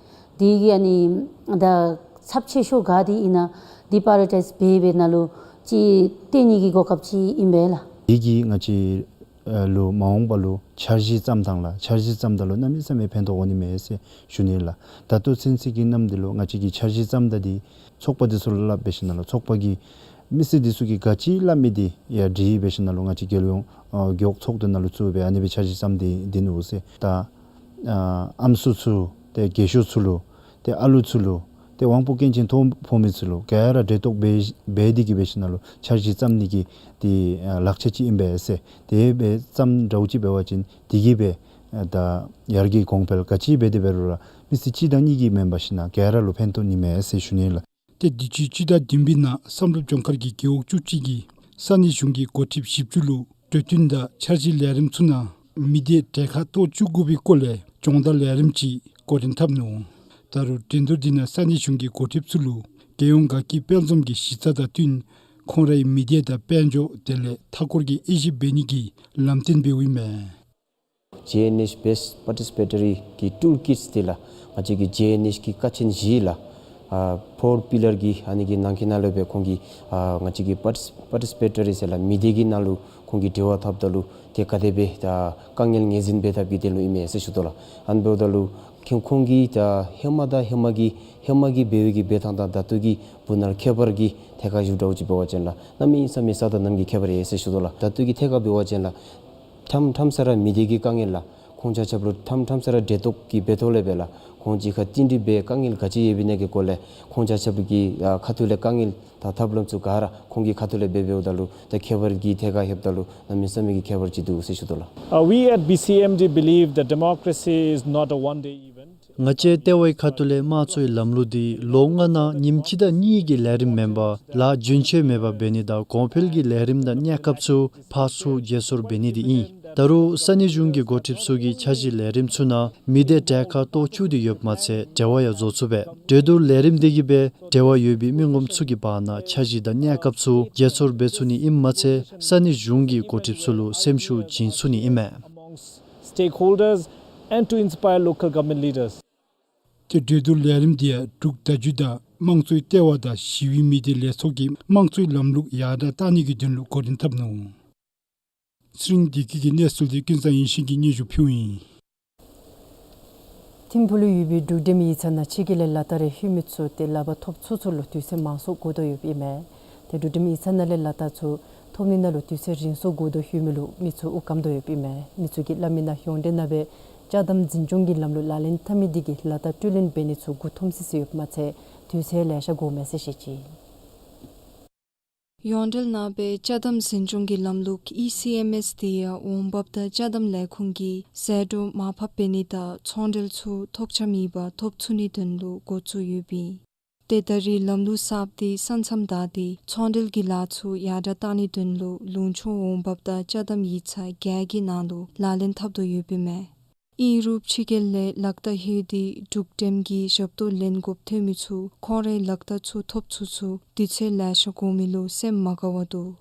དེ་གི་ཨ་ནི་ད་ཚབས་ཆེ་ཤོས་ག་དེ་ཨིན་ན་འདི་པ་ར་ཡོ་རི་ཊའིཛ་འབད་འབད་ནང་ལུ་ཅིག་བཏོན་ནི་གི་གོ་སྐབས་ཅིག་ཨིན་པས་ལགས། དེ་གིས་ང་བཅས་ཨ་ལུ་མ་འོངས་པ་ལུ་འཆར་གཞི་བརྩམ་ཐངས་ལགས། འཆར་གཞི་བརྩམ་ད་ལུ་གནམ་མེད་ས་མེད་ཕན་ཐོགས་འོང་ནི་མས་ཟེར་ཞུ་ནི་ལགས། ད་ལྟོ་ཚུན་ཚོད་ཀྱི་ནམ་དུས་ལུ་ང་བཅས་ཀྱིས་འཆར་གཞི་བརྩམ་ད་འདི་ཚོགས་པ་འདི་ཚུ་ལུ་སླབ་འབད་ཞིནམ་ལས་ཚོགས་པ་གི་མི་སེར་འདི་ཚུ་གིས་ག་ཅི་སླབ་མི་འདི་ཡར་དྲིས་འབད་ཞིནམ་ལས་ང་བཅས་རྒྱལ་ཡོངས་ཨ་རྒེད་འོག་ཚོགས་འདུ་ནང་ལུ་བཙུགས་སྦེ་ཨ་ནི་སྦེ་འཆར་གཞི་བརྩམས་ཏེ་འདི་ནུག་ཟེར། ད་ཨ་ཨམ་སྲུ་ཚུ་ཏེ་རྒས་ཤོས་ཚུ་ལུ་ཏེ་ཨ་ལུ་ཚུ་ལུ་ཏེ་དབང་པོ་སྐྱོན་ཅན་ཐོ་ཕོག་མི་ཚུ་ལུ་ག་ར་འབྲེལ་གཏོགས་འབད་འབད་དེ་གིས་འབད་ཞིནམ་ལས་འཆར་གཞི་བརྩམ་ནི་གི་ཏེ་ཨ་ལག་ཆ་ཅིག་ཨིན་པས་ཟེར། དེ་སྦེ་བརྩམ་འདྲཝ་ཅིག་འབད་བ་ཅིན་དེ་གིས་སྦེ་ཨ་ད་ཡར་རྒྱས་གོང་འཕེལ་ག་ཅི་འབད་དེ་འབད་རུང་ར་མི་སེར་གཅིག་དང་གཉིས་ཀྱིས་མེན་པར་ཞིནམ་ལས་ག་ར་ལུ་ཕན་ཐོགས་ནི་མས་ཟེར་ཞུ་ནི་ལགས། ཏེ་དུས་ཅི་སྤྱི་ཟླ་བདུན་པའི་ནང་བསམ་གྲུབ་ལྗོངས་མཁར་གྱི་རྒེད་འོག་བཅུ་གཅིག་གི་ས་གནས་གཞུང་གི་འགོ་ཁྲིདཔ་བཞི་བཅུ་ལུ་གྲོས་བསྟུན་དང་འཆར་གཞི་ལས་རིམ་ཚུ་ནང་མི་སྡེ་གྲལ་ཁར་གཏོགས་བཅུག་དགོ་པའི་སྐོར་ལས་སྦྱོང་བརྡར་ལས་རིམ་ཅིག་འགོ་འདྲེན་འཐབ་ནུག། ད་རུང་འགྲན་བསྡུར་འདི་ནང་ས་གནས་གཞུང་གི་འགོ་ཁྲིདཔ་ཚུ་ལུ་རྒྱལ་ཡོངས་དགའ་སྐྱིད་དཔལ་འཛོམས་ཀྱི་གཞི་རྩ་དང་བསྟུན་ཁོང་རའི་མི་སྡེ་དང་དཔལ་འབྱོར་དེ་ལས་མཐའ་འཁོར་གྱི་དབྱེ་ཞིབ་འབད་ནི་གི་ལམ་སྟོན་འབདཝ་ཨིན་མས། ཇེ་ཨེན་ཨེཆ་བེསཊ་པར་ཊི་སི་པེ་ཊོ་རི་གི་ཊུལ་ཀིཊསི་འདི་ལགས། ང་བཅས་ཀྱི་ཇེ་ཨེན་ཨེཆ་གི་ཀ་ཆེན་བཞི་ལགས། ཨ་ཕོར་པི་ལར་གྱི་ཨ་ནི་གི་ནང་གི་ནང་ལུ་སྦེ་ཁོང་གིས་ཨ་ང་བཅས་ཀྱི་པར་ཊི་སི་པར་ཊི་སི་པེ་ཊོ་རི་ཟེར་ལགས། མི་སྡེ་གི་ནང་ལུ་ཁོང་གིས་འབྲེལ་བ་འཐབ་ད་ལུ་ཏེ་ག་དེ་སྦེ་ད་དཀའ་ངལ་ངོས་འཛིན་འབད་འཐབ་པའི་དོན་ལུ་ཨིན་མས་ཟེར་ཞུ་དོ་ལགས། ཨ་ནི་འབདཝ་ད་ལུ་ཁོང་ཁོང་གིས་ད་ཧེ་མ་དང་ཧེ་མ་གི་ཧེ་མ་གི་འབད་བའི་གི་འབད་ཐངས་དང་ད་ལྟོ་གི་བར་ན་ཁྱད་པར་གྱི་ཐད་ཁར་ཞུ་འདྲཝ་ཅིག་འབད་བ་ཅིན་ལགས། གནམ་མེད་ས་མེད་ས་དང་གནམ་གྱི་ཁྱད་པར་ཡོད་ཟེར་ཞུ་དོ་ལགས། ད་ལྟོ་གི་ཐད་ཁར་འབད་བ་ཅིན་ལགས། ཐམ་ཐམ་ས་ར་མི་སྡེ་གི་དཀའ་ངལ་ལགས། ཁོང་ཆ་ཁྱབ་ལུ་ཐམ་ཐམ་ས་ར་འབྲེལ་གཏོགས་ཀྱི་འབད་ཐོག་ལས་སྦེ་ལགས། ཁོང་གཅིག་ཁར་བསྟུན་གྲོས་འབད་དཀའ་ངལ་ག་ཅི་ཡོདཔ་ཨིན་ན་གི་སྐོར་ལས་ཁོང་ཆ་ཁྱབ་ཀྱི་ཨ་ཁ་ཐུག་ལས་དཀའ་ངལ་དང་ཐབས་ལམ་ཚུ་ག་ར་ཁོང་གི་ཁ་ཐུག་ལས་འབད་འབདཝ་ད་ལུ་ད་ཁྱད་པར་གྱི་ཐད་ཁར་ལྷོདཔ་ད་ལུ་གནམ་མེད་ས་མེད་ཀྱི་ཁྱད་པར་ཅིག་འདུག་ཟེར་ཞུ་དོ་ལགས། Uh, we at B C M D believe that democracy is not a one-day event. ང་བཅས་ལྟེ་བའི་ཁ་ཐུག་ལས་དམངས་གཙོའི་ལམ་ལུགས་འདི་ལོ་ལྔ་ནང་ཉིནམ་གཅིག་དང་གཉིས་ཀྱི་ལས་རིམ་མེན་པར་ལཱ་རྒྱུན་ཆད་མེད་པར་འབད་ནི་དང་གོང་འཕེལ་གྱི་ལས་རིམ་དང་གནས་སྐབས་ཚུ་ཕར་ཚུར་བརྗེ་སོར་འབད་ནི་འདི་ཨིན། ད་རུང་ས་གནས་གཞུང་གི་འགོ་ཁྲིདཔ་ཚུ་གིས་འཆར་གཞི་ལས་རིམ་ཚུ་ནང་མི་སྡེ་གྲལ་ཁར་གཏོགས་བཅུག་སྟེ་ཡོདཔ་མ་ཚད་འབྲེལ་བ་ཡང་བཟོ་ཚུགས་པས། གྲོས་བསྡུར་ལས་རིམ་འདི་གིས་སྦེ་འབྲེལ་བ་ཡོད་པའི་མི་ངོམ་ཚུ་གི་བར་ན་འཆར་གཞི་དང་གནས་སྐབས་ཚུ་བརྗེ་སོར་འབད་ཚུགས་ནི་ཨིནམ་མ་ཚད་ས་གནས་གཞུང་གི་འགོ་ཁྲིདཔ་ཚུ་ལུ་སེམས་ཤུགས་བྱིན་ཚུགས་ནི་ཨིན་མས། Amongst stakeholders and to inspire local government leaders. ཏེ་གྲོས་བསྡུར་ལས་རིམ་འདི་ཡང་འབྲུག་བརྡ་བརྒྱུད་དང་དམངས་གཙོའི་ལྟེ་བ་དང་ཞི་བའི་མི་སྡེ་ལས་ཚོགས་ཀྱིས་དམངས་གཙོའི་ལམ་ལུགས་ཡར་དྲག་བཏང་ནི་གི་དོན་ལུ་འགོ་འདྲེན་འཐབ་ནུག། ཚེ་རིང་བདེ་སྐྱིད་ཀྱི་གནས་ཚུལ་འདི་ཀུན་བཟང་ཡིད་བཞིན་གྱིས་སྙན་ཞུ་ཕུལཝ་ཨིན། ཐིམ་ཕུག་ལུ་ཡོད་པའི་འབྲུག་འགྲེམས་ཡིག་ཚང་ནང་ཕྱི་རྒྱལ་ལས་ལག་རྟགས་རེ་ལྷོད་མི་ཚུ་ཏེ་ལག་པར་ཐོབ་ཚུན་ཚོད་ལུ་དུས་ཚོད་མང་སུ་འགོར་དོ་ཡོདཔ་ཨིན་མས། ཏེ་འབྲུག་འགྲེམས་ཡིག་ཚང་ནང་ལས་ལག་རྟགས་ཚུ་ཐོབ་ནི་ནང་ལུ་དུས་ཚོད་རིང་སུ་འགོར་དོ་ཡོད་མི་ལུ་མི་ཚུ་དབུགས་སྐམ་དོ་ཡོདཔ་ཨིན་མས། མི་ཚུ་གིས་སླབ་མི་ནང་ཡོངས་འབྲེལ་ནང་སྦེ་ཅ་དམ་འཛིན་སྐྱོང་གི་ལམ་ལུགས་ལག་ལེན་འཐབ་མི་འདི་གིས་ལག་རྟགས་སྤྲོད་ལེན་འབད་ནི་ཚུ་འགོ་ཐོམ་སི་སི་ཡོདཔ་མ་ཚད་དུས་ཚོད་ལེ་ཤ་འགོརཝ་མས་ཟེར་བཤད་ཅི། ཡོངས་འབྲེལ་ནང་སྦེ་ཅ་དམ་འཛིན་སྐྱོང་གི་ལམ་ལུགས་ཨི་སི་ཨེམ་ཨེསི་འདི་ཡང་འོང་འབབ་དང་ཅ་དམ་ལས་ཁུངས་ཀྱིས་ཟད་འགྲོ་མར་ཕབ་འབད་ནི་དང་ཚོང་འབྲེལ་ཚུ་ཐོགས་ཆགས་མེད་པར་ཐོབ་ཚུགས་ནིའི་དོན་ལུ་འགོ་བཙུགས་ཡོདཔ་ཨིན། ཏེ་ད་རེས་ལམ་ལུགས་གསརཔ་འདི་ས་མཚམས་བདའ་སྟེ་ཚོང་འབྲེལ་གྱི་ལཱ་ཚུ་ཡར་དྲག་བཏང་ནིའི་དོན་ལུ་ལུང་ཕྱོགས་འོང་འབབ་དང་ཅ་དམ་ཡིག་ཚང་བརྒྱད་ཀྱི་ནང་ལུ་ལག་ལེན་འཐབ་དོ་ཡོདཔ་ཨིན་མས། ཨིན་རུང་ཕྱི་རྒྱལ་ལས་ལག་རྟགས་ལྷོད་དེ་འབྲུག་འགྲེམས་ཀྱི་ཞབས་ཏོག་ལེན་དགོཔ་ཐོན་མི་ཚུ་ཁོང་རའི་ལག་རྟགས་ཚུ་ཐོབ་ཚུན་ཚོད་དུས་ཚོད་ལེ་ཤ་འགོར་མི་ལུ་སེམས་མ་དགའ་བར་འདུག།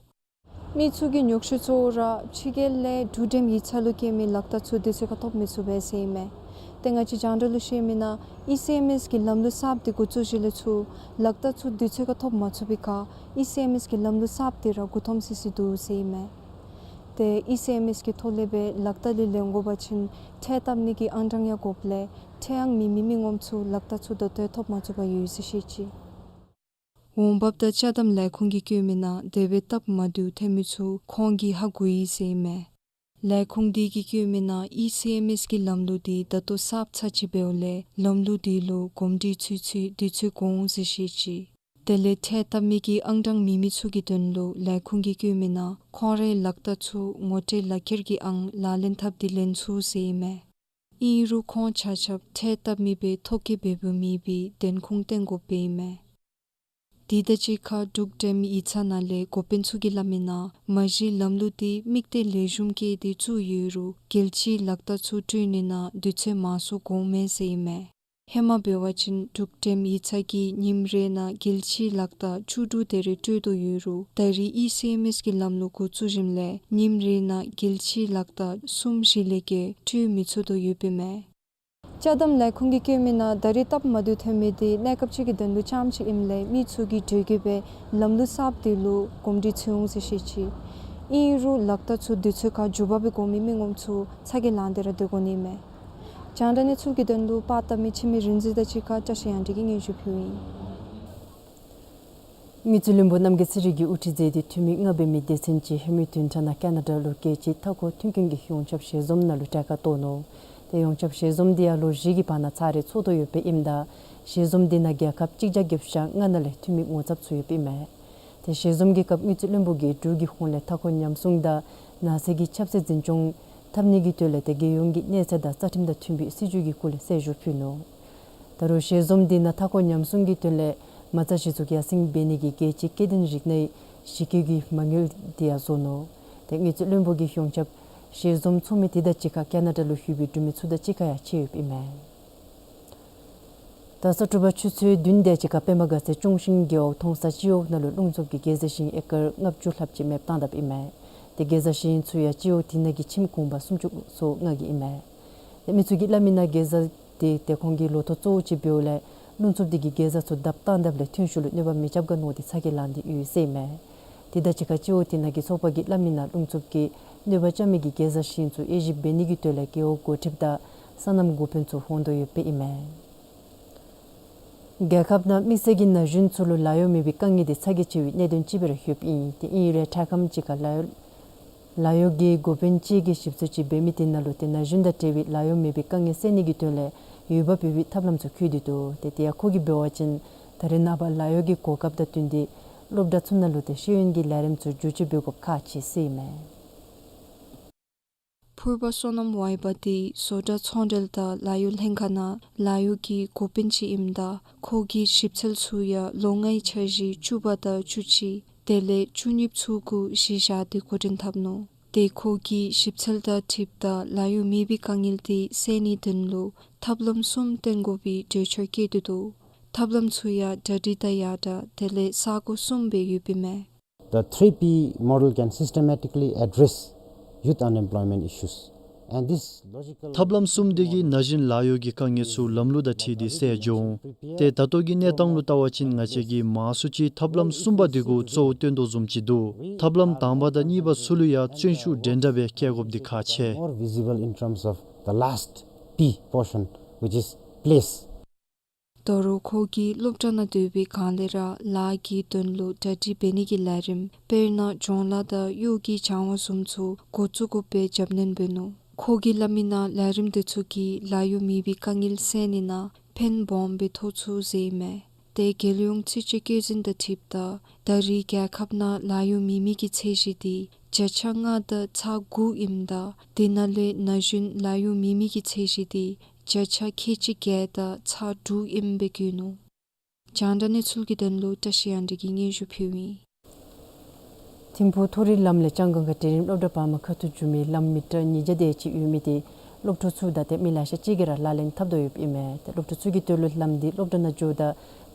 མི་ཚུ་གི་ཉོགས་བཤད་གཙོ་བོ་ར་ཕྱི་རྒྱལ་ལས་འབྲུག་འགྲེམས་ཡིག་ཚང་ལུ་བསྐྱལ་མི་ལག་རྟགས་ཚུ་དུས་ཚོད་ཁར་ཐོབ་མི་ཚུགས་པས་ཟེར་ཨིན་མས། ཏེ་ང་བཅས་རྒྱང་བསྒྲགས་ལུ་ཤེས་མི་ནང་ཨི་སི་ཨེམ་ཨེས་ཀྱི་ལམ་ལུགས་གསརཔ་དེ་འགོ་བཙུགས་ཞིནམ་ལས་ཚུར་ལག་རྟགས་ཚུ་དུས་ཚོད་ཁར་ཐོབ་མ་ཚུགས་པའི་ཁར་ཨི་སི་ཨེམ་ཨེས་ཀྱི་ལམ་ལུགས་གསརཔ་དེ་ར་མགུ་འཐོམ་སི་སི་འདུག་ཟེར་ཨིན་མས། ཏེ་ཨི་སི་ཨེམ་ཨེས་ཀྱི་ཐོག་ལས་སྦེ་ལག་རྟགས་ལེན་དགོ་པ་ཅིན་ཁྲལ་བཏབ་ནི་གི་ཨང་གྲངས་ཡང་དགོཔ་ལས་ཁྲལ་ཡང་མེད་མི་མི་ངོམ་ཚུ་ལག་རྟགས་ཚུ་ད་ལྟོ་ཡང་ཐོབ་མ་ཚུགས་པར་ཡོད་ཟེར་བཤད་ཅི། འོང་འབབ་དང་ཅ་དམ་ལས་ཁུངས་ཀྱིས་བཀོད་མི་ནང་དེ་སྦེ་སྟབས་མ་བདེཝ་ཐོན་མི་ཚུ་ཁོང་གིས་ཧ་གོ་ཡི་ཟེར་ཨིན་མས། ལས་ཁུངས་དེ་གིས་བཀོད་མི་ནང་ཨི་སི་ཨེམ་ཨེས་ཀྱི་ལམ་ལུགས་དེ་ད་ལྟོ་གསརཔ་ཚར་གཅིག་འབདཝ་ལས་ལམ་ལུགས་དེ་ལུ་གོམས་འདྲིས་ཚུད་ཚུད་དུས་ཚོད་འགོར་འོང་ཟེར་བཤད་ཅི། དེ་ལས་ཁྲལ་བཏབ་མི་གི་ཨང་གྲངས་མེད་མི་ཚུ་གི་དོན་ལུ་ལས་ཁུངས་ཀྱིས་བཀོད་མི་ནང་ཁོང་རའི་ལག་རྟགས་ཚུ་ངོ་སྤྲོད་ལག་ཁྱེར་གྱི་ཨང་ལག་ལེན་འཐབ་སྟེ་ལེན་ཚུགས་ཟེར་ཨིན་མས། ཨིན་རུང་ཁོང་ཆ་ཁྱབ་ཁྲལ་བཏབ་མི་སྦེ་ཐོ་བཀོད་འབད་འབདཝ་མེད་པའི་བདེན་ཁུངས་བསྟན་དགོཔ་སྦེ་ཨིན་མས། དེ་དང་གཅིག་ཁར་འབྲུག་འགྲེམས་ཡིག་ཚང་ནང་ལས་འགོ་དཔོན་ཚུ་གིས་སླབ་མི་ནང་མ་གཞི་ལམ་ལུགས་དེ་དམིགས་གཏད་ལེགས་ཤོམ་བསྐྱེད་དེ་བཙུགས་ཡོད་རུང་རྒྱལ་སྤྱིའི་ལག་རྟགས་ཚུ་སྤྲོད་ནི་ནང་དུས་ཚོད་མང་སུ་འགོརཝ་མས་ཟེར་ཨིན་མས། ཧེ་མ་འབད་བ་ཅིན་འབྲུག་འགྲེམས་ཡིག་ཚང་གིས་ཉིནམ་རེ་ནང་རྒྱལ་སྤྱིའི་ལག་རྟགས་བཅུ་དྲུག་དེ་རེ་སྤྲོད་དོ་ཡོད་རུང་ད་རེས་ཨི་སི་ཨེམ་ཨེས་ཀྱི་ལམ་ལུགས་འགོ་བཙུགས་ཞིནམ་ལས་ཉིནམ་རེ་ནང་རྒྱལ་སྤྱིའི་ལག་རྟགས་གསུམ་བཞི་ལས་བརྒལ་སྤྲོད་མི་ཚུགས་དོ་ཡོདཔ་ཨིན་མས། ཅ་དམ་ལས་ཁུངས་ཀྱིས་བཀོད་མི་ནང་ད་རེས་སྟབས་མ་བདེཝ་ཐོན་མི་དེ་གནས་སྐབས་ཅིག་གི་དོན་ལུ་ཙམ་ཅིག་ཨིནམ་ལས་མི་ཚུ་གིས་འགྲོས་ཀྱིས་སྦེ་ལམ་ལུགས་གསརཔ་དེ་ལུ་གོམས་འདྲིས་ཚུད་འོང་ཟེར་བཤད་ཅི། ཨིན་རུང་ལག་རྟགས་ཚུ་དུས་ཚོད་ཁར་འབྱོར་བ་སྦེ་དགོ་མི་མི་ངོམ་ཚུ་ཚ་གྱང་ལང་སྟེ་ར་སྡོད་དགོ་ནི་མས། རྒྱང་བསྒྲགས་གནས་ཚུལ་གྱི་དོན་ལུ་པར་བཏབ་མི་འཆི་མེད་རིག་འཛིན་དང་གཅིག་ཁར་བཀྲ་ཤིས་དབྱངས་སྒྲོན་གྱིས་སྙན་ཞུ་ཕུལཝ་ཨིན། དངུལ་རྩིས་བློན་པོ་རྣམ་རྒྱལ་ཚེ་རིང་གིས་དབུ་ཁྲིད་མཛད་དེ་འཐུས་མི་ལྔ་འབད་མི་སྡེ་ཚན་ཅིག་ཧེ་མའི་བདུན་ཕྲག་ནང་ཀ་ན་ཌ་ལུ་རྒྱལ་སྤྱིའི་མཐའ་འཁོར་མཐུན་རྐྱེན་གྱི་ཡོངས་ཁྱབ་ཞལ་འཛོམས་ནང་ལུ་གྲལ་ཁར་གཏོགས་ནུག། ཏེ་ཡོངས་ཁྱབ་ཞལ་འཛོམས་དེ་ཡང་ལོ་བཞི་གི་བར་ན་ཚར་རེ་ཚོགས་དོ་ཡོདཔ་ཨིནམ་ད་ཞལ་འཛོམས་དེ་ནང་རྒྱལ་ཁབ་གཅིག་བརྒྱ་བརྒྱད་ཅུ་གྱ་ལྔ་ནང་ལས་འཐུས་མི་ངོ་ཚབ་ཚུ་ཡོདཔ་ཨིན་མས། ཏེ་ཞལ་འཛོམས་ཀྱི་སྐབས་དངུལ་རྩིས་བློན་པོ་གིས་འབྲུག་གི་ཧོངས་ལས་མཐའ་འཁོར་ཉམས་སྲུང་དང་ནགས་ཚལ་གྱི་ཁྱབ་ཚད་འཛིན་སྐྱོང་འཐབ་ནི་གི་དོན་ལས་ཏེ་རྒྱལ་ཡོངས་ཀྱི་གནས་ཚད་དང་རྩ་ཁྲིམས་དང་མཐུན་པའི་སྲིད་བྱུས་ཀྱི་སྐོར་ལས་གསལ་ཞུ་ཕུལ་ནུག། ད་རུང་ཞལ་འཛོམས་དེ་ནང་མཐའ་འཁོར་ཉམས་སྲུང་གི་དོན་ལས་མ་རྩ་གཞི་བཙུགས་ཡར་སེང་འབད་ནི་གི་རྒྱལ་སྤྱིའི་སྐྱེ་ལྡན་རིགས་སྣའི་གཞི་བཀོད་ཀྱི་མ་དངུལ་དེ་ཡང་བཟོ་ནུག། ཏེ་དངུལ་རྩིས་བློན་པོ་གིས་ཡོངས་ཁྱབ་ཞལ་འཛོམས་ཚོགས་མི་དེ་དང་གཅིག་ཁར་ཀ་ན་ཌ་ལུ་ལྷོད་པའི་འབྲུག་མི་ཚུ་དང་གཅིག་ཁར་ཡང་ཕྱད་ཡོདཔ་ཨིན་མས། ད་ས་དྲོ་པ་ཆུ་ཚོད་བདུན་དེ་ཅིག་ཁར་པདྨ་དགའ་ཚལ་ཅོང་ཞིང་རྒེད་འོག་མཐོང་ས་སྤྱི་འོག་ནང་ལུ་རླུང་འཚུབ་ཀྱིས་གེ་ཛ་ཤིང་ཨེ་ཀར་ལྔ་བཅུ་ལྷགཔ་ཅིག་མེདཔ་བཏང་དཔ་ཨིན་མས། ཏེ་གེ་ཛ་ཤིང་ཚུ་ཡང་སྤྱི་འོག་དེ་ནང་གི་ཁྱིམ་གུང་པ་སུམ་ཅུ་སོ་ལྔ་གི་ཨིན་མས། ཏེ་མི་ཚུ་གིས་སླབ་མི་ནང་གེ་ཛ་དེ་ཏེ་ཁོང་གི་ལོ་ཐོག་གཙོ་བོ་ཅིག་འབདཝ་ལས་རླུང་འཚུབ་དེ་གིས་གེ་ཛ་ཚུ་བརྡབ་བཏང་དཔ་ལས་ཐོན་ཤུགས་ལུ་གནོད་པ་མི་རྐྱབ་ག་མནོ་སྟེ་ཚ་གྱང་ལང་སྟེ་ཡོད་ཟེར་ཨིན་མས། དེ་དང་གཅིག་ཁར་སྤྱི་འོག་དེ་ནང་གི་ཚོགས་པ་གིས་སླབ་མི་ནང་རླུང་འཚུབ་ཀྱིས་གནོད་པ་རྐྱབ་མི་གི་གེ་ཛ་ཤིང་ཚུ་དབྱེ་ཞིབ་འབད་ནི་གི་དོན་ལས་རྒེད་འོག་འགོ་ཁྲིདཔ་དང་སོ་ནམ་འགོ་དཔོན་ཚུ་འོང་དོ་ཡོདཔ་ཨིན་མས། རྒྱལ་ཁབ་ནང་དམིགས་བསལ་གྱི་ན་གཞོན་ཚུ་ལུ་ལཱ་གཡོག་མེད་པའི་དཀའ་ངལ་དེ་ཚ་གྱང་ཆེ་བའི་གནད་དོན་ཅིག་སྦེ་ར་ཡོདཔ་ཨིན། ཏེ་ཨིན་རུང་ཡང་དྲག་ཁམས་ཅིག་ཁར་ལཱ་གཡོག་ལཱ་གཡོག་གི་འགོ་དཔོན་ཅིག་གིས་ཞིབ་འཚོལ་ཅིག་འབད་མི་དེ་ནང་ལུ་ཏེ་ན་གཞོན་དང་འབྲེལ་བའི་ལཱ་གཡོག་མེད་པའི་དཀའ་ངལ་སེལ་ནི་གི་དོན་ལས་འོས་འབབ་ཡོད་པའི་ཐབས་ལམ་ཚུ་བཀོད་དེ་འདུག། ཏེ་དེ་ཡང་ཁོ་གིས་འབད་བ་ཅིན་ད་རེས་ནངས་པ་ལཱ་གཡོག་གི་གོ་སྐབས་དང་བསྟུན་ཏེ་སློབ་གྲྭ་ཚུ་ནང་ལུ་ཏེ་ཤེས་ཡོན་གྱི་ལས་རིམ་ཚུ་བསྒྱུར་བཅོས་འབད་དགོཔ་ཁག་ཆེ་ཟེར་ཨིན་མས། ཕུར་པ་བསོད་ནམས་ཝའི་པ་དེ་བཟོ་གྲྭ་ཚོང་འབྲེལ་དང་ལཱ་གཡོག་ལྷན་ཁག་ནང་ལཱ་གཡོག་གི་འགོ་དཔོན་ཅིག་ཨིནམ་ད་ཁོ་གི་ཞིབ་འཚོལ་ཚུ་ཡང་ལོ་ལྔའི་འཆར་གཞི་བཅུ་པ་དང་བཅུ་གཅིག་དེ་ལས་བཅུ་གཉིས་ཚུ་གུ་གཞི་བཞག་སྟེ་འགོ་འདྲེན་འཐབ་ནུག། ཏེ་ཁོ་གིས་ཞིབ་འཚོལ་དང་འཁྲིལཝ་ད་ལཱ་གཡོག་མེད་པའི་དཀའ་ངལ་དེ་སེལ་ནིའི་དོན་ལུ་ཐབས་ལམ་གསུམ་བཏོན་དགོ་པའི་གྲོས་འཆར་བཀོད་དེ་འདུག། ཐབས་ལམ་ཚུ་ཡང་གྲ་སྒྲིག་དང་ཡར་དྲག་དེ་ལས་ས་གོ་གསུམ་སྦེ་ཡོདཔ་ཨིན་མས། The three P model can systematically address youth unemployment issues. And this logical ཐབས་ལམ་གསུམ་དེ་གིས་ན་གཞོན་ལཱ་གཡོག་གི་དཀའ་ངལ་ཚུ་ལམ་ལུགས་དང་འཁྲིལ་ཏེ་སེལ་འགྱོ་འོང་། ཏེ་ད་ལྟོ་གི་གནས་སྟངས་ལུ་བལྟ་བ་ཅིན་ང་བཅས་ཀྱིས་མང་སུ་ཅིག་ཐབས་ལམ་གསུམ་པ་དེ་གུ་གཙོ་བོ་བཏོན་དོ་བཟུམ་ཅིག་འདུག། ཐབས་ལམ་དང་པ་དང་གཉིས་པ་ཚུ་ལུ་ཡང་བརྩོན་ཤུགས་འདྲན་འདྲ་སྦེ་བསྐྱེད་དགོཔ་འདི་ཁག་ཆེ། More visible in terms of the last P portion, which is place. ད་རུང་ཁོ་གིས་སློབ་གྲྭ་ནང་སྡོད་པའི་སྒང་ལས་ར་ལཱ་གི་དོན་ལུ་གྲ་སྒྲིག་འབད་ནི་གི་ལས་རིམ་དཔེར་ན་སྦྱོང་ལཱ་དང་གཡོག་གི་སྦྱང་བ་བཟུམ་ཚུ་འགོ་བཙུགས་དགོཔ་སྦེ་རྒྱབ་སྣོན་འབད་ནུག། ཁོ་གིས་སླབ་མི་ནང་ལས་རིམ་དེ་ཚུ་གིས་ལཱ་གཡོག་མེད་པའི་དཀའ་ངལ་སེལ་ནི་ནང་ཕན་སྦོམ་སྦེ་ཐོགས་ཚུགས་ཟེར་ཨིན་མས། ཏེ་རྒྱལ་ཡོངས་ཚིགས་བཅད་བཀོད་འཛིན་དང་འཁྲིལཝ་ད་ད་རེས་རྒྱལ་ཁབ་ནང་ལཱ་གཡོག་མེད་མི་གི་ཚད་གཞི་དེ་བརྒྱ་ཆ་ལྔ་དང་ཚག་དགུ་ཨིནམ་ད་དེ་ནང་ལས་ན་གཞོན་ལཱ་གཡོག་མེད་མི་གི་ཚད་གཞི་དེ་བརྒྱ་ཆ་ཁལ་གཅིག་བརྒྱད་དང་ཚག་དྲུག་ཨིནམ་སྦེ་བཀོད་ནུག། རྒྱང་བསྒྲགས་གནས་ཚུལ་གྱི་དོན་ལུ་བཀྲ་ཤིས་དབྱངས་སྒྲོན་གྱིས་སྙན་ཞུ་ཕུལཝ་ཨིན། ཐིམ་ཕུག་མཐོ་རིམ་ལམ་ལས་ལྕང་སྒང་ཁ་འབྲིང་རིམ་སློབ་གྲྭ་བར་མ་ཁ་ཐུག་འགྱོ་མི་ལམ་མི་ཊར་ཉིས་བརྒྱ་དེ་ཅིག་ཡོད་མི་དེ་ སློབ་ཕྲུག་ཚུ་དང་ཏེ་མི་ལེ་ཤ་ཅིག་གིས་ར་ལག་ལེན་འཐབ་དོ་ཡོདཔ་ཨིན་མས། ཏེ་སློབ་ཕྲུག་ཚུ་གི་དོན་ལུ་ལམ་འདི་སློབ་གྲྭ་ནང་འགྱོཝ་ད་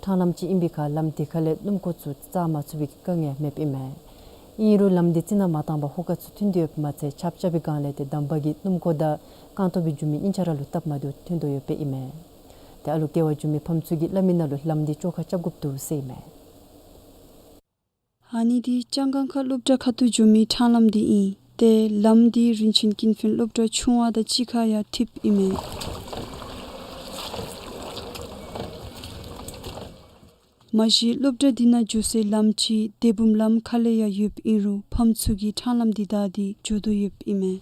ཕྲང་ལམ་ཅིག་ཨིན་པའི་ཁར་ལམ་དེ་ཁ་ལས་སྣུམ་འཁོར་ཚུ་འཛེག་མ་ཚུགས་པའི་དཀའ་ངལ་མེདཔ་ཨིན་མས། ཨིན་རུང་ལམ་འདི་རྩི་ནག་མ་བཏང་པར་ཧོ་ཀ་ཚུ་ཐོན་ཏེ་ཡོདཔ་མ་ཚད་ཆརཔ་རྐྱབ་པའི་སྒང་ལས་ཏེ་འདམ་བག་གིས་སྣུམ་འཁོར་དང་རྐང་སྟོང་སྦེ་འགྱོ་མི་ཉིན་ཆ་ར་ལུ་སྟབས་མ་བདེཝ་ཐོན་དོ་ཡོདཔ་ཨིན་མས། ཏེ་ཨ་ལུ་སྐྱེལ་བར་འགྱོ་མི་ཕམ་ཚུ་གིས་སླབ་མི་ནང་ལུ་ལམ་འདི་བཅོ་ཁ་རྐྱབ་དགོཔ་འདུག་ཟེར་ཨིན་མས། ཨ་ནི་འདི་ལྕང་སྒང་ཁ་སློབ་གྲྭ་ཁ་ཐུག་འགྱོ་མི་ཕྲང་ལམ་འདི་ཨིན། ཏེ་ལམ་འདི་རིན་ཆེན་ཀུན་ཕན་སློབ་གྲྭ་ཆུང་བ་དང་གཅིག་ཁར་ཡང་ཐིབ་ཨིན་མས། མ་གཞི་སློབ་གྲྭ་འདི་ནང་འགྱོ་སའི་ལམ་ཅིག་སྡེ་འབུམ་ལམ་ཁ་ལས་ཡང་ཡོདཔ་ཨིན་རུང་ཕམ་ཚུ་གིས་ཕྲང་ལམ་འདི་བདའ་སྟེ་འགྱོ་དོ་ཡོདཔ་ཨིན་མས།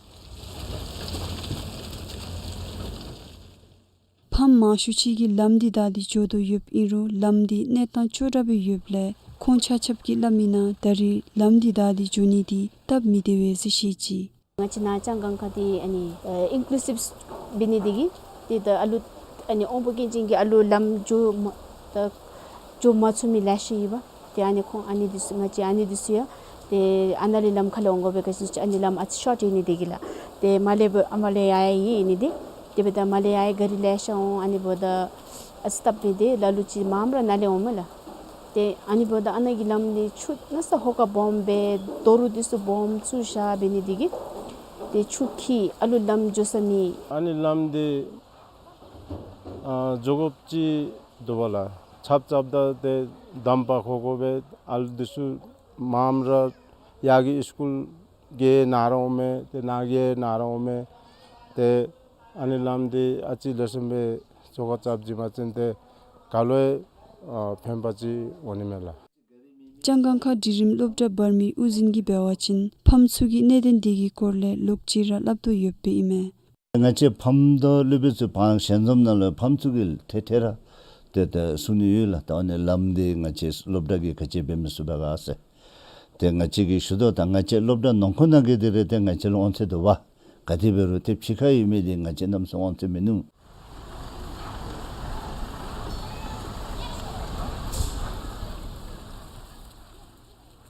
ཕམ་མང་ཤོས་ཅིག་གིས་ལམ་འདི་བདའ་སྟེ་འགྱོ་དོ་ཡོདཔ་ཨིན་རུང་ལམ་འདི་གནས་སྟངས་སྐྱོ་དྲགས་སྦེ་ཡོདཔ་ལས་ཁོང་ཆ་ཁྱབ་ཀྱིས་སླབ་མི་ནང་ད་རེས་ལམ་འདི་བདའ་སྟེ་འགྱོ་ནི་འདི་སྟབས་མི་བདེ་བས་ཟེར་བཤད་ཅི། ང་བཅས་ནཱ་ལྕང་སྒང་ཁ་འདི་ཨ་ནི་ཨ་ཨིན་ཀུ་ལུ་སིབ་འབད་ནི་དེ་གིས་ཏེ་ད་ཨ་ལུ་ཨ་ནི་དབང་པོ་སྐྱོན་ཅན་གྱི་ཨ་ལུ་ལམ་འགྱོ་མ་ད་འགྱོ་མ་ཚུགས་མི་ལེ་ཤ་ཡོད་པ། ཏེ་ཨ་ནི་ཁོང་ཨ་ནི་འདི་ཚུ་ང་བཅས་ཨ་ནི་འདི་ཚུ་ཡང་ཏེ་ཨ་ནཱ་ལས་ལམ་ཁ་ལས་འོང་དགོ་པའི་ག་ཅི་ཨ་ནི་ལམ་ཨ་ཙི་ཤོཊ་ཨིན་ནི་དེ་གིས་ལགས། ཏེ་མར་ལས་འབད་ཨ་མར་ལས་ཡར་ཡར་ཨིན་ནི་དེ། དེ་འབདཝ་ད་མར་ལས་ཡར་ཡར་ག་རི་ལེ་ཤ་འོང་། ཨ་ནི་འབདཝ་ད་ཨ་ཙི་སྟབས་མི་བདེ། ལ་ལུ་ཅིག་མངམ་ར་ནཱ་ལས་འོངམ་མས་ལགས། ཏེ་ཨ་ནི་འབདཝ་ད་ཨ་ནཱ་གི་ལམ་འདི་ཆུ་གནམ་ས་ཧོ་ཀ་སྦོམ་སྦེ་རྡོ་རུག་འདི་ཚུ་སྦོམ་བཙུགས་བཞག་འབད་ནི་དེ་གིས་ཏེ་ཆུ་འཁྱིལ་ཨ་ལུ་ལམ་འགྱོ་ས་མེད། ཨ་ནི་ལམ་འདི་ཨ་འགྱོ་དགོཔ་ཅིག་འདུག་པ་ལགས། ཆརཔ་རྐྱབ་ད་ཏེ་འདམ་བག་ཁོག་ཁོག་སྦེ་ཨ་ལུ་འདི་ཚུ་མངམ་ར་ཡར་གྱི་སི་ཀུལ་གྱི་ནང་ར་འོང་མས། ཏེ་ནཱ་གི་ནང་ར་འོང་མས། ཏེ་ཨ་ནི་ལམ་འདི་ཨ་ཙི་ལེགས་ཤོམ་སྦེ་བཅོ་ཁ་རྐྱབ་བྱིན་པ་ཅིན་ཏེ་ག་ལུ་ཡང་ཨ་ཕན་པ་ཅིག་འོང་ནི་མས་ལགས། ལྕང་སྒང་ཁ་སྒྲིག་རིམ་སློབ་གྲྭ་འབར་མི་དབུ་འཛིན་གྱིས་འབད་བ་ཅིན་ཕམ་ཚུ་གིས་གནད་དོན་འདི་གི་སྐོར་ལས་ལོག་ཅི་ར་སླབ་དོ་ཡོདཔ་ཨིན་མས། ང་བཅས་ཕམ་དང་སློབ་དཔོན་ཚུ་ཕར་ཞལ་འཛོམས་ནང་ལུ་ཕམ་ཚུ་གིས་ཐད་ཐད་ར་ཏེ་ད་གསུང་ནི་ཡོད་ལགས། ད་ཨ་ནི་ལམ་འདི་ང་བཅས་སློབ་གྲྭ་གིས་ག་ཅི་འབད་མི་ཚུགས་པས་ག་ཟེར། ཏེ་ང་བཅས་ཀྱིས་ཞུ་དོ་ད་ང་བཅས་སློབ་གྲྭ་ནང་འཁོད་ནང་གི་འདི་རེ་ཏེ་ང་བཅས་ལུ་དབང་ཚད་འདུག་པ། ག་དེ་འབད་རུང་ཏེ་ཕྱི་ཁར་ཡོད་མི་འདི་ང་བཅས་གནམ་མེད་ས་མེད་དབང་ཚད་མིན་ནུག།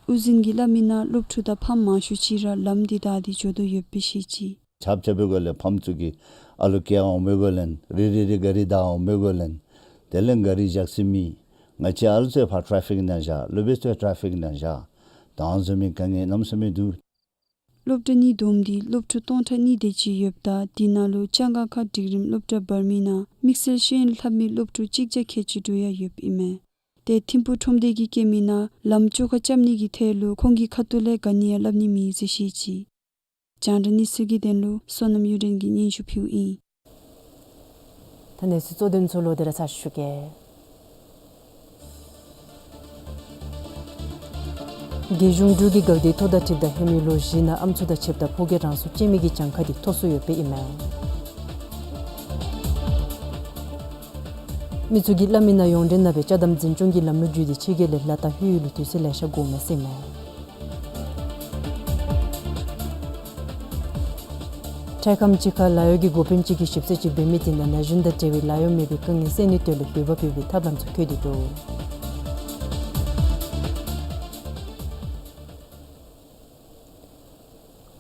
དབུ་འཛིན་གྱིས་སླབ་མི་ནང་སློབ་ཕྲུག་དང་ཕམ་མང་ཤོས་ཅིག་ར་ལམ་འདི་བདའ་སྟེ་འགྱོ་དོ་ཡོདཔ་སྦེ་བཤད་ཅི། ཆརཔ་རྐྱབ་པའི་སྒང་ལས་ཕམ་ཚུ་གིས་ཨ་ལུ་སྐྱེལ་འོང་པའི་སྒང་ལས་རི་རི་རི་ག་རི་བདའ་འོང་པའི་སྒང་ལས་དེ་ལས་ག་རི་བཞག་ས་མེད། ང་བཅས་ཨ་ལུ་ཚུ་ཕར་ཊ་ཕིག་ནང་བཞག། སློབ་དཔོན་ཚུ་ཊ་ཕིག་ནང་བཞག། ད་ཨ་ནི་བཟུམ་མའི་དཀའ་ངལ་གནམ་མེད་ས་མེད་འདུག། སློབ་གྲྭ་གཉིས་བསྡོམས་ཏེ་སློབ་ཕྲུག་སྟོང་ཕྲག་གཉིས་དེ་ཅིག་ཡོདཔ་ད་དེ་ནང་ལུ་ལྕང་སྒང་ཁ་སྒྲིག་རིམ་སློབ་གྲྭ་འབར་མི་ནང་དམིགས་བསལ་ཤེས་ཡོན་ལྷབ་མི་སློབ་ཕྲུག་གཅིག་བརྒྱ་ཁལ་གཅིག་དྲུག་ཡང་ཡོདཔ་ཨིན་མས། ཏེ་ཐིམ་ཕུག་ཁྲོམ་སྡེ་གིས་བཀོད་མི་ནང་ལམ་བཅོ་ཁ་རྐྱབ་ནི་གི་ཐད་ལུ་ཁོང་གི་ཁ་ཐུག་ལས་ག་ནི་ཡང་སླབ་ནི་མེད་ཟེར་བཤད་ཅི། རྒྱང་བསྒྲགས་གནས་ཚུལ་གྱི་དོན་ལུ་བསོད་ནམས་གཡུ་སྒྲོན་གྱིས་སྙན་ཞུ་ཕུལཝ་ཨིན། ད་གནས་ཚུལ་གཙོ་དོན་ཚུ་ལོག་སྟེ་ར་ཚར་ཞུ་གེ། རྒྱལ་གཞུང་འབྲུག་གི་འགག་སྡེ་ཐོག་དང་འཁྲིལཝ་ད་ཧེ་མའི་ལོ་བཞི་ནང་ཨམ་སྲུ་དང་ཕྱདཔ་ད་ཕོ་སྐྱེས་རང་སྲུང་ཅན་མི་གི་གྱངས་ཁ་འདི་མཐོ་སུ་ཡོདཔ་ཨིན་མས། མི་ཚུ་གིས་སླབ་མི་ནང་ཡོངས་འབྲེལ་ནང་སྦེ་ཅ་དམ་འཛིན་སྐྱོང་གི་ལམ་ལུགས་བརྒྱུད་དེ་ཕྱི་རྒྱལ་ལས་ལཱ་བལྟ་ལྷོད་ཡུལ་ལུ་དུས་ཚོད་ལེ་ཤ་འགོརཝ་མས་ཟེར་ཨིན་མས། འཕྲལ་ཁམས་ཅིག་ཁར་ལཱ་གཡོག་གི་འགོ་དཔོན་ཅིག་གིས་ཞིབ་འཚོལ་ཅིག་འབད་མི་དེ་ནང་ན་གཞོན་དང་འབྲེལ་བའི་ལཱ་གཡོག་མེད་པའི་དཀའ་ངལ་སེལ་ནིའི་དོན་ལུ་འོས་འབབ་ཡོད་པའི་ཐབས་ལམ་ཚུ་བཀོད་དེ་འདུག།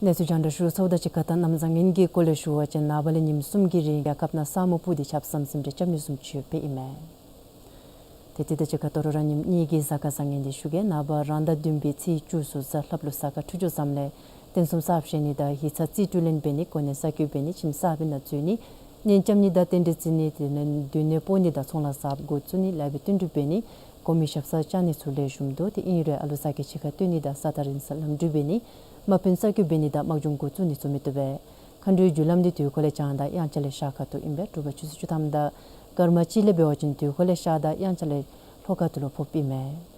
གནས་ཚུལ་རྒྱང་བསྒྲགས་ཞུ་ཚརཝ་དང་གཅིག་ཁར་ད་གནམ་བཟང་ངན་གྱི་སྐོར་ལས་ཞུ་བ་ཅིན་ནངས་པ་ལས་ཉིནམ་གསུམ་གྱི་རིང་རྒྱལ་ཁབ་ནང་ས་སྨུག་སྤུབས་ཏེ་ཆརཔ་ཟམ་ཟིམ་རེ་རྐྱབ་ནི་བཟུམ་ཅིག་ཡོདཔ་ཨིན་མས། ཏེ་དེ་དང་གཅིག་ཁར་དོ་རུང་ར་ཉིནམ་གཉིས་ཀྱི་གཟའ་སྐར་བཟང་ངན་འདི་ཞུ་གེ། ནངས་པ་རང་ཟླ་བདུན་པའི་ཚེས་བཅུ་གཟུགས་གཟའ་ལྷགཔ་ལུ་གཟའ་སྐར་འཕྲོད་སྦྱོར་བཟངམ་ལས་རྟེན་གསུམ་གསརཔ་བཞེངས་ནི་དང་ཡིག་ཚང་རྩིས་སྤྲོད་ལེན་འབད་ནི་གོ་གནས་གསར་བསྐོ་འབད་ནི་ཁྱིམ་གསར་པའི་ནང་འཛུལ་ནི་གཉེན་རྐྱབ་ནི་དང་རྟེན་འབྲེལ་བརྩི་ནི་དེ་ལས་མདུན་ནས་སྤོ་ནི་དང་ཚོང་ལཱ་གསརཔ་འགོ་བཙུགས་ནི་ལཱ་འབད་བསྟུན་གྲོས་འབད་ནི་གོ་མི་ཞབས་སར་བཅར་ནི་ཚུ་ལེགས་ཤོམ་འདུག། ཏེ་ཨིན་རུང་ཨ་ལུ་ཟ་སྐྱེལ་ཕྱི་ཁར་བཏོན་ནི་དང་ས་ཐག་རིང་སར་ལམ་འགྲུལ་འབད་ནི་དམག་དཔོན་གསར་བསྐོ་འབད་ནི་དང་དམག་སྦྱོང་འགོ་བཙུགས་ནི་ཚུ་མི་བཏུབ་པས། མཁའ་འགྲོའི་རྒྱུ་ལམ་འདི་དུས་འཁོར་ལས་བྱང་དང་དབྱངས་འཆར་ལས་ཤར་ཁ་ཐུག་ཨིན་པས། དྲོ་པ་ཆུ་ཚོད་བཅུ་ཐམ་དང་སྐར་མ་གཅིག་ལས་འབད་བ་ཅིན་དུས་འཁོར་ལས་ཤར་དང་དབྱངས་འཆར་ལས་ལྷོ་ཁ་ཐུག་ལུ་ཕོགཔ་ཨིན་མས།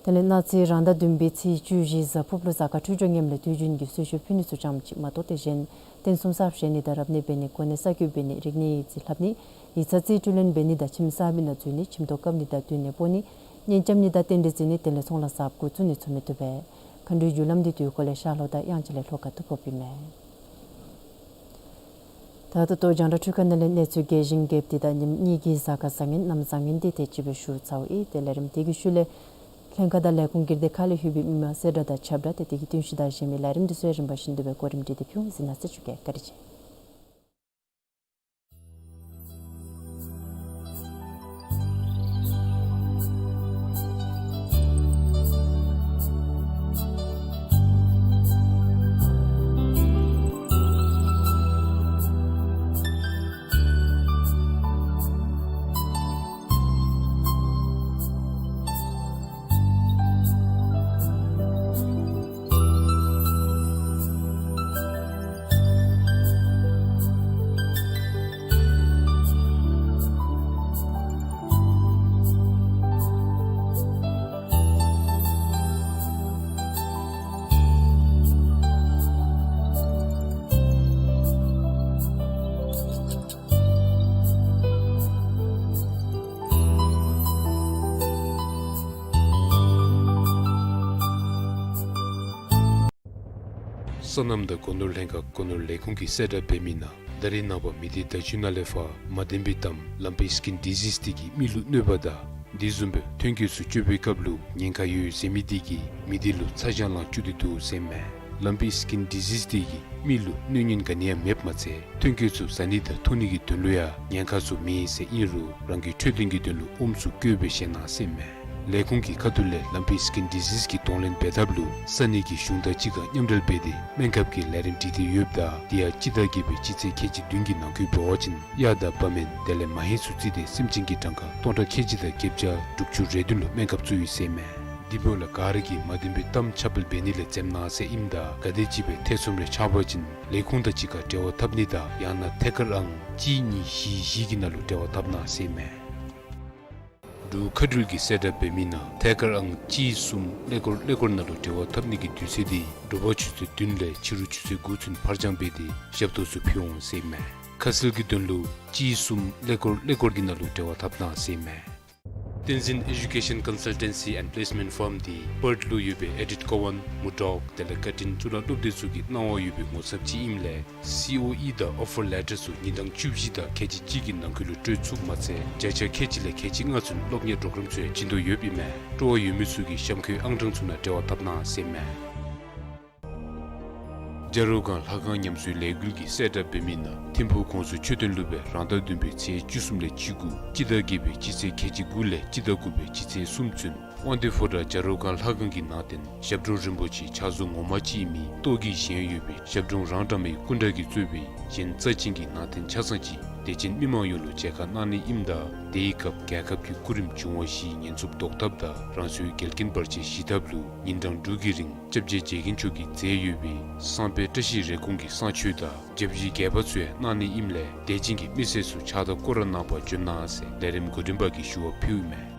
དེ་ལས་གནངས་ཚེ་རང་ཟླ་བདུན་པའི་ཚེས་བཅུ་བཞི་གཟའ་ཕུརཔ་ལུ་གཟའ་སྐར་འཕྲོད་སྦྱོར་ངནམ་ལས་དུས་རྒྱུན་གྱི་གསོལ་མཆོད་ཕུལ་ནི་ཚུ་ཙམ་ཅིག་མ་གཏོགས་ཏེ་གཞན་རྟེན་གསུམ་གསརཔ་བཞེངས་ནི་དང་རབ་གནས་འབད་ནི་གོ་གནས་གསར་བསྐོ་འབད་ནི་རིག་གནས་ཡིག་རྩིས་ལྷབ་ནི་ཡིག་ཚང་རྩིས་སྤྲོད་ལེན་འབད་ནི་དང་ཁྱིམ་གསར་པའི་ནང་འཛུལ་ནི་ཁྱིམ་ཐོག་བཀབ་ནི་དང་མདུན་ནས་སྤོ་ནི་གཉེན་རྐྱབ་ནི་དང་རྟེན་འབྲེལ་བརྩི་ནི་དེ་ལས་ཚོང་ལཱ་གསརཔ་འགོ་བཙུགས་ནི་ཚུ་མི་བཏུབ་པས། མཁའ་འགྲོའི་རྒྱུ་ལམ་འདི་དུས་འཁོར་ལས་ཤར་ལྷོ་དང་དབྱངས་འཆར་ལས་ལྷོ་ཁ་ཐུག་ཕོགཔ་ཨིན་མས། ད་ད་ལྟོ་རྒྱང་བསྒྲགས་འཕྲུལ་ཁང་ནང་ལས་གནས་ཚུལ་རྒྱས་ཤིང་རྒྱསཔ་འདི་དང་ཉིནམ་གཉིས་ཀྱི་གཟའ་སྐར་བཟང་ངན་གནམ་བཟང་ངན་འདི་དེ་ཅིག་སྦེ་ཞུ་ཚརཝ་ཨིན། ཏེ་ལས་རིམ་དེ་གི་ཤུལ་ལས་ལྷན་ཁག་དང་ལས་ཁུངས་སྒེར་སྡེ་ཁག་ལས་ལྷོད་པའི་མི་མང་གསལ་བསྒྲགས་དང་ཁྱབ་བསྒྲགས་ཏེ་དེ་གི་བསྟུན་གཞི་དང་གཞན་མི་ལས་རིམ་འདི་ཚུ་ཡང་རིམ་པ་བཞིན་དུ་སྦེ་གོ་རིམ་སྒྲིག་སྟེ་ཕུལ་འོང་ཟེར་ནཱ་གསལ་ཞུ་གེ། བཀའ་དྲིན་ཆེ། སོ་ནམ་དང་སྒོ་ནོར་ལྷན་ཁག་སྒོ་ནོར་ལས་ཁུངས་ཀྱིས་གསལ་བསྒྲགས་འབད་མི་ནང་ད་རེས་ནངས་པ་མི་སྡེ་བརྡ་བརྒྱུད་ནང་ལས་ཕར་མ་བདེན་པའི་གཏམ་ལམ་པའི་སི་ཀིན་ཌི་ཟིས་དེ་གིས་མི་ལུ་གནོད་པ་དང་དེ་བཟུམ་སྦེ་ཐོན་སྐྱེད་ཚུ་སྤྱོད་པའི་སྐབས་ལུ་ཉེན་ཁ་ཡོད་ཟེར་མི་དེ་གིས་མི་སྡེ་ལུ་ཚ་གྱང་ལང་བཅུག་སྟེ་འདུག་ཟེར་མས། ལམ་པའི་སི་ཀིན་ཌི་ཟིས་དེ་གིས་མི་ལུ་གནོད་ཉེན་ག་ནི་ཡང་མེདཔ་མ་ཚད་ཐོན་སྐྱེད་ཚུ་བཟའ་ནི་དང་འཐུང་ནི་གི་དོན་ལུ་ཡང་ཉེན་ཁ་ཚུ་མེད་ཟེར་ཨིན་རུང་རང་གི་འཕྲོད་བསྟེན་གྱི་དོན་ལུ་ཨོམ་ཚུ་བཀོལ་སྦེ་བཞེས་གནང་ཟེར་མས། ལས་ཁུངས་ཀྱི་ཁ་ཐུག་ལས་ལམ་པའི་སི་ཀིན་ཌི་ཟིས་ཀྱི་གདོང་ལེན་འབད་ཐབས་ལུ་ས་གནས་ཀྱི་གཞུང་དང་གཅིག་ཁར་མཉམ་འབྲེལ་འབད་དེ་སྨན་ཁབ་ཀྱི་ལས་རིམ་སྒྲིག་སྟེ་ཡོདཔ་ད་དེ་ཡང་སྤྱི་ཟླ་བརྒྱད་པའི་སྤྱི་ཚེས་ཁལ་གཅིག་བདུན་གྱི་ནང་འཁོད་འབད་བ་ཅིན་གཡག་དང་བ་མེན་དེ་ལས་མ་ཧེ་ཚུ་བརྩིས་ཏེ་སེམས་ཅན་གྱི་གྲངས་ཀ་སྟོང་ཕྲག་ཁལ་གཅིག་དང་བརྒྱད་བརྒྱ་དྲུག་ཅུ་རེ་བདུན་ལུ་སྨན་ཁབ་བཙུགས་ཡོད་ཟེར་མས། དེ་འབདཝ་ལས་ག་ར་གིས་མ་བདེན་པའི་གཏམ་ཁྱབ་སྤེལ་འབད་ནི་ལས་འཛེམ་གནང་ཟེར་ཨིནམ་ད་ག་དེམ་ཅིག་སྦེ་ཐེ་ཚོམ་རེ་ཆགས་པ་ཅིན་ལས་ཁུངས་དང་གཅིག་ཁར་འབྲེལ་བ་འཐབ་ནི་དང་ཡང་ན་ཐད་ཀར་ཨང་གཅིག་གཉིས་བཞི་བཞི་གི་ནང་ལུ་འབྲེལ་བ་འཐབ་གནང་ཟེར་མས། འབྲུག་མཁའ་འགྲུལ་གྱིས་གསལ་བསྒྲགས་འབད་མི་ནང་ཐད་ཀར་ཨང་གཅིག་གསུམ་ཀླད་ཀོར་ཀླད་ཀོར་ནང་ལུ་འབྲེལ་བ་འཐབ་ནི་གི་དུས་ཚོད་དེ་དྲོ་པ་ཆུ་ཚོད་བདུན་ལས་ཕྱི་རུ་ཆུ་ཚོད་དགུ་ཚུན་ཕར་འགྱངས་འབད་དེ་ཞབས་ཏོག་ཚུ་ཕུལ་འོང་ཟེར་མས། ཁ་གསལ་གྱི་དོན་ལུ་གཅིག་གསུམ་ཀླད་ཀོར་ཀླད་ཀོར་གྱི་ནང་ལུ་འབྲེལ་བ་འཐབ་གནང་ཟེར་མས། བསྟན་འཛིན་Education Consultancy and Placement Firm དེ་པརཐ་ལུ་ཡོད་པའི་ཨེ་ཌིཐ་ཀོ་ཝན་མུར་ཌོག་དེ་ལས་ཀར་ཊིན་གཙུག་ལག་སློབ་སྡེ་ཚུ་གི་གནང་བ་ཡོད་པའི་ངོ་ཚབ་ཅིག་ཨིནམ་ལས་སི་ཨོ་ཨི་དང་ཨོ་ཕར་ལེ་ཊར་ཚུ་ཉིན་གྲངས་བཅུ་བཞི་དང་ཁལ་གཅིག་གཅིག་གི་ནང་འཁོད་ལུ་སྤྲོད་ཚུགསཔ་མ་ཚད་བརྒྱ་ཆ་ཁལ་གཅིག་ལས་ཁལ་གཅིག་ལྔ་ཚུན་སློབ་གཉེར་པོརོ་གརམ་ཚུ་ཡང་བྱིན་དོ་ཡོདཔ་ཨིན་མས། སྤྲོ་བ་ཡོད་མི་ཚུ་གིས་གཤམ་འཁོད་ཨང་གྲངས་ཚུ་ནང་འབྲེལ་བ་འཐབ་གནང་ཟེར་མས། བྱ་རོག་སྒང་ལྷ་ཁང་ཉམས་གསོའི་ལས་འགུལ་གྱིས་གསལ་བསྒྲགས་འབད་མི་ནང་ཐིམ་ཕུག་ཁོངས་སུ་མཆོད་རྟེན་ལུ་སྦེ་རང་ཟླ་བདུན་པའི་ཚེས་བཅུ་གསུམ་ལས་བཅུ་དགུ་སྤྱི་ཟླ་བརྒྱད་པའི་སྤྱི་ཚེས་ཁལ་གཅིག་དགུ་ལས་སྤྱི་ཟླ་དགུ་པའི་སྤྱི་ཚེས་གསུམ་ཚུན་དབང་འདུས་ཕོ་བྲང་བྱ་རོག་སྒང་ལྷ་ཁང་གི་ནང་རྟེན་ཞབས་དྲུང་རིན་པོ་ཆེ་ཕྱག་བཟོ་ངོ་མ་ཅིག་ཨིན་མི་ཏོག་གི་བཞེངས་ཡོད་པའི་ཞབས་དྲུང་རང་གྲངས་མའི་སྐུ་འདྲ་གིས་གཙོས་པའི་གཞན་རྩ་ཅན་གྱི་ནང་རྟེན་ཆ་ཚང་ཅིག་དད་ཅན་མི་མང་ཡོངས་ལུ་མཇལ་ཁ་གནང་ནི་ཨིནམ་ད་དེའི་སྐབས་རྒྱལ་ཁབ་ཀྱི་སྐུ་རིམ་བྱུང་བ་བཞིའི་ཉེན་སྲུང་བཟློག་ཐབས་དང་རང་སོའི་འགལ་རྐྱེན་བར་ཆད་ཞི་ཐབས་ལུ་ཉིན་གྲངས་དྲུག་གི་རིང་སྐྱབས་རྗེ་རྗེ་མཁན་མཆོག་གིས་མཛད་ཡོད་པའི་བསངས་དཔེ་བཀྲ་ཤིས་རེ་སྐོང་གི་བསངས་མཆོད་དང་བརྒྱ་བཞིའི་དགེ་བ་ཚུ་ཡང་གནང་ནི་ཨིནམ་ལས་དད་ཅན་གྱི་མི་སེར་ཚུ་ཕྱག་བདའ་སྐོར་ར་ནང་ཕར་འབྱོན་གནང་ཟེར་ལས་རིམ་འགོ་འདྲེན་པ་གིས་ཞུ་བ་ཕུལཝ་མས།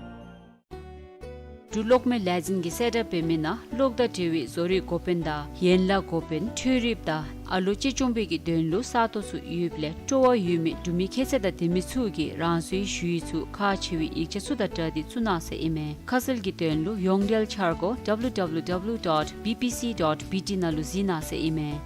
འབྲུག་གློག་མེ་ལས་འཛིན་གྱིས་གསལ་བསྒྲགས་འབད་མི་ནང་གློག་དང་འབྲེལ་བའི་བཟོ་རིག་འགོ་དཔོན་དང་ཡན་ལག་འགོ་དཔོན་འཕྲུལ་རིགཔ་དང་ཨ་ལོ་གཅེས་སྐྱོང་པའི་གི་དོན་ལུ་ས་སྟོང་ཚུ་ཡོདཔ་ལས་སྤྲོ་བ་ཡོད་མི་འབྲུག་མི་ཁྱད་ཚད་དང་ལྡན་མི་ཚུ་གིས་རང་སོའི་ཞུ་ཡིག་ཚུ་ཁག་ཆེ་བའི་ཡིག་ཆ་ཚུ་དང་སྦྲགས་ཏེ་བཙུགས་གནང་ཟེར་ཨིན་མས། ཁ་གསལ་གྱི་དོན་ལུ་ཡོངས་འབྲེལ་འཆར་སྒོ་W W W dot B P C dot B T ནང་ལུ་གཟིགས་གནང་ཟེར་ཨིན་མས།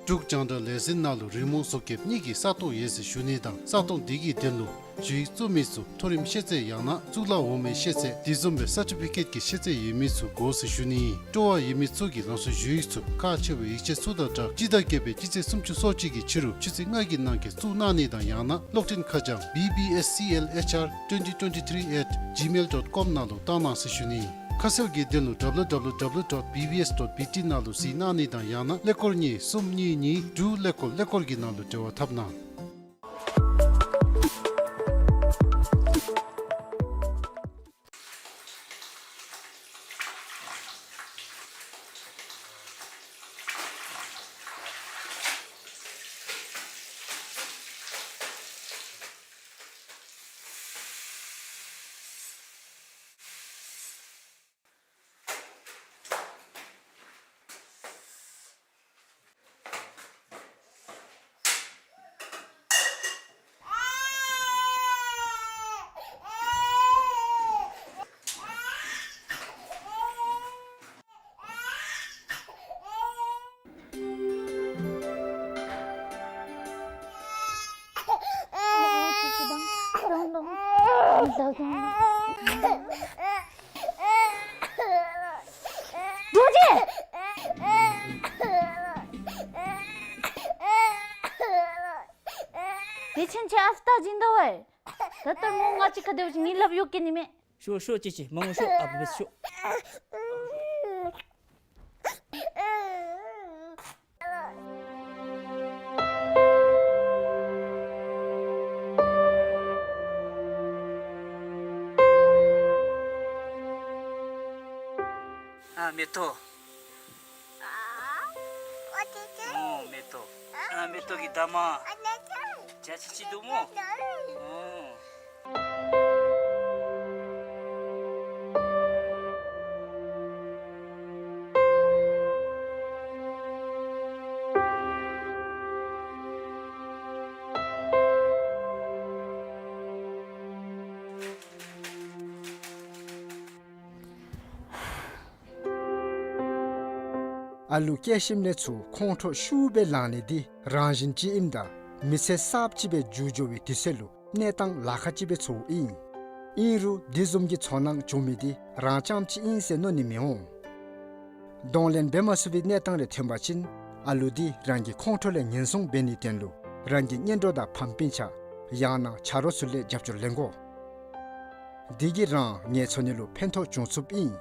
འབྲུག་རྒྱང་བསྒྲགས་ལས་འཛིན་ནང་ལུ་རི་མོ་བཟོ་མཁསཔ་གཉིས་ཀྱི་ས་སྟོང་ཡོད་ཟེར་ཞུ་ནི་དང་ས་སྟོང་དེ་གི་དོན་ལུ་ཞུ་ཡིག་བཙུགས་མི་ཚུ་མཐོ་རིམ་ཤེས་ཚད་ཡང་ན་གཙུག་ལག་འོག་མའི་ཤེས་ཚད་དེ་བཟུམ་སྦེ་སར་ཊི་ཕི་ཀེཊ་ཀྱི་ཤེས་ཚད་ཡོད་མི་ཚུ་དགོ་ཟེར་ཞུ་ནི། སྤྲོ་བ་ཡོད་མི་ཚུ་གིས་རང་སོའི་ཞུ་ཡིག་ཚུ་ཁག་ཆེ་བའི་ཡིག་ཆ་ཚུ་དང་སྦྲགས་སྤྱི་ཟླ་བརྒྱད་པའི་སྤྱི་ཚེས་སུམ་ཅུ་སོ་གཅིག་གི་ཕྱི་རུ་ཆུ་ཚོད་ལྔ་གི་ནང་འཁོད་བཙུགས་གནང་ནི་དང་ཡང་ན་གློག་འཕྲིན་ཁ་བྱང་B B S C L H R twenty twenty-three at gmail dot com ནང་ལུ་བཏང་གནང་ཟེར་ཞུ་ནི། ཁ་གསལ་གྱི་དོན་ལུ་W W W dot B B S dot B T ནང་ལུ་གཟིགས་གནང་ནི་དང་ཡང་ན་ཀླད་ཀོར་གཉིས་གསུམ་གཉིས་གཉིས་དྲུག་ཀླད་ཀོར་ཀླད་ཀོར་གྱི་ནང་ལུ་འབྲེལ་བ་འཐབ་གནང་། རྡོ་རྗེ། དེ་ཕྱིན་ཆད་ཨ་ཙི་ད་སྦྱིན་དོ་བས། ད་ལྟོ་མོ་ང་གཅིག་ཁར་སྡོད་ཅི་ནི་ལགཔ་གཡུག་གེ་ནི་མས། ཤོག་ཤོག་ཅི་ཅི་མ་ངུ་ཤོག། ཨ་བུ་བས་ཤོག། ཨ་མེ་ཏོག། ཨོ་མེ་ཏོག། ཨ་མེ་ཏོག་གི་འདབ་མ། བྱ་ཅི་ཅི་འདུག་མོ། ཨོ། ཨ་ལུ་སྐྱེ་ཞིནམ་ལས་ཚུར་ཁོང་ཁྲོ་ཤུགས་སྦེ་ལང་ནི་འདི་རང་བཞིན་ཅིག་ཨིནམ་ད་མི་ཚེ་གསརཔ་ཅིག་སྦེ་འགྱུར་འགྱོ་བའི་དུས་ཚོད་ལུ་གནས་སྟངས་ལཱ་ཁག་ཅིག་སྦེ་ཚོརཝ་ཨིན། ཨིན་རུང་འདི་བཟུམ་གྱི་ཚོར་སྣང་བྱུང་མི་འདི་རང་རྐྱངམ་ཅིག་ཨིན་ཟེར་མནོ་ནི་མི་འོང་། གདོང་ལེན་འབད་མ་ཚུགས་པའི་གནས་སྟངས་རེ་ཐོན་པ་ཅིན་ཨ་ལུ་འདི་རང་གི་ཁོང་ཁྲོ་ལས་ཉེན་སྲུང་འབད་ནིའི་དོན་ལུ་རང་གི་གཉེན་གྲོགས་དང་ཕམ་སྤུན་ཆ་ཡང་ན་ཆ་རོགས་ཚུ་ལས་རྒྱབ་སྐྱོར་ལེན་དགོ། འདི་གིས་རང་ངལ་འཚོ་ནི་ལུ་ཕན་ཐོགས་འབྱུང་ཚུགསཔ་ཨིན།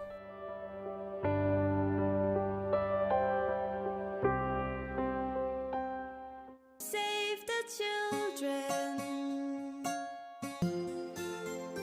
Save the children.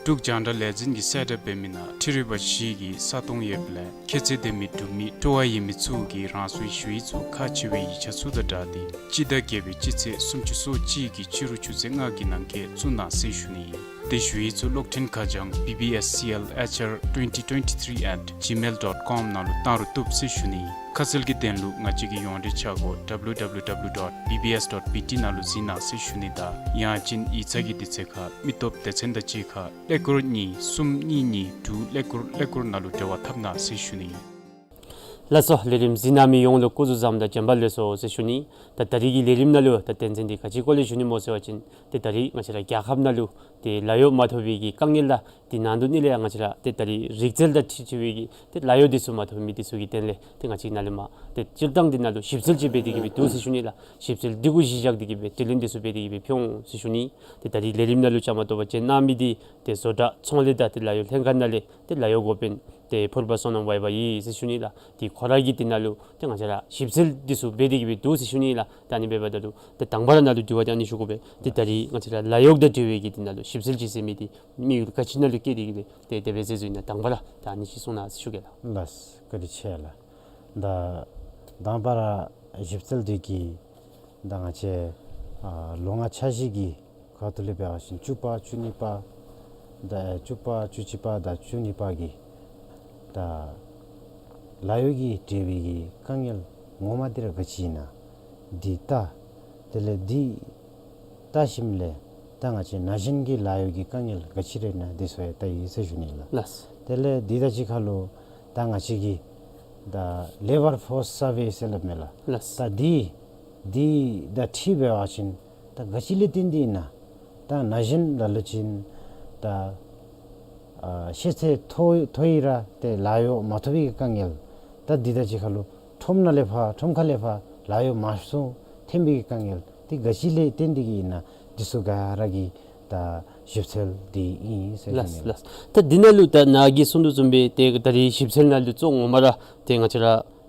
འབྲུག་རྒྱང་བསྒྲགས་ལས་འཛིན་གྱིས་གསལ་བསྒྲགས་འབད་མི་ནང་འཕྲུལ་རིག་པ་བཞི་གི་ས་སྟོང་ཡོདཔ་ལས་ཁྱད་ཚད་ལྡན་མི་འབྲུག་མི་སྤྲོ་བ་ཡོད་མི་ཚུ་གིས་རང་སོའི་ཞུ་ཡིག་ཚུ་ཁག་ཆེ་བའི་ཡིག་ཆ་ཚུ་དང་སྦྲགས་ཏེ་སྤྱི་ཟླ་བརྒྱད་པའི་སྤྱི་ཚེས་སུམ་ཅུ་སོ་གཅིག་གི་ཕྱི་རུ་ཆུ་ཚོད་ལྔ་གི་ནང་འཁོད་བཙུགས་གནང་ཟེར་ཞུ་ནི། དེ་ཞུ་ཡིག་ཚུ་གློག་འཕྲིན་ཁ་བྱང་B B S C L H R twenty twenty-three at gmail dot com ནང་ལུ་བཏང་རུང་བཏུབ་ཟེར་ཞུ་ནི། ཁ་གསལ་གྱི་དོན་ལུ་ང་བཅས་ཀྱི་ཡོངས་འབྲེལ་ཆ་སྒོ་W W W dot B B S dot B T ནང་ལུ་གཟིགས་གནང་ཟེར་ཞུ་ནི་དང་ཡང་ཅིན་ཡིག་ཚང་གི་དུས་ཚོད་ཁར་མི་སྟོབས་སྡེ་ཚན་དང་གཅིག་ཁར་ཀླད་ཀོར་གཉིས་གསུམ་གཉིས་གཉིས་དྲུག་ཀླད་ཀོར་ཀླད་ཀོར་ནང་ལུ་འབྲེལ་བ་འཐབ་གནང་ཟེར་ཞུ་ནི། ལགས་སོ། ལས་རིམ་གཟིགས་གནང་མི་ཡོངས་ལུ་སྐུ་གཟུགས་བཟང་དང་བྱོན་པ་ལེགས་སོ་ཟེར་ཞུ་ནི། ད་ད་རིས་ཀྱི་ལས་རིམ་ནང་ལུ་ད་དོན་ཚན་འདི་ག་ཅིའི་སྐོར་ལས་ཞུ་ནི་སྨོ་ཟེར་བ་ཅིན་ཏེ་ད་རིས་ང་བཅས་ར་རྒྱལ་ཁབ་ནང་ལུ་ཏེ་ལཱ་གཡོག་མ་ཐོབ་པའི་གི་དཀའ་ངལ་དང་དེ་ནང་དོག་ནང་ལས་ཡང་ང་བཅས་ར་ཏེ་ད་རིས་རིག་རྩལ་དང་འཁྲིལ་ཅི་བའི་གི་ཏེ་ལཱ་གཡོག་འདི་ཚུ་མ་ཐོབ་མི་འདི་ཚུ་གི་དོན་ལས་ཏེ་ང་བཅས་ནཱ་ལས་མར་ཏེ་སྤྱིར་བཏང་འདི་ནང་ལུ་ཞིབ་འཚོལ་ཅིག་འབད་དེ་གི་སྦེ་འདུག་ཟེར་ཞུ་ནི་ལགས། ཞིབ་འཚོལ་འདི་གུ་གཞི་བཞག་སྟེ་གི་སྦེ་དྲི་ལན་འདི་ཚུ་འབད་དེ་གི་སྦེ་ཕུལ་འོང་ཟེར་ཞུ་ནི། ཏེ་ད་རིས་ལས་རིམ་ནང་ལུ་བཅའ་མར་གཏོགས་པ་བྱོན་གནང་མི་འདི་ཏེ་བཟོ་གྲྭ་ཚོང་ལས་དང་ཏེ་ལཱ་གཡོག་ལྷན་ཁག་ནང་ལས་ཏེ་ལཱ་གཡོག་འགོ་དཔོན་ཏེ་ཕུར་པ་བསོད་ནམས་ཝའི་པ་ཨིན་ཟེར་ཞུ་ནི་ལགས། ཏེ་ཁོ་ར་གིས་འདི་ནང་ལུ་ཏེ་ང་བཅས་ར་ཞིབ་འཚོལ་འདི་ཚུ་འབད་དེ་གི་སྦེ་འདུག་ཟེར་ཞུ་ནི་ལགས། ད་ཨ་ནི་འབདཝ་ད་ལུ་ཏེ་དང་པ་ར་ནཱ་ལུ་དྲི་བ་འདི་ཨ་ནི་ཞུ་དགོ་པས། ཏེ་ད་རིས་ང་བཅས་ར་ལཱ་གཡོག་དང་འབྲེལ་བའི་གི་འདི་ནང་ལུ་ཞིབ་འཚོལ་ཅིག་ཟེར་མི་འདི་དམིགས་ཡུལ་ག་ཅི་ནང་ལུ་བསྐྱེད་དེ་གི་སྦེ་ཏེ་དེ་སྦེ་མཛད་མཛདཔ་ཨིན་ན་དང་པ་ར་ད་ཨ་ནི་ཅིག་གསུང་གནང་ཟེར་ཞུ་གེ་ལགས། ལགས་སོ། བཀའ་དྲིན་ཆེ་ལགས། ད་དང་པ་ར་ཞིབ་འཚོལ་འདི་གིས་ད་ང་བཅས་ཨ་ལོ་ལྔ་འཆར་གཞི་གི་ཁ་ཐུག་ལས་འབད་བ་ཅིན་བཅུ་པ་བཅུ་གཉིས་པ་ད་བཅུ་པ་བཅུ་གཅིག་པ་དང་བཅུ་གཉིས་པ་གི་ད་ལཱ་གཡོག་གི་འབྲེལ་བའི་གི་དཀའ་ངལ་ངོ་མ་འདི་ར་ག་ཅི་ཨིན་ན་འདི་ལྟ། དེ་ལས་འདི་ལྟ་ཞིནམ་ལས་ད་ང་བཅས་ན་གཞོན་གྱི་ལཱ་གཡོག་གི་དཀའ་ངལ་ག་ཅི་ར་ཨིན་ན་འདི་ཚུ་ཡང་ལྟ་ཡི་ཟེར་ཞུ་ནི་ལགས། ལགས། དེ་ལས་འདི་དང་གཅིག་ཁར་ལུ་ད་ང་བཅས་ཀྱི་ད་ལེ་བར་ཕོརསི་སར་ཝེ་ཟེར་སླབ་མས་ལགས། ལགས། ད་འདི་འདི་དང་འཁྲིལ་འབད་བ་ཅིན་ད་ག་ཅི་ལས་བརྟེན་ཏེ་ཨིན་ན། ད་ན་གཞོན་ལ་ལུ་ཅིག་ད་ཨ་ཤེས་ཚད་མཐོ་མཐོ་ཡི་ར་ཏེ་ལཱ་གཡོག་མ་ཐོབ་པའི་དཀའ་ངལ། ད་འདི་དང་གཅིག་ཁར་ལུ་ཁྲོམ་ནང་ལས་ཕར་ཁྲོམ་ཁ་ལས་ཕར་ལཱ་གཡོག་མ་ཚུགས་ཐོན་པའི་དཀའ་ངལ་འདི་ག་ཅི་ལས་བརྟེན་ཏེ་གི་ཨིན་ན་འདི་ཚུ་ག་ར་གི་ད་ཞིབ་འཚོལ་འདི་ཨིན་ཟེར་ཞུ་ནི་ལགས། ལགས། ད་འདི་ནང་ལུ་ད་ནཱ་གིས་གསུང་དོ་བཟུམ་སྦེ་ཏེ་ད་རིས་ཞིབ་འཚོལ་ནང་ལུ་གཙོ་བོ་ངོ་མ་ར་ཏེ་ང་བཅས་ར་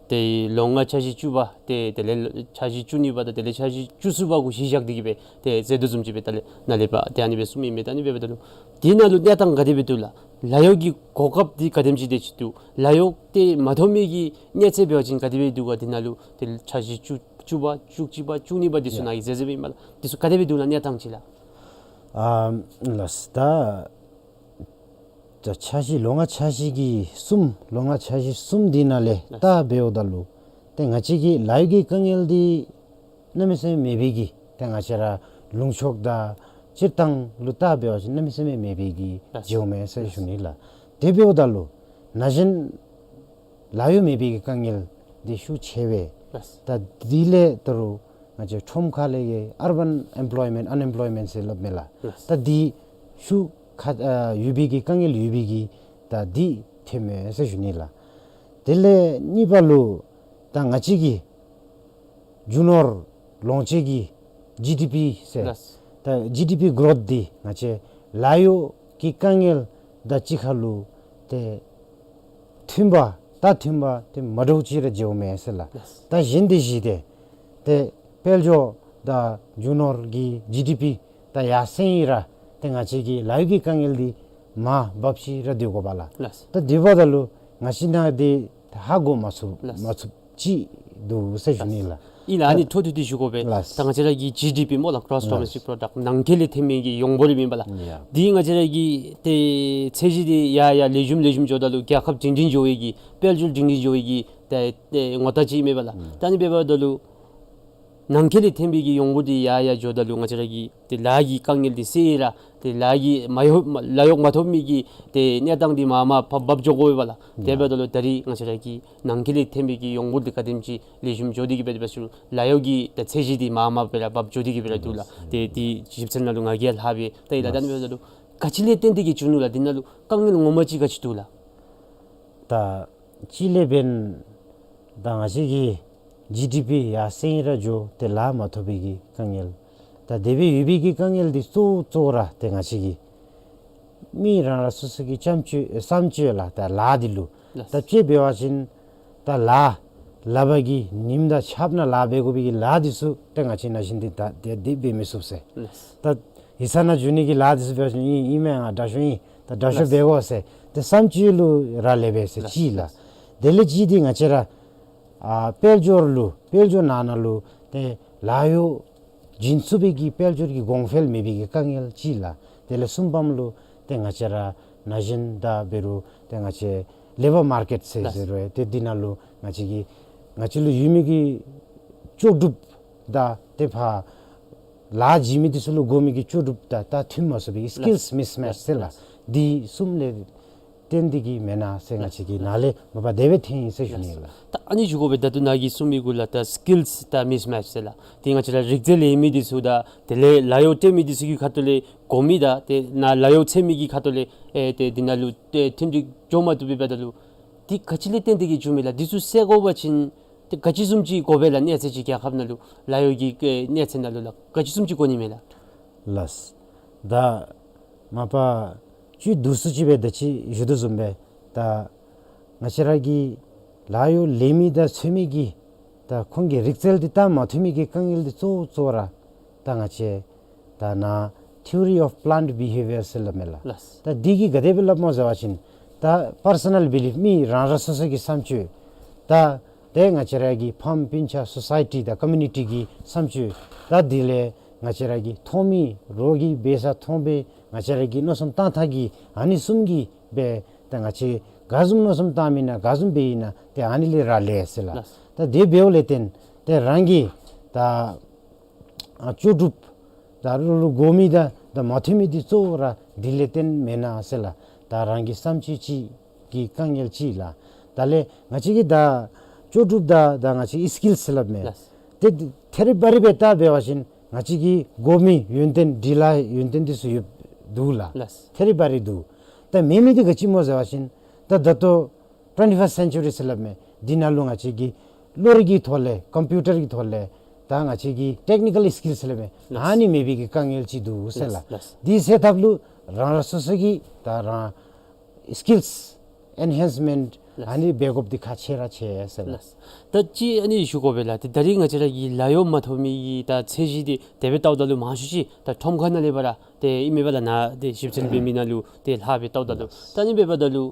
ཏེ་ལོ་ལྔ་འཆར་གཞི་བཅུ་པ་ཏེ་དེ་ལས་འཆར་གཞི་བཅུ་གཉིས་པ་དང་དེ་ལས་འཆར་གཞི་བཅུ་གསུམ་པ་གུ་གཞི་བཞག་སྟེ་གི་སྦེ་ཏེ་མཛད་དོ་བཟུམ་ཅིག་སྦེ་ད་ལས་ནཱ་ལས་འབད་ཏེ་ཨ་ནི་སྦེ་གསུངམ་ཨིན་མས། ད་ཨ་ནི་འབདཝ་ད་ལུ་འདི་ནང་ལུ་གནས་སྟངས་ག་དེ་སྦེ་འདུག་ལགས། ལཱ་གཡོག་གི་གོ་སྐབས་འདི་ག་དེམ་ཅིག་དེ་ཅིག་འདུག། ལཱ་གཡོག་འདི་མ་ཐོབ་མི་གི་གནས་ཚད་འབད་བ་ཅིན་ག་དེ་སྦེ་འདུག་ག། འདི་ནང་ལུ་ཏེ་འཆར་གཞི་བཅུ་བཅུ་པ་བཅུ་གཅིག་པ་བཅུ་གཉིས་པ་འདི་ཚུ་ཡ་ནཱ་གིས་མཛད་མཛདཔ་ཨིན་མས་ལགས། འདི་ཚུ་ག་དེ་སྦེ་འདུག་ལགས་གནས་སྟངས་ཅིག་ལགས། ཨ་ལགས། ད་ད་འཆར་གཞི་ལོ་ལྔ་འཆར་གཞི་གི་གསུམ་ལོ་ལྔ་འཆར་གཞི་གསུམ་འདི་ནང་ལས་ལགས། ད་འབདཝ་ད་ལུ་ཏེ་ང་བཅས་ཀྱི་ལཱ་གཡོག་གི་དཀའ་ངལ་འདི་གནམ་མེད་ས་མེད་མེད་པའི་གི་ཏེ་ང་བཅས་ར་ལུང་ཕྱོགས་དང་སྤྱིར་བཏང་ལུ་ད་འབད་བ་ཅིན་གནམ་མེད་ས་མེད་མེད་པའི་གི་ལགས། མཇལཝ་མས་ཟེར་ཞུ་ནི་ལགས། དེ་འབདཝ་ད་ལུ་ན་གཞོན་ལཱ་གཡོག་མེད་པའི་གི་དཀའ་ངལ་འདི་ཤུགས་ཆེ་བས། ལགས། ད་འདི་ལས་ད་རུང་ང་བཅས་ཁྲོམ་ཁ་ལས་ཀྱི་ཨར་བཱན་ཨེམ་པོ་ལོའི་མེནཊ་ཨན་ཨེམ་པོ་ལོའི་མེནཊ་ཟེར་སླབ་མས་ལགས། ལགས། ད་འདི་ཤུགས་ཁ་ཨ་ཡོད་པའི་གི་དཀའ་ངལ་ཡོད་པའི་གི་ད་འདི་ཐོནམ་མས་ཟེར་ཞུ་ནི་ལགས། དེ་ལས་གཉིས་པ་ལུ་ད་ང་བཅས་ཀྱི་རྒྱུ་ནོར་ལོངས་སྤྱོད་ཀྱི་ཇི་ཌི་པི་ཟེར། ལགས། ད་ཇི་ཌི་པི་གོ་རོཐ་འདི་ང་བཅས་ལཱ་གཡོག་གི་དཀའ་ངལ་དང་གཅིག་ཁར་ལུ་ཏེ་མཐུན་པ་ད་མཐུན་པ་ཏེ་མ་འདྲཝ་ཅིག་ར་མཇལཝ་མས་ཟེར་ལགས། ལགས། ད་གཞན་དེ་གཞི་དེ་ཏེ་དཔལ་འབྱོར་དང་རྒྱུ་ནོར་གྱི་ཇི་ཌི་པི་ད་ཡར་སེང་ཡི་ར་ཏེ་ང་བཅས་ཀྱི་ལཱ་གཡོག་གི་དཀའ་ངལ་འདི་མར་འབབ་ཅི་ར་སྡོད་དགོ་པས་ལགས། ལགས། ད་དེ་འབདཝ་ད་ལུ་ང་བཅས་ནཱ་འདི་ཧ་གོ་མ་ཚུགས། ལགས། མ་ཚུགསཔ་ཅིག་འདུག་ཟེར་ཞུ་ནི་ལགས། ཨིན་ལགས། ཨ་ནི་ད་འཕྲོ་མཐུད་དེ་ཞུ་དགོ་པས། ལགས། ད་ང་བཅས་ར་གི་ཇི་ཌི་པི་སྨོ་ལགས། གོ་རོསི་ཌོ་མེསི་ཊིག་པོ་རོ་ཌགཊ་ནང་འཁོད་ལས་ཐོན་མི་གི་ཡོངས་འབོར་ར་ཨིན་པས་ལགས། ཡ། འདི་ང་བཅས་ར་གི་ཏེ་ཚད་གཞི་འདི་ཡར་ཡར་ལེགས་ཤོམ་ལེགས་ཤོམ་འགྱོཝ་ད་ལུ་རྒྱལ་ཁབ་སྒྲིང་སྒྲིང་འགྱོ་བའི་གི་དཔལ་འབྱོར་སྒྲིང་སྒྲིང་འགྱོ་བའི་གི་ཏེ་ཏེ་ངོ་རྟགས་ཅིག་ཨིན་མས་པ་ལགས། ཨུམ། ད་ཨ་ནི་འབདཝ་ད་ལུ་ ནང་འཁོད་ལས་ཐོན་པའི་གི་གཡོག་པོ་འདི་ཡར་ཡར་འགྱོཝ་ད་ལུ་ང་བཅས་ར་གི་ཏེ་ལཱ་གི་དཀའ་ངལ་འདི་སེལ་ར་ཏེ་ལཱ་གི་མ་གཡོག་ལཱ་གཡོག་མ་ཐོབ་མི་གི་ཏེ་གནས་སྟངས་འདི་མར་མར་བབས་བབས་འགྱོ་དགོ་པས་ལགས། དེ་འབདཝ་ད་ལུ་ད་རིས་ང་བཅས་ར་གི་ནང་འཁོད་ལས་ཐོན་པའི་གི་གཡོག་པོ་འདི་ག་དེམ་ཅིག་ལེགས་ཤོམ་འགྱོ་སྟེ་གི་འབད་དེ་འབད་ཞུ་ལཱ་གཡོག་གི་ད་ཚད་གཞི་འདི་མར་མར་སྦེ་ར་བབས་འགྱོ་སྟེ་གི་སྦེ་ར་འདུག་ལགས། ཏེ་དེ་ཞིབ་འཚོལ་ནང་ལུ་ང་གིས་ཡང་ལྷག་སྦེ་ད་ཡི་ལགས། ད་ཨ་ནི་འབདཝ་ད་ལུ་ག་ཅི་ལས་བརྟེན་ཏེ་གི་བྱུང་ནུག་ལགས། འདི་ནང་ལུ་དཀའ་ངལ་ངོ་མ་ཅིག་ག་ཅི་འདུག་ལགས། ད་གཅིག་ལས་འབདན་ད་ང་བཅས་ཀྱི་ཇི་ཌི་པི་ཡར་སེང་ར་འགྱོ་ཏེ་ལཱ་མ་ཐོབ་པའི་གི་དཀའ་ངལ། ད་དེ་སྦེ་ཡོད་པའི་གི་དཀའ་ངལ་འདི་གཙོ་བོ་གཙོ་བོ་ར་ཏེ་ང་བཅས་ཀྱི་མི་རང་རང་སོ་སོ་གི་བསམ་སྤྱོད་བསམ་སྤྱོད་ལགས། ད་ལཱ་འདི་ལུ་ལགས། ད་དཔྱེ་འབད་བ་ཅིན་ད་ལཱ་ལག་པ་གིས་ཉིམ་དང་ཆརཔ་ནང་ལཱ་འབད་དགོ་པའི་གི་ལཱ་འདི་ཚུ་ཏེ་ང་བཅས་ནང་བཞིན་འདི་ད་དེ་འདི་འབད་མི་ཚུགས་ཟེར། ལགས། ད་ཡིག་ཚང་ནང་འགྱོ་ནི་གི་ལཱ་འདི་ཚུ་འབད་བ་ཅིན་ཨིན་ཨིན་མས། ང་དྲག་ཤོས་ཨིན། ད་དྲག་ཤོས་ལགས། འབད་དགོ་ཟེར་ཏེ་བསམ་སྤྱོད་ལུ་ར་ལས་པས་ཟེར། ལགས། གཅིག་ལགས། ལགས། དེ་ལས་གཅིག་འདི་ང་བཅས་ར་ཨ་དཔལ་འབྱོར་ལུ་དཔལ་འབྱོར་ནང་ན་ལུ་ཏེ་ལཱ་གཡོག་བྱིན་ཚུགས་པའི་གི་དཔལ་འབྱོར་གྱི་གོང་འཕེལ་མེད་པའི་གི་དཀའ་ངལ་གཅིག་ལགས། དེ་ལས་གསུམ་པམ་ལུ་ཏེ་ང་བཅས་ར་ན་གཞོན་དང་འབད་རུང་ཏེ་ང་བཅས་ལེ་བར་མར་ཀེཊ་ཟེར་ལགས། ཟེར་རུང་ཏེ་འདི་ནང་ལུ་ང་བཅས་ཀྱི་ང་བཅས་ལུ་ཡོད་མི་གི་ལྕོགས་གྲུབ་དང་ཏེ་ཕར་ལཱ་བྱིན་མི་འདི་ཚུ་ལུ་དགོ་མི་གི་ལྕོགས་གྲུབ་དང་ད་མཐུན་མ་སོང་པའི་སི་ཀིལསི་ལགས། མིས་མེཆ་ཟེར་ལགས། ལགས། འདི་གསུམ་ལས་བརྟེན་ཏེ་གི་མེན་ན་ཟེར་ང་བཅས་ཀྱིས་ནཱ་ལས་མ་པ་དེ་སྦེ་ཐོན་ཡི་ཟེར་ཞུ་ནི་ལགས། ལགས། ད་ཨ་ནི་ཞུ་དགོ་པས། ད་ལྟོ་ནཱ་གིས་གསུངས་མི་གུ་ལགས་ད་སི་ཀིལསི་དང་མིས་མེཆ་ཟེར་ལགས། ཏེ་ང་བཅས་ར་རིག་རྩལ་ལེན་མི་འདི་ཚུ་དང་དེ་ལས་ལཱ་གཡོག་སྤྲོད་མི་འདི་ཚུ་གི་ཁ་ཐུག་ལས་དགོ་མི་དང་ཏེ་ནཱ་ལཱ་གཡོག་འཚོལ་མི་གི་ཁ་ཐུག་ལས་ཨེ་ཏེ་འདི་ནང་ལུ་ཏེ་མཐུན་འགྲིག་འགྱོ་མ་བཏུབ་པའི་འབདཝ་ད་ལུ་འདི་ག་ཅི་ལས་བརྟེན་ཏེ་གི་བྱུངམ་མས་ལགས། འདི་ཚུ་སེལ་དགོ་པ་ཅིན་ཏེ་ག་ཅི་བཟུམ་ཅིག་དགོ་པས་ལགས། གནས་ཚད་ཅིག་རྒྱལ་ཁབ་ནང་ལུ་ལཱ་གཡོག་གི་ཨེ་གནས་ཚད་ནང་ལུ་ལགས་ག་ཅི་བཟུམ་ཅིག་དགོ་ནི་མས་ལགས། ལགས། ད་མ་པ་ཅིག་བསྡུ་སུ་ཅིག་སྦེ་ད་ཅི་ཞུ་དོ་བཟུམ་སྦེ་ད་ང་བཅས་ར་གི་ལཱ་གཡོག་ལེན་མི་དང་འཚོལ་མི་གི་ད་ཁོང་གི་རིག་རྩལ་འདི་ད་མ་མཐུན་མི་གི་དཀའ་ངལ་འདི་གཙོ་བོ་གཙོ་བོ་ར་ད་ང་བཅས་ད་ནཱ་ཐི་ཨོ་རི་ཨོཕ་པི་ལེནཌ་བི་ཧེ་བི་ཡར་ཟེར་སླབ་མས་ལགས། ལགས། ད་འདི་གིས་ག་དེ་སྦེ་སླབ་སྨོ་ཟེར་བ་ཅིན་ད་པར་སོ་ནཱལ་བི་ལིཕ་མི་རང་རང་སོ་སོ་གི་བསམ་སྤྱོད་ད་ཏེ་ང་བཅས་ར་གི་ཕམ་སྤུན་ཆ་སོ་སའི་ཊི་དང་ཀོ་མིའུ་ནི་ཊི་གི་བསམ་སྤྱོད་ད་དེ་ལས་ང་བཅས་ར་གི་མཐོང་མི་རོགས་ཀྱིས་འབད་ས་མཐོང་སྦེ་ང་བཅས་ར་གི་མནོ་བསམ་བཏང་ཐངས་ཀྱི་ཨ་ནི་གསུམ་གྱིས་སྦེ་ད་ང་བཅས་ག་བཟུམ་མནོ་བསམ་བཏངམ་ཨིན་ན་ག་བཟུམ་འབདཝ་ཨིན་ན་ཏེ་ཨ་ནི་ལས་ར་ལས་ཟེར་ལགས། ལགས། ད་དེ་འབདཝ་ལས་བརྟེན་ཏེ་རང་གི་ད་ཨ་ལྕོགས་གྲུབ་ད་རུང་རུང་དགོ་མི་དང་ད་མ་མཐུན་མི་འདི་གཙོ་བོ་ར་འདི་ལས་བརྟེན་མེན་ན་ཟེར་ལགས། ད་རང་གི་བསམ་སྤྱོད་ཅིག་གི་དཀའ་ངལ་ཅིག་ལགས། ད་ལས་ང་བཅས་ཀྱི་ད་ལྕོགས་གྲུབ་དང་ད་ང་བཅས་ཀྱི་སི་ཀིལསི་ཟེར་སླབ་མས། ལགས། ཏེ་ཐད་རི་བ་རི་སྦེ་བལྟ་འབད་བ་ཅིན་ང་བཅས་ཀྱི་དགོ་མི་ཡོན་ཏན་འབྲི་ལྷག་ཡོན་ཏན་འདི་ཚུ་ཡོདཔ་འདུག་ལགས། ལགས། ཐད་རི་བ་རི་འདུག། ད་མེད་མི་འདི་ག་ཅི་སྨོ་ཟེར་བ་ཅིན་ད་ད་ལྟོ་ཊུ་ཝེན་ཊི་ཕརསཊ་སེན་ཅུ་རི་ཟེར་སླབ་མས། འདི་ནང་ལུ་ང་བཅས་ཀྱི་གློག་རིག་གི་ཐོག་ལས་ཀམ་པིའུ་ཊར་གྱི་ཐོག་ལས་ད་ང་བཅས་ཀྱི་ཊེཀ་ནི་ཀཱལ་སི་ཀིལསི་ཟེར་སླབ་མས། ལགས། ཨ་ནི་མེད་པའི་གི་དཀའ་ངལ་ཅིག་འདུག་ཟེར་ལགས། ལགས། ལགས། འདི་སེལ་ཐབས་ལུ་རང་རང་སོ་སོ་གི་ད་རང་སི་ཀིལསི་ཨེན་ཧེནསི་མེནཊ་ལགས། ཨ་ནི་འབད་དགོཔ་འདི་ཁག་ཆེ་ར་ཆེ་ཟེར་ལགས། ལགས། ད་ཅི་ཨ་ནི་ཞུ་དགོ་པས་ལགས། ཏེ་ད་རིས་ང་བཅས་ར་གི་ལཱ་གཡོག་མ་ཐོབ་མི་གི་ད་ཚད་གཞི་འདི་དེ་སྦེ་བལྟཝ་ད་ལུ་མང་ཤོས་ཅིག་ད་ཁྲོམ་ཁ་ནང་ལས་ཕར་ར་ཏེ་ཨིན་མས་པ་ལགས། ནཱ་ཏེ་ཞིབ་འཚོལ་འབད་མི་ནང་ལུ་ཏེ་ལྷག་སྦེ་བལྟཝ་ད་ལུ། ལགས། ད་ཨ་ནི་འབདཝ་ད་ལུ་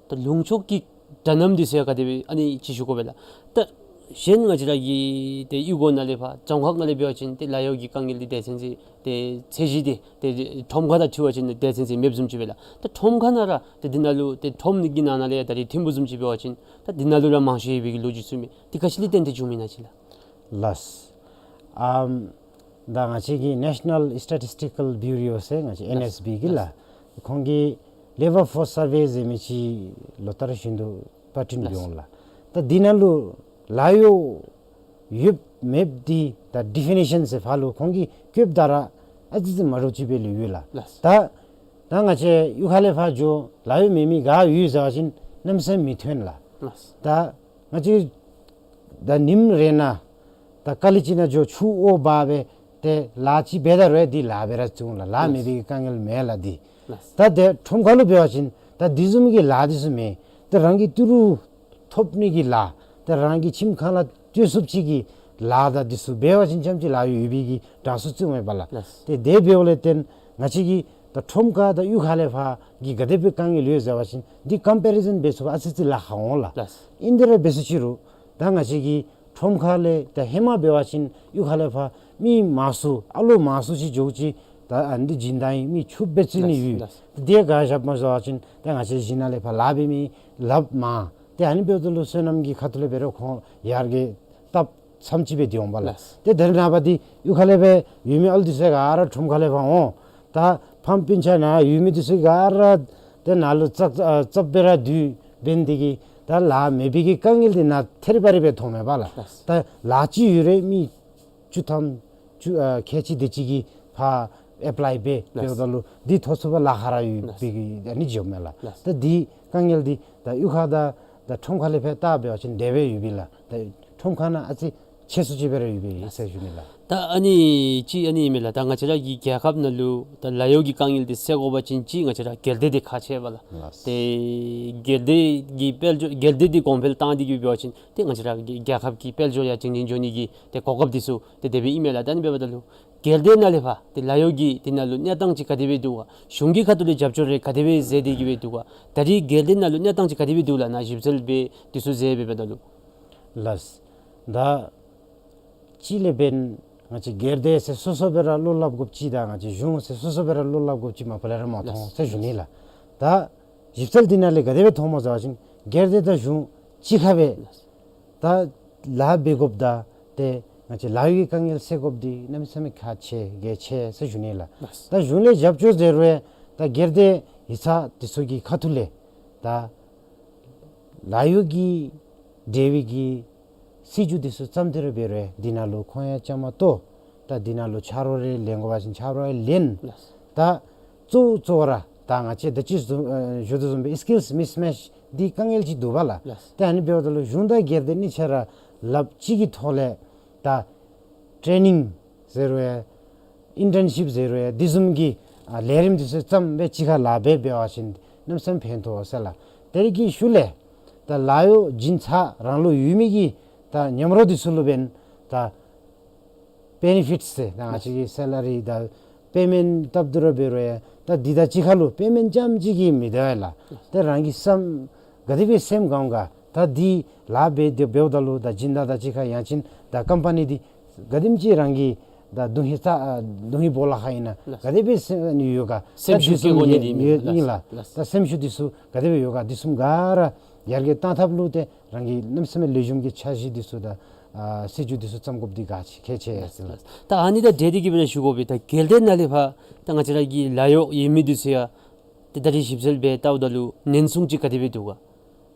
ད་ལུང་ཕྱོགས་ཀྱི་དྲ་མནམ་འདི་ཚུ་ཡང་ག་དེ་སྦེ་ཨ་ནི་ཅིག་ཞུ་དགོ་པས་ལགས། ད་གཞན་ང་བཅས་ར་གི་ཏེ་གཡུས་སྒོ་ནང་ལས་ཕར་རྫོང་ཁག་ནང་ལས་འབད་བ་ཅིན་ཏེ་ལཱ་གཡོག་གི་དཀའ་ངལ་འདི་དེ་ཚུན་ཚོད་ཏེ་ཚད་གཞི་འདི་ཏེ་ཁྲོམ་ཁ་དང་འཁྲིལ་བ་ཅིན་དེ་ཚུན་ཚོད་མེདཔ་བཟུམ་ཅིག་པས་ལགས། ད་ཁྲོམ་ཁ་ནང་ར་ཏེ་འདི་ནང་ལུ་ཏེ་ཁྲོམ་ནི་གི་ནང་ན་ལས་ཡང་ད་རིས་ཐོན་པ་བཟུམ་ཅིག་འབད་བ་ཅིན་ད་འདི་ནང་ལུ་ར་མང་ཤོས་ཡོད་པའི་གི་ལོ་རྒྱུས་ཚུ་མས། འདི་ག་ཅི་ལས་བརྟེན་ཏེ་བྱུངམ་ཨིན་ན་ཅིག་ལགས། ལགས། ཨམ་ད་ང་བཅས་ཀྱི་ནེ་ཤ་ནཱལ་སི་ཊེ་ཊིསི་ཊི་ཀཱལ་བིའུ་རོ་ཟེར་ང་བཅས་ཨེན་ཨེསི་བི་གིས་ལགས། ལགས། ཁོང་གིས་ལེ་བར་ཕོརསི་སར་ཝེ་ཟེར་མི་ཅིག་ལོ་ལྟར་བཞིན་དུ་པར་སྐྲུན་འབད་འོང་ལགས། ད་འདི་ནང་ལུ་ལཱ་གཡོག་ཡོདཔ་མེདཔ་འདི་ད་ཌི་ཕི་ནི་ཤཱན་ཟེར་ཕར་ལུ་ཁོང་གིས་བཀོདཔ་ད་ར་ཨ་ཙི་ཙི་མ་འདྲཝ་ཅིག་སྦེ་ལུས་ཡོད་ལགས། ལགས། ད་ད་ང་བཅས་གཡུས་ཁ་ལས་ཕར་འགྱོ་ལཱ་གཡོག་མེད་མི་ག་ཡོད་ཟེར་བ་ཅིན་གནམ་མེད་ས་མེད་མི་ཐོན་ལགས། ལགས། ད་ང་བཅས་ད་ཉིནམ་རེ་ནང་ད་ཀ་ལི་ཅིག་ནང་འགྱོ་ཆུ་འོ་འབག་སྦེ་ཏེ་ལཱ་ཅིག་འབད་ད་རུང་འདི་ལཱ་འབད་ར་བྱུང་ལགས། ལཱ་མེད་པའི་དཀའ་ངལ་མེད་ལགས་འདི། ལགས། ད་ཏེ་ཁྲོམ་ཁ་ལུ་འབད་བ་ཅིན་ད་འདི་བཟུམ་གྱི་ལཱ་འདི་ཚུ་མེད། ཏེ་རང་གི་ཏི་རུ་ཐོབ་ནི་གི་ལཱ་ཏེ་རང་གི་ཁྱིམ་ཁང་ལུ་སྤྱོད་ཚུགསཔ་ཅིག་གི་ལཱ་དང་འདི་ཚུ་འབད་བ་ཅིན་ཙམ་ཅིག་ལཱ་གཡོག་ཡོད་པའི་གི་གྲངས་སུ་བརྩིཝ་མས་པ་ལགས། ལགས། ཏེ་དེ་འབདཝ་ལས་བརྟེན་ང་བཅས་ཀྱི་ད་ཁྲོམ་ཁ་དང་གཡུས་ཁ་ལས་ཕར་གྱི་ག་དེ་སྦེ་དཀའ་ངལ་ཡོད་ཟེར་བ་ཅིན་འདི་ཀམ་པེ་རི་ཟཱན་འབད་ཚུགས་པ་ཨ་ཙི་ཙི་ལཱ་ཁག་འོང་ལགས། ལགས། ཨིན་དེ་ར་འབད་ཟེར་ཅི་རུང་ད་ང་བཅས་ཀྱི་ཁྲོམ་ཁ་ལས་ད་ཧེ་མ་འབད་བ་ཅིན་གཡུས་ཁ་ལས་ཕར་མི་མང་སུ་ཨ་ལོ་མང་སུ་ཅིག་འགྱོཝ་ཅིག་ད་ཨ་ནི་འདི་སྦྱིན་བདག་ཨིན་མི་ཕྱུགཔོ་སྦེ་བརྩི་ནི་ཡོད། ལགས། ལགས། དེ་ག་ཅི་སྨོ་ཟེར་བ་ཅིན་ད་ང་བཅས་གཞན་ནང་ལས་ཕར་ལཱ་འབད་མི་ལཱ་མང་། ཏེ་ཨ་ནི་འབདཝ་ད་ལུ་སོ་ནམ་གྱི་ཁ་ཐུག་ལས་འབད་རུང་ཁོང་ཡར་རྒྱས་བཏབ། མཚམས་ཅིག་སྦེ་སྡོད་འོང་པ་ལགས། ལགས། ཏེ་ད་རེས་ནངས་པ་འདི་གཡུས་ཁ་ལས་སྦེ་ཡོད་མི་ཨ་ལུ་འདི་ཚུ་ག་ར་ཁྲོམ་ཁ་ལས་ཕར་འོང་། ད་ཕམ་སྤུན་ཆ་ནཱ་ཡོད་མི་འདི་ཚུ་ག་ར་ཏེ་ནཱ་ལུ་ཙག་ཙག་ཨ་ཙག་སྦེ་ར་སྡོད་འབད་ནི་དེ་གིས་ད་ལཱ་མེད་པའི་གི་དཀའ་ངལ་འདི་ནཱ་ཐེ་རི་བ་རི་སྦེ་མཐོངམ་མས་པ་ལགས། ལགས། ད་ལཱ་ཅིག་ཡོད་རུང་མི་བཅུ་ཐམ་བཅུ་ཨ་ཁལ་གཅིག་དེ་ཅིག་གིས་ཕར་ཨེཔ་ལའི་འབད་ལགས། འབདཝ་ད་ལུ་འདི་ཐོབ་ཚུགས་པར་ལཱ་ཁག་ར་ཡོད་ལགས། པའི་གི་ཨ་ནི་འགྱོཝ་མས་ལགས། ལགས། ད་འདི་དཀའ་ངལ་འདི་ད་གཡུས་ཁ་དང་ད་ཁྲོམ་ཁ་ལས་ཕར་བལྟ་འབད་བ་ཅིན་དེ་སྦེ་ཡོད་པས་ལགས། ད་ཁྲོམ་ཁ་ནང་ཨ་ཙི་ཆེ་སུ་ཅིག་སྦེ་ར་ཡོད་པས་ཟེར་ཞུ་ནི་ལགས། ད་ཨ་ནི་ཅིག་ཨ་ནི་མས་ལགས། ད་ང་བཅས་ར་གི་རྒྱལ་ཁབ་ནང་ལུ་ད་ལཱ་གཡོག་གི་དཀའ་ངལ་འདི་སེལ་དགོ་པ་ཅིན་ཅིག་ང་བཅས་ར་སྒེར་སྡེ་འདི་ཁག་ཆེ་བས་ལགས། ལགས། ཏེ་སྒེར་སྡེ་གི་དཔལ་འབྱོར་སྒེར་སྡེ་འདི་གོང་འཕེལ་བཏང་སྟེ་གི་འབད་བ་ཅིན་ཏེ་ང་བཅས་ར་གི་རྒྱལ་ཁབ་ཀྱི་དཔལ་འབྱོར་ཡང་བྱིང་བྱིང་འགྱོ་ནི་གི་ཏེ་གོ་སྐབས་འདི་ཚུ་ཏེ་དེ་སྦེ་ཨིན་མས་ལགས། ད་ཨ་ནི་འབདཝ་ད་ལུ་སྒེར་སྡེ་ནང་ལས་ཕར་ཏེ་ལཱ་གཡོག་གི་འདི་ནང་ལུ་གནས་སྟངས་ཅིག་ག་དེ་སྦེ་འདུག་ག། གཞུང་གི་ཁ་ཐུག་ལས་རྒྱབ་སྐྱོར་རེ་ག་དེ་སྦེ་མཛད་དེ་གི་སྦེ་འདུག་ག། ད་རེས་སྒེར་སྡེ་ནང་ལུ་གནས་སྟངས་ཅིག་ག་དེ་སྦེ་འདུག་ལགས། ནཱ་ཞིབ་འཚོལ་འབད་ཏེ་འདི་ཚུ་མཛད་འབདཝ་ད་ལུ། ལགས། ད་ཅིག་ལས་འབདན་ང་བཅས་སྒེར་སྡེ་ཟེར་སོ་སོ་སྦེ་ར་བློ་སླབ་དགོཔ་ཅིག་དང་ང་བཅས་གཞུང་ཟེར་སོ་སོ་སྦེ་ར་བློ་སླབ་དགོཔ་ཅིག་མ་པ་ལས་ར་མ་མཐོང་ཟེར་ཞུ་ནི་ལགས། ད་ཞིབ་འཚོལ་འདི་ནང་ལས་ག་དེ་སྦེ་མཐོངམ་སྨོ་ཟེར་བ་ཅིན་སྒེར་སྡེ་དང་གཞུང་གཅིག་ཁར་སྦེ་ད་ལཱ་འབད་དགོཔ་དང་ཏེ་ང་བཅས་ལཱ་གཡོག་གི་དཀའ་ངལ་སེལ་དགོཔ་འདི་གནམ་མེད་ས་མེད་ཁག་ཆེ་གལ་ཆེ་ཟེར་ཞུ་ནི་ལགས། ལགས། ད་གཞུང་ལས་རྒྱབ་སྐྱོར་མཛད་རུང་ད་སྒེར་སྡེ་ཡིག་ཚང་འདི་ཚུ་གི་ཁ་ཐུག་ལས་ད་ལཱ་གཡོག་གི་འབྲེལ་བའི་གི་སྲིད་བྱུས་འདི་ཚུ་བརྩམ་སྟེ་ར་འབད་རུང་འདི་ནང་ལུ་ཁོང་ཡང་བཅའ་མར་གཏོགས། ད་འདི་ནང་ལུ་ཆ་རོགས་རེ་ལེན་དགོ་པ་ཅིན་ཆ་རོགས་ཡང་ལེན། ལགས། ད་གཙོ་བོ་གཙོ་བོ་ར་ད་ང་བཅས་ད་ཅི་བཟུམ་ཨ་ཞུ་དོ་བཟུམ་སྦེ་སི་ཀིལསི་མིསི་མེཆ་འདི་དཀའ་ངལ་ཅིག་འདུག་པ་ལགས། ལགས། ད་ཨ་ནི་འབདཝ་ད་ལུ་གཞུང་དང་སྒེར་སྡེ་གཉིས་ཆ་ར་ལགཔ་གཅིག་གི་ཐོག་ལས་ད་ཊེ་ནིང་ཟེར་རུང་ཡང་ཨིན་ཊརན་ཤིཔ་ཟེར་རུང་ཡང་འདི་བཟུམ་གྱི་ཨ་ལས་རིམ་འདི་ཚུ་བརྩམས་སྦེ་གཅིག་ཁར་ལཱ་འབད་འབད་བ་ཅིན་གནམ་མེད་ས་མེད་ཕན་ཐོགས་ཟེར་ལགས། དེ་རིགས་ཀྱི་ཤུལ་ལས་ད་ལཱ་གཡོག་བྱིན་ཚར་རང་ལུ་ཡོད་མི་གི་ད་མཉམ་རོགས་འདི་ཚུ་ལུ་འབདན་ད་བེ་ནི་ཕིཊསི་ཟེར་ད་ང་བཅས་ཀྱི་སེ་ལ་རི་དང་པེ་མེནཊ་བཏབ་སྟེ་ར་འབད་རུང་ཡང་ད་འདི་དང་གཅིག་ཁར་ལུ་པེ་མེནཊ་རྐྱངམ་གཅིག་གིས་མི་དོ་བས་ལགས། ད་རང་གི་སེམས་ག་དེ་སྦེ་སེམས་དགའ་འོང་ག། ད་འདི་ལཱ་འབད་དེ་འབདཝ་ད་ལུ་ད་སྦྱིན་བདག་དང་གཅིག་ཁར་ཡང་ཅིན་ད་ཀམ་པ་ནི་འདི་ག་དེམ་ཅིག་རང་གི་ད་དོན་ཧིང་རྩ་ཨ་དོན་ཧིང་སྦོ་ལོགས་ཁར་ཨིན་ན་ལགས། ག་དེ་སྦེ་སེམས་ནི་ཡོད་ག། སེམས་ཤུགས་ད་ཅིག་བསྐྱེད་དགོ་ནི་འདི་ཨིན་ཡོད་ནི་ལགས། ལགས། ད་སེམས་ཤུགས་འདི་ཚུ་ག་དེ་སྦེ་ཡོད་ག། འདི་ཚུ་ག་ར་ཡར་རྒྱས་གཏང་ཐབས་ལུ་ཏེ་རང་གི་གནམ་མེད་ས་མེད་ལེགས་ཤོམ་གྱི་འཆར་གཞི་འདི་ཚུ་དང་ཨ་སྲིད་བྱུས་འདི་ཚུ་བརྩམ་དགོཔ་འདི་གལ་ཆེ་གལ་ཆེ་ཟེར་ལགས། ད་ཨ་ནི་དང་འབྲེལ་ཏེ་གི་སྦེ་ར་ཞུ་དགོ་པས། ད་སྒེར་སྡེ་ནང་ལས་ཕར་ད་ང་བཅས་ར་གི་ལཱ་གཡོག་ཡོད་མི་འདི་ཚུ་ཡང་ཏེ་ད་རེས་ཞིབ་འཚོལ་འབད་བལྟཝ་ད་ལུ་ཉེན་སྲུང་ཅིག་ག་དེ་སྦེ་འདུག་ག།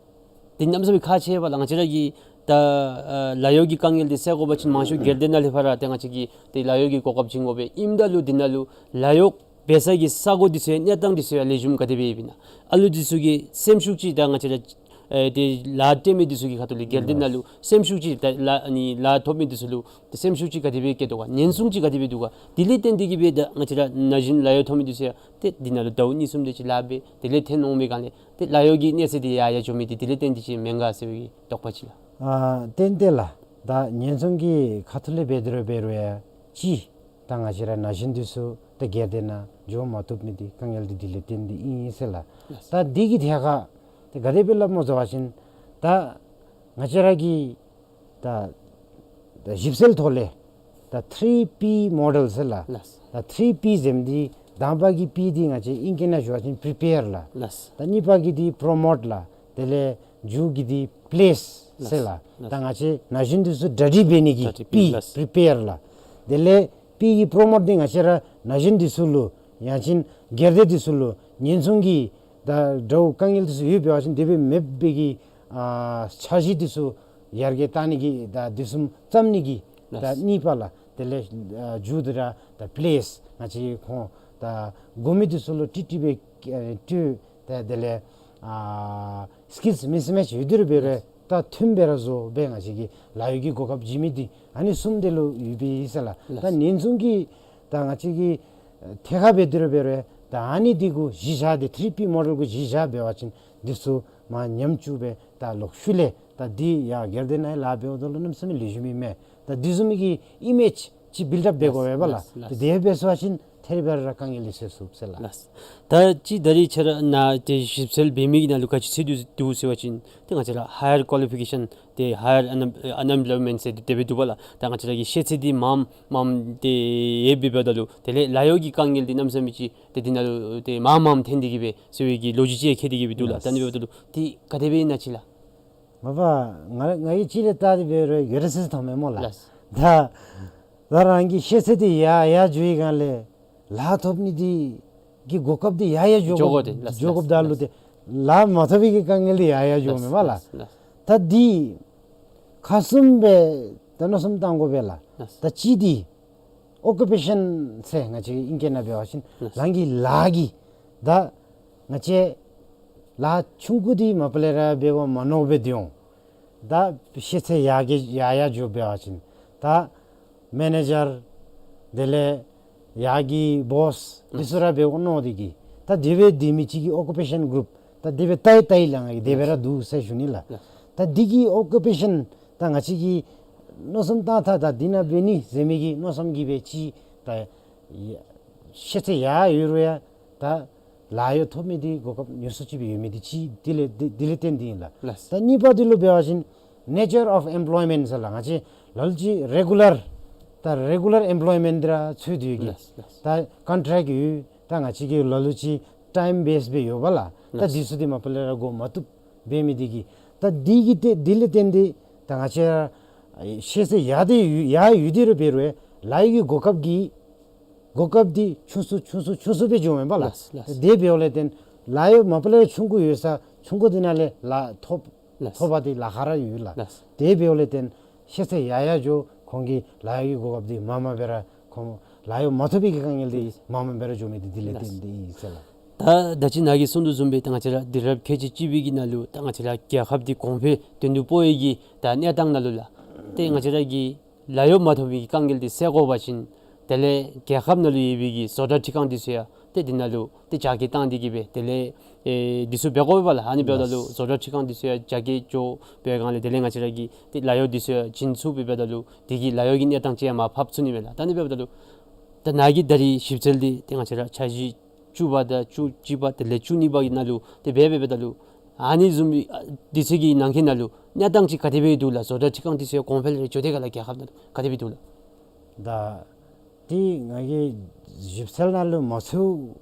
འདི་གནམ་མེད་ས་མེད་ཁག་ཆེ་བས་ལགས། ང་བཅས་ར་གི་ད་ཨ་ལཱ་གཡོག་གི་དཀའ་ངལ་འདི་སེལ་དགོ་པ་ཅིན་མང་ཤོས་སྒེར་སྡེ་ནང་ལས་ཕར་ར་ཏེ་ང་བཅས་ཀྱིས་ཏེ་ལཱ་གཡོག་གི་གོ་སྐབས་བྱིན་དགོ་པས། ཨིནམ་ད་ལུ་འདི་ནང་ལུ་ལཱ་གཡོག་འབད་ས་གི་ས་གོ་འདི་ཚུ་ཡང་གནས་སྟངས་འདི་ཚུ་ཡང་ལེགས་ཤོམ་ག་དེ་སྦེ་ཡོདཔ་ཨིན་ན། ཨ་ལུ་འདི་ཚུ་གི་སེམས་ཤུགས་ཅིག་ད་ང་བཅས་ར་ཨེ་ཏེ་ལཱ་སྟོན་མི་འདི་ཚུ་གི་ཁ་ཐུག་ལས་སྒེར་སྡེ་ནང་ལུ་སེམས་ཤུགས་ཅིག་ད་ལཱ་ཨ་ནི་ལཱ་ཐོབ་མི་འདི་ཚུ་ལུ་ཏེ་སེམས་ཤུགས་ཅིག་ག་དེ་སྦེ་བསྐྱེད་དོ་ག། ཉེན་སྲུང་ཅིག་ག་དེ་སྦེ་འདུག་ག། དེ་ལས་བརྟེན་ཏེ་གི་སྦེ་ད་ང་བཅས་ར་ན་གཞོན་ལཱ་གཡོག་ཐོབ་མི་འདི་ཚུ་ཡང་ཏེ་འདི་ནང་ལུ་ཟླཝ་གཉིས་གསུམ་དེ་ཅིག་ལཱ་འབད་དེ་ལས་ཐོན་འོང་པའི་སྒང་ལས་ཏེ་ལཱ་གཡོག་གི་གནས་ཚད་འདི་ཡར་ཡར་འགྱོ་མི་འདི་དེ་ལས་བརྟེན་ཏེ་ཅིག་མེན་ག་ཟེར་བའི་གི་དོགས་པ་ཅིག་ལགས། ཨ་ཏན་ཏན་ལགས། ད་ཉེན་སྲུང་གི་ཁ་ཐུག་ལས་འབད་དེ་ར་འབད་རུང་ཡང་ཅིག་ད་ང་བཅས་ར་ན་གཞོན་འདི་ཚུ་ད་སྒེར་སྡེ་ནང་འགྱོ་མ་བཏུབ་མི་འདི་དཀའ་ངལ་འདི་དེ་ལས་བརྟེན་ཏེ་ཨིན་ཟེར་ལགས། ད་འདི་གི་ཐད་ཁར་ཏེ་ག་དེ་སྦེ་སླབ་སྨོ་ཟེར་བ་ཅིན་ད་ང་བཅས་ར་གི་ད་ད་ཞིབ་འཚོལ་ཐོག་ལས་ད་ཐི་རི་པི་མོ་ཌེལ་ཟེར་ལགས། ལགས། ད་ཐི་རི་པི་ཟེར་མི་འདི་དང་པ་གི་པི་འདི་ང་བཅས་ཨིང་སྐད་ནང་ཞུ་བ་ཅིན་པི་རི་པེར་ལགས། ལགས། ད་གཉིས་པ་གི་འདི་པྲོ་མོཊ་ལགས། དེ་ལས་མཇུག་གི་འདི་པི་ལེསི་ཟེར་ལགས། ལགས། ད་ང་བཅས་ན་གཞོན་འདི་ཚུ་གྲ་སྒྲིག་འབད་ནི་གི་གྲ་སྒྲིག་པི་པི་ལགས། པི་རི་པེར་ལགས། དེ་ལས་པི་གི་པྲོ་མོཊ་འདི་ང་བཅས་ར་ན་གཞོན་འདི་ཚུ་ལུ་ཡང་ཅིན་སྒེར་སྡེ་འདི་ཚུ་ལུ་ཉེན་སྲུང་གི་ད་དྲག་དཀའ་ངལ་འདི་ཚུ་ཡོད་པ་ཅིན་དེ་སྦེ་མེད་པའི་གི་ཨ་འཆར་གཞི་འདི་ཚུ་ཡར་རྒྱས་གཏང་ནི་གི་ད་དེ་བཟུམ་བརྩམ་ནི་གི་ད་ལགས། གཉིས་པ་ལགས། དེ་ལས་ཨ་མཇུག་འདི་ར་ད་པི་ལེསི་ང་བཅས་ཁོང་ད་དགོ་མི་འདི་ཚུ་ལུ་ཀྲིག་ཀྲི་སྦེ་ཨ་སྤྲོད། ད་དེ་ལས་ཨ་སི་ཀིལསི་མིསི་མེཆ་ཡོད་དེ་ར་འབད་རུང་ད་མཐུནམ་སྦེ་ར་བཟོ་སྦེ་ང་བཅས་ཀྱིས་ལཱ་གཡོག་གི་གོ་སྐབས་བྱིན་མི་འདི་ཨ་ནི་གསུམ་དེ་ལུ་ཡོད་པས་ཟེར་ལགས། ལགས། ད་ཉེན་སྲུང་གི་ད་ང་བཅས་ཀྱི་ཐད་ཁར་འབད་དེ་ར་འབད་རུང་ད་ཨ་ནི་འདི་གུ་གཞི་བཞག་སྟེ་ཐི་རི་པི་མོ་ཌེལ་གུ་གཞི་བཞག་འབད་བ་ཅིན་འདི་ཚུ་མར་ཉམས་བཅུག་སྦེ་ད་ལོག་ཤུལ་ལས་ད་འདི་ཡར་སྒེར་སྡེ་ནང་ལཱ་འབདཝ་ད་ལུ་གནམ་མེད་ས་མེད་ལེགས་ཤོམ་ཨིན་མས། ད་འདི་བཟུམ་མའི་གི་ཨི་མེཇ་ཅིག་བིལཌ་ཨཔ་འབད་དགོ་པས་ལགས། ལགས། ལགས། ད་དེ་འབད་ཚུགས་པ་ཅིན་ཐད་རི་བ་རི་ར་དཀའ་ངལ་འདི་སེལ་ཚུགས་ཟེར་ལགས། ལགས། ད་ཅི་ད་རེས་ཁྱེད་ར་ནཱ་ཏེ་ཞིབ་འཚོལ་འབད་མི་གི་ནང་ལུ་ག་ཅི་ཟེར་འདུག་འདུག་ཟེར་བ་ཅིན་ཏེ་ང་བཅས་ར་ཧའི་ཡར་ཀོ་ལི་ཕི་ཀེ་ཤཱན་ཏེ་ཧའི་ཡར་ཨན་ཨན་ཨེམ་པ་ལོའི་མེནཊ་ཟེར་ཏེ་དེ་སྦེ་འདུག་པ་ལགས། ད་ང་བཅས་ར་གི་ཤེས་ཚད་འདི་མངམ་མངམ་ཏེ་ཡོདཔ་འབདཝ་ད་ལུ་དེ་ལས་ལཱ་གཡོག་གི་དཀའ་ངལ་འདི་གནམ་མེད་ས་མེད་ཅིག་ཏེ་འདི་ནང་ལུ་ཏེ་མངམ་མངམ་ཐོན་ཏེ་གི་སྦེ་ཟེར་བའི་གི་ལོ་རྒྱུས་ཅིག་ཡང་མཁྱེན་ཏེ་གི་སྦེ་འདུག་ལགས། ད་ཨ་ནི་འབདཝ་ད་ལུ་ཏེ་ག་དེ་སྦེ་ཨིན་ན་ཅིག་ལགས། མ་པ་ང་ང་གིས་ཅིག་ལས་བལྟ་སྟེ་འབད་རུང་ཡོད་རེ་སི་ཐོབ་མས་སྨོ་ལགས། ལགས། ད་ད་རང་གི་ཤེས་ཚད་འདི་ཡར་ཡར་འགྱོ་བའི་སྒང་ལས་ལཱ་ཐོབ་ནི་འདི་གི་གོ་སྐབས་འདི་ཡར་ཡར་འགྱོ་འགྱོ་དགོ་དགོ་དེ་ལགས། འགྱོ་དགོཔ་ད་ལུ་ལགས། དེ་ལཱ་མ་ཐོབ་པའི་གི་དཀའ་ངལ་འདི་ཡར་ཡར་འགྱོཝ་མས་སྨོ་ལགས། ལགས། ད་འདི་ཁག་གསུམ་སྦེ་ད་མནོ་བསམ་བཏང་དགོ་པས་ལགས། ལགས། ད་གཅིག་འདི་ཨོ་ཀུ་པེ་ཤཱན་ཟེར་ང་བཅས་ཨིང་སྐད་ནང་འབད་བ་ཅིན་ལགས། རང་གི་ལཱ་གི་ད་ང་བཅས་ལཱ་ཆུང་ཀུ་འདི་མ་པ་ལས་ར་འབད་བ་མ་མནོ་བར་སྡོད་འོང་། ད་ཤེས་ཚད་ཡར་གྱི་ཡར་ཡར་འགྱོ་འབད་བ་ཅིན་ད་མེ་ནེ་ཇར་དེ་ལས་ཡར་གྱི་བོས་འདི་ཚུ་ར་འབད་དགོ་མནོ་སྟེ་གི་ད་དེ་སྦེ་སྡོད་མི་ཅིག་གི་ཨོ་ཀུ་པེ་ཤཱན་གུ་རུབ་ད་དེ་སྦེ་བལྟ་ཡི་བལྟ་ཡི་ལགས། ང་གིས་དེ་སྦེ་ར་འདུག་ཟེར་ཞུ་ནི་ལགས། ད་འདི་གི་ཨོ་ཀུ་པེ་ཤཱན་ད་ང་བཅས་ཀྱིས་མནོ་བསམ་བཏང་ཐངས་ད་འདི་ནང་འབད་ནི་ཟེར་མི་གི་མནོ་བསམ་གྱིས་སྦེ་ཅིག་ད་ཤེས་ཚད་ཡར་ཡོད་རུང་ཡང་ད་ལཱ་གཡོག་ཐོབ་མི་འདི་གོ་སྐབས་ཉུང་སུ་ཅིག་སྦེ་ཡོད་མི་འདི་ཅིག་དེ་ལས་དེ་དེ་ལས་བརྟེན་ཏེ་ཨིན་ལགས། ལགས། ད་གཉིས་པ་འདི་ལུ་འབད་བ་ཅིན་ནེ་ཅར་ཨོཕ་ཨེམ་པོལོའི་མེནཊ་ཟེར་ལགས། ང་བཅས་ལ་ལུ་ཅིག་རེ་གུ་ལར་ད་རེ་གུ་ལར་ཨེམ་པོལོའི་མེནཊ་འདི་ར་འཚོལ་སྡོད་ཀྱི། ལགས། ལགས། ད་ཀོན་ཊེཀཊ་ཡོད། ད་ང་བཅས་ཀྱི་ལ་ལུ་ཅིག་ཊའིམ་བེསཌ་སྦེ་ཡོད་པ་ལགས། ད་ལགས། འདི་ཚུ་འདི་མ་པ་ལས་ར་བགོ་མ་བཏུབ་འབད་མི་འདི་གིས་ད་འདི་གིས་ཏེ་འདི་ལས་བརྟེན་ཏེ་ད་ང་བཅས་ར་ཤེས་ཚད་ཡར་དེ་ཡོད་ཡར་ཡོད་དེ་ར་འབད་རུང་ལཱ་གཡོག་གི་གོ་སྐབས་ཀྱི་གོ་སྐབས་འདི་ཆུང་སུ་ཆུང་སུ་ཆུང་སུ་སྦེ་འགྱོཝ་མས་པ་ལགས། ལགས། ལགས། དེ་འབདཝ་ལས་བརྟེན་ལཱ་གཡོག་མ་པ་ལས་ཆུང་ཀུ་ཡོད་ས་ཆུང་ཀུ་འདི་ནང་ལས་ལཱ་ཐོབ་ལགས། ཐོབ་པ་འདི་ལཱ་ཁག་ར་ཡོད་ལགས། ལགས། དེ་འབདཝ་ལས་བརྟེན་ཤེས་ཚད་ཡར་ཡར་འགྱོ་ཁོང་གི་ལཱ་གཡོག་གི་གོ་སྐབས་འདི་མ་མ་སྦེ་ར་ཁོང་ལཱ་གཡོག་མ་ཐོབ་པའི་གི་དཀའ་ངལ་འདི་ལགས། མ་མ་སྦེ་ར་འགྱོ་མི་འདི་འདི་ལས་ལགས། བརྟེན་ཏེ་ཨིན་ཟེར་ལགས། ད་ད་ཅི་ནཱ་གིས་གསུངས་དོ་བཟུམ་སྦེ་ད་ང་བཅས་ར་དུས་རབས་ཁལ་གཅིག་གཅིག་པའི་གི་ནང་ལུ་ད་ང་བཅས་ར་རྒྱལ་ཁབ་འདི་གོང་འཕེལ་དོན་དུ་སྤོ་ནི་གི་ད་གནས་སྟངས་ནང་ལུ་ལགས། ཏེ་ང་བཅས་ར་གི་ལཱ་གཡོག་མ་ཐོབ་པའི་གི་དཀའ་ངལ་འདི་སེལ་དགོ་པ་ཅིན་དེ་ལས་རྒྱལ་ཁབ་ནང་ལུ་ཡོད་པའི་གི་བཟོ་གྲྭ་ཁྲི་ཁང་འདི་ཚུ་ཡང་ཏེ་འདི་ནང་ལུ་ཏེ་རྒྱ་སྐྱེད་བཏང་སྟེ་གི་སྦེ་དེ་ལས་ཨེ་འདི་ཚུ་འབད་དགོ་པས་ལགས། ཨ་ནི་འབདཝ་ད་ལུ་ལགས། བཟོ་གྲྭ་ཁྲི་ཁང་འདི་ཚུ་ཡང་རྒྱ་སྐྱེད་འགྱོ་བའི་སྒང་ལས་དེ་ལས་ང་བཅས་ར་གི་ཏེ་ལཱ་གཡོག་འདི་ཚུ་ཡང་བྱིན་ཚུགསཔ་འབདཝ་ད་ལུ་དེ་གིས་ལཱ་གཡོག་གི་གནས་སྟངས་ཅིག་ཡང་མར་ཕབ་ཚུགས་ནི་མས་ལགས། ད་ཨ་ནི་འབདཝ་ད་ལུ་ད་ནཱ་གི་ད་རིས་ཞིབ་འཚོལ་འདི་ཏེ་ང་བཅས་ར་འཆར་གཞི་བཅུ་པ་དང་བཅུ་གཅིག་པ་དེ་ལས་བཅུ་གཉིས་པ་གི་ནང་ལུ་ཏེ་འབད་འབདཝ་ད་ལུ་ཨ་ནི་བཟུམ་འདི་ཚུ་གི་ནང་འཁོད་ནང་ལུ་གནས་སྟངས་ཅིག་ག་དེ་སྦེ་འདུག་ལགས། བཟོ་གྲྭ་ཁྲི་ཁང་འདི་ཚུ་ཡང་གོང་འཕེལ་རེ་འགྱོ་དེས་ག་ལགས། རྒྱལ་ཁབ་ནང་ལུ་ག་དེ་སྦེ་འདུག་ལགས། ད་འདི་ང་གིས་ཞིབ་འཚོལ་ནང་ལུ་མ་ཚུད་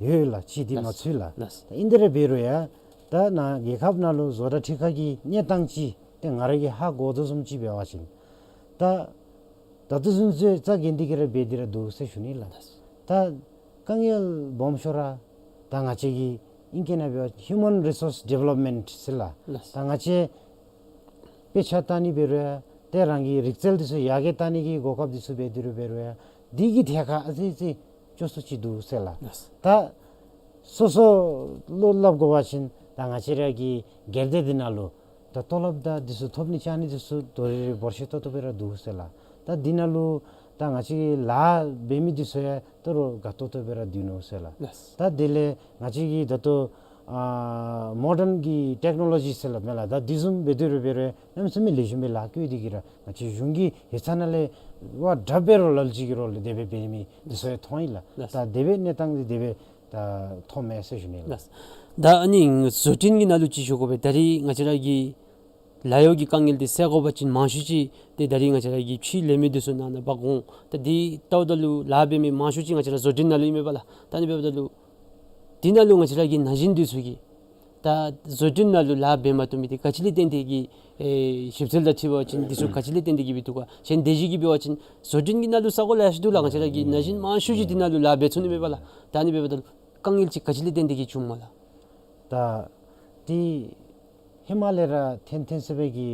ཡོད་ལགས། ཅིག་འདི་མ་ཚུད་ལགས། ལགས། ད་ཨིན་དེ་ར་འབད་རུང་ཡང་ད་ནཱ་རྒྱལ་ཁབ་ནང་ལུ་བཟོ་གྲྭ་ཁྲི་ཁང་གི་གནས་སྟངས་ཅིག་ཏེ་ང་ར་གིས་ཧ་གོ་དོ་བཟུམ་ཅིག་འབད་བ་ཅིན་ད་ད་ལྟོ་ཚུན་ཚོད་རྩ་འགེངས་ཏེ་གི་ར་འབད་དེ་ར་འདུག་ཟེར་ཞུ་ནི་ལགས། ད་དཀའ་ངལ་སྦོམ་ཤོས་ར་ད་ང་བཅས་ཀྱི་ཨིང་སྐད་ནང་འབད་བ་ཅིན་ཧིའུ་མཱན་རི་སོརསི་ཌི་ཝེ་ལོབ་མེནཊ་ཟེར་ལགས། ལགས། ད་ང་བཅས་དཔེ་ཆ་ལྟ་ནི་འབད་རུང་ཡང་ཏེ་རང་གི་རིག་རྩལ་འདི་ཚུ་ཡར་རྒྱས་གཏང་ནི་གི་གོ་སྐབས་འདི་ཚུ་འབད་དེ་ར་འབད་རུང་ཡང་འདི་གི་ཐད་ཁར་ཨ་ཙི་ཙི་སྐྱོ་སུ་ཅིག་འདུག་ཟེར་ལགས། ལགས། ད་སོ་སོ་ལུ་སླབ་དགོ་པ་ཅིན་ད་ང་བཅས་ར་གི་སྒེར་སྡེ་འདི་ནང་ལུ་ད་ཏོ་ལོབ་དང་འདི་ཚུ་ཐོབ་ནི་བཅར་ནི་འདི་ཚུ་དོ་རེ་རེ་འབོར་ཆེ་ཏོག་ཏོ་སྦེ་ར་འདུག་ཟེར་ལགས། ད་འདི་ནང་ལུ་ད་ང་བཅས་ཀྱི་ལཱ་འབད་མི་འདི་ཚུ་ཡང་ད་རུང་དགའ་ཏོག་ཏོ་སྦེ་ར་སྡོད་ནུག་ཟེར་ལགས། ལགས། ད་དེ་ལས་ང་བཅས་ཀྱི་ད་ལྟོ་ཨ་མོ་ཌརན་གྱི་ཊེཀ་ནོ་ལོ་ཇི་ཟེར་སླབ་མས་ལགས། ད་འདི་བཟུམ་འབད་དེ་ར་འབད་རུང་གནམ་མེད་ས་མེད་ལེགས་ཤོམ་སྦེ་ལཱ་བཀོད་དེ་གི་ར་ང་བཅས་གཞུང་གི་ཡིག་ཚང་ནང་ལས་བ་དྲག་སྦེ་རོགས་ལ་ལུ་ཅིག་གི་རོགས་ལས་དེ་སྦེ་འབད་མི་འདི་ཚུ་ཡང་མཐོང་ཡི་ལགས། ལགས། ད་དེ་སྦེ་གནས་སྟངས་འདི་དེ་སྦེ་ད་མཐོངམ་མས་ཟེར་ཞུ་ནི་ལགས། ལགས། ད་ཨ་ནི་བཟོ་སྐྲུན་གྱི་ནང་ལུ་ཅིག་ཞུ་དགོ་པས། ད་རིས་ང་བཅས་ར་གི་ལཱ་གཡོག་གི་དཀའ་ངལ་འདི་སེལ་དགོ་པ་ཅིན་མང་ཤོས་ཅིག་ཏེ་ད་རིས་ང་བཅས་ར་གི་ཕྱི་ལས་མི་འདི་ཚུ་ནང་ན་འབག་འོང་། ད་འདི་ལྟཝ་ད་ལུ་ལཱ་འབད་མི་མང་ཤོས་ཅིག་ང་བཅས་ར་བཟོ་སྐྲུན་ནང་ལུ་ཨིན་མས་པ་ལགས། ད་ཨ་ནི་འབདཝ་ད་ལུ་འདི་ནང་ལུ་ང་བཅས་ར་གི་ན་གཞོན་འདི་ཚུ་གིས་ད་བཟོ་སྐྲུན་ནང་ལུ་ལཱ་འབད་མ་བཏུབ་མི་འདི་ག་ཅི་ལས་བརྟེན་ཏེ་གི་ཨེ་ཞིབ་འཚོལ་དང་འཁྲིལ་བ་ཅིན་འདི་ཚུ་ག་ཅི་ལས་བརྟེན་ཏེ་གི་འབད་འདུག་ག། གཞན་དེ་བཞིན་གྱི་འབད་བ་ཅིན་བཟོ་སྐྲུན་གྱི་ནང་ལུ་ས་གོ་ལེ་ཤ་འདུག་ལགས། ང་བཅས་ར་གི་ན་གཞོན་མང་ཤོས་ཅིག་འདི་ནང་ལུ་ལཱ་འབད་ཚུགས་ནི་མས་པ་ལགས། ད་ཨ་ནི་འབདཝ་ད་ལུ་དཀའ་ངལ་ཅིག་ག་ཅི་ལས་བརྟེན་ཏེ་གི་བྱུངམ་སྨོ་ལགས། ད་འདི་ཧེ་མ་ལས་ར་ཐོན་ཐོན་ས་སྦེ་གི་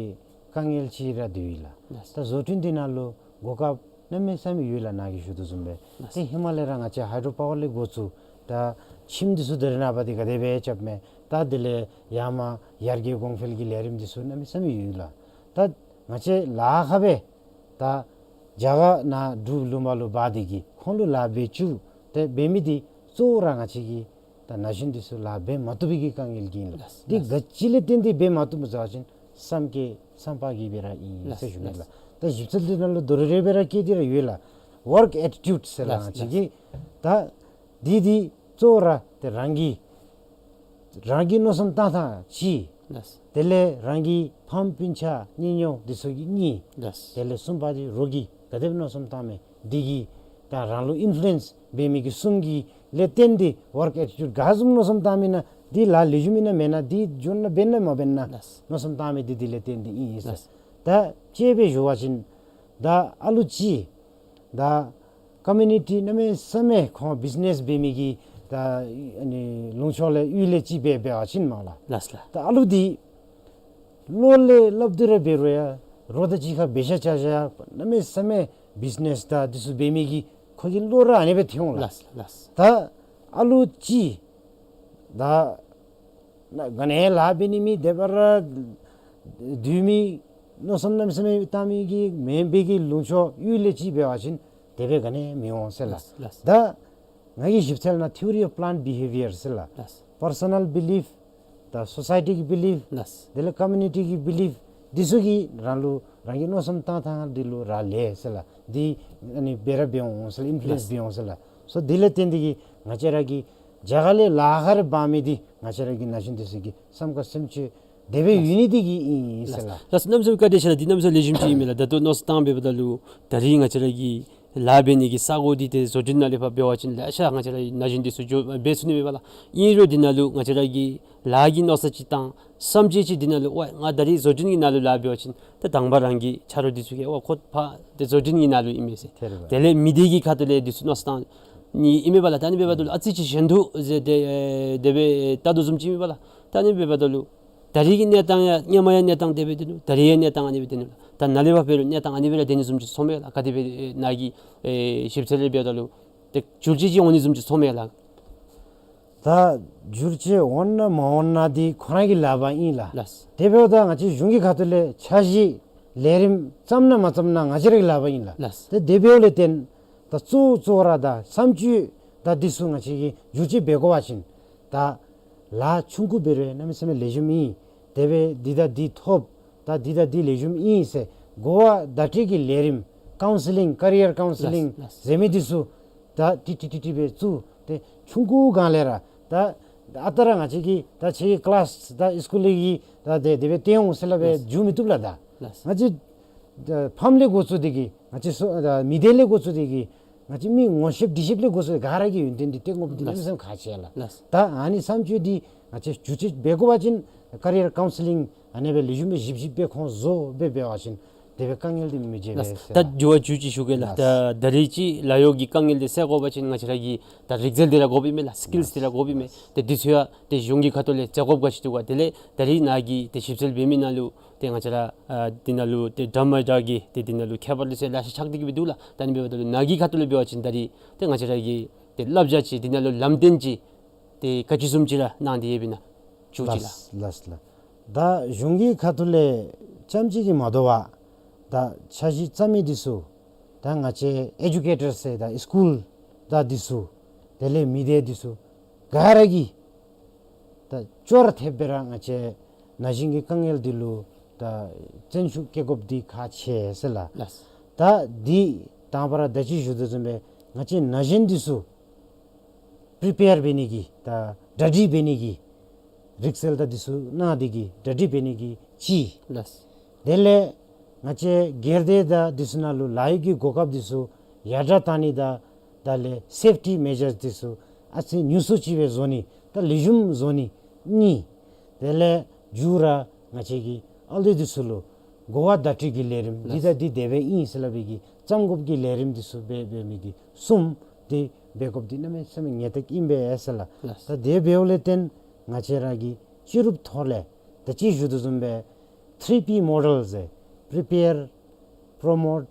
དཀའ་ངལ་ཅིག་ར་འདུག་ལགས། ལགས། ད་བཟོ་སྐྲུན་འདི་ནང་ལུ་གོ་སྐབས་གནམ་མེད་ས་མེད་ཡོད་ལགས། ནཱ་གིས་ཞུ་དོ་བཟུམ་སྦེ། ལགས། ཏེ་ཧེ་མ་ལས་ར་ང་བཅས་ཧའི་ཌྲོ་པ་ཝར་ལས་འགོ་བཙུགས་ད་ཁྱིམ་འདི་ཚུ་ད་རེས་ནངས་པ་འདི་ག་དེ་སྦེ་རྐྱབ་མས། ད་དེ་ལས་ཡར་མར་ཡར་རྒྱས་གོང་འཕེལ་གྱི་ལས་རིམ་འདི་ཚུ་གནམ་མེད་ས་མེད་ཡོད་ལགས། ད་ང་བཅས་ལཱ་ཁག་སྦེ་ད་རྒྱ་གར་ནང་འབྲུག་ལུང་པ་ལུ་འབག་སྟེ་གི་ཁོང་ལུ་ལཱ་འབད་བཅུག་སྟེ་འབད་མི་འདི་གཙོ་བོ་ར་ང་བཅས་ཀྱི་ད་ན་གཞོན་འདི་ཚུ་ལཱ་འབད་མ་བཏུབ་པའི་གི་དཀའ་ངལ་གྱིས་ཨིན་ལགས། ལགས། འདི་ག་ཅི་ལས་བརྟེན་ཏེ་འབད་མ་བཏུབ་ཟེར་བ་ཅིན་བསམ་སྐྱེ་བསམ་པ་གིས་སྦེ་ར་ཨིན་ཟེར་ཞུ་ནི་ལགས། ལགས། ད་ཞིབ་འཚོལ་འདི་ནང་ལུ་དོ་རེ་རེ་སྦེ་ར་བཀོད་དེ་ར་ཡོད་ལགས། ཝརཀ་ཨེ་ཊི་ཊིའུཌ་ཟེར་ལགས། ལགས། ང་བཅས་ཀྱི་ད་འདི་འདི་གཙོ་བོ་ར་ཏེ་རང་གི་རང་གི་མནོ་བསམ་བཏང་ཐངས་གཅིག། ལགས། དེ་ལས་རང་གི་ཕམ་སྤུན་ཆ་གཉེན་ཉེཝ་འདི་ཚུ་གིས་གཉིས། ལགས། དེ་ལས་གསུམ་པ་འདི་རོགས་ཀྱིས་ག་དེ་སྦེ་མནོ་བསམ་བཏངམ་མས་འདི་གིས་ད་རང་ལུ་ཨིན་ཕུ་ལུ་ཨེནསི་འབད་མི་གི་གསུམ་གྱི་ལས་བརྟེན་ཏེ་ཝརཀ་ཨེ་ཊི་ཊིའུཌ་ག་བཟུམ་མནོ་བསམ་བཏང་མི་ན་ འདི་ལཱ་ལེགས་ཤོམ་ཨིན་ན་མེན་ན་འདི་འགྱོ་ན་འབད་ན་མ་འབད་ན་ལགས། མནོ་བསམ་བཏང་མི་འདི་དེ་ལས་བརྟེན་ཏེ་ཨིན་ཟེར། ལགས། ད་དཔྱེ་སྦེ་ཞུ་བ་ཅིན་ད་ཨ་ལུ་ཅིག་ད་ཀོ་མིའུ་ནི་ཊི་གནམ་མེད་ས་མེད་ཁོང་བིཛ་ནེས་འབད་མི་གི་ད་ཨ་ནི་ལུང་ཕྱོགས་ལས་གཡུས་ལས་ཅིག་སྦེ་འབད་བ་ཅིན་མ་ལགས། ལགས་ལགས། ད་ཨ་ལུ་འདི་བློ་ལས་སླབ་སྟེ་ར་འབད་རུང་ཡང་རོགས་དང་གཅིག་ཁར་འབད་ཤ་ཆ་ཤ་གནམ་མེད་ས་མེད་བིཛ་ནེས་དང་འདི་ཚུ་འབད་མི་གི་ཁོ་གི་བློ་ར་ཨ་ནི་སྦེ་ཐོན་འོང་ལགས། ལགས་ལགས། ད་ཨ་ལུ་ཅིག་ད་ན་ག་ནི་ལཱ་འབད་ནི་མེད་དེ་སྦེ་ར་སྡོད་མི་མནོ་བསམ་གནམ་མེད་ས་མེད་བཏང་མི་གི་མེན་པའི་གི་ལུང་ཕྱོགས་གཡུས་ལས་ཅིག་འབད་བ་ཅིན་དེ་སྦེ་ག་ནི་མི་འོང་ཟེར་ལགས། ལགས་ལགས། ད་ང་གིས་ཞིབ་འཚོལ་ནང་ཐི་ཡོ་རི་ཨོཕ་པི་ལེནཊ་བི་ཧེ་བི་ཡར་ཟེར་ལགས། ལགས། པར་སོ་ནཱལ་བི་ལིཕ་ད་སོ་སའི་ཊི་གི་བི་ལིཕ་ལགས། དེ་ལས་ཀོ་མིའུ་ནི་ཊི་གི་བི་ལིཕ་འདི་ཚུ་གིས་རང་ལུ་རང་གི་མནོ་བསམ་བཏང་ཐངས་འདི་ལུ་རག་ལས་ཟེར་ལགས། འདི་ཨ་ནི་འབད་ར་འབད་འོང་ཟེར་ལགས། ཨིན་ཕུ་ལུ་ཨེནསི་ལགས། འབད་འོང་ཟེར་ལགས། སོ་དེ་ལས་བརྟེན་ཏེ་གིས་ང་བཅས་ར་གི་རྒྱ་གར་ལས་ལཱ་ཁག་ར་འབག་མི་འདི་ང་བཅས་ར་གི་ན་གཞོན་འདི་ཚུ་གི་བསམ་དཀའ་སེམས་སྐྱོ་དེ་སྦེ་ཡོད་ནི་འདི་གིས་ཨིན་ཟེར་ལགས། ལགས་ལགས། གནམ་མེད་ས་མེད་བཀའ་དྲིན་ཆེ་ལགས། འདི་གནམ་མེད་ས་མེད་ལེགས་ཤོམ་ཅིག་ཨིན་མས་ལགས། ད་ལྟོ་མནོ་བསམ་བཏང་འབདཝ་ད་ལུ་ད་རིས་ང་བཅས་ར་གི་ལཱ་འབད་ནི་གི་ས་གོ་འདི་ཏེ་བཟོ་སྐྲུན་ནང་ལས་ཕར་འབད་བ་ཅིན་ལེ་ཤ་ང་བཅས་ར་ན་གཞོན་འདི་ཚུ་འགྱོ་འབད་ཚུགས་ནི་མས་པ་ལགས། ཨིན་རུང་འདི་ནང་ལུ་ང་བཅས་ར་གི་ལཱ་གི་མནོ་བསམ་ཅིག་དང་བསམ་སྤྱོད་ཅིག་འདི་ནང་ལུ་ཝའི་ང་ད་རིས་བཟོ་སྐྲུན་གྱི་ནང་ལུ་ལཱ་འབད་བ་ཅིན་ད་དང་པ་རང་གི་ཆ་རོགས་འདི་ཚུ་གིས་ཝའི་ཁོ་ཕར་ཏེ་བཟོ་སྐྲུན་གྱི་ནང་ལུ་ཨིན་མས་ཟེར། དེ་རེད་པ། དེ་ལས་མི་སྡེ་གི་ཁ་ཐུག་ལས་འདི་ཚུ་མནོ་བསམ་བཏང་ནི་ཨིན་མས་པ་ལགས། ད་ཨ་ནི་འབདཝ་ད་ལུ་ཨ་ཙི་ཅིག་གཞན་དུ་ཟེར་ཏེ་དེ་སྦེ་བལྟ་དོ་བཟུམ་ཅིག་ཨིན་མས་པ་ལགས། ད་ཨ་ནི་འབདཝ་ད་ལུ་ད་རིས་ཀྱི་གནས་སྟངས་ཡང་སྔོན་མ་ཡང་གནས་སྟངས་དེ་སྦེ་སྡོད་ནུག། ད་རིས་ཡང་གནས་སྟངས་ཨ་ནི་སྦེ་སྡོད་ནུག་ལགས། ད་ནཱ་ལས་ཕར་འབད་རུང་གནས་སྟངས་ཨ་ནི་སྦེ་ར་སྡོད་ནི་བཟུམ་ཅིག་ཚོར་མས་ལགས། ག་དེ་སྦེ་ནཱ་གི་ཨེ་ཞིབ་འཚོལ་ལས་འབདཝ་ད་ལུ་ཏེ་འགྱུར་བཅོས་ཅིག་འོང་ནི་བཟུམ་ཅིག་ཚོར་མས་ལགས། ད་འགྱུར་བཅོས་འོང་ན་མ་འོང་ན་འདི་ཁོ་ར་གི་ལག་པར་ཨིན་ལགས། ལགས། དེ་འབདཝ་ད་ང་བཅས་གཞུང་གི་ཁ་ཐུག་ལས་འཆར་གཞི་ལས་རིམ་བརྩམ་ན་མ་བརྩམ་ན་ང་བཅས་ར་གི་ལག་པར་ཨིན་ལགས། ལགས། ཏེ་དེ་འབདཝ་ལས་བརྟེན་ད་གཙོ་གཙོ་བོ་ར་ད་བསམ་སྤྱོད་ད་འདི་ཚུ་ང་བཅས་ཀྱིས་འགྱུར་བཅོས་འབད་དགོ་པ་ཅིན་ད་ལཱ་ཆུང་ཀུ་འབད་རུང་གནམ་མེད་ས་མེད་ལེགས་ཤོམ་ཨིན། དེ་སྦེ་འདི་ད་འདི་ཐོབ། ད་འདི་ད་འདི་ལེགས་ཤོམ་ཨིན་ཟེར་གོ་བ་བརྡ་སྤྲོད་ཀྱི་ལས་རིམ་ཀའུན་སི་ལིང་ཀེ་རི་ཡར་ཀའུན་སི་ལིང་ལགས་ལགས། ཟེར་མི་འདི་ཚུ་ད་ཏིག་ཏིག་ཏིག་ཏིག་སྦེ་བཙུགས་ཏེ་ཆུང་ཀུ་སྒང་ལས་ར་ད་ཨ་རྟག་ར་ང་བཅས་ཀྱིས་ད་ཁྱེད་ཀྱི་ཀི་ལཱསི་ད་སི་ཀུལ་ལས་ཀྱི་ད་དེ་དེ་སྦེ་སྟོན་འོང་ཟེར་སླབ་སྦེ་ལགས། འགྱོ་མི་བཏུབ་ལགས། ད་ལགས། ང་བཅས་ད་ཕམ་ལས་འགོ་བཙུགས་ཏེ་གིས་ང་བཅས་སོ་ད་མི་སྡེ་ལས་འགོ་བཙུགས་ཏེ་གིས་ང་བཅས་མི་ངོ་ཤེསཔ་འདྲིས་ཤེསཔ་ལས་འགོ་བཙུགས་ཏེ་ག་ར་གིས་ཡོན་ཏན་འདི་སྟོན་དགོཔ་འདི་ལགས། གནམ་མེད་ས་མེད་ཁག་ཆེ་ལགས། ལགས། ད་ཨ་ནི་བསམ་སྤྱོད་འདི་ང་བཅས་འགྱུར་བཅོས་འབད་དགོ་པ་ཅིན་ཀེ་རི་ཡར་ཀའུན་སི་ལིང་ཨ་ནི་སྦེ་ལེགས་ཤོམ་སྦེ་ཞིབ་ཞིབ་སྦེ་ཁོང་བཟོ་སྦེ་འབད་བ་ཅིན་དེ་སྦེ་དཀའ་ངལ་འདི་མི་འབྱུང་པས་ལགས། ཟེར་ད་ལགས། འགྱུར་བ་འགྱུར་བཅོས་ཞུ་གེ་ལགས། ལགས། ད་ད་རིས་ཅིག་ལཱ་གཡོག་གི་དཀའ་ངལ་འདི་སེལ་དགོ་པ་ཅིན་ང་བཅས་ར་གི་ད་རིག་རྩལ་འདི་ར་དགོཔ་ཨིན་མས་ལགས། སི་ཀིལསི་འདི་ར་དགོཔ་ཨིན་མས། ཏེ་འདི་ཚུ་ཡང་ཏེ་གཞུང་གི་ཁ་ཐུག་ལས་བཙལ་དགོཔ་ག་ཅི་འདུག་ག། དེ་ལས་ད་རིས་ནཱ་གི་ཏེ་ཞིབ་འཚོལ་འབད་མི་ནང་ལུ་ཏེ་ང་བཅས་ར་ཨ་འདི་ནང་ལུ་ཏེ་འདྲ་མ་འདྲ་གི་ཏེ་འདི་ནང་ལུ་ཁྱད་པར་འདི་ཚུ་ལེ་ཤ་ཆགས་ཏེ་གིས་སྦེ་འདུག་ལགས། ད་ཨ་ནི་འབདཝ་ད་ལུ་ནཱ་གི་ཁ་ཐུག་ལས་འབད་བ་ཅིན་ད་རིས་ཏེ་ང་བཅས་ར་གི་ཏེ་བསླབ་བྱ་ཅིག་འདི་ནང་ལུ་ལམ་སྟོན་ཅིག་ཏེ་ག་ཅི་བཟུམ་ཅིག་ར་གནང་སྟེ་ཡོདཔ་ཨིན་ན་ཞུ་ཅིག་ལགས། ལགས་ལགས་ལགས། ད་གཞུང་གི་ཁ་ཐུག་ལས་རྐྱངམ་ཅིག་གིས་མ་དོ་བར་ད་འཆར་གཞི་བརྩམ་མི་འདི་ཚུ་ད་ང་བཅས་ཨེ་ཌུ་ཀེ་ཊར་ཟེར་ད་སི་ཀུལ་ད་འདི་ཚུ་དེ་ལས་མི་སྡེ་འདི་ཚུ་ག་ར་གིས་ད་ཅོག་ར་འཐདཔ་སྦེ་ར་ང་བཅས་ན་གཞོན་གྱི་དཀའ་ངལ་འདི་ལུ་ད་བརྩོན་ཤུགས་བསྐྱེད་དགོཔ་འདི་ཁག་ཆེ་ཟེར་ལགས། ལགས། ད་འདི་དང་པ་ར་ད་ཅི་ཞུ་དོ་བཟུམ་སྦེ་ང་བཅས་ན་གཞོན་འདི་ཚུ་པི་རི་པེར་འབད་ནི་གི་ད་གྲ་སྒྲིག་འབད་ནི་གི་རིག་རྩལ་དང་འདི་ཚུ་གནང་སྟེ་གིས་གྲ་སྒྲིག་འབད་ནི་གི་ཅིག། ལགས། དེ་ལས་ང་བཅས་སྒེར་སྡེ་དང་འདི་ཚུ་ནང་ལུ་ལཱ་གཡོག་གི་གོ་སྐབས་འདི་ཚུ་ཡར་དྲགས་བཏང་ནི་དང་ད་ལས་སེཕ་ཊི་མེ་ཇརསི་འདི་ཚུ་ཨ་ཙི་ཉུང་སུ་ཅིག་སྦེ་བཟོ་ནི་ད་ལེགས་ཤོམ་བཟོ་ནི་གཉིས། དེ་ལས་མཇུག་ར་ང་བཅས་ཀྱི་ཨ་ལུ་འདི་ཚུ་ལུ་གོ་བ་བརྡ་སྤྲོད་ཀྱི་ལས་རིམ་འདི་ལགས། ད་འདི་དེ་སྦེ་ཨིན་ཟེར་སླབ་པའི་གི་བརྩམ་དགོཔ་གི་ལས་རིམ་འདི་ཚུ་འབད་འབད་མི་འདི་གསུམ་འདི་འབད་དགོཔ་འདི་གནམ་མེད་ས་མེད་ངེས་བརྟན་ཨིན་པས་ཟེར་ལགས། ལགས། ད་དེ་འབདཝ་ལས་བརྟེན་ང་བཅས་ར་གིས་སྤྱི་རུབ་ཐོག་ལས་ད་ཅི་ཞུ་དོ་བཟུམ་སྦེ་ཐི་རི་པི་མོ་ཌེལ་ཟེར་པི་རི་པེར་པོ་རོ་མོཊ་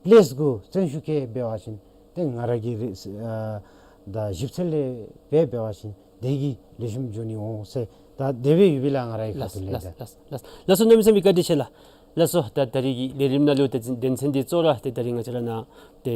པི་ལེསི་གུ་བརྩོན་ཤུགས་བསྐྱེད་འབད་བ་ཅིན་ཏེ་ང་ར་གིས་རེ་ཨ་ད་ཞིབ་འཚོལ་ལས་འབད་འབད་བ་ཅིན་དེ་གིས་ལེགས་ཤོམ་འགྱོ་ནི་འོང་ཟེར་ད་དེ་སྦེ་ཡོད་པས་ལགས། ང་ར་གི་ཁ་ཐུག་ལས། ལགས་ལགས་ལགས་ལགས། ལགས་སོ། གནམ་མེད་ས་མེད་བཀའ་དྲིན་ཆེ་ལགས། ལགས་སོ། ད་ད་རིས་ཀྱི་ལས་རིམ་ནང་ལུ་ཏེ་དོན་ཚན་འདི་གཙོ་བོ་ར་ཏེ་ད་རིས་ང་བཅས་ར་ནཱ་ཏེ་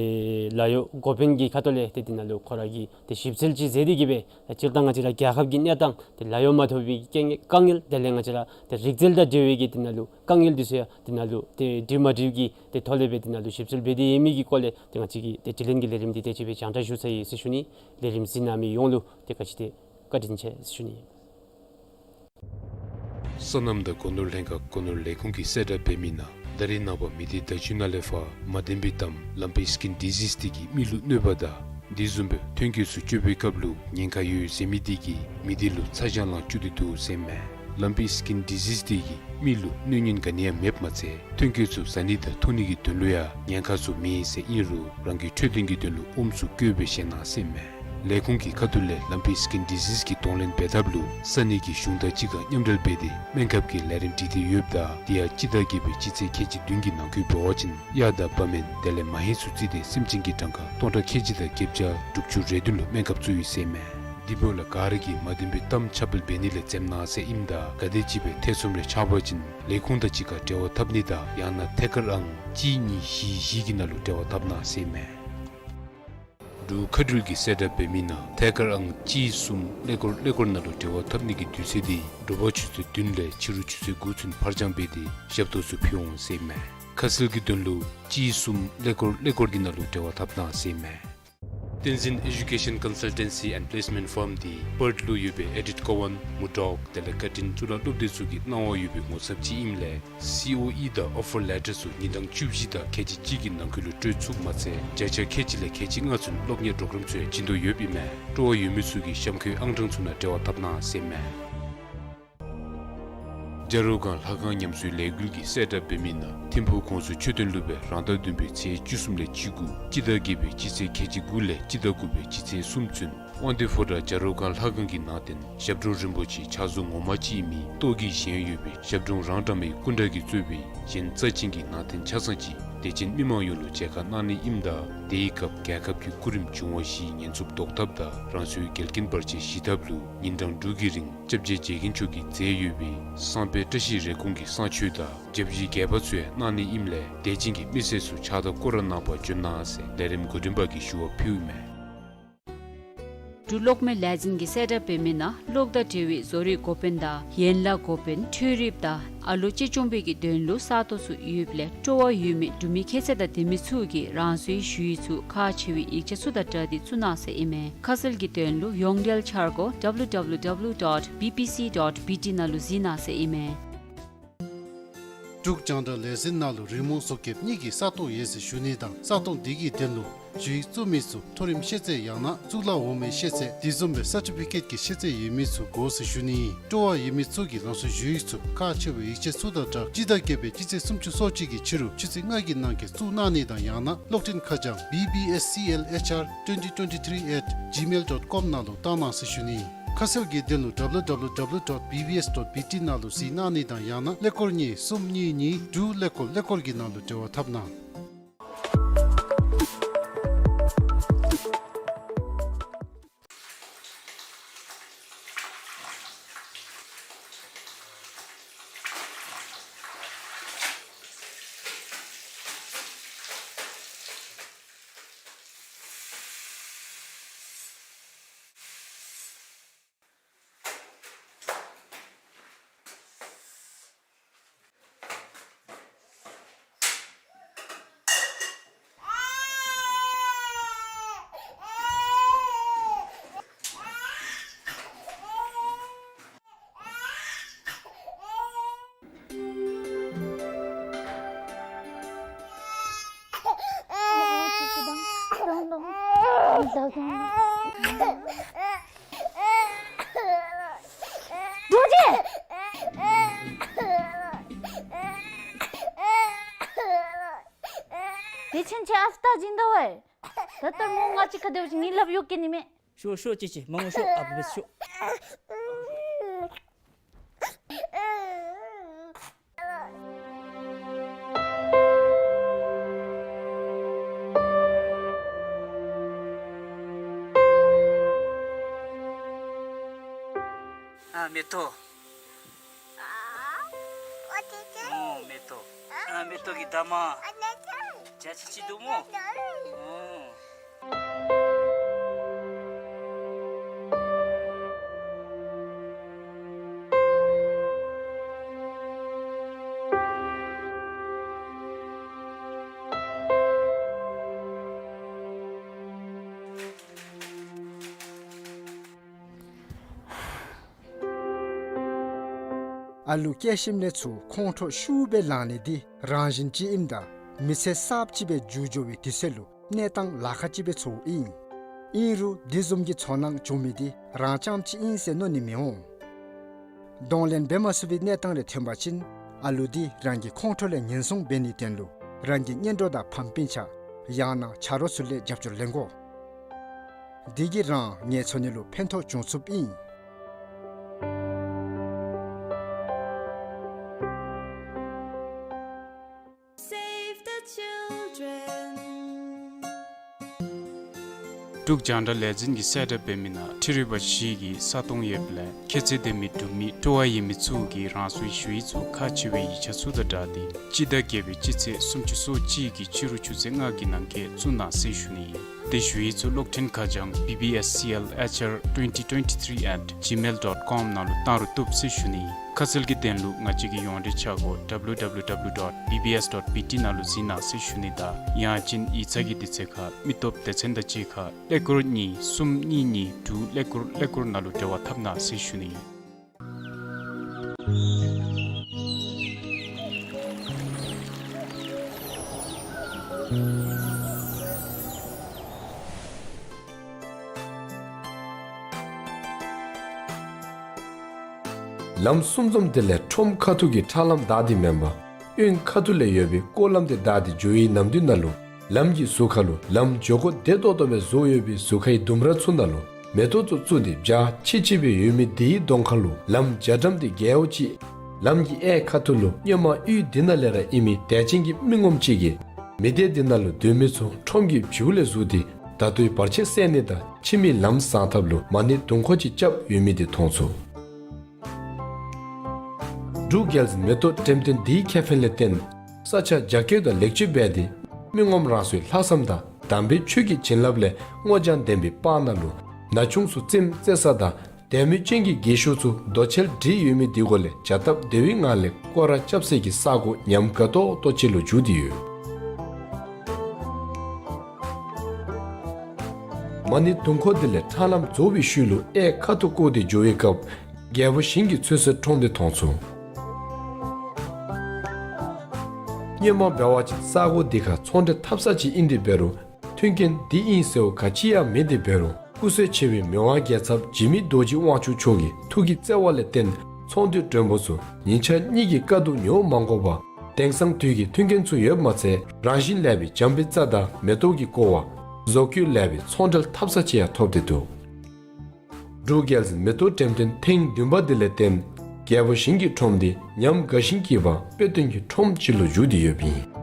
ལཱ་གཡོག་འགོ་དཔོན་གྱི་ཁ་ཐུག་ལས་ཏེ་འདི་ནང་ལུ་ཁོ་ར་གིས་ཏེ་ཞིབ་འཚོལ་ཅིག་མཛད་དེ་གིས་སྦེ་ད་སྤྱིར་བཏང་ང་བཅས་ར་རྒྱལ་ཁབ་ཀྱི་གནས་སྟངས་ཏེ་ལཱ་གཡོག་མ་ཐོབ་པའི་དཀའ་ངལ་དཀའ་ངལ་དེ་ལས་ང་བཅས་ར་ཏེ་རིག་རྩལ་དང་འབྲེལ་བའི་གི་འདི་ནང་ལུ་དཀའ་ངལ་འདི་ཚུ་ཡང་འདི་ནང་ལུ་ཏེ་འགྲིག་མ་འགྲིག་གི་ཏེ་ཐོག་ལས་སྦེ་འདི་ནང་ལུ་ཞིབ་འཚོལ་འབད་དེ་ཡོད་མི་གི་སྐོར་ལས་ཏེ་ང་བཅས་ཀྱི་ཏེ་དྲི་ལན་གྱི་ལས་རིམ་འདི་དེ་ཅིག་སྦེ་རྒྱང་བསྒྲགས་ཞུ་ཚར་ཡི་ཟེར་ཞུ་ནི། ལས་རིམ་གཟིགས་གནང་མི་ཡོངས་ལུ་ཏེ་ག་ཅི་ཏེ་བཀའ་དྲིན་ཆེ་ཟེར་ཞུ་ནི། སོ་ནམ་དང་སྒོ་ནོར་ལྷན་ཁག་སྒོ་ནོར་ལས་ཁུངས་ཀྱིས་གསལ་བསྒྲགས་འབད་མི་ནང་ད་རིས་ནངས་པ་མི་སྡེ་བརྡ་བརྒྱུད་ནང་ལས་ཕར་མ་བདེན་པའི་དམ་ལམ་པའི་སི་ཀིན་ཌི་ཟིསི་འདི་གིས་མི་ལུ་གནོད་པ་དང་ དེ་བཟུམ་སྦེ་ཐོན་སྐྱེད་ཚུ་སྤྱོད་པའི་སྐབས་ལུ་ཉེན་ཁ་ཡོད་ཟེར་མི་དེ་གིས་མི་དེ་ལུ་ཚ་གྱང་ལང་བཅུག་སྟེ་འདུག་ཟེར་མས། Lumpy skin disease དེ་གིས་མི་ལུ་གནོད་ཉེན་ག་ནི་ཡང་མེདཔ་མ་ཚད་ཐོན་སྐྱེད་ཚུ་ཟ་ནི་དང་འཐུང་ནི་གི་དོན་ལུ་ཡང་ཉེན་ཁ་ཚུ་མེད་ཟེར་ཨིན་རུང་རང་གི་འཕྲོད་བསྟེན་གྱི་དོན་ལུ་ཨོམ་ཚུ་བཀོལ་སྦེ་བཞེས་གནང་ཟེར་མས། ལས་ཁུངས་ཀྱི་ཁ་ཐུག་ལས་Lumpy skin disease གི་གདོང་ལེན་འབད་ཐབས་ལུ་ས་གནས་ཀྱི་གཞུང་དང་གཅིག་ཁར་མཉམ་འབྲེལ་འབད་དེ་སྨན་ཁབ་ཀྱི་ལས་རིམ་སྒྲིག་སྟེ་ཡོདཔ་ད་དེ་ཡང་སྤྱི་ཟླ་བརྒྱད་པའི་སྤྱི་ཚེས་ཁལ་གཅིག་བདུན་གྱི་ནང་འཁོད་འབད་བ་ཅིན་གཡག་དང་བ་མེན་དེ་ལས་མ་ཧེ་ཚུ་བརྩིས་ཏེ་སེམས་ཅན་གྱི་གྲངས་ཀ་སྟོང་ཕྲག་ཁལ་གཅིག་དང་བརྒྱད་བརྒྱ་དྲུག་ཅུ་རེ་བདུན་ལུ་སྨན་ཁབ་བཙུགས་ཡོད་ཟེར་མས། དེ་འབདཝ་ལས་ག་ར་གིས་མ་བདེན་པའི་གཏམ་ཁྱབ་སྤེལ་འབད་ནི་ལས་འཛེམ་གནང་ཟེར་ཨིནམ་ད་ག་དེམ་ཅིག་སྦེ་ཐེ་ཚོམ་རེ་ཆགས་པ་ཅིན་ལས་ཁུངས་དང་གཅིག་ཁར་འབྲེལ་བ་འཐབ་ནི་དང་ཡང་ན་ཐད་ཀར་ཨང་གཅིག་གཉིས་བཞི་བཞི་གི་ནང་ལུ་འབྲེལ་བ་འཐབ་གནང་ཟེར་མས། འབྲུག་མཁའ་འགྲུལ་གྱིས་གསལ་བསྒྲགས་འབད་མི་ནང་ཐད་ཀར་ཨང་གཅིག་གསུམ་ཀླད་ཀོར་ཀླད་ཀོར་ནང་ལུ་འབྲེལ་བ་འཐབ་ནི་གི་དུས་ཚོད་དེ་དྲོ་པ་ཆུ་ཚོད་བདུན་ལས་ཕྱི་རུ་ཆུ་ཚོད་དགུ་ཚུན་ཕར་འགྱངས་འབད་དེ་ཞབས་ཏོག་ཚུ་ཕུལ་འོང་ཟེར་མས། ཁ་གསལ་གྱི་དོན་ལུ་གཅིག་གསུམ་ཀླད་ཀོར་ཀླད་ཀོར་གྱི་ནང་ལུ་འབྲེལ་བ་འཐབ་གནང་ཟེར་མས། བསྟན་འཛིན་Education Consultancy and Placement Firm དེ་པརཐ་ལུ་ཡོད་པའི་ཨེ་ཌིཐ་ཀོ་ཝན་མུར་ཌོག་དེ་ལས་ཀར་ཊིན་གཙུག་ལག་སློབ་སྡེ་ཚུ་གི་གནང་བ་ཡོད་པའི་ངོ་ཚབ་ཅིག་ཨིནམ་ལས་སི་ཨོ་ཨི་དང་ཨོ་ཕར་ལེ་ཊར་ཚུ་ཉིན་གྲངས་བཅུ་བཞི་དང་ཁལ་གཅིག་གཅིག་གི་ནང་འཁོད་ལུ་སྤྲོད་ཚུགསཔ་མ་ཚད་བརྒྱ་ཆ་ཁལ་གཅིག་ལས་ཁལ་གཅིག་ལྔ་ཚུན་སློབ་གཉེར་པོརོ་གརམ་ཚུ་ཡང་བྱིན་དོ་ཡོདཔ་ཨིན་མས། སྤྲོ་བ་ཡོད་མི་ཚུ་གིས་གཤམ་འཁོད་ཨང་གྲངས་ཚུ་ནང་འབྲེལ་བ་འཐབ་གནང་ཟེར་མས། བྱ་རོག་སྒང་ལྷ་ཁང་ཉམས་གསོའི་ལས་འགུལ་གྱིས་གསལ་བསྒྲགས་འབད་མི་ནང་ཐིམ་ཕུག་ཁོངས་སུ་མཆོད་རྟེན་ལུ་སྦེ་རང་ཟླ་བདུན་པའི་ཚེས་བཅུ་གསུམ་ལས་བཅུ་དགུ་སྤྱི་ཟླ་བརྒྱད་པའི་སྤྱི་ཚེས་ཁལ་གཅིག་དགུ་ལས་སྤྱི་ཟླ་དགུ་པའི་སྤྱི་ཚེས་གསུམ་ཚུན་དབང་འདུས་ཕོ་བྲང་བྱ་རོག་སྒང་ལྷ་ཁང་གི་ནང་རྟེན་ཞབས་དྲུང་རིན་པོ་ཆེ་ཕྱག་བཟོ་ངོ་མ་ཅིག་ཨིན་མི་ཏོག་གི་བཞེངས་ཡོད་པའི་ཞབས་དྲུང་རང་གྲངས་མའི་སྐུ་འདྲ་གིས་གཙོས་པའི་གཞན་རྩ་ཅན་གྱི་ནང་རྟེན་ཆ་ཚང་ཅིག་དད་ཅན་མི་མང་ཡོངས་ལུ་མཇལ་ཁ་གནང་ནི་ཨིནམ་ད་དེའི་སྐབས་རྒྱལ་ཁབ་ཀྱི་སྐུ་རིམ་འབྱུང་བ་བཞིའི་ཉེན་ཚབས་བཟློག་ཐབས་དང་རང་སོའི་འགལ་རྐྱེན་བར་ཆད་ཞི་ཐབས་ལུ་ཉིན་གྲངས་དྲུག་གི་རིང་སྐྱབས་རྗེ་རྗེ་མཁན་མཆོག་གིས་མཛད་ཡོད་པའི་གསང་སྦས་བཀྲ་ཤིས་རེ་སྐོང་གི་གསང་མཆོད་དང་སྐྱབས་རྗེ་དགྱེས་པ་ཚུ་ཡང་གནང་ནི་ཨིནམ་ལས་དད་ཅན་གྱི་མི་སེར་ཚུ་ཕྱག་དང་སྐོར་ར་གནང་པར་འབྱོན་གནང་ཟེར་ལས་རིམ་འགོ་འདྲེན་པ་གིས་ཞུ་བ་ཕུལཝ་ཨིན་མས། འབྲུག་གློག་མེ་ལས་འཛིན་གྱིས་གསལ་བསྒྲགས་འབད་མི་ནང་གློག་དང་འབྲེལ་བའི་བཟོ་རིག་འགོ་དཔོན་དང་ཡན་ལག་འགོ་དཔོན་འཕྲུལ་རིགཔ་དང་ཨ་ལོ་གཅེས་སྐྱོང་པའི་གི་དོན་ལུ་ས་སྟོང་ཚུ་ཡོདཔ་ལས་སྤྲོ་བ་ཡོད་མི་འབྲུག་མི་ཁྱད་ཚད་དང་ལྡན་མི་ཚུ་གིས་རང་སོའི་ཞུ་ཡིག་ཚུ་ཁག་ཆེ་བའི་ཡིག་ཆ་ཚུ་དང་སྦྲགས་ཏེ་བཙུགས་གནང་ཟེར་ཨིན་མས། ཁ་གསལ་གྱི་དོན་ལུ་ཡོངས་འབྲེལ་འཆར་སྒོ་W W W dot B P C dot B T ནང་ལུ་གཟིགས་གནང་ཟེར་ཨིན་མས། འབྲུག་རྒྱང་བསྒྲགས་ལས་འཛིན་ནང་ལུ་རི་མོ་བཟོ་མཁསཔ་གཉིས་ཀྱི་ས་སྟོང་ཡོད་ཟེར་ཞུ་ནི་དང་ས་སྟོང་དེ་གི་དོན་ལུ་ཞུ་ཡིག་བཙུགས་མི་ཚུ་མཐོ་རིམ་ཤེས་ཚད་ཡང་ན་གཙུག་ལག་འོག་མའི་ཤེས་ཚད་དེ་བཟུམ་སྦེ་སར་ཊི་ཕི་ཀེཊ་ཀྱི་ཤེས་ཚད་ཡོད་མི་ཚུ་དགོ་ཟེར་ཞུ་ནི། སྤྲོ་བ་ཡོད་མི་ཚུ་གིས་རང་སོའི་ཞུ་ཡིག་ཚུ་ཁག་ཆེ་བའི་ཡིག་ཆ་ཚུ་དང་སྦྲགས་སྤྱི་ཟླ་བརྒྱད་པའི་སྤྱི་ཚེས་སུམ་ཅུ་སོ་གཅིག་གི་ཕྱི་རུ་ཆུ་ཚོད་ལྔ་གི་ནང་འཁོད་བཙུགས་གནང་ནི་དང་ཡང་ན་གློག་འཕྲིན་ཁ་བྱང་B B S C L H R twenty twenty-three at gmail dot com ནང་ལུ་བཏང་གནང་ཟེར་ཞུ་ནི། ཁ་གསལ་གྱི་དོན་ལུ W W W dot B B S dot B T ནང་ལུ་གཟིགས་གནང་ནི་དང་ཡང་ན་ཀླད་ཀོར་གཉིས་གསུམ་གཉིས་གཉིས་དྲུག་ཀླད་ཀོར་ཀླད་ཀོར་གྱི་ནང་ལུ་འབྲེལ་བ་འཐབ་གནང་། རྡོ་རྗེ། དེ་ཕྱིན་ཆད་ཨ་རྟག་བྱིན་དོ་བས། ད་ལྟོ་མོ་ང་བཅས་ཁར་སྡོད་ཅི་ངེའི་ལགཔ་གཡུག་གེ་ནི་མས། ཤོག་ཤོག་ཅི་ཅི་མ་ངུ་ཤོག། ཨ་བུ་བས་ཤོག། ཨ་མེ་ཏོག། ཨོ་མེ་ཏོག། ཨ་མེ་ཏོག་གི་འདབ་མ། ཅ་ཆི་ཆི་འདུག་མོ། ཨོ། ཨ་ལུ་སྐྱེ་ཞིནམ་ལས་ཚུར་ཁོང་ཁྲོ་ཤུགས་སྦེ་ལང་ནི་འདི་རང་བཞིན་ཅིག་ཨིནམ་ད་མི་ཚེ་གསརཔ་ཅིག་སྦེ་འགྱུར་འགྱོ་བའི་དུས་ཚོད་ལུ་གནས་སྟངས་ལཱ་ཁག་ཅིག་སྦེ་ཚོརཝ་ཨིན། ཨིན་རུང་དེ་བཟུམ་གྱི་ཚོར་སྣང་བྱུང་མི་དེ་རང་རྐྱངམ་ཅིག་ཨིན་ཟེར་མནོ་ནི་མི་འོང་། གདོང་ལེན་འབད་མ་ཚུགས་པའི་གནས་སྟངས་རེ་ཐོན་པ་ཅིན་ཨ་ལུ་དེ་རང་གི་ཁོང་ཁྲོ་ལས་ཉེན་སྲུང་འབད་ནིའི་དོན་ལུ་རང་གི་གཉེན་གྲོགས་དང་ཕམ་སྤུན་ཆ་ཡང་ན་ཆ་རོགས་ཚུ་ལས་རྒྱབ་སྐྱོར་ལེན་དགོ། དེ་གིས་རང་ངལ་འཚོ་ནི་ལུ་ཕན་ཐོགས་འབྱུང་ཚུགསཔ་ཨིན། Save the children. འབྲུག་རྒྱང་བསྒྲགས་ལས་འཛིན་གྱིས་གསལ་བསྒྲགས་འབད་མི་ནང་འཕྲུལ་རིག་པ་གཞི་གི་ས་སྟོང་ཡོདཔ་ལས་ཁྱད་ཚད་ལྡན་མི་འབྲུག་མི་སྤྲོ་བ་ཡོད་མི་ཚུ་གིས་རང་སོའི་ཞུ་ཡིག་ཚུ་ཁག་ཆེ་བའི་ཡིག་ཆ་ཚུ་དང་སྦྲགས་ཏེ་སྤྱི་ཟླ་བརྒྱད་པའི་སྤྱི་ཚེས་སུམ་ཅུ་སོ་གཅིག་གི་ཕྱི་རུ་ཆུ་ཚོད་ལྔ་གི་ནང་འཁོད་བཙུགས་གནང་ཟེར་ཞུ་ནི་ཨིན། དེ་ཞུ་ཡིག་ཚུ་གློག་འཕྲིན་ཁ་བྱང་B B S C L H R twenty twenty-three at gmail dot com ནང་ལུ་བཏང་རུང་བཏུབ་ཟེར་ཞུ་ནི་ཨིན། ཁ་གསལ་གྱི་དོན་ལུ་ང་བཅས་ཀྱི་ཡོངས་འབྲེལ་ཆ་སྒོ་W W W dot B B S dot B T ནང་ལུ་གཟིགས་གནང་ཟེར་ཞུ་ནི་དང་ཡང་ཅིན་ཡིག་ཚང་གི་དུས་ཚོད་ཁར་མི་སྟོབས་སྡེ་ཚན་དང་གཅིག་ཁར་ཀླད་ཀོར་གཉིས་གསུམ་གཉིས་གཉིས་དྲུག་ཀླད་ཀོར་ཀླད་ཀོར་ནང་ལུ་འབྲེལ་བ་འཐབ་གནང་ཟེར་ཞུ་ནི་ཨིན། ལམ་གསུམ་འཛོམས་དེ་ལས་ཁྲོམ་ཁ་ཐུག་གི་ཁྲ་ལམ་བདའ་སྟེ་མེན་པར་གཡོན་ཁ་ཐུག་ལས་ཡོད་པའི་སྐོར་ལམ་དེ་བདའ་སྟེ་འགྱོ་བའི་ནམ་དུས་ནང་ལུ་ལམ་གྱི་ཟུར་ཁ་ལུ་ལམ་འགྱོ་སྒོ་བདེ་ཏོག་ཏོ་སྦེ་བཟོ་ཡོད་པའི་ཟུར་ཁའི་ལྡུམ་ར་ཚུ་ནང་ལུ་མེ་ཏོག་ཚུ་བཙུགས་ཏེ་འཇའ་ཆི་ཆི་སྦེ་ཡོད་མི་དེའི་གདོང་ཁ་ལུ་ལམ་རྒྱ་གྲམ་དེ་རྒྱལ་པོ་ཅིག་ལམ་གྱི་གཡས་ཁ་ཐུག་ལུ་སྔོན་མ་ཡུལ་འདི་ནང་ལས་ར་ཨིན་མི་དད་ཅན་གྱི་མི་ངོམ་ཅིག་གིས་མི་སྡེ་འདི་ནང་ལུ་སྡོད་མི་ཚུ་ཁྲོམ་གྱི་བྱིའུ་ལས་བཟུང་སྟེ་ད་ལྟོའི་བར་ཆད་སེལ་ནི་དང་ཕྱི་མའི་ལམ་བཟང་ཐབས་ལུ་མ་ཎི་དུང་འཁོར་ཅིག་རྐྱབ་ཡོད་མི་དེ་མཐོང་ཚུགས། འབྲུག་རྒྱལ་མཚན་མེ་ཏོག་འགྲེམས་སྟོན་འདིའི་ཁེ་ཕན་ལས་བརྟེན་ས་ཆ་རྒྱ་སྐྱེད་དང་ལེགས་བཅོས་འབད་དེ་མི་ངོམ་རང་སོའི་ལྷག་བསམ་དང་དམ་པའི་ཆོས་ཀྱི་བྱིན་རླབས་ལས་སྔོ་ལྗང་ལྡན་པའི་སྤང་ནང་ལུ་ན་ཆུང་ཚུ་རྩེདམོ་རྩེ་ས་དང་དད་མོས་ཅན་གྱི་རྒས་ཤོས་ཚུ་རྡོ་གཅལ་སྒྲིག་ཡོད་མི་དེ་གུ་ལས་བྱ་སྟབས་བདེ་བའི་ངང་ལས་སྐོར་ར་རྐྱབ་སའི་གི་ས་གོ་ཉམས་དགའ་ཏོག་ཏོ་ཅིག་ལུ་འགྱུར་ཏེ་ཡོད། མ་ཎི་དུང་འཁོར་དེ་ལས་ཁྲ་ལམ་རྫོགས་པའི་ཤུལ་ལུ་གཡས་ཁ་ཐུག་བསྐོར་ཏེ་འགྱོ་བའི་སྐབས་རྒྱལ་པོ་ཞིང་གི་ཚོད་བསྲེ་ཁྲོམ་དེ་མཐོང་ཚུགས། སྔོན་མ་འབད་བ་ཅིན་ས་གོ་འདི་ཁར་ཚོང་འབྲེལ་འཐབ་ས་ཅིག་ཨིན་ཏེ་འབད་རུང་མཐུན་རྐྱེན་འདི་ཨིན་ཟེར་བ་ག་ཅི་ཡང་མེད་དེ་འབད་རུང་སྐུ་སྲོག་ཆེ་བའི་མི་དབང་རྒྱལ་ཚབ་འཇིགས་མེད་རྡོ་རྗེ་དབང་ཕྱུག་མཆོག་གི་ཐུགས་ཀྱི་བརྩེ་བ་ལས་བརྟེན་ཚོང་འདུས་མགྲོན་པོ་ཚུ་ཉིན་ཞག་གཉིས་ཀྱི་དཀའ་སྡུག་མྱོང་མ་དགོ་པར་དེང་སང་དུས་ཀྱི་མཐུན་རྐྱེན་ཚུ་ཡོདཔ་མ་ཚད་རང་བཞིན་ལེགས་པའི་འཇམ་པའི་རྩྭ་དང་མེ་ཏོག་གིས་བསྐོར་བ་བཟོ་བཀོད་ལེགས་པའི་ཚོང་འབྲེལ་འཐབ་ས་ཅིག་ཡང་ཐོབ་སྟེ་འདུག། འབྲུག་རྒྱལ་མཚན་མེ་ཏོག་འགྲེམས་སྟོན་ཐེངས་བདུན་པ་འདི་ལས་བརྟེན་རྒྱལ་པོ་ཞིང་གི་ཁྲོམ་འདི་ཉམས་དགའ་ཞིང་སྐྱིད་པ་དཔེ་སྟོན་གྱི་ཁྲོམ་ཅིག་ལུ་འགྱུར་ཏེ་ཡོདཔ་ཨིན།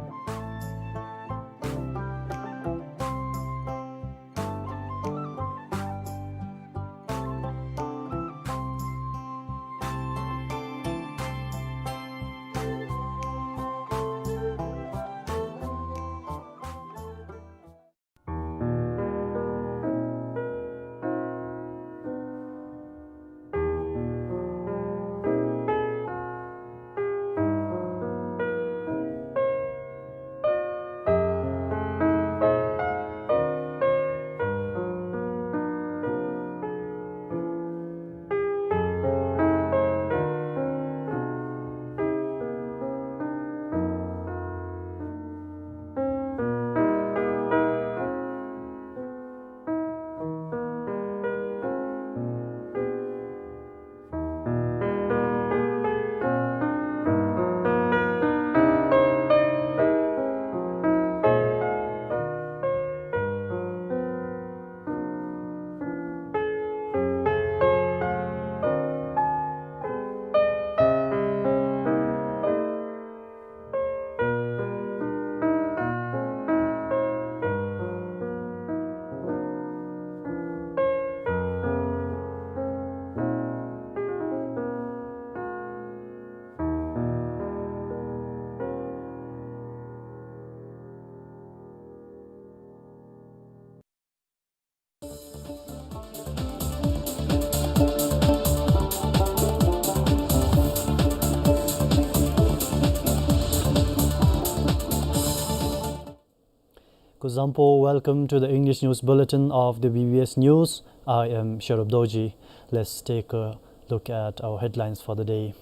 Kuzuzangpo, welcome to the English News Bulletin of the B B S News. I am Sherub Dorji. Let's take a look at our headlines for the day.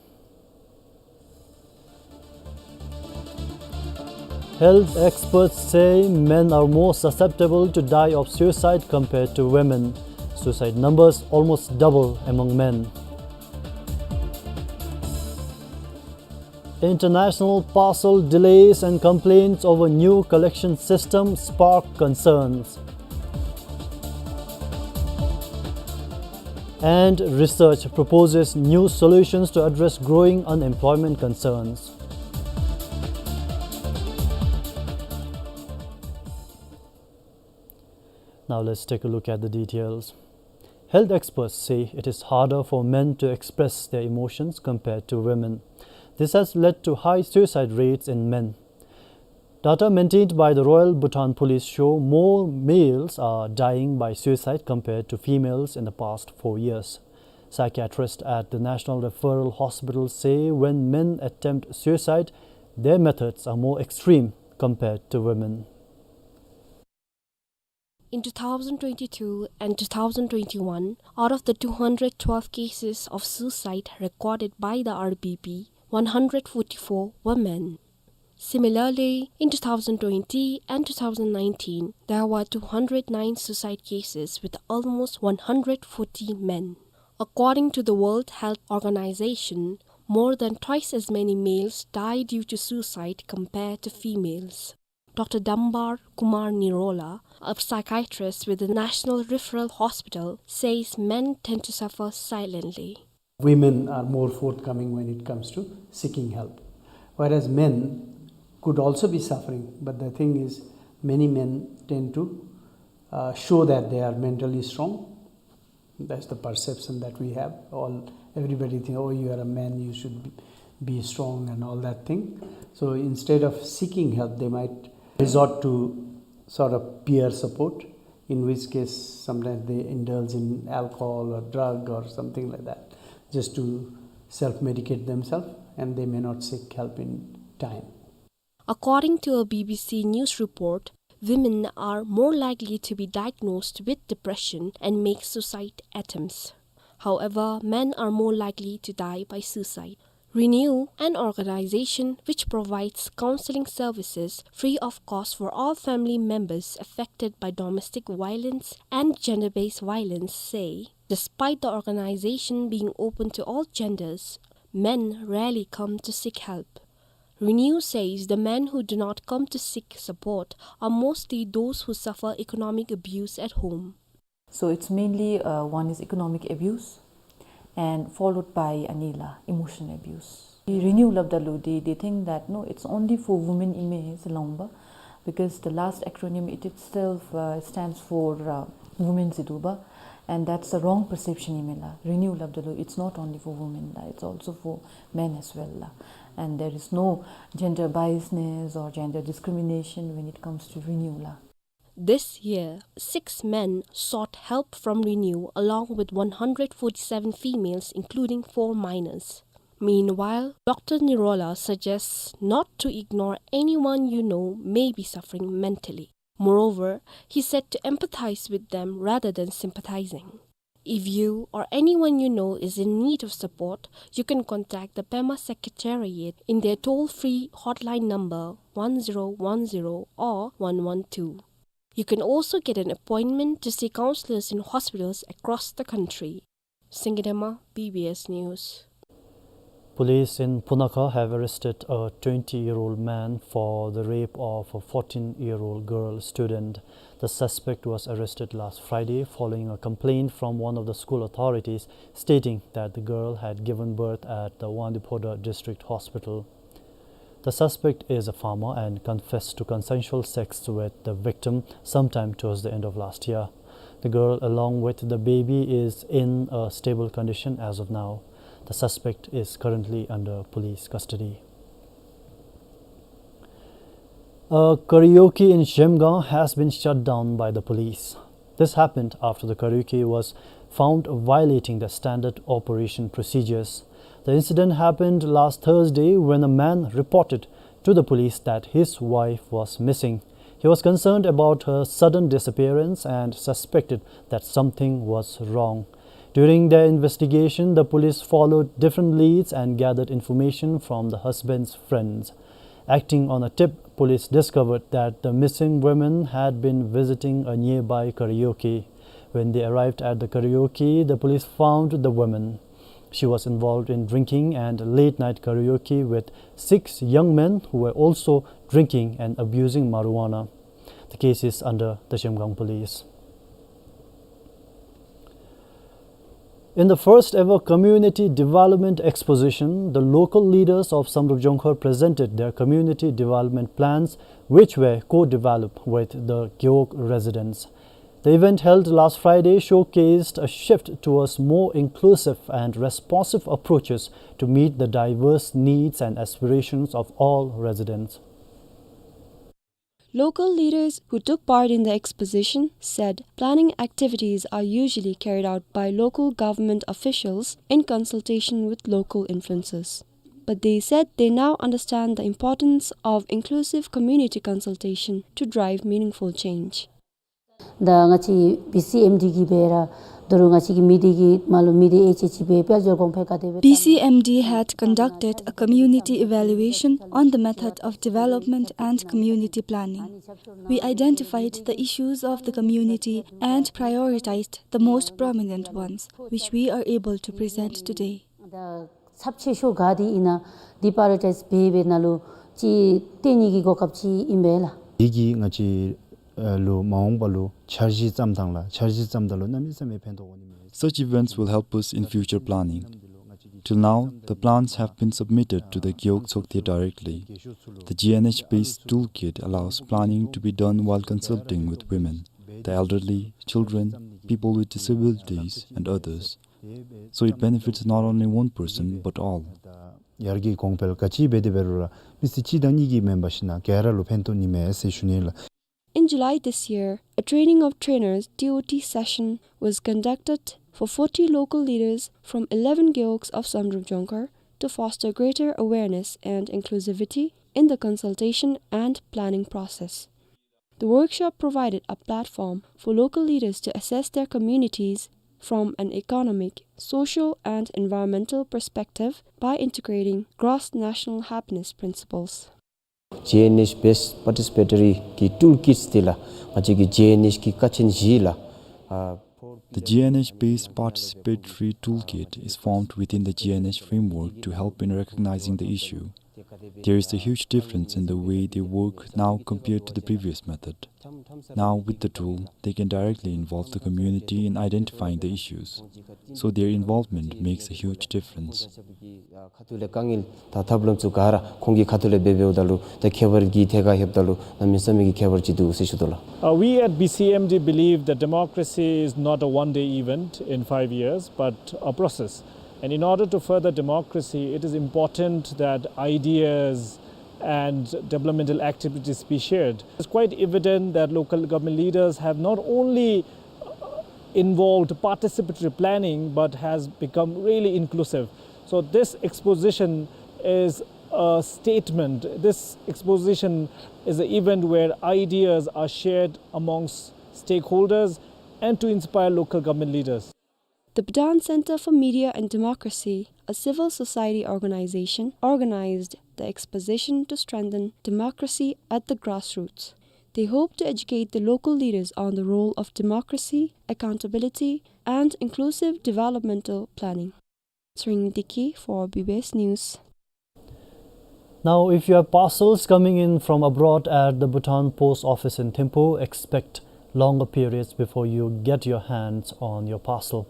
Health experts say men are more susceptible to die of suicide compared to women. Suicide numbers almost double among men. International parcel delays and complaints over new collection system spark concerns. And research proposes new solutions to address growing unemployment concerns. Now let's take a look at the details. Health experts say it is harder for men to express their emotions compared to women. This has led to high suicide rates in men. Data maintained by the Royal Bhutan Police show more males are dying by suicide compared to females in the past four years. Psychiatrists at the National Referral Hospital say when men attempt suicide, their methods are more extreme compared to women. In two thousand twenty-two and two thousand twenty-one, out of the two hundred twelve cases of suicide recorded by the R B P, one hundred forty-four were men. Similarly, in two thousand twenty and two thousand nineteen, there were two hundred nine suicide cases with almost one hundred forty men. According to the World Health Organization, more than twice as many males die due to suicide compared to females. Doctor Dambar Kumar Nirola, a psychiatrist with the National Referral Hospital, says men tend to suffer silently. Women are more forthcoming when it comes to seeking help, whereas men could also be suffering, but the thing is, many men tend to, uh, show that they are mentally strong. That's the perception that we have. All, everybody think, "Oh, you are a man, you should be, be strong," and all that thing. So instead of seeking help, they might resort to sort of peer support, in which case sometimes they indulge in alcohol or drug or something like that, just to self-medicate themselves, and they may not seek help in time. According to a B B C News report, women are more likely to be diagnosed with depression and make suicide attempts. However, men are more likely to die by suicide. Renew, an organization which provides counseling services free of cost for all family members affected by domestic violence and gender-based violence, say, despite the organization being open to all genders, men rarely come to seek help. Renew says the men who do not come to seek support are mostly those who suffer economic abuse at home. So it's mainly, uh, one is economic abuse and followed by another emotional abuse. Renew lab dalu, they, they think that, no, it's only for women image longba, because the last acronym it itself, uh, stands for, uh, women ziduba, and that's a wrong perception imela. Renew lab dalu, it's not only for women la, it's also for men as well la. And there is no gender biasness or gender discrimination when it comes to Renew la. This year, six men sought help from Renew along with one hundred forty-seven females, including four minors. Meanwhile, Doctor Nirola suggests not to ignore anyone you know may be suffering mentally. Moreover, he said to empathize with them rather than sympathizing. If you or anyone you know is in need of support, you can contact the Pema Secretariat in their toll-free hotline number one zero one zero or one one two. You can also get an appointment to see counselors in hospitals across the country. Singye Dema, B B S News. Police in Punakha have arrested a twenty-year-old man for the rape of a fourteen-year-old girl student. The suspect was arrested last Friday following a complaint from one of the school authorities stating that the girl had given birth at the Wangdue Phodrang District Hospital. The suspect is a farmer and confessed to consensual sex with the victim sometime towards the end of last year. The girl, along with the baby, is in a stable condition as of now. The suspect is currently under police custody. A karaoke in Zhemgang has been shut down by the police. This happened after the karaoke was found violating the standard operation procedures. The incident happened last Thursday when a man reported to the police that his wife was missing. He was concerned about her sudden disappearance and suspected that something was wrong. During their investigation, the police followed different leads and gathered information from the husband's friends. Acting on a tip, police discovered that the missing women had been visiting a nearby karaoke. When they arrived at the karaoke, the police found the woman. She was involved in drinking and late night karaoke with six young men who were also drinking and abusing marijuana. The case is under the Zhemgang Police. In the first ever community development exposition, the local leaders of Samdrup Jongkhar presented their community development plans, which were co-developed with the Gewog residents. The event held last Friday showcased a shift towards more inclusive and responsive approaches to meet the diverse needs and aspirations of all residents. Local leaders who took part in the exposition said planning activities are usually carried out by local government officials in consultation with local influencers. But they said they now understand the importance of inclusive community consultation to drive meaningful change. ད་ང་བཅས་བི་སི་ཨེམ་ཌི་གིས་འབད་ར་ད་རུང་ང་བཅས་ཀྱི་མི་སྡེ་གི་མ་ལུ་མི་སྡེ་ཨེ་ཅེ་ཅིག་སྦེ་དཔལ་འབྱོར་གོང་འཕེལ་ག་དེ་སྦེ། B C M D had conducted a community evaluation on the method of development and community planning. We identified the issues of the community and prioritized the most prominent ones, which we are able to present today. ད་ཚབས་ཆེ་ཤོས་ག་དེ་ཨིན་ན་འདི་པ་རའི་ཡོ་རི་ཊའིཛ་འབད་འབད་ནང་ལུ་ཅིག་སྟོན་ནི་གི་གོ་སྐབས་ཅིག་ཨིན་པས་ལགས། དེ་གིས་ང་བཅས་ལུ་མ་འོངས་པ་ལུ་འཆར་གཞི་བརྩམ་ཐངས་ལགས། འཆར་གཞི་བརྩམ་ད་ལུ་གནམ་མེད་ས་མེད་ཕན་ཐོགས་འོང་ནི་མས། Such events will help us in future planning. Till now, the plans have been submitted to the Gewog Tshogte directly. The G N H-based toolkit allows planning to be done while consulting with women, the elderly, children, people with disabilities, and others. So it benefits not only one person but all. ཡར་རྒྱས་གོང་འཕེལ་ག་ཅི་འབད་དེ་འབད་རུང་ར་མི་སེར་གཅིག་དང་གཉིས་ཀྱིས་མེན་པར་ཞིན་ན་ག་ར་ལུ་ཕན་ཐོགས་ནི་མས་ཟེར་ཞུ་ནི་ལགས། In July this year, a training of trainers, T O T session, was conducted for forty local leaders from eleven gewogs of Samdrup Jongkhar to foster greater awareness and inclusivity in the consultation and planning process. The workshop provided a platform for local leaders to assess their communities from an economic, social, and environmental perspective by integrating gross national happiness principles. G N H based participatory གི་ཊུལ་ཀིཊསི་འདི་ལགས་ང་བཅས་ཀྱི་ཇི་ཨེན་ཨེཆ་གི་ཀ་ཆེན་བཞི་ལགས། The G N H-based participatory toolkit is formed within the G N H framework to help in recognizing the issue. There is a huge difference in the way they work now compared to the previous method. Now, with the tool, they can directly involve the community in identifying the issues. So their involvement makes a huge difference. ཁ་ཐུག་ལས་དཀའ་ངལ་དང་ཐབས་ལམ་ཚུ་ག་ར་ཁོང་གི་ཁ་ཐུག་ལས་འབད་འབདཝ་ད་ལུ་ད་ཁྱད་པར་གྱི་ཐད་ཁར་ལྷོདཔ་ད་ལུ་གནམ་མེད་ས་མེད་ཀྱི་ཁྱད་པར་ཅིག་འདུག་ཟེར་ཞུ་དོ་ལགས། Uh, we at B C M D believe that democracy is not a one-day event in five years, but a process. And in order to further democracy, it is important that ideas and developmental activities be shared. It's quite evident that local government leaders have not only involved participatory planning but has become really inclusive. So this exposition is a statement. This exposition is an event where ideas are shared amongst stakeholders and to inspire local government leaders. The Bhutan Center for Media and Democracy, a civil society organization, organized the exposition to strengthen democracy at the grassroots. They hope to educate the local leaders on the role of democracy, accountability, and inclusive developmental planning. Tshering Deki for B B S News. Now, if you have parcels coming in from abroad at the Bhutan Post Office in Thimphu, expect longer periods before you get your hands on your parcel.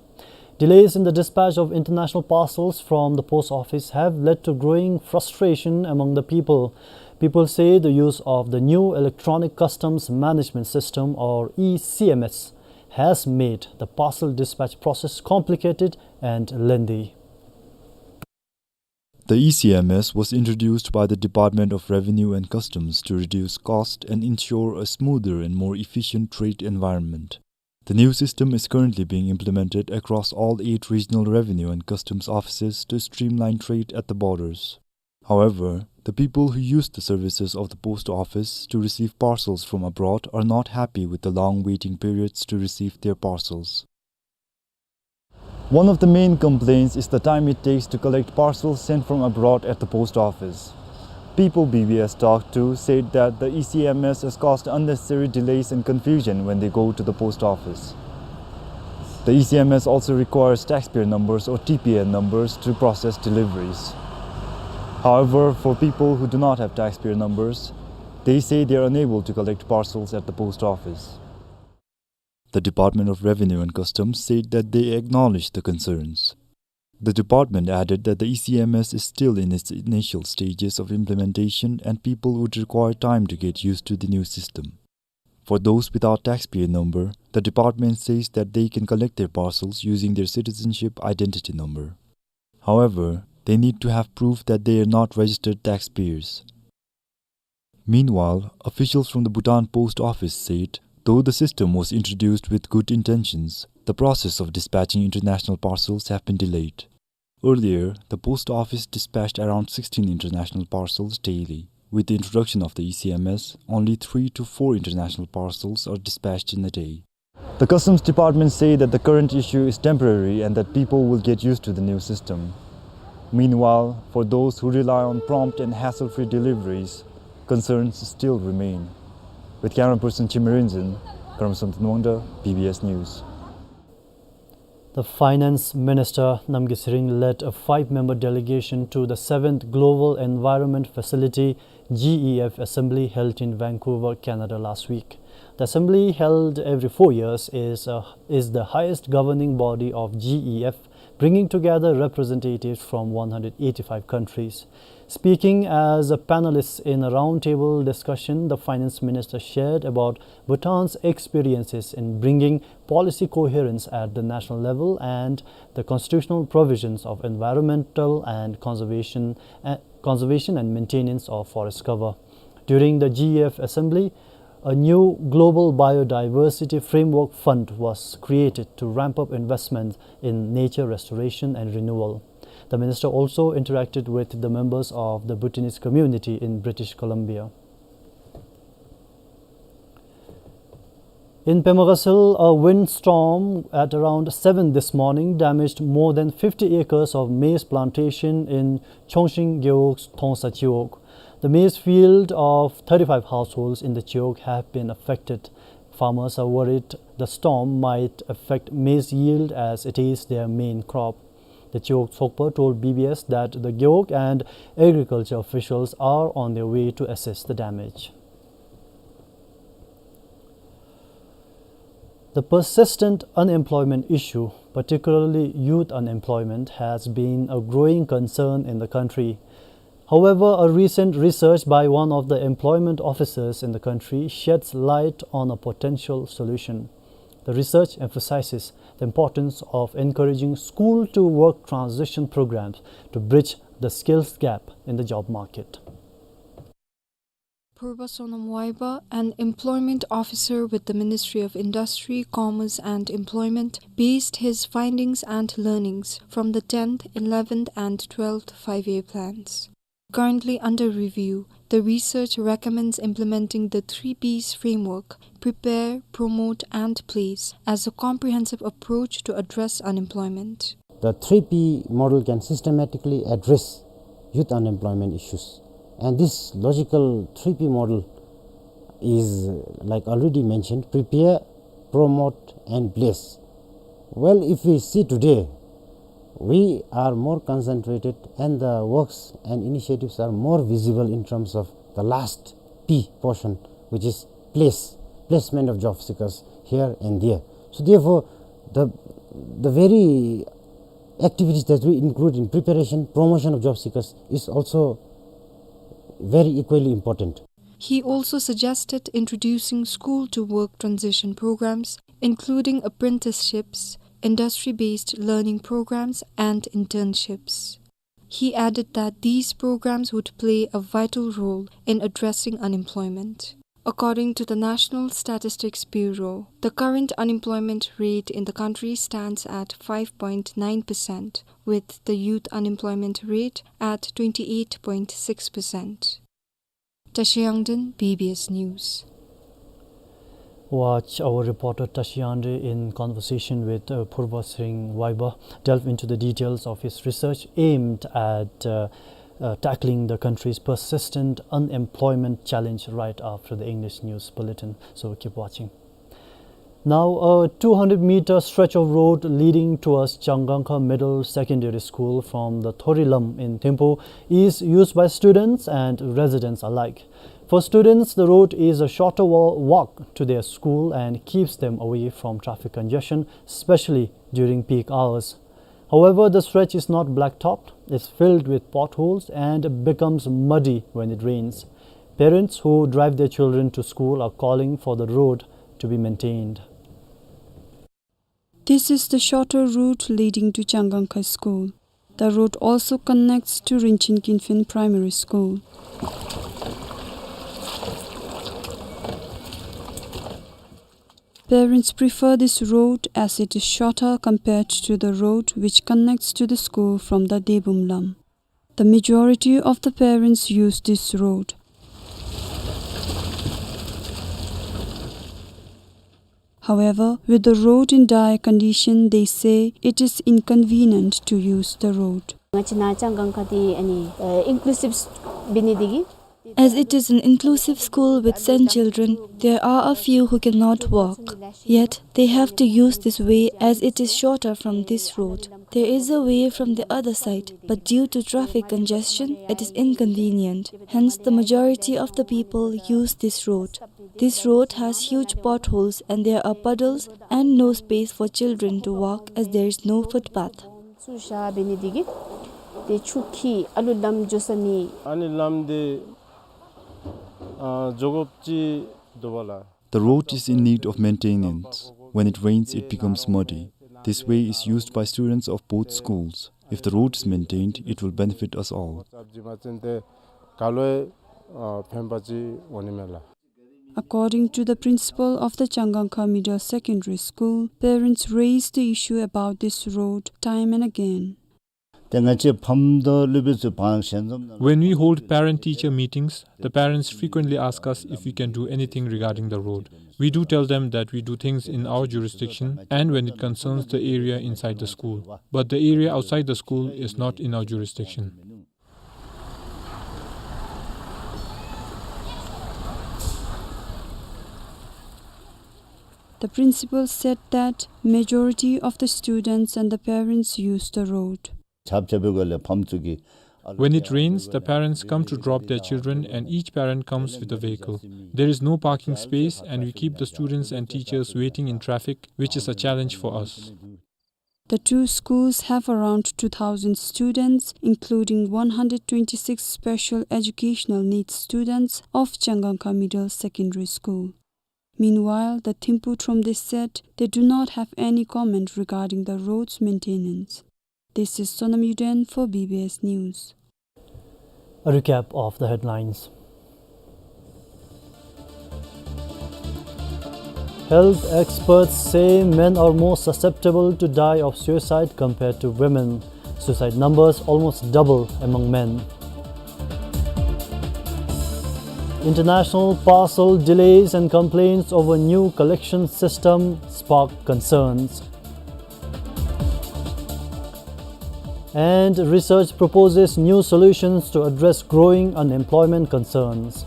Delays in the dispatch of international parcels from the post office have led to growing frustration among the people. People say the use of the new electronic customs management system, or E C M S, has made the parcel dispatch process complicated and lengthy. The E C M S was introduced by the Department of Revenue and Customs to reduce cost and ensure a smoother and more efficient trade environment. The new system is currently being implemented across all eight regional revenue and customs offices to streamline trade at the borders. However, the people who use the services of the post office to receive parcels from abroad are not happy with the long waiting periods to receive their parcels. One of the main complaints is the time it takes to collect parcels sent from abroad at the post office. People B B S talked to said that the E C M S has caused unnecessary delays and confusion when they go to the post office. The E C M S also requires taxpayer numbers or T P N numbers to process deliveries. However, for people who do not have taxpayer numbers, they say they are unable to collect parcels at the post office. The Department of Revenue and Customs said that they acknowledge the concerns. The department added that the E C M S is still in its initial stages of implementation and people would require time to get used to the new system. For those without taxpayer number, the department says that they can collect their parcels using their citizenship identity number. However, they need to have proof that they are not registered taxpayers. Meanwhile, officials from the Bhutan Post Office said, though the system was introduced with good intentions, the process of dispatching international parcels have been delayed. Earlier, the post office dispatched around sixteen international parcels daily. With the introduction of the E C M S, only three to four international parcels are dispatched in a day. The Customs Department say that the current issue is temporary and that people will get used to the new system. Meanwhile, for those who rely on prompt and hassle-free deliveries, concerns still remain. With camera person Chimrinzin, Karamsam Tanwangda, B B S News. The Finance Minister, Namgay Tshering, led a five-member delegation to the seventh Global Environment Facility, G E F, assembly held in Vancouver, Canada last week. The assembly, held every four years, is, uh, is the highest governing body of G E F, bringing together representatives from one hundred eighty-five countries. Speaking as a panelist in a roundtable discussion, the finance minister shared about Bhutan's experiences in bringing policy coherence at the national level and the constitutional provisions of environmental and conservation, uh, conservation and maintenance of forest cover. During the G E F assembly, a new global biodiversity framework fund was created to ramp up investment in nature restoration and renewal. The minister also interacted with the members of the Bhutanese community in British Columbia. In Pema Gatshel, a windstorm at around seven this morning damaged more than fifty acres of maize plantation in Chongshing Gewog's Thongsa Chiwog. The maize field of thirty-five households in the Chiwog have been affected. Farmers are worried the storm might affect maize yield as it is their main crop. The Chiwog Sokpa told B B S that the Gewog and agriculture officials are on their way to assess the damage. The persistent unemployment issue, particularly youth unemployment, has been a growing concern in the country. However, a recent research by one of the employment officers in the country sheds light on a potential solution. The research emphasizes the importance of encouraging school-to-work transition programs to bridge the skills gap in the job market. Purba Sonam Waiba, an employment officer with the Ministry of Industry, Commerce and Employment, based his findings and learnings from the tenth, eleventh and twelfth five-year plans. Currently under review, the research recommends implementing the three Ps framework, prepare, promote and place, as a comprehensive approach to address unemployment. The three P model can systematically address youth unemployment issues. And this logical three P model is, like already mentioned, prepare, promote, and place. Well, if we see today, we are more concentrated and the works and initiatives are more visible in terms of the last P portion, which is place, placement of job seekers here and there. So therefore, the, the very activities that we include in preparation, promotion of job seekers is also very equally important. He also suggested introducing school-to-work transition programs, including apprenticeships, industry-based learning programs, and internships. He added that these programs would play a vital role in addressing unemployment. According to the National Statistics Bureau, the current unemployment rate in the country stands at five point nine percent, with the youth unemployment rate at twenty-eight point six percent. Tashi Yangden, B B S News. Watch our reporter Tashi Yangden in conversation with, uh, Purba Tshering Waiba delve into the details of his research aimed at, uh, uh, tackling the country's persistent unemployment challenge right after the English news bulletin. So keep watching. Now, a two hundred meter stretch of road leading towards Changangkha Middle Secondary School from the Thorilam in Thimphu is used by students and residents alike. For students, the road is a shorter wa-, walk to their school and keeps them away from traffic congestion, especially during peak hours. However, the stretch is not blacktopped, it's filled with potholes and becomes muddy when it rains. Parents who drive their children to school are calling for the road to be maintained. This is the shorter route leading to Changangkha School. The road also connects to Rinchen Kinfen Primary School. Parents prefer this road as it is shorter compared to the road which connects to the school from the Debum Lam. The majority of the parents use this road. However, with the road in dire condition, they say it is inconvenient to use the road. ང་བཅས་ནཱ་ཅང་གང་ཁ་འདི་ཨ་ནི་ཨ་ཨིན་ཀུ་ལུ་སིབ་འབད་ནི་འདི་གིས། As it is an inclusive school with ten children, there are a few who cannot walk. Yet, they have to use this way as it is shorter from this road. There is a way from the other side, but due to traffic congestion, it is inconvenient. Hence, the majority of the people use this road. This road has huge potholes and there are puddles and no space for children to walk as there is no footpath. ཚུར་བཞག་འབད་ནི་འདི་གིས་ཏེ་ཆུ་འཁྱིལ་ཨ་ལུ་ལམ་འགྱོ་ས་མེད། ཨ་ནི་ལམ་འདི་ཨ་འགྱོ་དགོཔ་ཅིག་འདུག་པ་ལགས། The road is in need of maintenance. When it rains, it becomes muddy. This way is used by students of both schools. If the road is maintained, it will benefit us all. According to the principal of the Changangkha Middle Secondary School, parents raised the issue about this road time and again. ཏེ་ང་བཅས་ཕམ་དང་སློབ་དཔོན་ཚུ་བང་ཞལ་འཛོམས་ནང་། When we hold parent-teacher meetings, the parents frequently ask us if we can do anything regarding the road. We do tell them that we do things in our jurisdiction and when it concerns the area inside the school. But the area outside the school is not in our jurisdiction. The principal said that majority of the students and the parents use the road. ཆརཔ་རྐྱབ་པའི་སྒང་ལས་ཕམ་ཚུ་གིས། When it rains, the parents come to drop their children and each parent comes with a vehicle. There is no parking space and we keep the students and teachers waiting in traffic, which is a challenge for us. The two schools have around two thousand students, including one hundred twenty-six special educational needs students of Changangkha Middle Secondary School. Meanwhile, the Thimphu Thromde said they do not have any comment regarding the road's maintenance. This is Sonam Yuden for B B S News. A recap of the headlines. Health experts say men are more susceptible to die of suicide compared to women. Suicide numbers almost double among men. International parcel delays and complaints over new collection system spark concerns. And research proposes new solutions to address growing unemployment concerns.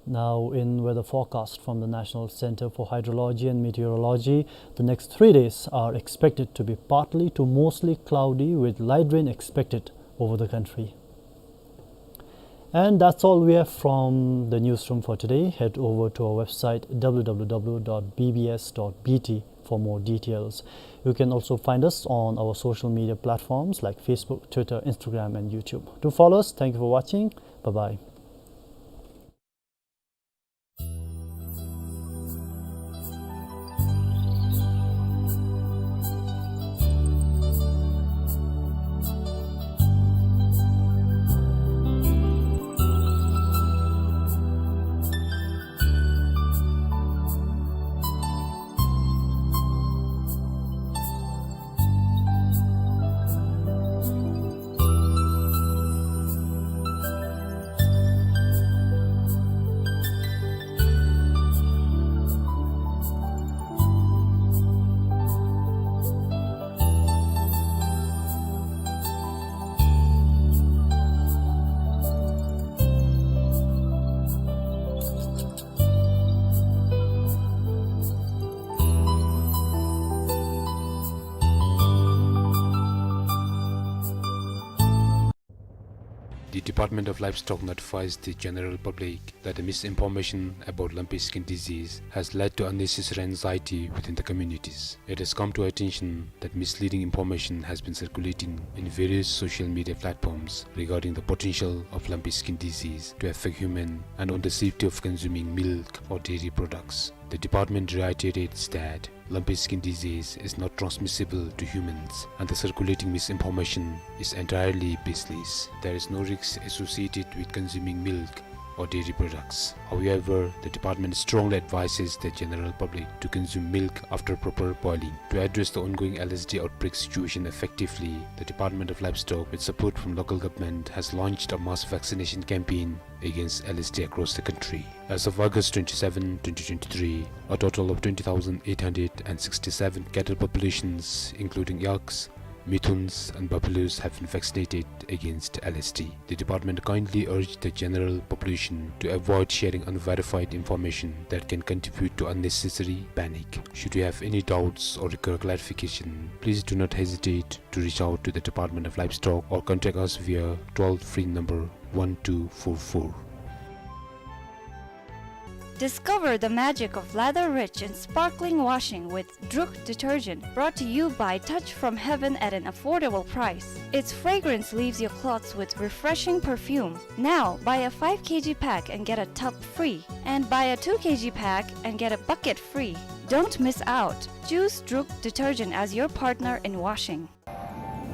Now, in weather forecast from the National Center for Hydrology and Meteorology, the next three days are expected to be partly to mostly cloudy with light rain expected over the country. And that's all we have from the newsroom for today. Head over to our website, w w w dot b b s dot b t, for more details. You can also find us on our social media platforms like Facebook, Twitter, Instagram, and YouTube. Do follow us. Thank you for watching. Bye-bye. The Department of Livestock notifies the general public that the misinformation about lumpy skin disease has led to unnecessary anxiety within the communities. It has come to our attention that misleading information has been circulating in various social media platforms regarding the potential of lumpy skin disease to affect human and on the safety of consuming milk or dairy products. The department reiterates that lumpy skin disease is not transmissible to humans, and the circulating misinformation is entirely baseless. There is no risk associated with consuming milk or dairy products. However, the department strongly advises the general public to consume milk after proper boiling. To address the ongoing L S D outbreak situation effectively, the Department of Livestock, with support from local government, has launched a mass vaccination campaign against L S D across the country. As of August twenty-seven, twenty twenty-three, a total of twenty thousand eight hundred and sixty-seven cattle populations, including yaks, mithuns, and buffaloes, have been vaccinated against L S D. The department kindly urged the general population to avoid sharing unverified information that can contribute to unnecessary panic. Should you have any doubts or require clarification, please do not hesitate to reach out to the Department of Livestock or contact us via toll-free number one two four four. Discover the magic of lather-rich and sparkling washing with Druk detergent, brought to you by Touch from Heaven at an affordable price. Its fragrance leaves your clothes with refreshing perfume. Now, buy a five kilogram pack and get a tub free, and buy a two kilogram pack and get a bucket free. Don't miss out. Choose Druk detergent as your partner in washing.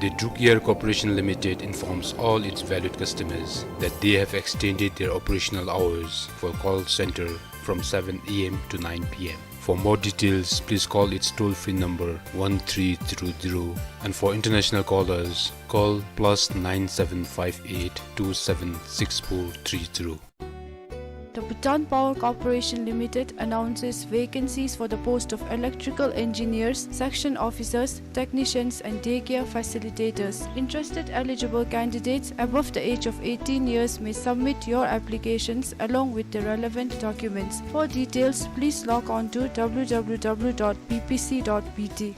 The Druk Air Corporation Limited informs all its valued customers that they have extended their operational hours for call center from seven A M to nine P M. For more details, please call its toll-free number one three zero zero, and for international callers, call plus nine seven five eight two seven six four three zero. The Bhutan Power Corporation Limited announces vacancies for the post of electrical engineers, section officers, technicians, and daycare facilitators. Interested eligible candidates above the age of eighteen years may submit your applications along with the relevant documents. For details, please log on to W W W dot B P C dot B T.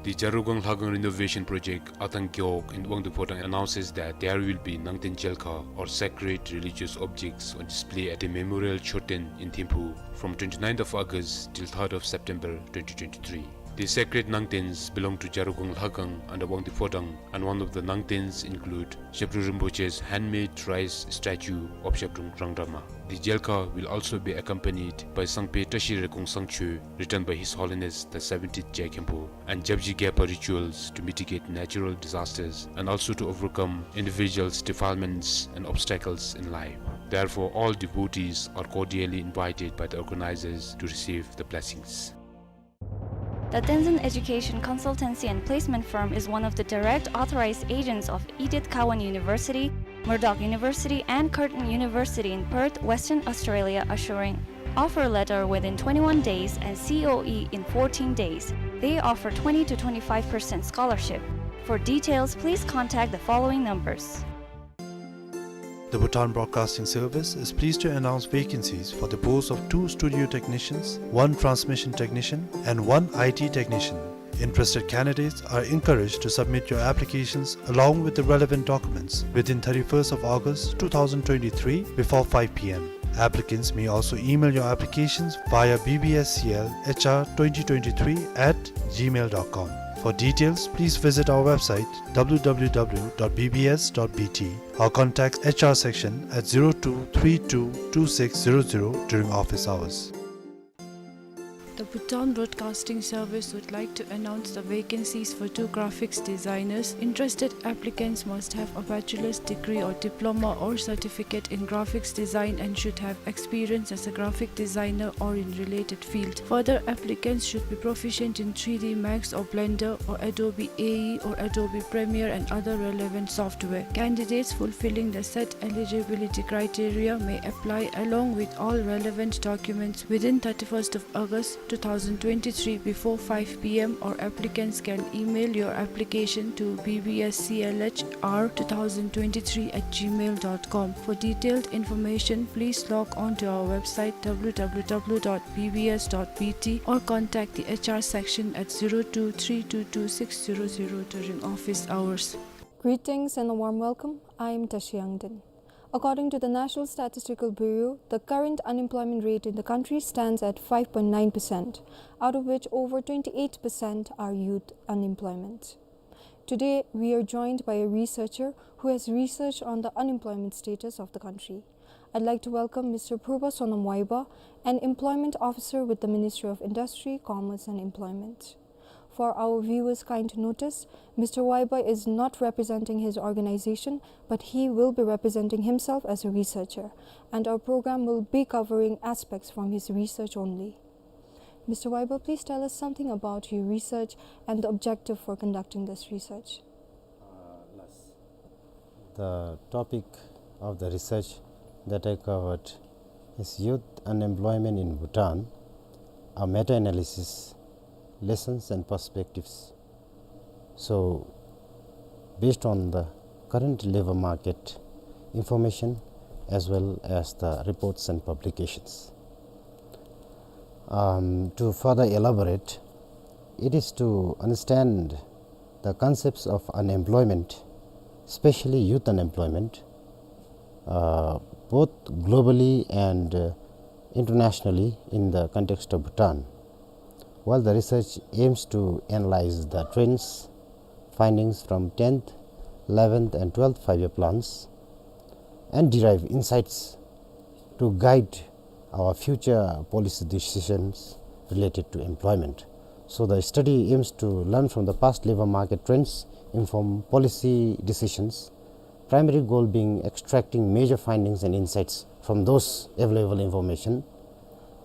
The Jarukong Lhagang Renovation Project, Atang Gewog in Wangdue Phodrang, announces that there will be Nangten Jelkha, or sacred religious objects, on display at the Memorial Choten in Thimphu from twenty-ninth of August till third of September twenty twenty-three. The sacred Nangtens belong to Jarukong Lhagang under Wangdue Phodrang, and one of the Nangtens include Zhabdrung Rinpoche's handmade rice statue of Zhabdrung Rangdama. The Jelkha will also be accompanied by Sangpe Tashi Rekong Sangcho, written by His Holiness the seventeenth Jai Khenpo, and Japji Gyalpa rituals to mitigate natural disasters and also to overcome individuals' defilements and obstacles in life. Therefore, all devotees are cordially invited by the organizers to receive the blessings. The Tenzin Education Consultancy and Placement Firm is one of the direct authorized agents of Edith Cowan University, Murdoch University, and Curtin University in Perth, Western Australia, assuring offer letter within twenty-one days and C O E in fourteen days. They offer twenty to twenty-five percent scholarship. For details, please contact the following numbers. The Bhutan Broadcasting Service is pleased to announce vacancies for the post of two studio technicians, one transmission technician, and one I T technician. Interested candidates are encouraged to submit your applications along with the relevant documents within thirty-first of August two thousand twenty-three before five P M. Applicants may also email your applications via B B S C L H R twenty twenty-three at gmail dot com. For details, please visit our website W W W dot B B S dot B T or contact H R section at zero two three two two six zero zero during office hours. The Bhutan Broadcasting Service would like to announce the vacancies for two graphics designers. Interested applicants must have a bachelor's degree or diploma or certificate in graphics design and should have experience as a graphic designer or in related field. Further, applicants should be proficient in three D Max or Blender or Adobe A E or Adobe Premiere and other relevant software. Candidates fulfilling the set eligibility criteria may apply along with all relevant documents within thirty-first of August two thousand twenty-three before five P M, or applicants can email your application to B B S C L H R two thousand twenty-three at gmail dot com. For detailed information, please log on to our website W W W dot B B S dot B T or contact the H R section at zero two three two two six zero zero during office hours. Greetings and a warm welcome. I am Tashi Yangden. According to the National Statistical Bureau, the current unemployment rate in the country stands at five point nine percent, out of which over twenty-eight percent are youth unemployment. Today, we are joined by a researcher who has researched on the unemployment status of the country. I'd like to welcome Mister Purba Sonam Waiba, an employment officer with the Ministry of Industry, Commerce and Employment. For our viewers' kind notice, Mister Waiba is not representing his organization, but he will be representing himself as a researcher, and our program will be covering aspects from his research only. Mister Waiba, please tell us something about your research and the objective for conducting this research. Uh, yes. The topic of the research that I covered is youth unemployment in Bhutan, a meta-analysis, lessons and perspectives. So, based on the current labor market information as well as the reports and publications. Um, to further elaborate, it is to understand the concepts of unemployment, especially youth unemployment, uh, both globally and, uh, internationally in the context of Bhutan. While the research aims to analyze the trends, findings from tenth, eleventh and twelfth five-year plans and derive insights to guide our future policy decisions related to employment. So the study aims to learn from the past labor market trends, inform policy decisions, primary goal being extracting major findings and insights from those available information.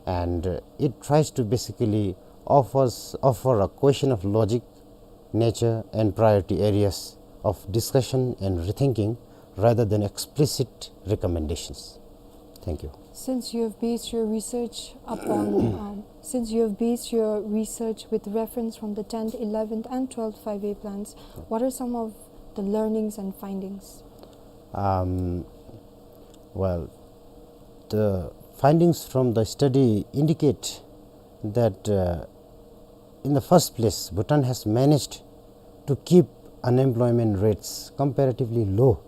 And, uh, it tries to basically offers, offer a question of logic, nature and priority areas of discussion and rethinking rather than explicit recommendations. Thank you. Since you have based your research upon, um, since you have based your research with reference from the tenth, eleventh and twelfth five-year plans, what are some of the learnings and findings? Um, well, the findings from the study indicate that, uh, in the first place, Bhutan has managed to keep unemployment rates comparatively low.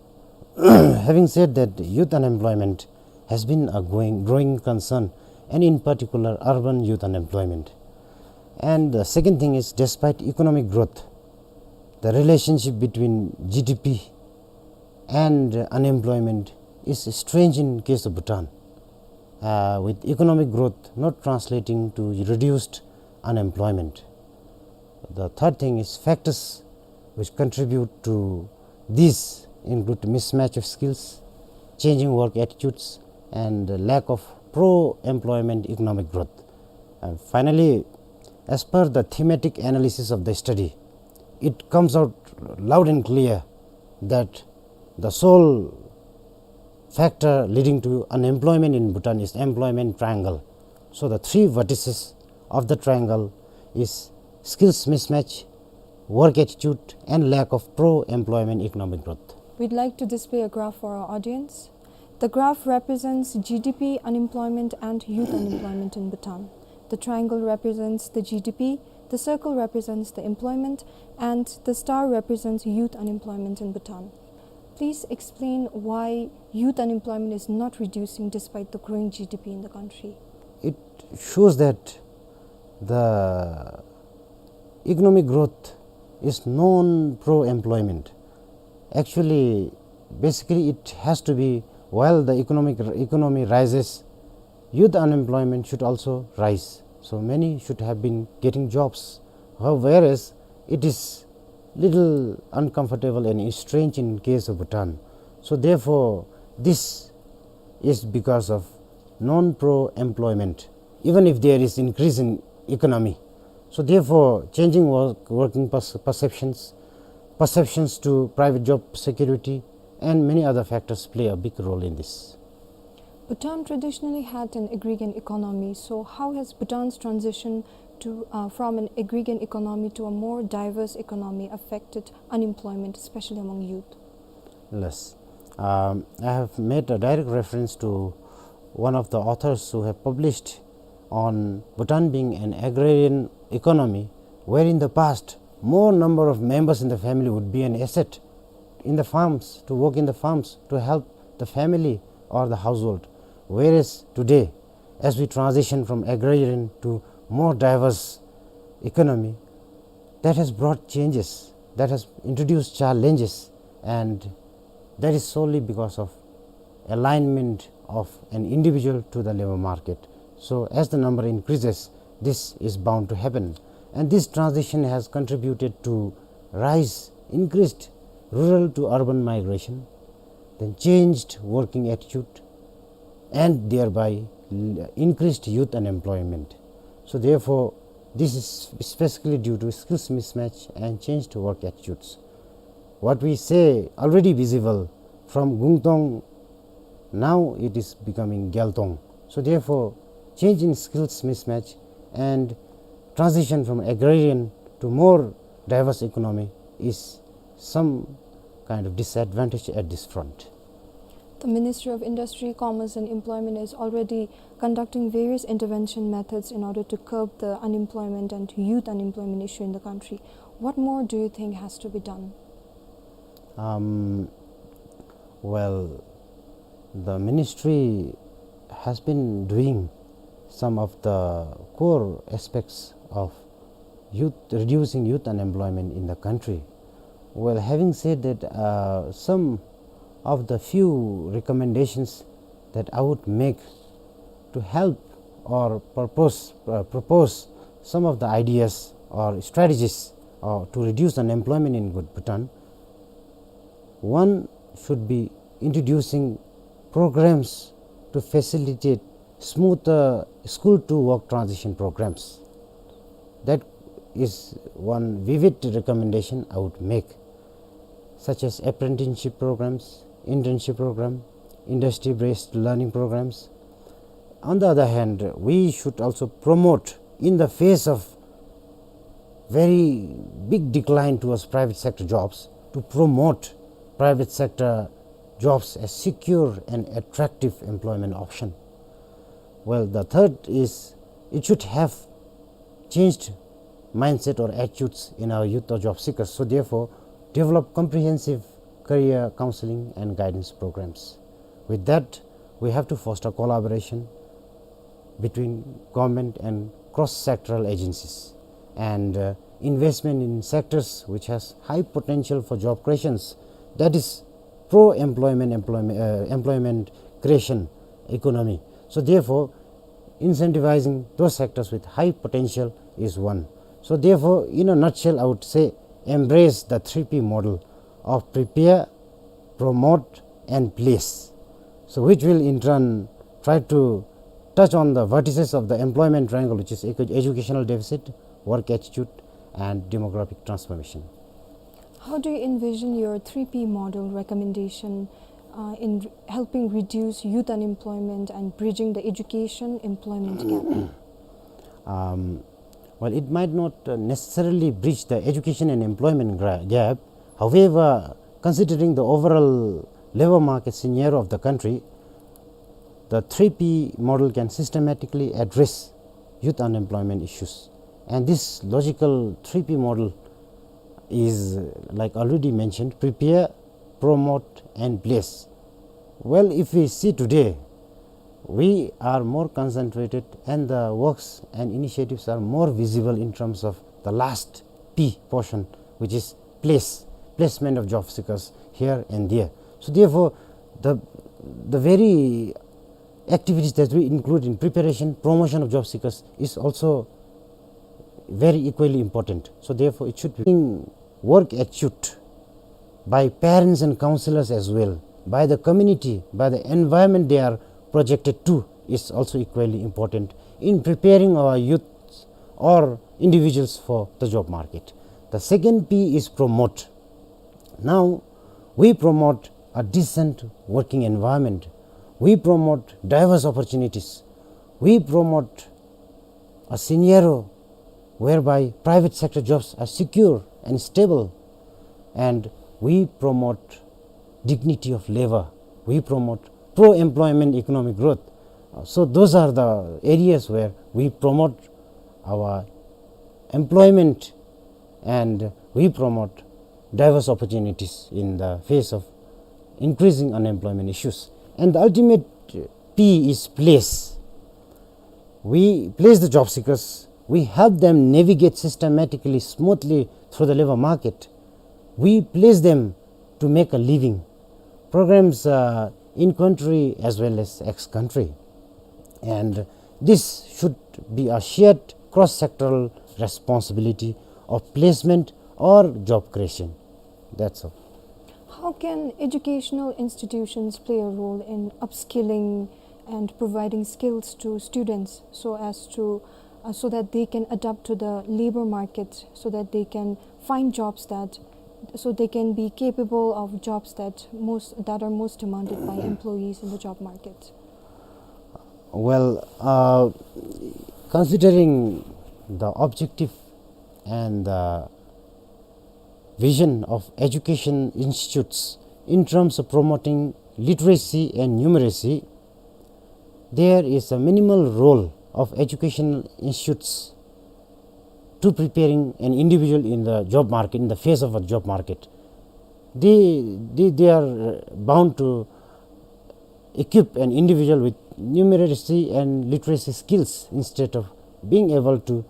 Having said that, youth unemployment has been a going, growing concern, and in particular, urban youth unemployment. And the second thing is, despite economic growth, the relationship between G D P and unemployment is strange in case of Bhutan, uh, with economic growth not translating to reduced unemployment. The third thing is factors which contribute to these include mismatch of skills, changing work attitudes, and lack of pro-employment economic growth. And finally, as per the thematic analysis of the study, it comes out loud and clear that the sole factor leading to unemployment in Bhutan is employment triangle. So the three vertices of the triangle is skills mismatch, work attitude, and lack of pro-employment economic growth. We'd like to display a graph for our audience. The graph represents G D P, unemployment, and youth unemployment in Bhutan. The triangle represents the G D P, the circle represents the employment, and the star represents youth unemployment in Bhutan. Please explain why youth unemployment is not reducing despite the growing G D P in the country. It shows that the economic growth is non-pro-employment. Actually, basically, it has to be, while the economic, economy rises, youth unemployment should also rise. So many should have been getting jobs. How-, whereas it is little uncomfortable and strange in case of Bhutan. So therefore, this is because of non-pro-employment, even if there is increase in economy. So therefore, changing work, working perce-, perceptions, perceptions to private job security, and many other factors play a big role in this. Bhutan traditionally had an agrarian economy, so how has Bhutan's transition to, uh, from an agrarian economy to a more diverse economy affected unemployment, especially among youth? Yes. Um, I have made a direct reference to one of the authors who have published on Bhutan being an agrarian economy, where in the past, more number of members in the family would be an asset in the farms, to work in the farms, to help the family or the household. Whereas today, as we transition from agrarian to more diverse economy, that has brought changes, that has introduced challenges, and that is solely because of alignment of an individual to the labor market. So as the number increases, this is bound to happen. And this transition has contributed to rise, increased rural to urban migration, then changed working attitude, and thereby l-, increased youth unemployment. So therefore, this is specifically due to skills mismatch and changed work attitudes. What we say already visible from Gungtong, now it is becoming Gyaltong. So therefore, change in skills mismatch and transition from agrarian to more diverse economy is some kind of disadvantage at this front. The Ministry of Industry, Commerce and Employment is already conducting various intervention methods in order to curb the unemployment and youth unemployment issue in the country. What more do you think has to be done? Um, well, the ministry has been doing some of the core aspects of youth, reducing youth unemployment in the country. Well, having said that, uh, some of the few recommendations that I would make to help or purpose, uh, propose some of the ideas or strategies, uh, to reduce unemployment in Bhutan. One should be introducing programs to facilitate smoother school to work transition programs. That is one vivid recommendation I would make, such as apprenticeship programs, internship program, industry-based learning programs. On the other hand, we should also promote, in the face of very big decline towards private sector jobs, to promote private sector jobs as secure and attractive employment option. Well, the third is, it should have changed mindset or attitudes in our youth or job seekers. So therefore, develop comprehensive career counseling and guidance programs. With that, we have to foster collaboration between government and cross-sectoral agencies, and, uh, investment in sectors which has high potential for job creations, that is pro-employment, employment, uh, employment creation economy. So therefore, incentivizing those sectors with high potential is one. So therefore, in a nutshell, I would say embrace the three P model of prepare, promote, and place. So which will in turn try to touch on the vertices of the employment triangle, which is edu-, educational deficit, work attitude, and demographic transformation. How do you envision your three P model recommendation, uh, in r-, helping reduce youth unemployment and bridging the education-employment gap? Um, well, it might not, uh, necessarily bridge the education and employment gra-, gap. However, considering the overall labor market scenario of the country, the three P model can systematically address youth unemployment issues. And this logical three P model is, uh, like already mentioned, prepare, promote, and place. Well, if we see today, we are more concentrated and the works and initiatives are more visible in terms of the last P portion, which is place, placement of job seekers here and there. So therefore, the, the very activities that we include in preparation, promotion of job seekers is also very equally important. So therefore, it should be work attitude by parents and counselors as well, by the community, by the environment they are projected to is also equally important in preparing our youth or individuals for the job market. The second P is promote. Now, we promote a decent working environment. We promote diverse opportunities. We promote a scenario whereby private sector jobs are secure and stable, and we promote dignity of labor. We promote pro-employment economic growth. Uh, so those are the areas where we promote our employment and we promote diverse opportunities in the face of increasing unemployment issues. And the ultimate P is place. We place the job seekers, we help them navigate systematically, smoothly through the labor market. We place them to make a living. Programs, uh, in country as well as ex country. And this should be a shared cross sectoral responsibility of placement or job creation. That's all. How can educational institutions play a role in upskilling and providing skills to students so as to, uh, so that they can adapt to the labor market, so that they can find jobs that, so they can be capable of jobs that most, that are most demanded by employees in the job market? Well, uh, considering the objective and the vision of education institutes in terms of promoting literacy and numeracy, there is a minimal role of educational institutes to preparing an individual in the job market, in the face of a job market. They, they, they are bound to equip an individual with numeracy and literacy skills instead of being able to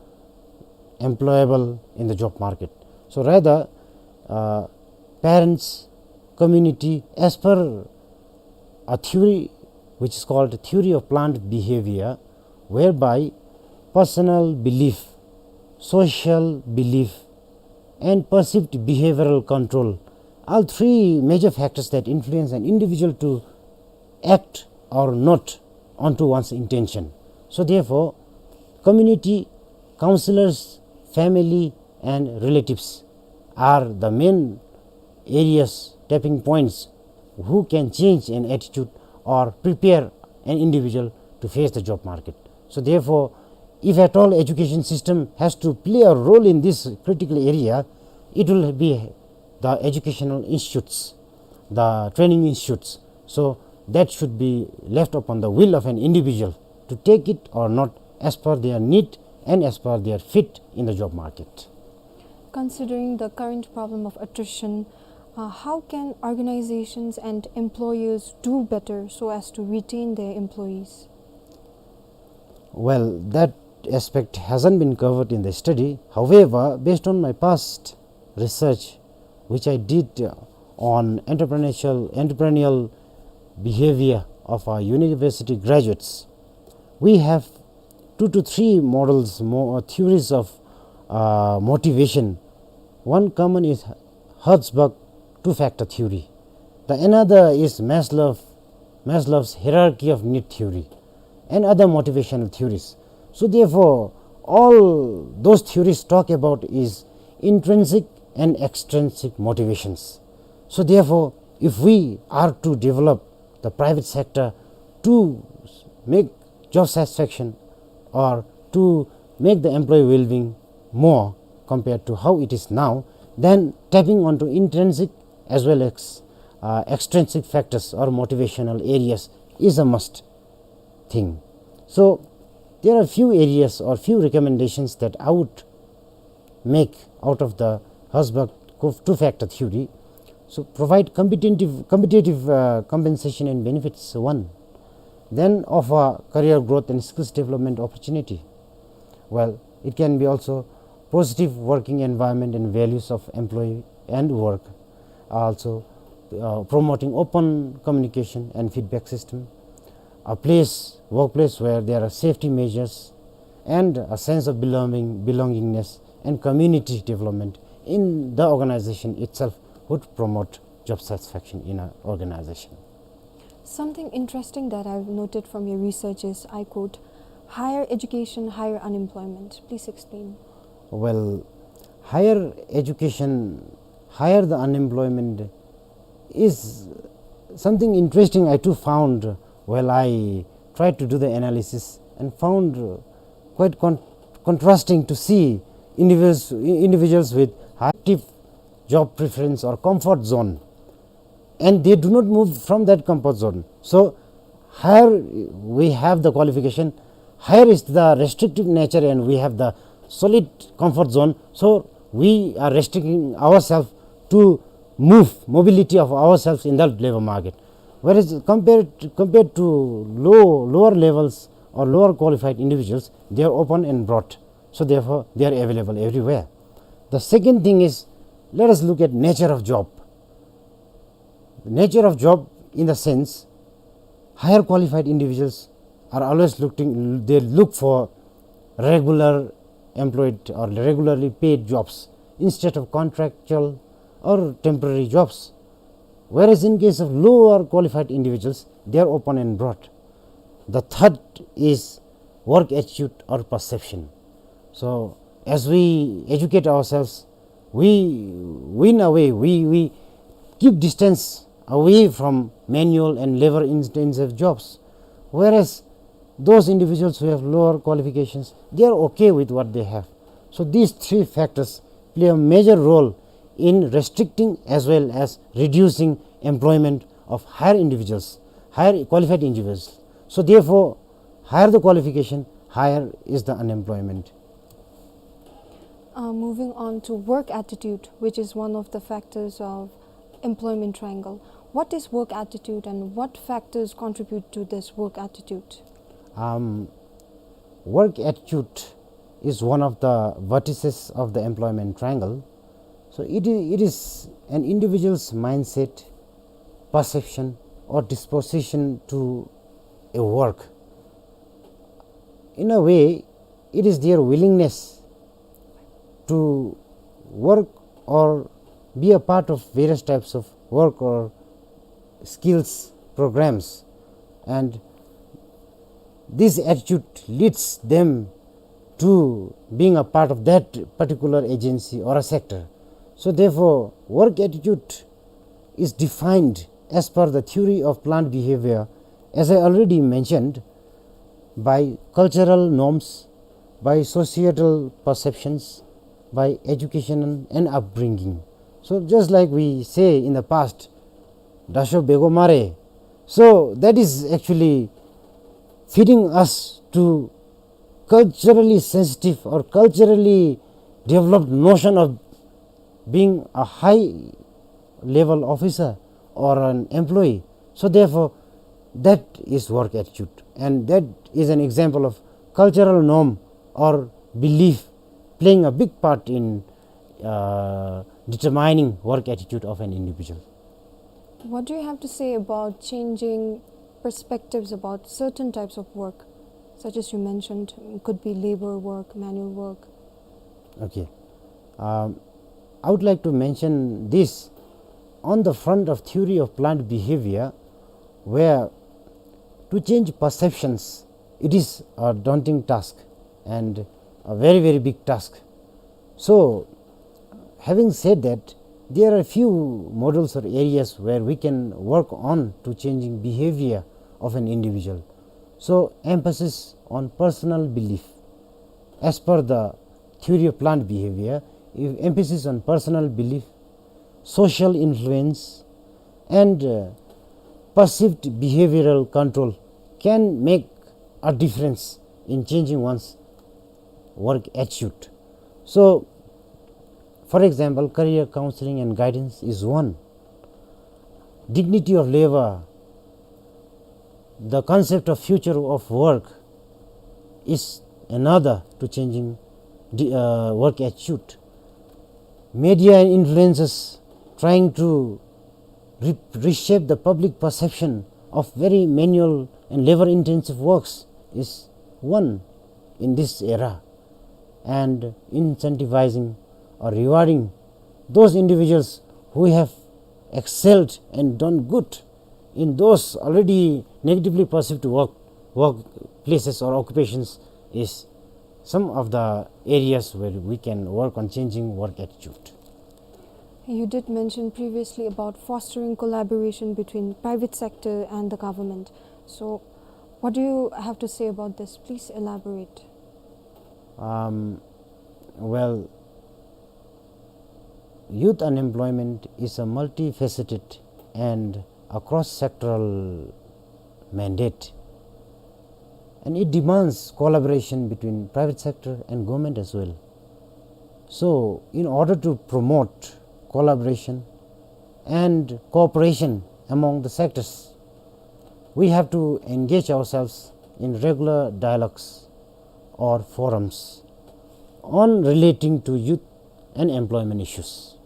employable in the job market. So rather, uh, parents, community, as per a theory which is called theory of planned behavior, whereby personal belief, social belief, and perceived behavioral control are three major factors that influence an individual to act or not onto one's intention. So therefore, community, counselors, family, and relatives are the main areas, tapping points, who can change an attitude or prepare an individual to face the job market. So therefore, if at all education system has to play a role in this critical area, it will be the educational institutes, the training institutes. So that should be left upon the will of an individual to take it or not as per their need and as per their fit in the job market. Considering the current problem of attrition, uh, how can organizations and employers do better so as to retain their employees? Well, that aspect hasn't been covered in the study. However, based on my past research, which I did, uh, on entrepreneurial, entrepreneurial behavior of our university graduates, we have two to three models, mo-, uh, theories of, uh, motivation. One common is Herzberg two-factor theory. The another is Maslow, Maslow's hierarchy of need theory and other motivational theories. So therefore, all those theories talk about is intrinsic and extrinsic motivations. So therefore, if we are to develop the private sector to make job satisfaction or to make the employee well-being more compared to how it is now, then tapping onto intrinsic as well as, uh, extrinsic factors or motivational areas is a must thing. So there are few areas or few recommendations that I would make out of the Herzberg co-, two-factor theory. So provide competitive, competitive, uh, compensation and benefits, one. Then offer career growth and skills development opportunity. Well, it can be also positive working environment and values of employee and work. Also, uh, promoting open communication and feedback system, a place, workplace where there are safety measures and a sense of belonging, belongingness and community development in the organization itself would promote job satisfaction in an organization. Something interesting that I've noted from your research is, I quote, "Higher education, higher unemployment." Please explain. Well, higher education, higher the unemployment is something interesting I too found while I tried to do the analysis and found, uh, quite con-, contrasting to see individuals, individuals with high active job preference or comfort zone, and they do not move from that comfort zone. So higher we have the qualification, higher is the restrictive nature, and we have the solid comfort zone. So we are restricting ourselves to move mobility of ourselves in that labor market. Whereas compared, compared to low, lower levels or lower qualified individuals, they are open and broad. So therefore, they are available everywhere. The second thing is, let us look at nature of job. The nature of job, in the sense, higher qualified individuals are always looking, they look for regular employed or regularly paid jobs instead of contractual or temporary jobs. Whereas in case of lower qualified individuals, they are open and broad. The third is work attitude or perception. So, as we educate ourselves, we win away, we, we keep distance away from manual and labor intensive jobs. Whereas those individuals who have lower qualifications, they are okay with what they have. So these three factors play a major role in restricting as well as reducing employment of higher individuals, higher qualified individuals. So therefore, higher the qualification, higher is the unemployment. Uh, moving on to work attitude, which is one of the factors of employment triangle. What is work attitude and what factors contribute to this work attitude? Um, work attitude is one of the vertices of the employment triangle. So it is, it is an individual's mindset, perception, or disposition to a work. In a way, it is their willingness to work or be a part of various types of work or skills programs, and this attitude leads them to being a part of that particular agency or a sector. So therefore, work attitude is defined as per the theory of plant behavior, as I already mentioned, by cultural norms, by societal perceptions, by education and upbringing. So just like we say in the past, "Dasho bego mare." So that is actually feeding us to culturally sensitive or culturally developed notion of being a high level officer or an employee. So therefore, that is work attitude, and that is an example of cultural norm or belief playing a big part in uh, determining work attitude of an individual. What do you have to say about changing perspectives about certain types of work, such as you mentioned, could be labor work, manual work? Okay. Um, I would like to mention this on the front of theory of plant behavior, where to change perceptions, it is a daunting task and a very, very big task. So, having said that, there are few models or areas where we can work on to changing behavior of an individual. So, emphasis on personal belief. As per the theory of plant behavior, if emphasis on personal belief, social influence, and uh, perceived behavioral control can make a difference in changing one's work attitude. So, for example, career counseling and guidance is one. Dignity of labor, the concept of future of work is another to changing the uh, work attitude. Media and influencers trying to re- reshape the public perception of very manual and labor intensive works is one in this era, and incentivizing or rewarding those individuals who have excelled and done good in those already negatively perceived work, workplaces or occupations is some of the areas where we can work on changing work attitude. You did mention previously about fostering collaboration between private sector and the government. So, what do you have to say about this? Please elaborate. Um, well, youth unemployment is a multifaceted and a cross-sectoral mandate, and it demands collaboration between private sector and government as well. So, in order to promote collaboration and cooperation among the sectors. We have to engage ourselves in regular dialogues or forums on relating to youth and employment issues.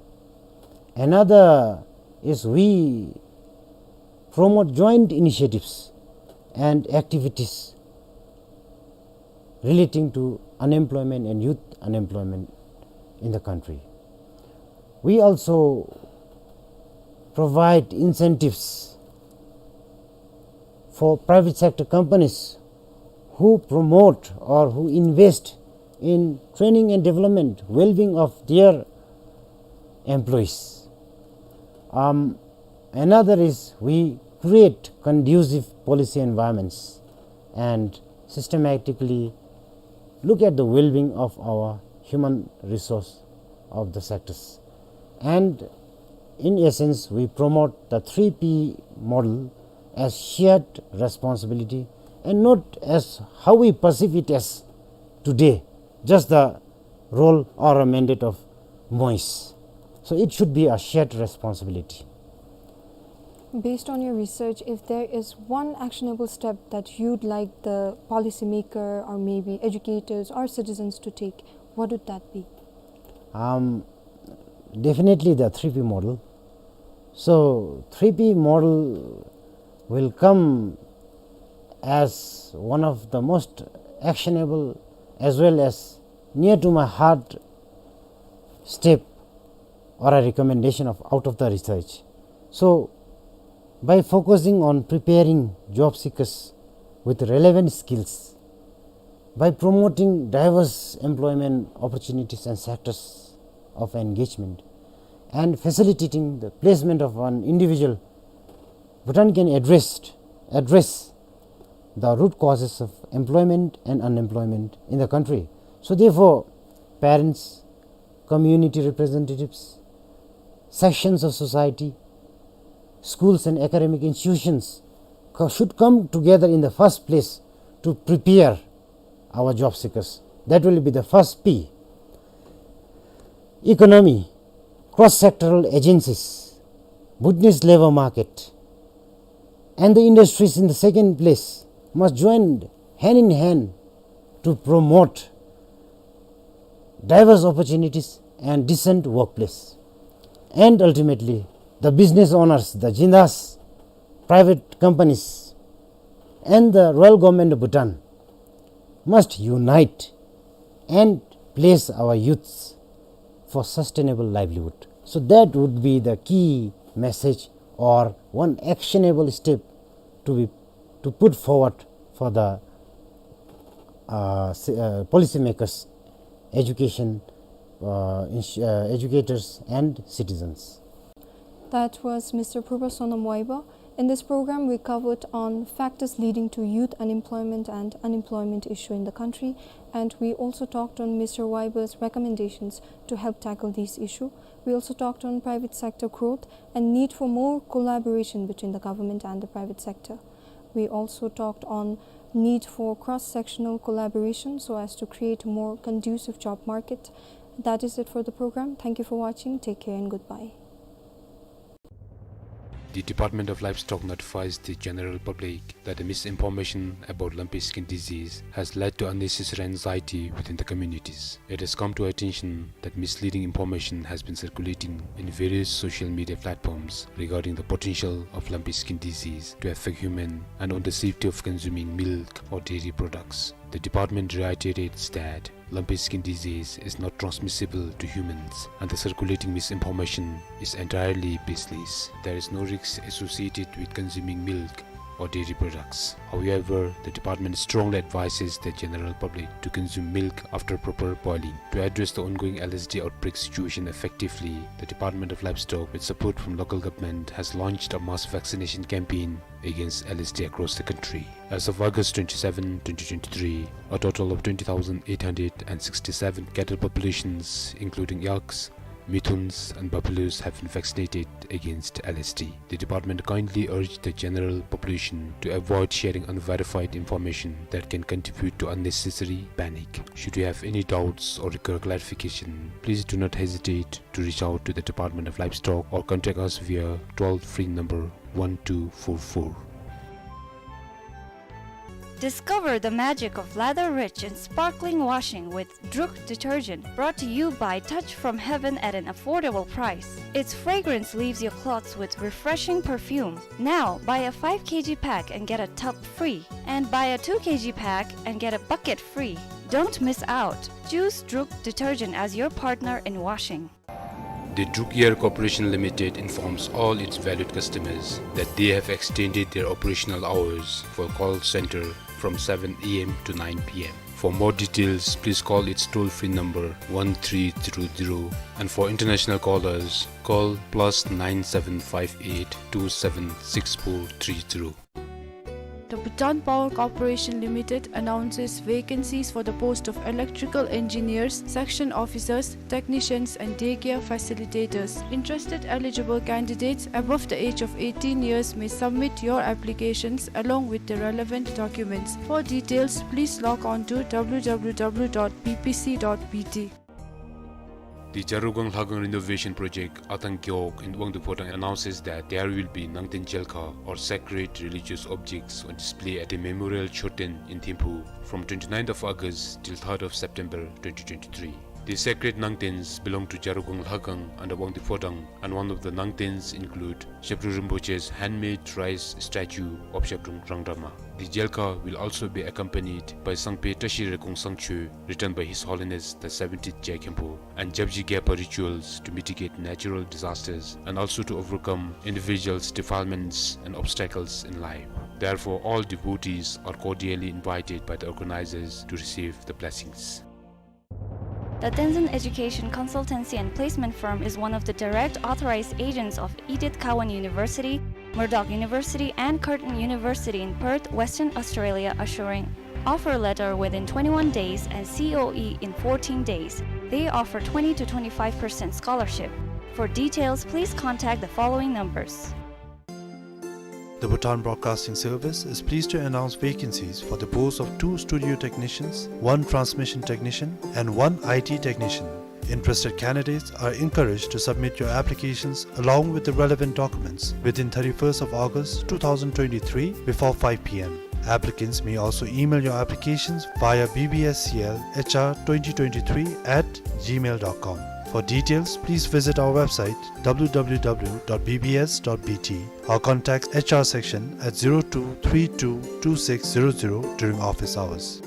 Another is we promote joint initiatives and activities relating to unemployment and youth unemployment in the country. We also provide incentives for private sector companies who promote or who invest in training and development, well-being of their employees. Um, another is we create conducive policy environments and systematically look at the well-being of our human resource of the sectors. And in essence, we promote the three P model as shared responsibility and not as how we perceive it as today, just the role or a mandate of MOIS. So it should be a shared responsibility. Based on your research, if there is one actionable step that you'd like the policymaker or maybe educators or citizens to take, what would that be? Um, definitely the three P model. So three P model will come as one of the most actionable as well as near to my heart step or a recommendation of out of the research. So by focusing on preparing job seekers with relevant skills, by promoting diverse employment opportunities and sectors of engagement, and facilitating the placement of an individual, Bhutan can address, address the root causes of employment and unemployment in the country. So therefore, parents, community representatives, sections of society, schools and academic institutions co-, should come together in the first place to prepare our job seekers. That will be the first P. Economy, cross-sectoral agencies, Bhutanese labor market, and the industries in the second place must join hand in hand to promote diverse opportunities and decent workplace. And ultimately, the business owners, the jindas, private companies, and the Royal Government of Bhutan must unite and place our youths for sustainable livelihood. So that would be the key message or one actionable step to be, to put forward for the, uh, ci-, uh, policymakers, education, uh, ins-, uh, educators and citizens. That was Mister Purba Sonam Waiba. In this program, we covered on factors leading to youth unemployment and unemployment issue in the country, and we also talked on Mister Waiba's recommendations to help tackle these issues. We also talked on private sector growth and need for more collaboration between the government and the private sector. We also talked on need for cross-sectional collaboration so as to create a more conducive job market. That is it for the program. Thank you for watching. Take care and goodbye. The Department of Livestock notifies the general public that the misinformation about lumpy skin disease has led to unnecessary anxiety within the communities. It has come to our attention that misleading information has been circulating in various social media platforms regarding the potential of lumpy skin disease to affect human and on the safety of consuming milk or dairy products. The department reiterates that lumpy skin disease is not transmissible to humans, and the circulating misinformation is entirely baseless. There is no risk associated with consuming milk or dairy products. However, the department strongly advises the general public to consume milk after proper boiling. To address the ongoing L S D outbreak situation effectively, the Department of Livestock, with support from local government, has launched a mass vaccination campaign against L S D across the country. As of August twenty-seven, twenty twenty-three, a total of twenty thousand eight hundred and sixty-seven cattle populations, including yaks, Mithuns and buffaloes have been vaccinated against L S D. The department kindly urge the general population to avoid sharing unverified information that can contribute to unnecessary panic. Should you have any doubts or require clarification, please do not hesitate to reach out to the Department of Livestock or contact us via toll-free number one two four four. Discover the magic of lather-rich and sparkling washing with Druk detergent, brought to you by Touch from Heaven at an affordable price. Its fragrance leaves your clothes with refreshing perfume. Now, buy a five kilogram pack and get a tub free, and buy a two kilogram pack and get a bucket free. Don't miss out. Choose Druk detergent as your partner in washing. The Druk Air Corporation Limited informs all its valued customers that they have extended their operational hours for call center from seven A M to nine P M. For more details, please call its toll-free number one three zero zero, and for international callers, call plus nine seven five eight two seven six four three zero. The Bhutan Power Corporation Limited announces vacancies for the post of electrical engineers, section officers, technicians, and daycare facilitators. Interested eligible candidates above the age of eighteen years may submit your applications along with the relevant documents. For details, please log on to W W W dot B P C dot B T. The Jarugang Lhagang Renovation Project, Atang Gewog in Wangdue Phodrang, announces that there will be Nangten Jelkha, or sacred religious objects, on display at the Memorial Choten in Thimphu from twenty-ninth of August till third of September twenty twenty-three. The sacred Nangtens belong to Jarugang Lhagang under Wangdue Phodrang, and one of the Nangtens include Zebdrung Rinpoche's handmade rice statue of Zebdrung Rangdrama. The Jelkha will also be accompanied by Sangpe Tashi Rekong Sangcho, written by His Holiness the seventeenth Je Khenpo, and Japji Gepa rituals to mitigate natural disasters and also to overcome individuals' defilements and obstacles in life. Therefore, all devotees are cordially invited by the organizers to receive the blessings. The Tenzin Education Consultancy and Placement Firm is one of the direct authorized agents of Edith Cowan University, Murdoch University, and Curtin University in Perth, Western Australia, assuring offer letter within twenty-one days and C O E in fourteen days. They offer twenty to twenty-five percent scholarship. For details, please contact the following numbers. The Bhutan Broadcasting Service is pleased to announce vacancies for the post of two studio technicians, one transmission technician, and one I T technician. Interested candidates are encouraged to submit your applications along with the relevant documents within thirty-first of August two thousand twenty-three before five P M. Applicants may also email your applications via B B S C L H R twenty twenty-three at gmail dot com. For details, please visit our website W W W dot B B S dot B T or contact H R section at zero two three two two six zero zero during office hours.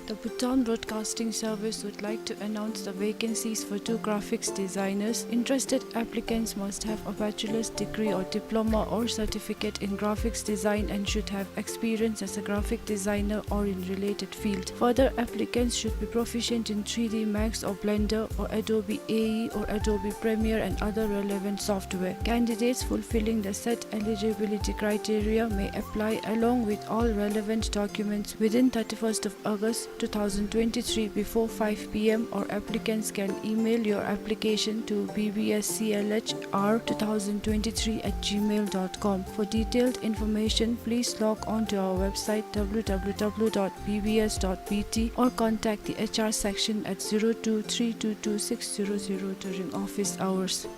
The Bhutan Broadcasting Service would like to announce the vacancies for two graphics designers. Interested applicants must have a bachelor's degree or diploma or certificate in graphics design and should have experience as a graphic designer or in related field. Further, applicants should be proficient in three D Max or Blender or Adobe A E or Adobe Premiere and other relevant software. Candidates fulfilling the set eligibility criteria may apply along with all relevant documents within thirty-first of August two thousand twenty-three before five P M, or applicants can email your application to B B S C L H R two thousand twenty-three at gmail dot com. For detailed information, please log on to our website W W W dot B B S dot B T or contact the H R section at zero two three two two six zero zero during office hours.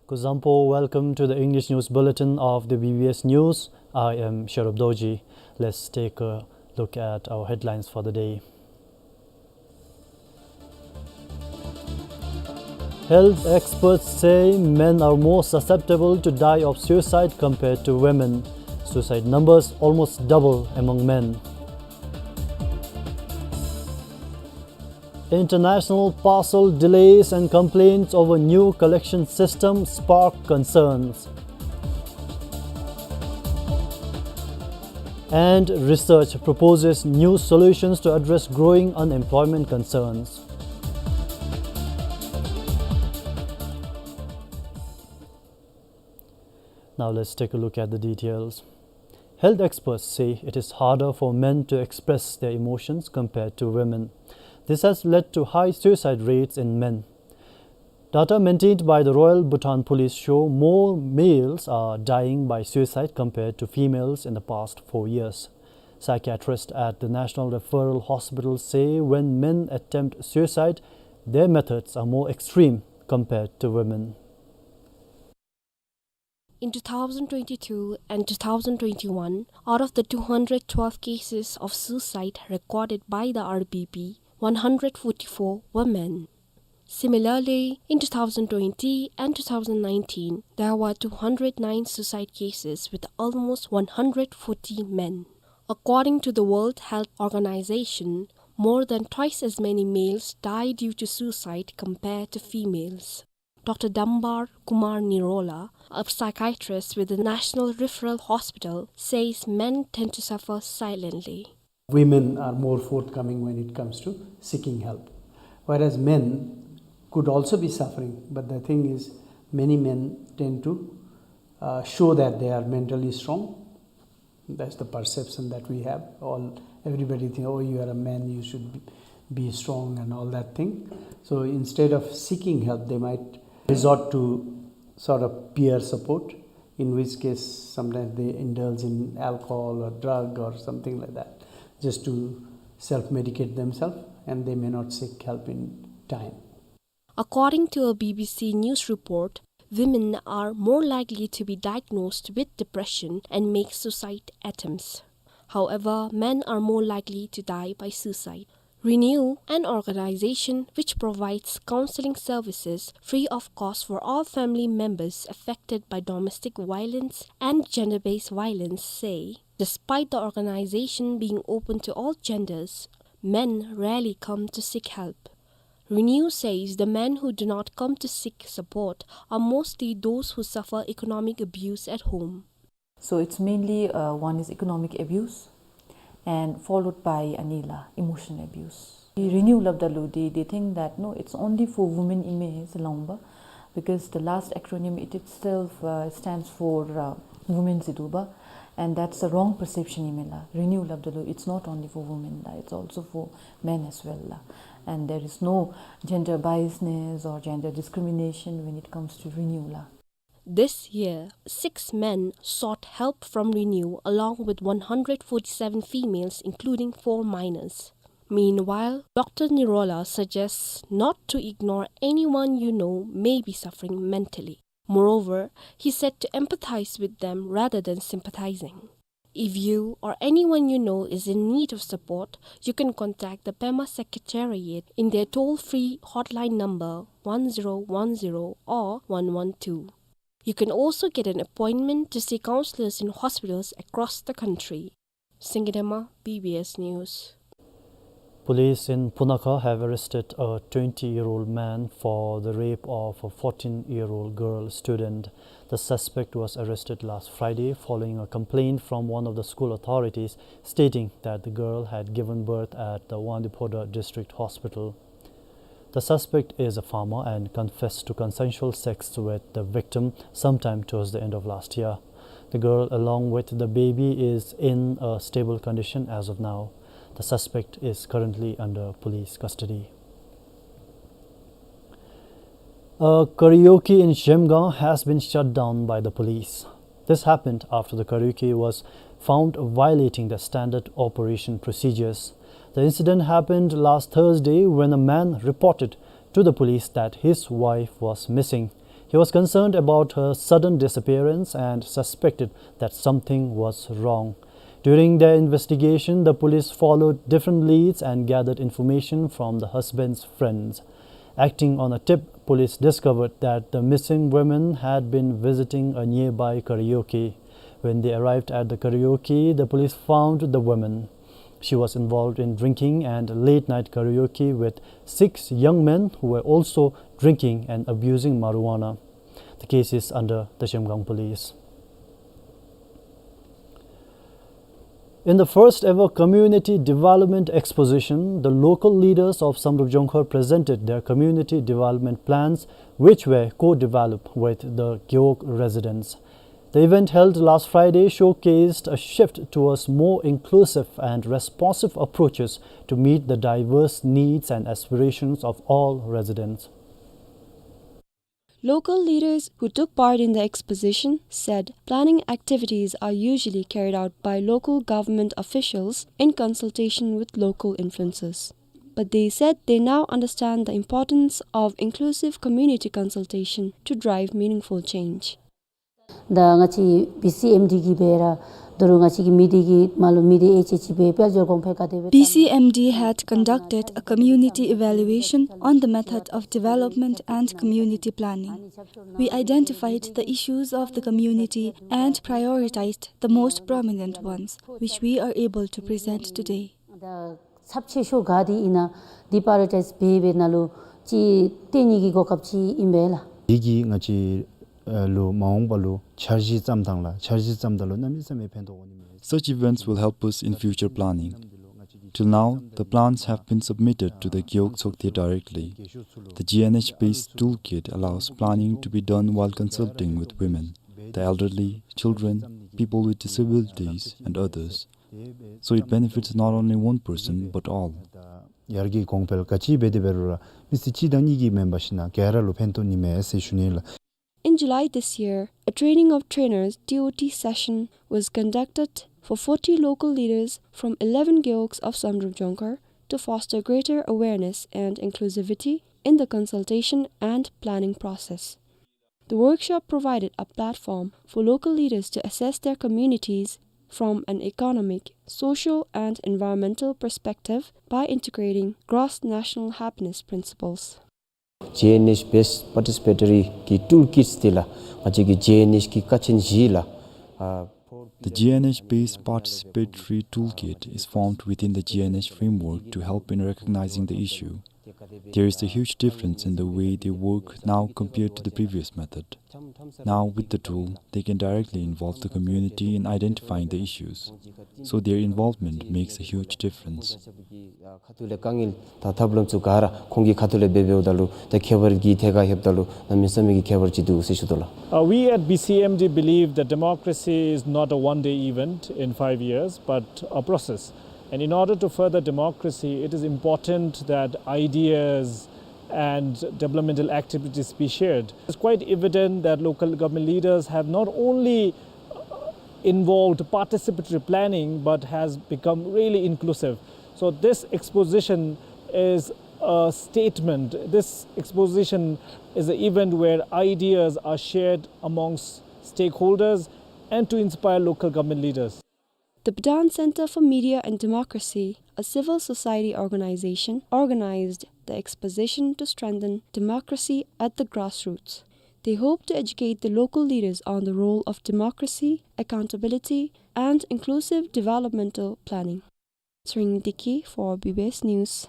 Kuzuzangpo, welcome to the English News Bulletin of the B B S News. I am Sherub Dorji. Let's take a look at our headlines for the day. Health experts say men are more susceptible to die of suicide compared to women. Suicide numbers almost double among men. International parcel delays and complaints over new collection system spark concerns. And research proposes new solutions to address growing unemployment concerns. Now let's take a look at the details. Health experts say it is harder for men to express their emotions compared to women. This has led to high suicide rates in men. Data maintained by the Royal Bhutan Police show more males are dying by suicide compared to females in the past four years. Psychiatrists at the National Referral Hospital say when men attempt suicide, their methods are more extreme compared to women. In two thousand twenty-two and two thousand twenty-one, out of the two hundred twelve cases of suicide recorded by the R B P, one hundred forty-four were men. Similarly, in two thousand twenty and two thousand nineteen, there were two hundred nine suicide cases with almost one hundred forty men. According to the World Health Organization, more than twice as many males die due to suicide compared to females. Doctor Dambar Kumar Nirola, a psychiatrist with the National Referral Hospital, says men tend to suffer silently. Women are more forthcoming when it comes to seeking help, whereas men could also be suffering, but the thing is, many men tend to, uh, show that they are mentally strong. That's the perception that we have. All, everybody think, "Oh, you are a man, you should be, be strong," and all that thing. So instead of seeking help, they might resort to sort of peer support, in which case sometimes they indulge in alcohol or drug or something like that, just to self-medicate themselves, and they may not seek help in time. According to a B B C News report, women are more likely to be diagnosed with depression and make suicide attempts. However, men are more likely to die by suicide. Renew, an organization which provides counseling services free of cost for all family members affected by domestic violence and gender-based violence, say, despite the organization being open to all genders, men rarely come to seek help. Renew says the men who do not come to seek support are mostly those who suffer economic abuse at home. So it's mainly, uh, one is economic abuse and followed by anila emotional abuse. Renew lab dalu, they, they think that, no, it's only for women ime is lamba, because the last acronym, it itself, uh, stands for, uh, women ziduba, and that's a wrong perception imela. Renew lab dalu, it's not only for women la, it's also for men as well la. And there is no gender biasness or gender discrimination when it comes to Renew la. This year, six men sought help from Renew along with one hundred forty-seven females, including four minors. Meanwhile, Doctor Nirola suggests not to ignore anyone you know may be suffering mentally. Moreover, he said to empathize with them rather than sympathizing. If you or anyone you know is in need of support, you can contact the Pema Secretariat in their toll-free hotline number one zero one zero or one one two. You can also get an appointment to see counselors in hospitals across the country. Singidema, B B S News. Police in Punakha have arrested a twenty-year-old man for the rape of a fourteen-year-old girl student. The suspect was arrested last Friday following a complaint from one of the school authorities stating that the girl had given birth at the Wangdue Phodrang District Hospital. The suspect is a farmer and confessed to consensual sex with the victim sometime towards the end of last year. The girl, along with the baby, is in a stable condition as of now. The suspect is currently under police custody. A karaoke in Zhemgaon has been shut down by the police. This happened after the karaoke was found violating the standard operation procedures. The incident happened last Thursday when a man reported to the police that his wife was missing. He was concerned about her sudden disappearance and suspected that something was wrong. During their investigation, the police followed different leads and gathered information from the husband's friends. Acting on a tip, police discovered that the missing woman had been visiting a nearby karaoke. When they arrived at the karaoke, the police found the woman. She was involved in drinking and late night karaoke with six young men who were also drinking and abusing marijuana. The case is under the Zhemgang police. In the first ever community development exposition, the local leaders of Samdrup Jongkhar presented their community development plans, which were co-developed with the Gewog residents. The event held last Friday showcased a shift towards more inclusive and responsive approaches to meet the diverse needs and aspirations of all residents. Local leaders who took part in the exposition said planning activities are usually carried out by local government officials in consultation with local influencers. But they said they now understand the importance of inclusive community consultation to drive meaningful change. ད་ང་བཅས་བི་སི་ཨེམ་ཌི་གིས་འབད་ར་ད་རུང་ང་བཅས་ཀྱི་མི་སྡེ་གི་མ་ལུ་མི་སྡེ་ཨེ་ཅེ་ཅིག་སྦེ་དཔལ་འབྱོར་གོང་འཕེལ་ག་དེ་སྦེ། B C M D had conducted a community evaluation on the method of development and community planning. We identified the issues of the community and prioritized the most prominent ones, which we are able to present today. ད་ཚབས་ཆེ་ཤོས་ག་དེ་ཨིན་ན་འདི་པ་རའི་ཡོ་རི་ཊའིཛ་འབད་འབད་ནང་ལུ་ཅིག་བཏོན་ནི་གི་གོ་སྐབས་ཅིག་ཨིན་པས་ལགས། འདི་གིས་ང་བཅས་ལུ་མ་འོངས་པ་ལུ་འཆར་གཞི་བརྩམ་ཐངས་ལགས། འཆར་གཞི་བརྩམ་ད་ལུ་གནམ་མེད་ས་མེད་ཕན་ཐོགས་འོང་ནི་མས། Such events will help us in future planning. Till now, the plans have been submitted to the Gewog Tsokte directly. The G N H-based toolkit allows planning to be done while consulting with women, the elderly, children, people with disabilities, and others. So it benefits not only one person, but all. ཡར་རྒྱས་གོང་འཕེལ་ག་ཅི་འབད་དེ་འབད་རུང་ར་མི་སེར་གཅིག་དང་གཉིས་ཀྱིས་མེན་པར་ཞིན་ན་ག་ར་ལུ་ཕན་ཐོགས་ནི་མས་ཟེར་ཞུ་ནི་ལགས། In July this year, a training of trainers, T O T session, was conducted for forty local leaders from eleven gewogs of Samdrup Jongkhar to foster greater awareness and inclusivity in the consultation and planning process. The workshop provided a platform for local leaders to assess their communities from an economic, social, and environmental perspective by integrating gross national happiness principles. G N H based participatory གི་ཊུལ་ཀིཊསི་འདི་ལགས་ང་བཅས་ཀྱི་ཇེ་ཨེན་ཨེཆ་གི་ཀ་ཆེན་བཞི་ལགས། ཨ་The G N H based participatory toolkit is formed within the G N H framework to help in recognizing the issue. There is a huge difference in the way they work now compared to the previous method. Now, with the tool, they can directly involve the community in identifying the issues. So their involvement makes a huge difference. ཁ་ཐུག་ལས་དཀའ་ངལ་དང་ཐབས་ལམ་ཚུ་ག་ར་ཁོང་གིས་ཁ་ཐུག་ལས་འབད་འབདཝ་ད་ལུ་ད་ཁྱད་པར་གྱི་ཐད་ཁར་ལྷོདཔ་ད་ལུ་གནམ་མེད་ས་མེད་ཀྱི་ཁྱད་པར་ཅིག་འདུག་ཟེར་ཞུ་དོ་ལགས། Uh, we at B C M D believe that democracy is not a one-day event in five years, but a process. And in order to further democracy, it is important that ideas and developmental activities be shared. It's quite evident that local government leaders have not only involved participatory planning but has become really inclusive. So this exposition is a statement. This exposition is an event where ideas are shared amongst stakeholders and to inspire local government leaders. The Bhutan Center for Media and Democracy, a civil society organization, organized the exposition to strengthen democracy at the grassroots. They hope to educate the local leaders on the role of democracy, accountability, and inclusive developmental planning. Tshering Deki for B B S News.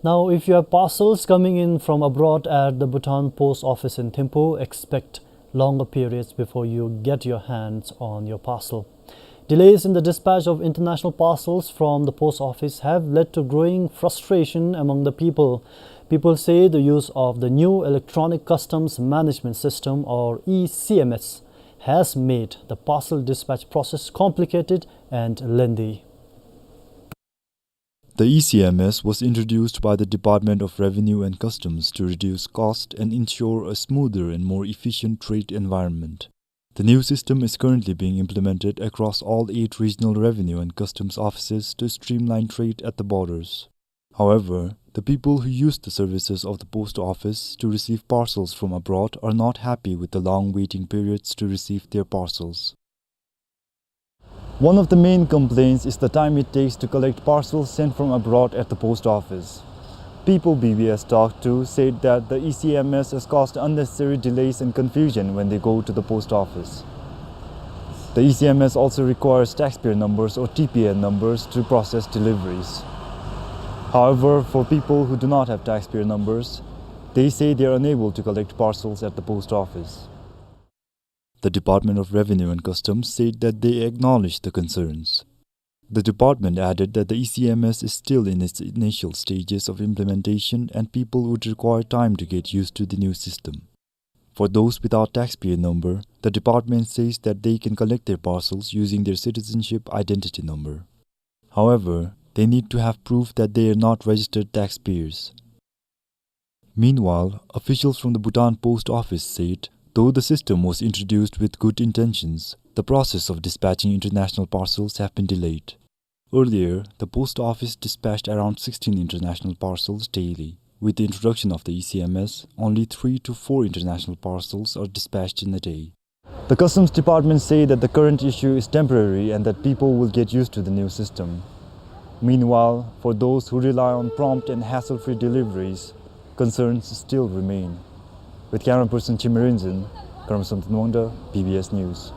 Now, if you have parcels coming in from abroad at the Bhutan Post Office in Thimphu, expect longer periods before you get your hands on your parcel. Delays in the dispatch of international parcels from the post office have led to growing frustration among the people. People say the use of the new electronic customs management system, or E C M S, has made the parcel dispatch process complicated and lengthy. The E C M S was introduced by the Department of Revenue and Customs to reduce cost and ensure a smoother and more efficient trade environment. The new system is currently being implemented across all eight regional revenue and customs offices to streamline trade at the borders. However, the people who use the services of the post office to receive parcels from abroad are not happy with the long waiting periods to receive their parcels. One of the main complaints is the time it takes to collect parcels sent from abroad at the post office. People B B S talked to said that the E C M S has caused unnecessary delays and confusion when they go to the post office. The E C M S also requires taxpayer numbers or T P N numbers to process deliveries. However, for people who do not have taxpayer numbers, they say they are unable to collect parcels at the post office. The Department of Revenue and Customs said that they acknowledge the concerns. The department added that the E C M S is still in its initial stages of implementation and people would require time to get used to the new system. For those without taxpayer number, the department says that they can collect their parcels using their citizenship identity number. However, they need to have proof that they are not registered taxpayers. Meanwhile, officials from the Bhutan Post Office said, though the system was introduced with good intentions, the process of dispatching international parcels have been delayed. Earlier, the post office dispatched around sixteen international parcels daily. With the introduction of the E C M S, only three to four international parcels are dispatched in a day. The Customs Department say that the current issue is temporary and that people will get used to the new system. Meanwhile, for those who rely on prompt and hassle-free deliveries, concerns still remain. With camera person Chimerinzin, Karmsam Tanwangda, B B S News.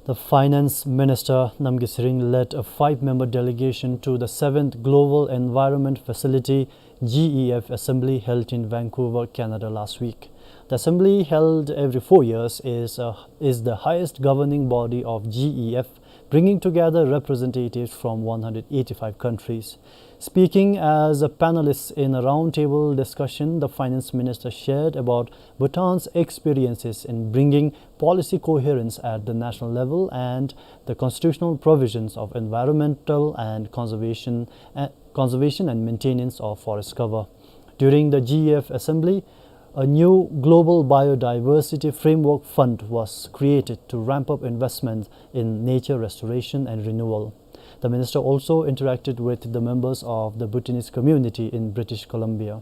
The Finance Minister, Namgay Tshering, led a five-member delegation to the seventh Global Environment Facility, G E F, Assembly held in Vancouver, Canada last week. The assembly, held every four years, is, uh, is the highest governing body of G E F, bringing together representatives from one hundred eighty-five countries. Speaking as a panelist in a roundtable discussion, the finance minister shared about Bhutan's experiences in bringing policy coherence at the national level and the constitutional provisions of environmental and conservation, uh, conservation and maintenance of forest cover. During the G E F assembly, a new global biodiversity framework fund was created to ramp up investment in nature restoration and renewal. The minister also interacted with the members of the Bhutanese community in British Columbia.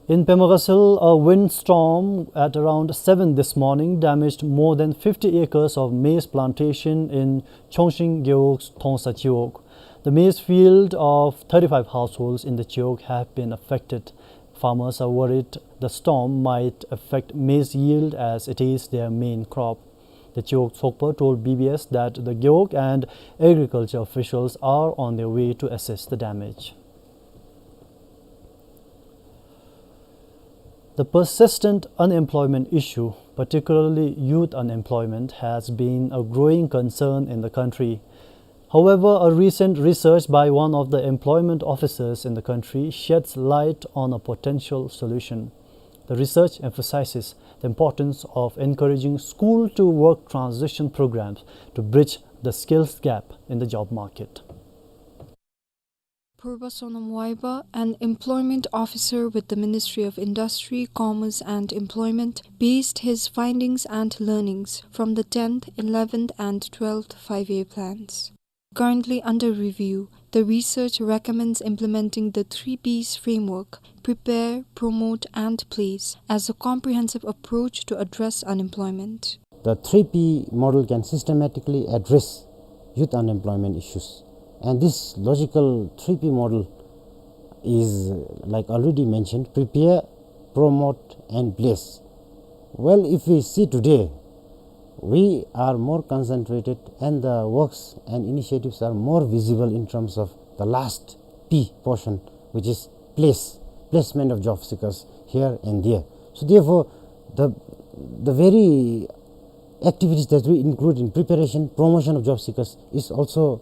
In Pema Gatshel, a windstorm at around seven this morning damaged more than fifty acres of maize plantation in Chongshing Gewog's Thongsa Chiwog. The maize field of thirty-five households in the Chiwog have been affected. Farmers are worried the storm might affect maize yield as it is their main crop. The Chiwog Tshogpa told B B S that the Gewog and agriculture officials are on their way to assess the damage. The persistent unemployment issue, particularly youth unemployment, has been a growing concern in the country. However, a recent research by one of the employment officers in the country sheds light on a potential solution. The research emphasizes the importance of encouraging school-to-work transition programs to bridge the skills gap in the job market. Purba Sonam Waiba, an employment officer with the Ministry of Industry, Commerce and Employment, based his findings and learnings from the tenth, eleventh and twelfth five-year plans. Currently under review, the research recommends implementing the three P's framework, prepare, promote and place, as a comprehensive approach to address unemployment. The three P model can systematically address youth unemployment issues. And this logical three P model is, like already mentioned, prepare, promote, and place. Well, if we see today, we are more concentrated and the works and initiatives are more visible in terms of the last P portion, which is place, placement of job seekers here and there. So therefore, the, the very activities that we include in preparation, promotion of job seekers is also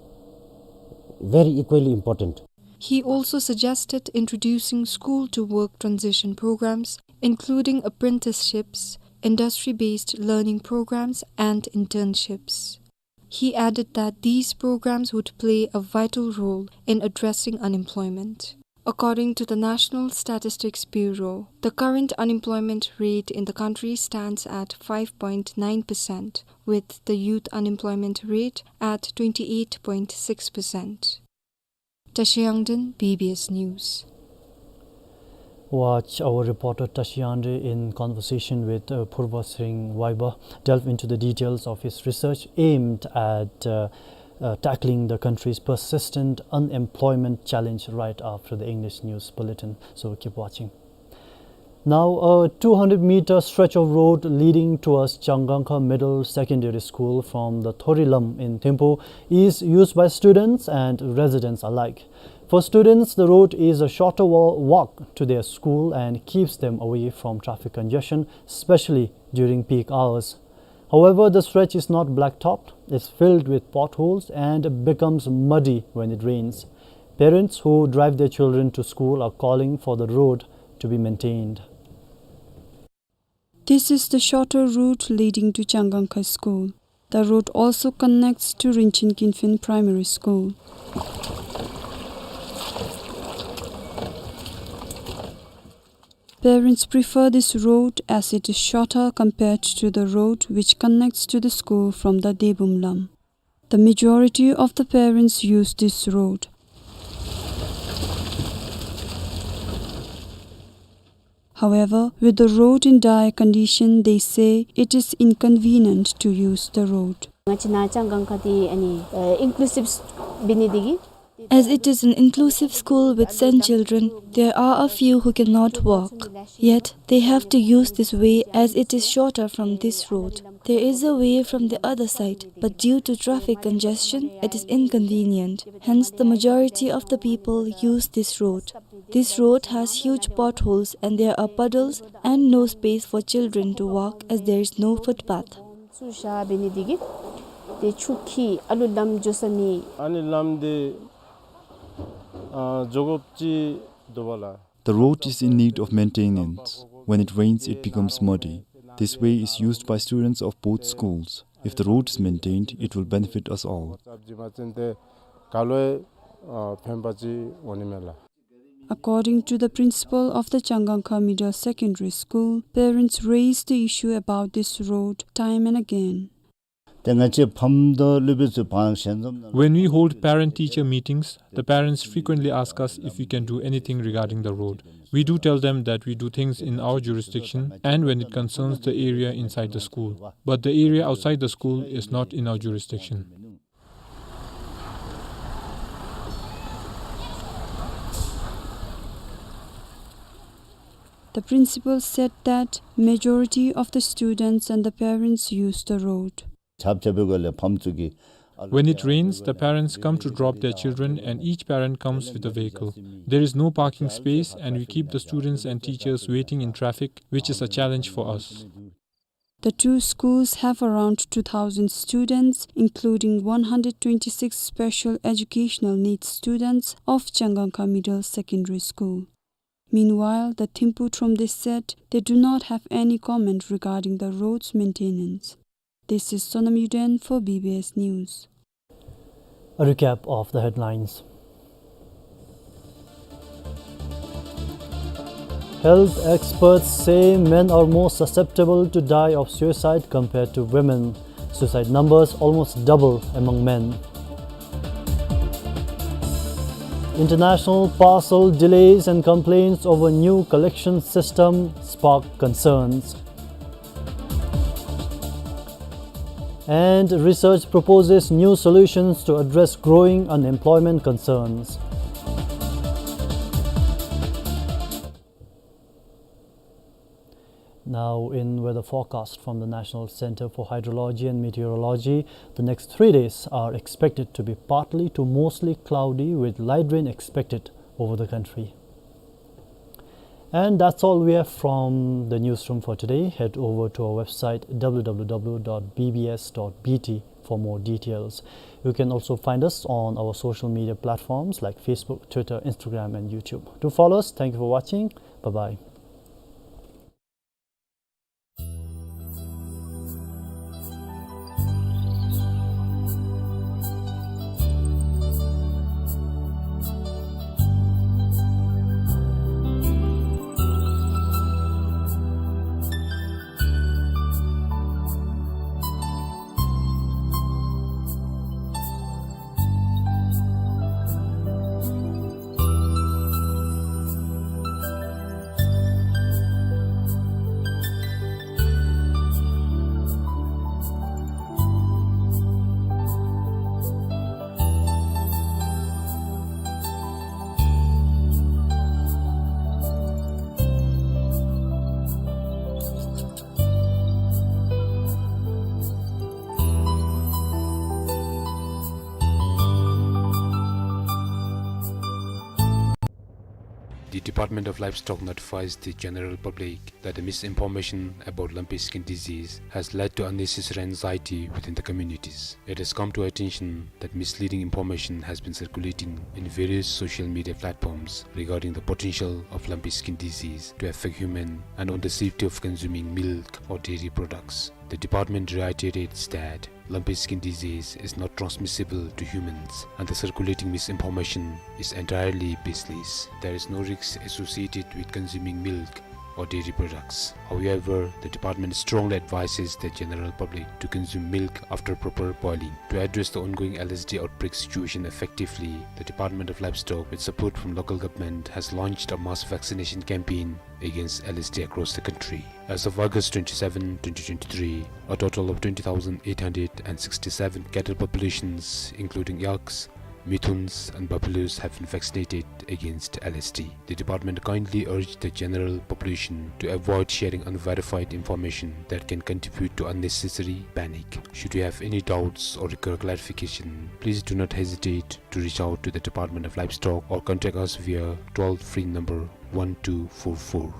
very equally important. He also suggested introducing school-to-work transition programs, including apprenticeships, industry-based learning programs, and internships. He added that these programs would play a vital role in addressing unemployment. According to the National Statistics Bureau, the current unemployment rate in the country stands at five point nine percent, with the youth unemployment rate at twenty-eight point six percent. Tashi Yangden, B B S News. Watch our reporter Tashi Yangden in conversation with, uh, Purba Sring Waiba delve into the details of his research aimed at, uh, uh, tackling the country's persistent unemployment challenge right after the English news bulletin. So keep watching. Now, a two hundred meter stretch of road leading towards Changangkha Middle Secondary School from the Thori Lam in Thimphu is used by students and residents alike. For students, the road is a shorter wa-, walk to their school and keeps them away from traffic congestion, especially during peak hours. However, the stretch is not blacktopped, it's filled with potholes and becomes muddy when it rains. Parents who drive their children to school are calling for the road to be maintained. This is the shorter route leading to Changangkha School. The road also connects to Rinchen Kinfen Primary School. Parents prefer this road as it is shorter compared to the road which connects to the school from the Debum Lam. The majority of the parents use this road. However, with the road in dire condition, they say it is inconvenient to use the road. ང་བཅས་ནཱ་ཅང་གང་ཁ་དེ་ཨ་ནི་ཨ་ཨིན་ཀུ་ལུ་སིབ་བི་ནི་དེ་གི། As it is an inclusive school with ten children, there are a few who cannot walk. Yet, they have to use this way as it is shorter from this road. There is a way from the other side, but due to traffic congestion, it is inconvenient. Hence, the majority of the people use this road. This road has huge potholes and there are puddles and no space for children to walk as there is no footpath. ཚུར་བཞག་བི་ནི་དེ་གི་དེ་ཆུ་ཁྱི་ཨ་ལུ་ལམ་འགྱོ་ས་མེད། ཨ་ནི་ལམ་དེ་ཨ་འགྱོ་དགོཔ་ཅིག་འདུག་པ་ལགས། The road is in need of maintenance. When it rains, it becomes muddy. This way is used by students of both schools. If the road is maintained, it will benefit us all. According to the principal of the Changangkha Middle Secondary School, parents raise the issue about this road time and again. ཏེ་ང་བཅས་ཕམ་དང་སློབ་དཔོན་ཚུ་བང་ཞལ་འཛོམས་ནང་། When we hold parent-teacher meetings, the parents frequently ask us if we can do anything regarding the road. We do tell them that we do things in our jurisdiction and when it concerns the area inside the school. But the area outside the school is not in our jurisdiction. The principal said that majority of the students and the parents use the road. ཆབ་ཆབ་པའི་སྒོ་ལས་ཕམ་ཚུ་གིས། When it rains, the parents come to drop their children and each parent comes with a vehicle. There is no parking space and we keep the students and teachers waiting in traffic, which is a challenge for us. The two schools have around two thousand students, including one hundred twenty-six special educational needs students of Changangkha Middle Secondary School. Meanwhile, the Thimphu Thromde said they do not have any comment regarding the road's maintenance. This is Sonam Yuden for B B S News. A recap of the headlines. Health experts say men are more susceptible to die of suicide compared to women. Suicide numbers almost double among men. International parcel delays and complaints over new collection system spark concerns. And research proposes new solutions to address growing unemployment concerns. Now, in weather forecast from the National Center for Hydrology and Meteorology, the next three days are expected to be partly to mostly cloudy with light rain expected over the country. And that's all we have from the newsroom for today. Head over to our website, W W W dot B B S dot B T, for more details. You can also find us on our social media platforms like Facebook, Twitter, Instagram, and YouTube. Do follow us. Thank you for watching. Bye-bye. Department of Livestock notifies the general public that the misinformation about lumpy skin disease has led to unnecessary anxiety within the communities. It has come to our attention that misleading information has been circulating in various social media platforms regarding the potential of lumpy skin disease to affect human and on the safety of consuming milk or dairy products. The department reiterates that lumpy skin disease is not transmissible to humans, and the circulating misinformation is entirely baseless. There is no risk associated with consuming milk or dairy products. However, the department strongly advises the general public to consume milk after proper boiling. To address the ongoing L S D outbreak situation effectively, the Department of Livestock, with support from local government, has launched a mass vaccination campaign against L S D across the country. As of August twenty-seven, twenty twenty-three, a total of twenty thousand eight hundred and sixty-seven cattle populations, including yaks, mithuns, and buffaloes, have been vaccinated against L S D. The department kindly urged the general population to avoid sharing unverified information that can contribute to unnecessary panic. Should you have any doubts or require clarification, please do not hesitate to reach out to the Department of Livestock or contact us via toll-free number one two four four.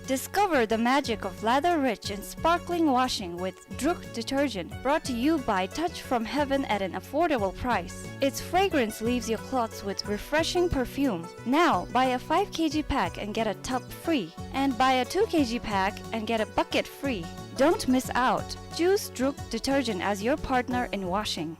Discover the magic of lather-rich and sparkling washing with Druk detergent, brought to you by Touch from Heaven at an affordable price. Its fragrance leaves your clothes with refreshing perfume. Now, buy a five kilogram pack and get a tub free, and buy a two kilogram pack and get a bucket free. Don't miss out. Choose Druk detergent as your partner in washing.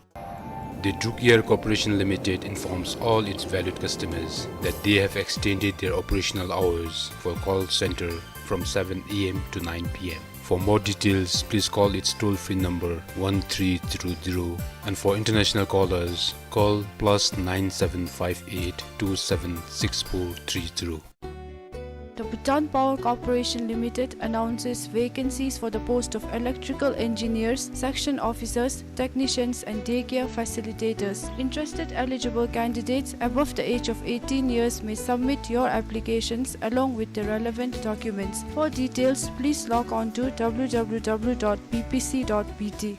The Druk Air Corporation Limited informs all its valued customers that they have extended their operational hours for call center from seven A M to nine P M. For more details, please call its toll-free number one three zero zero, and for international callers, call plus nine seven five eight two seven six four three zero. The Bhutan Power Corporation Limited announces vacancies for the post of electrical engineers, section officers, technicians, and daycare facilitators. Interested eligible candidates above the age of eighteen years may submit your applications along with the relevant documents. For details, please log on to W W W dot B P C dot B T.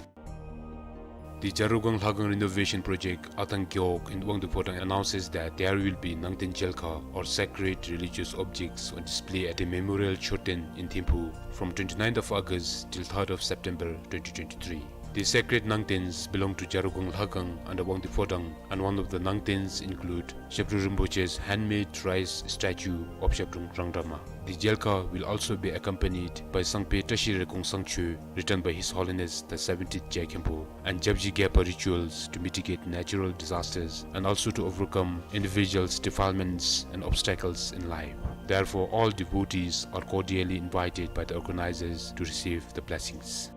The Jarugong Lhagang Renovation Project, Atang Gewog in Wangdue Phodrang, announces that there will be Nangten Jelkha, or sacred religious objects, on display at the Memorial Choten in Thimphu from twenty-ninth of August till third of September twenty twenty-three. The sacred Nangtens belong to Jarugong Lhagang under Wangdue Phodrang, and one of the Nangtens include Zhabdrung Rinpoche's handmade rice statue of Zhabdrung Rangdama. The Jelkha will also be accompanied by Sangpe Tashi Rekong Sangcho, written by His Holiness the seventeenth Jai Khenpo, and Japji Gyalpa rituals to mitigate natural disasters and also to overcome individuals' defilements and obstacles in life. Therefore, all devotees are cordially invited by the organizers to receive the blessings.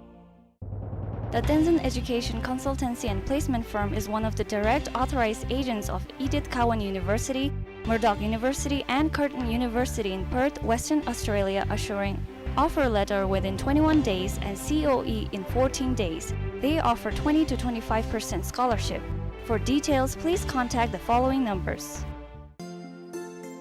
The Tenzin Education Consultancy and Placement Firm is one of the direct authorized agents of Edith Cowan University, Murdoch University, and Curtin University in Perth, Western Australia, assuring offer letter within twenty-one days and C O E in fourteen days. They offer twenty to twenty-five percent scholarship. For details, please contact the following numbers.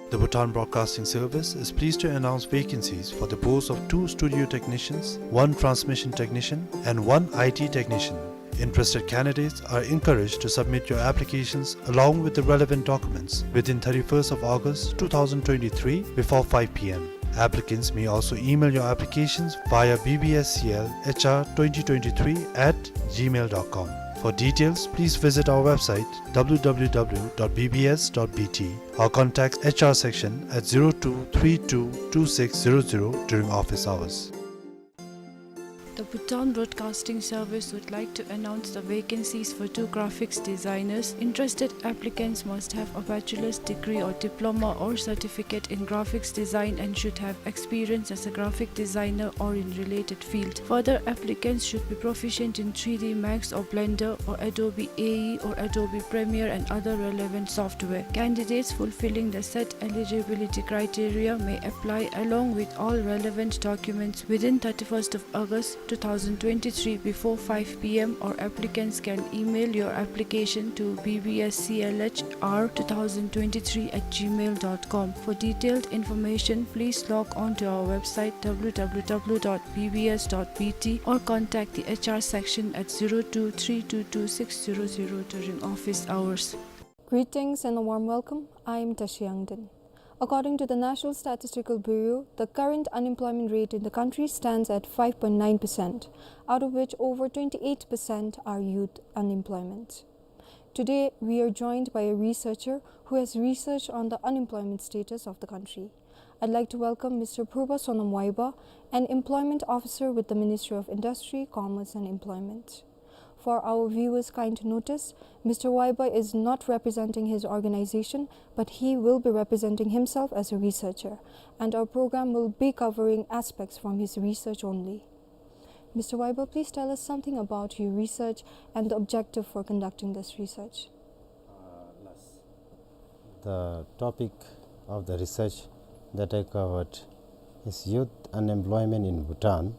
The Bhutan Broadcasting Service is pleased to announce vacancies for the post of two studio technicians, one transmission technician, and one I T technician. Interested candidates are encouraged to submit your applications along with the relevant documents within thirty-first of August two thousand twenty-three before five P M. Applicants may also email your applications via B B S C L H R twenty twenty-three at gmail dot com. For details, please visit our website W W W dot B B S dot B T or contact H R section at zero two three two two six zero zero during office hours. The Bhutan Broadcasting Service would like to announce the vacancies for two graphics designers. Interested applicants must have a bachelor's degree or diploma or certificate in graphics design and should have experience as a graphic designer or in related field. Further, applicants should be proficient in three D Max or Blender or Adobe A E or Adobe Premiere and other relevant software. Candidates fulfilling the set eligibility criteria may apply along with all relevant documents within thirty-first of August two thousand twenty-three before five P M, or applicants can email your application to B B S C L H R two thousand twenty-three at gmail dot com. For detailed information, please log on to our website W W W dot B B S dot B T or contact the H R section at zero two three two two six zero zero during office hours. Greetings and a warm welcome. I am Tashi Yangden. According to the National Statistical Bureau, the current unemployment rate in the country stands at five point nine percent, out of which over twenty-eight percent are youth unemployment. Today, we are joined by a researcher who has researched on the unemployment status of the country. I'd like to welcome Mister Purba Sonam Waiba, an employment officer with the Ministry of Industry, Commerce and Employment. For our viewers' kind notice, Mister Waiba is not representing his organization, but he will be representing himself as a researcher, and our program will be covering aspects from his research only. Mister Waiba, please tell us something about your research and the objective for conducting this research. The topic of the research that I covered is youth unemployment in Bhutan,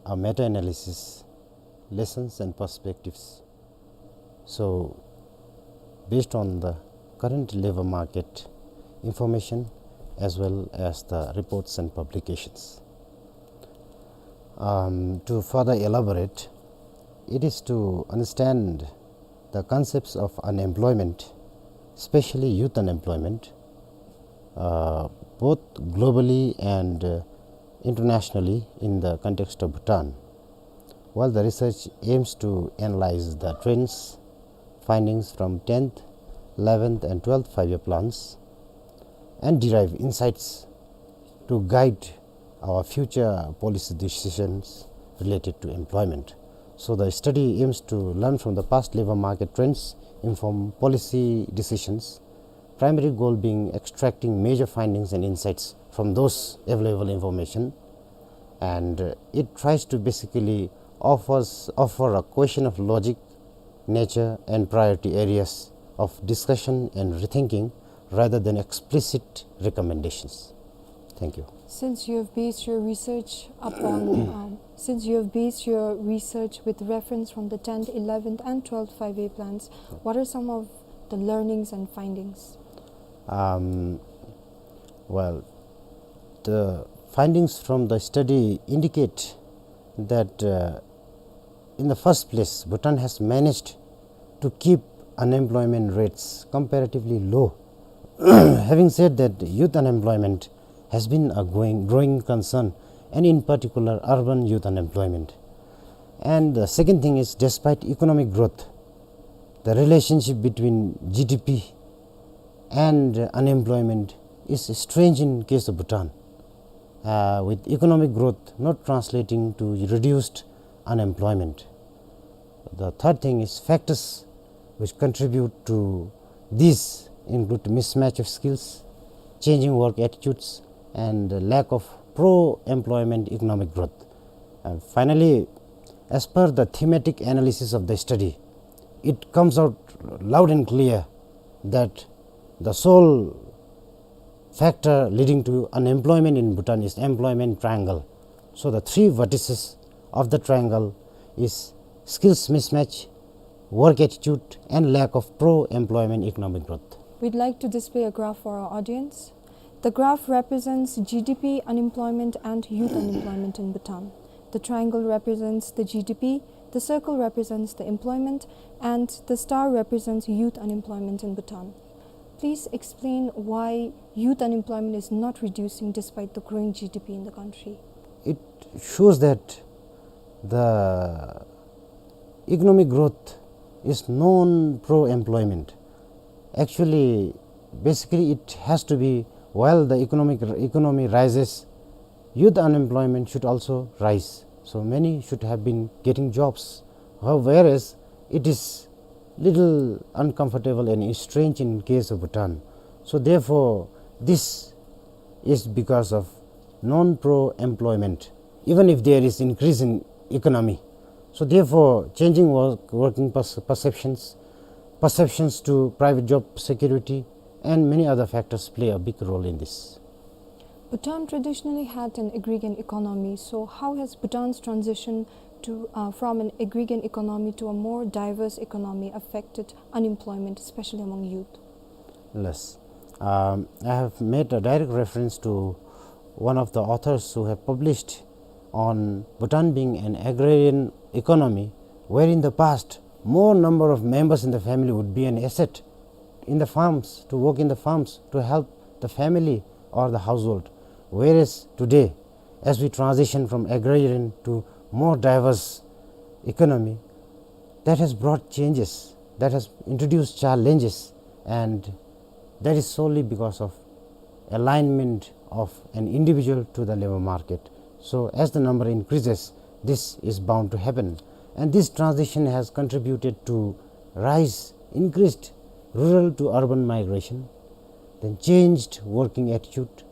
a meta-analysis, lessons and perspectives. So, based on the current labor market information as well as the reports and publications. Um, to further elaborate, it is to understand the concepts of unemployment, especially youth unemployment, uh, both globally and, uh, internationally in the context of Bhutan. While the research aims to analyze the trends, findings from tenth, eleventh and twelfth five-year plans and derive insights to guide our future policy decisions related to employment. So the study aims to learn from the past labor market trends, inform policy decisions, primary goal being extracting major findings and insights from those available information. And, uh, it tries to basically offers, offer a question of logic, nature and priority areas of discussion and rethinking rather than explicit recommendations. Thank you. Since you have based your research upon, um, since you have based your research with reference from the tenth, eleventh and twelfth five-year plans, what are some of the learnings and findings? Um, well, the findings from the study indicate that, uh, in the first place, Bhutan has managed to keep unemployment rates comparatively low. Having said that, youth unemployment has been a growing, growing concern, and in particular, urban youth unemployment. And the second thing is, despite economic growth, the relationship between G D P and unemployment is strange in case of Bhutan, uh, with economic growth not translating to reduced unemployment. The third thing is factors which contribute to this include mismatch of skills, changing work attitudes, and lack of pro-employment economic growth. And finally, as per the thematic analysis of the study, it comes out loud and clear that the sole factor leading to unemployment in Bhutan is employment triangle. So the three vertices of the triangle is skills mismatch, work attitude, and lack of pro-employment economic growth. We'd like to display a graph for our audience. The graph represents G D P, unemployment, and youth unemployment in Bhutan. The triangle represents the G D P, the circle represents the employment, and the star represents youth unemployment in Bhutan. Please explain why youth unemployment is not reducing despite the growing G D P in the country. It shows that the economic growth is non-pro-employment. Actually, basically, it has to be, while the economic, economy rises, youth unemployment should also rise. So many should have been getting jobs. How-, whereas it is little uncomfortable and strange in case of Bhutan. So therefore, this is because of non-pro-employment, even if there is increase in economy. So therefore, changing work, working perce-, perceptions, perceptions to private job security, and many other factors play a big role in this. Bhutan traditionally had an agrarian economy, so how has Bhutan's transition to, uh, from an agrarian economy to a more diverse economy affected unemployment, especially among youth? Yes. Um, I have made a direct reference to one of the authors who have published on Bhutan being an agrarian economy, where in the past, more number of members in the family would be an asset in the farms, to work in the farms, to help the family or the household. Whereas today, as we transition from agrarian to more diverse economy, that has brought changes, that has introduced challenges, and that is solely because of alignment of an individual to the labor market. So as the number increases, this is bound to happen. And this transition has contributed to rise, increased rural to urban migration, then changed working attitude,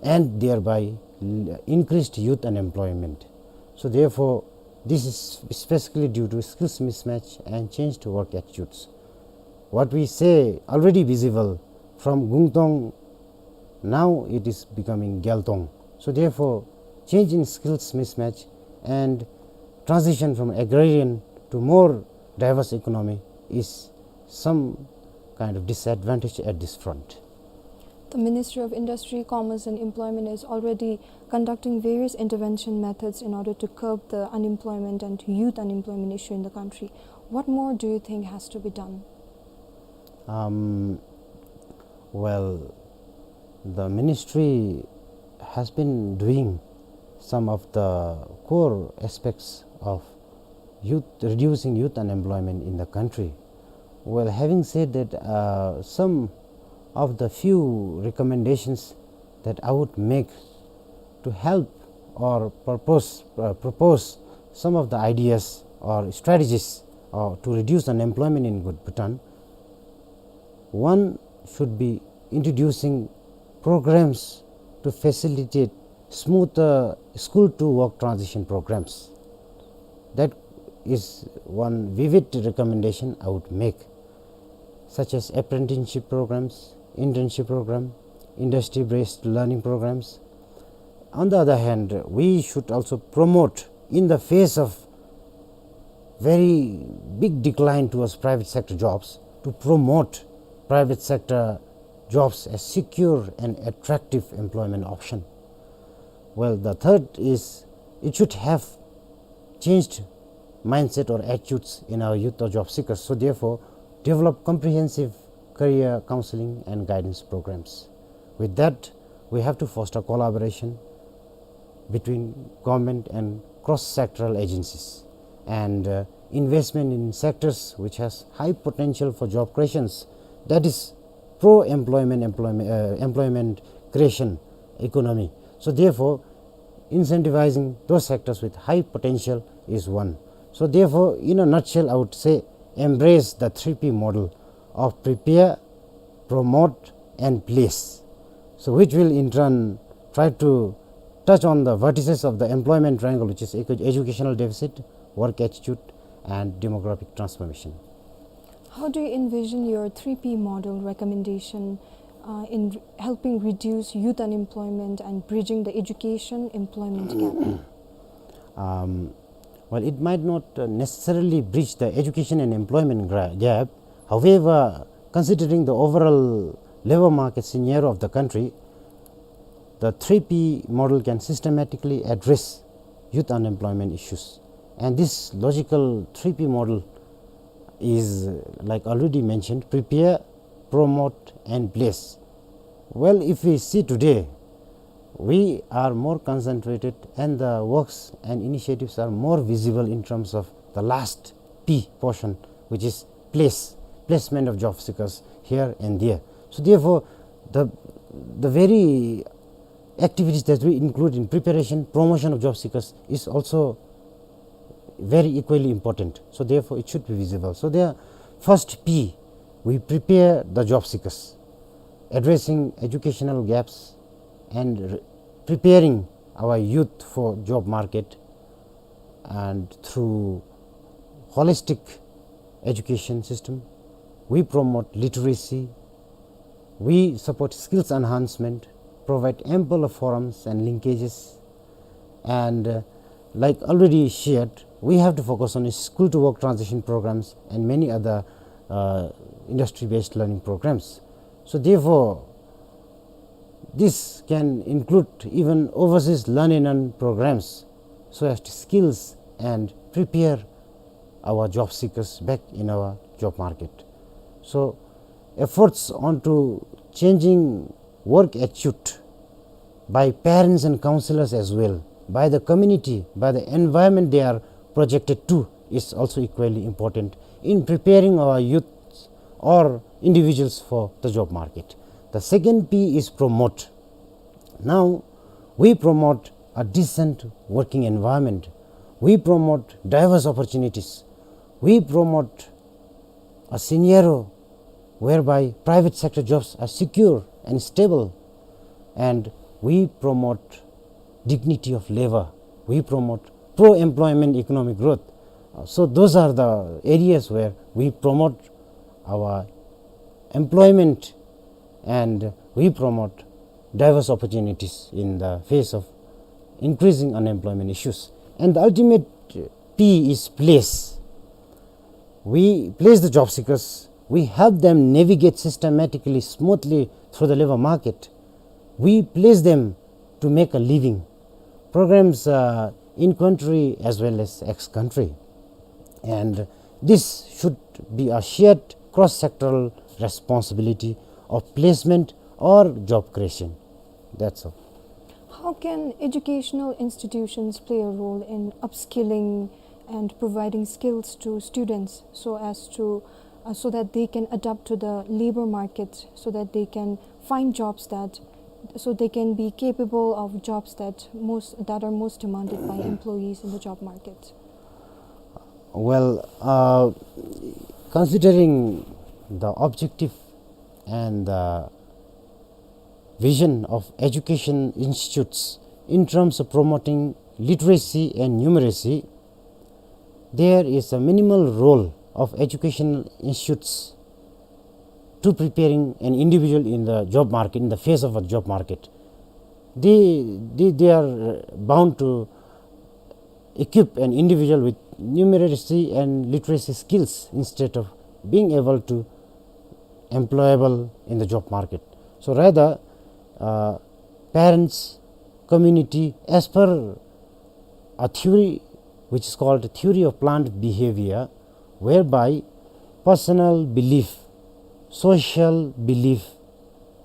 and thereby l-, increased youth unemployment. So therefore, this is specifically due to skills mismatch and changed work attitudes. What we say already visible from Gungtong, now it is becoming Gyaltong. So therefore, change in skills mismatch and transition from agrarian to more diverse economy is some kind of disadvantage at this front. The Ministry of Industry, Commerce and Employment is already conducting various intervention methods in order to curb the unemployment and youth unemployment issue in the country. What more do you think has to be done? Um, well, the ministry has been doing some of the core aspects of youth, reducing youth unemployment in the country. Well, having said that, uh, some of the few recommendations that I would make to help or purpose, uh, propose some of the ideas or strategies, uh, to reduce unemployment in Great Bhutan. One should be introducing programs to facilitate smoother school to work transition programs. That is one vivid recommendation I would make, such as apprenticeship programs, internship program, industry-based learning programs. On the other hand, we should also promote, in the face of very big decline towards private sector jobs, to promote private sector jobs as secure and attractive employment option. Well, the third is, it should have changed mindset or attitudes in our youth or job seekers. So therefore, develop comprehensive career counseling and guidance programs. With that, we have to foster collaboration between government and cross-sectoral agencies, and, uh, investment in sectors which has high potential for job creations, that is pro-employment, employment, uh, employment creation economy. So therefore, incentivizing those sectors with high potential is one. So therefore, in a nutshell, I would say, embrace the three P model of prepare, promote, and place. So which will in turn try to touch on the vertices of the employment triangle, which is edu-, educational deficit, work attitude, and demographic transformation. How do you envision your three P model recommendation, uh, in r-, helping reduce youth unemployment and bridging the education employment gap? Um, well, it might not, uh, necessarily bridge the education and employment gra-, gap. However, considering the overall labor market scenario of the country, the three P model can systematically address youth unemployment issues. And this logical three P model is, uh, like already mentioned, prepare, promote, and place. Well, if we see today, we are more concentrated and the works and initiatives are more visible in terms of the last P portion, which is place, placement of job seekers here and there. So therefore, the, the very activities that we include in preparation, promotion of job seekers is also very equally important. So therefore, it should be visible. So there, first P, we prepare the job seekers, addressing educational gaps and re-, preparing our youth for job market. And through holistic education system, we promote literacy, we support skills enhancement, provide ample forums and linkages, and, uh, like already shared, we have to focus on school to work transition programs and many other, uh, industry-based learning programs. So therefore, this can include even overseas learn and earn programs, so as to skills and prepare our job seekers back in our job market. So efforts onto changing work attitude by parents and counselors as well, by the community, by the environment they are projected to is also equally important in preparing our youth or individuals for the job market. The second P is promote. Now, we promote a decent working environment. We promote diverse opportunities. We promote a scenario whereby private sector jobs are secure and stable, and we promote dignity of labor. We promote pro-employment economic growth. Uh, so those are the areas where we promote our employment and we promote diverse opportunities in the face of increasing unemployment issues. And the ultimate P is place. We place the job seekers, we help them navigate systematically, smoothly through the labor market. We place them to make a living. Programs, uh, in country as well as ex-country. And this should be a shared cross-sectoral responsibility of placement or job creation. That's all. How can educational institutions play a role in upskilling and providing skills to students so as to, uh, so that they can adapt to the labor market, so that they can find jobs that, so they can be capable of jobs that most, that are most demanded by employees in the job market? Well, uh, considering the objective and the vision of education institutes in terms of promoting literacy and numeracy, there is a minimal role of educational institutes to preparing an individual in the job market, in the face of a job market. They, they, they are bound to equip an individual with numeracy and literacy skills instead of being able to employable in the job market. So rather, uh, parents, community, as per a theory which is called theory of planned behavior, whereby personal belief, social belief,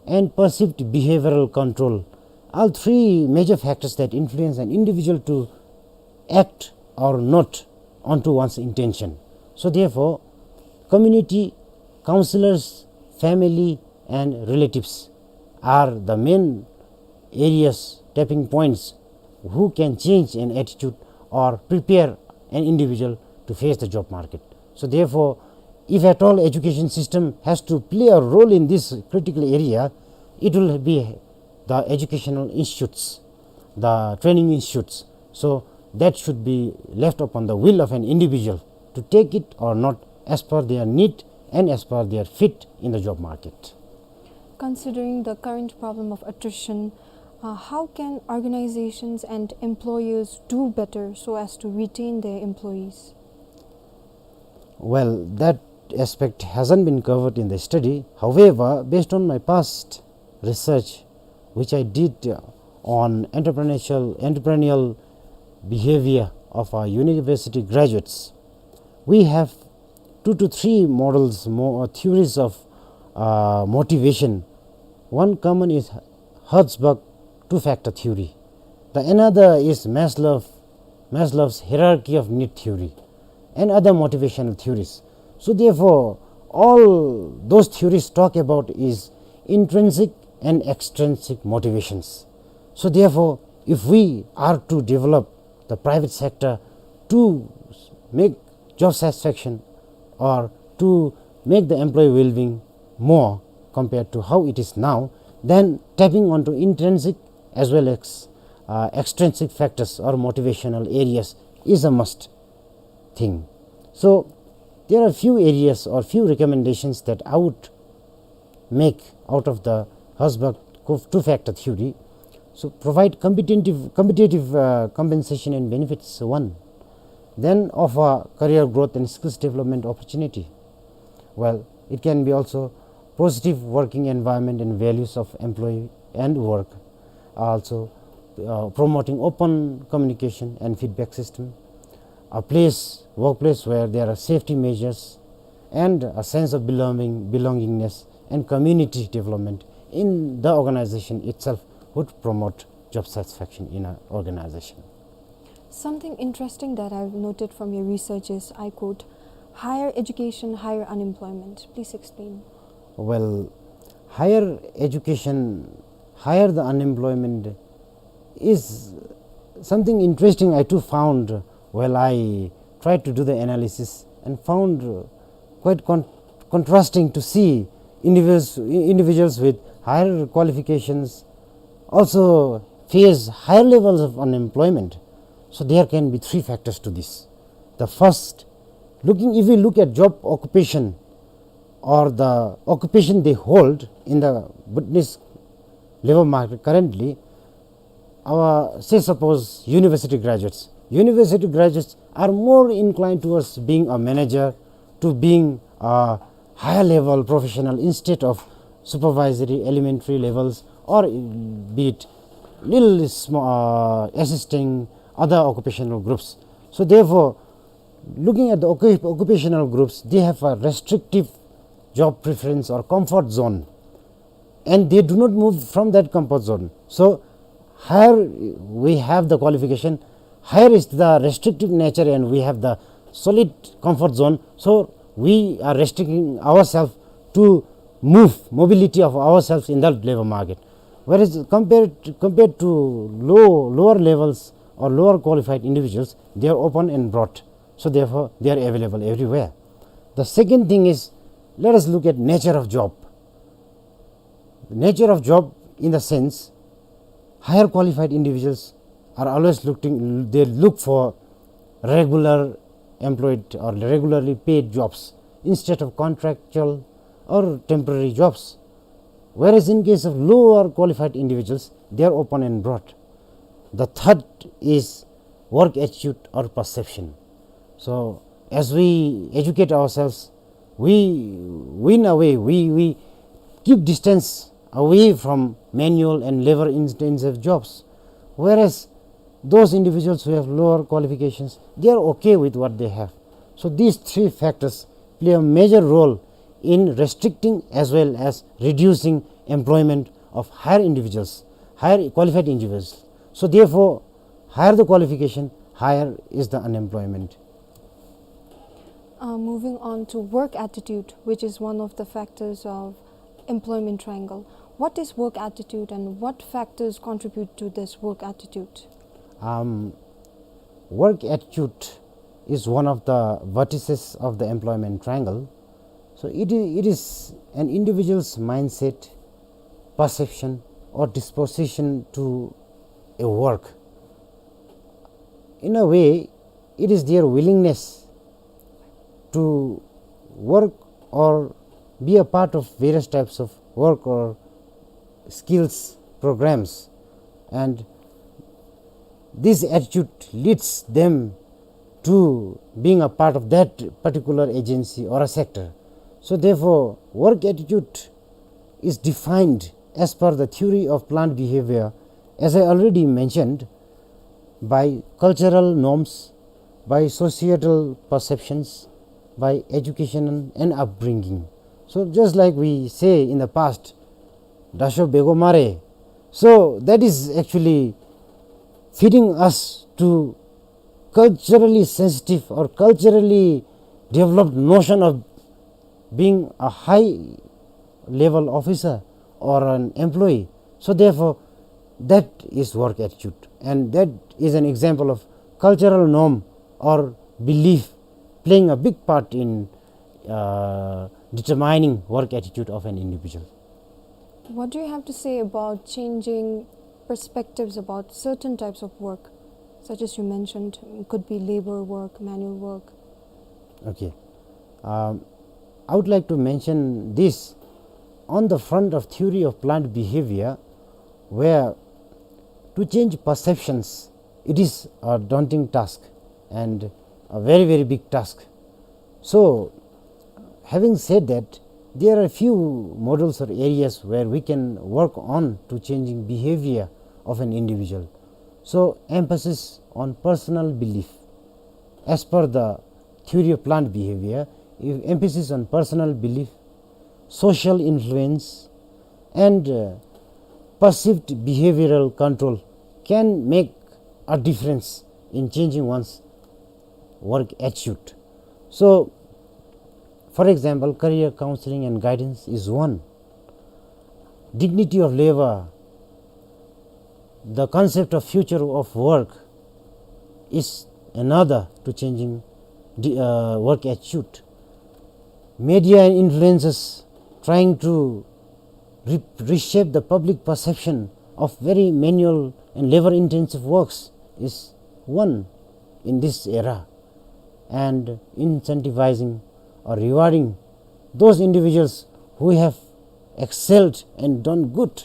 and perceived behavioral control are three major factors that influence an individual to act or not onto one's intention. So therefore, community, counselors, family, and relatives are the main areas, tapping points, who can change an attitude or prepare an individual to face the job market. So therefore, if at all education system has to play a role in this critical area, it will be the educational institutes, the training institutes. So that should be left upon the will of an individual to take it or not, as per their need and as per their fit in the job market. Considering the current problem of attrition, uh, how can organizations and employers do better so as to retain their employees? Well, that aspect hasn't been covered in the study. However, based on my past research, which I did, uh, on entrepreneurial, entrepreneurial behavior of our university graduates, we have two to three models, mo-, uh, theories of, uh, motivation. One common is Herzberg two-factor theory. The another is Maslow, Maslow's hierarchy of need theory and other motivational theories. So therefore, all those theories talk about is intrinsic and extrinsic motivations. So therefore, if we are to develop the private sector to make job satisfaction or to make the employee well-being more compared to how it is now, then tapping onto intrinsic as well as, uh, extrinsic factors or motivational areas is a must thing. So there are few areas or few recommendations that I would make out of the Herzberg co-, two-factor theory. So provide competitive, competitive, uh, compensation and benefits, one. Then offer career growth and skills development opportunity. Well, it can be also positive working environment and values of employee and work. Also, uh, promoting open communication and feedback system, a place, workplace where there are safety measures and a sense of belonging, belongingness and community development in the organization itself would promote job satisfaction in an organization. Something interesting that I've noted from your research is, I quote, "Higher education, higher unemployment." Please explain. Well, higher education, higher the unemployment is something interesting I too found while I tried to do the analysis and found, uh, quite con- contrasting to see individuals, individuals with higher qualifications also face higher levels of unemployment. So there can be three factors to this. The first, looking, if we look at job occupation or the occupation they hold in the Bhutanese labor market currently, our, say, suppose university graduates. University graduates are more inclined towards being a manager, to being a higher level professional instead of supervisory elementary levels, or be it little small, uh, assisting other occupational groups. So therefore, looking at the occup- occupational groups, they have a restrictive job preference or comfort zone, and they do not move from that comfort zone. So higher we have the qualification, higher is the restrictive nature, and we have the solid comfort zone. So we are restricting ourselves to move, mobility of ourselves in the labor market. Whereas compared, compared to low, lower levels or lower qualified individuals, they are open and broad. So therefore, they are available everywhere. The second thing is, let us look at nature of job. The nature of job, in the sense, higher qualified individuals are always looking, they look for regular employed or regularly paid jobs instead of contractual or temporary jobs. Whereas in case of lower qualified individuals, they are open and broad. The third is work attitude or perception. So as we educate ourselves, we win away, we, we keep distance away from manual and labor intensive jobs. Whereas those individuals who have lower qualifications, they are okay with what they have. So these three factors play a major role in restricting as well as reducing employment of higher individuals, higher qualified individuals. So therefore, higher the qualification, higher is the unemployment. Uh, moving on to work attitude, which is one of the factors of employment triangle. What is work attitude and what factors contribute to this work attitude? Um, work attitude is one of the vertices of the employment triangle. So it is, it is an individual's mindset, perception, or disposition to a work. In a way, it is their willingness to work or be a part of various types of work or skills programs, and this attitude leads them to being a part of that particular agency or a sector. So therefore, work attitude is defined as per the theory of plant behavior, as I already mentioned, by cultural norms, by societal perceptions, by education and upbringing. So just like we say in the past, "Dasho bego mare." So that is actually feeding us to culturally sensitive or culturally developed notion of being a high level officer or an employee. So therefore, that is work attitude, and that is an example of cultural norm or belief playing a big part in, uh, determining work attitude of an individual. What do you have to say about changing perspectives about certain types of work, such as you mentioned, could be labor work, manual work? Okay. Um, I would like to mention this on the front of theory of plant behavior, where to change perceptions, it is a daunting task and a very, very big task. So, having said that, there are few models or areas where we can work on to changing behavior of an individual. So, emphasis on personal belief. As per the theory of plant behavior, if emphasis on personal belief, social influence, and uh, perceived behavioral control can make a difference in changing one's work attitude. So, for example, career counseling and guidance is one. Dignity of labor, the concept of future of work is another to changing the uh, work attitude. Media and influencers trying to re- reshape the public perception of very manual and labor intensive works is one in this era, and incentivizing or rewarding those individuals who have excelled and done good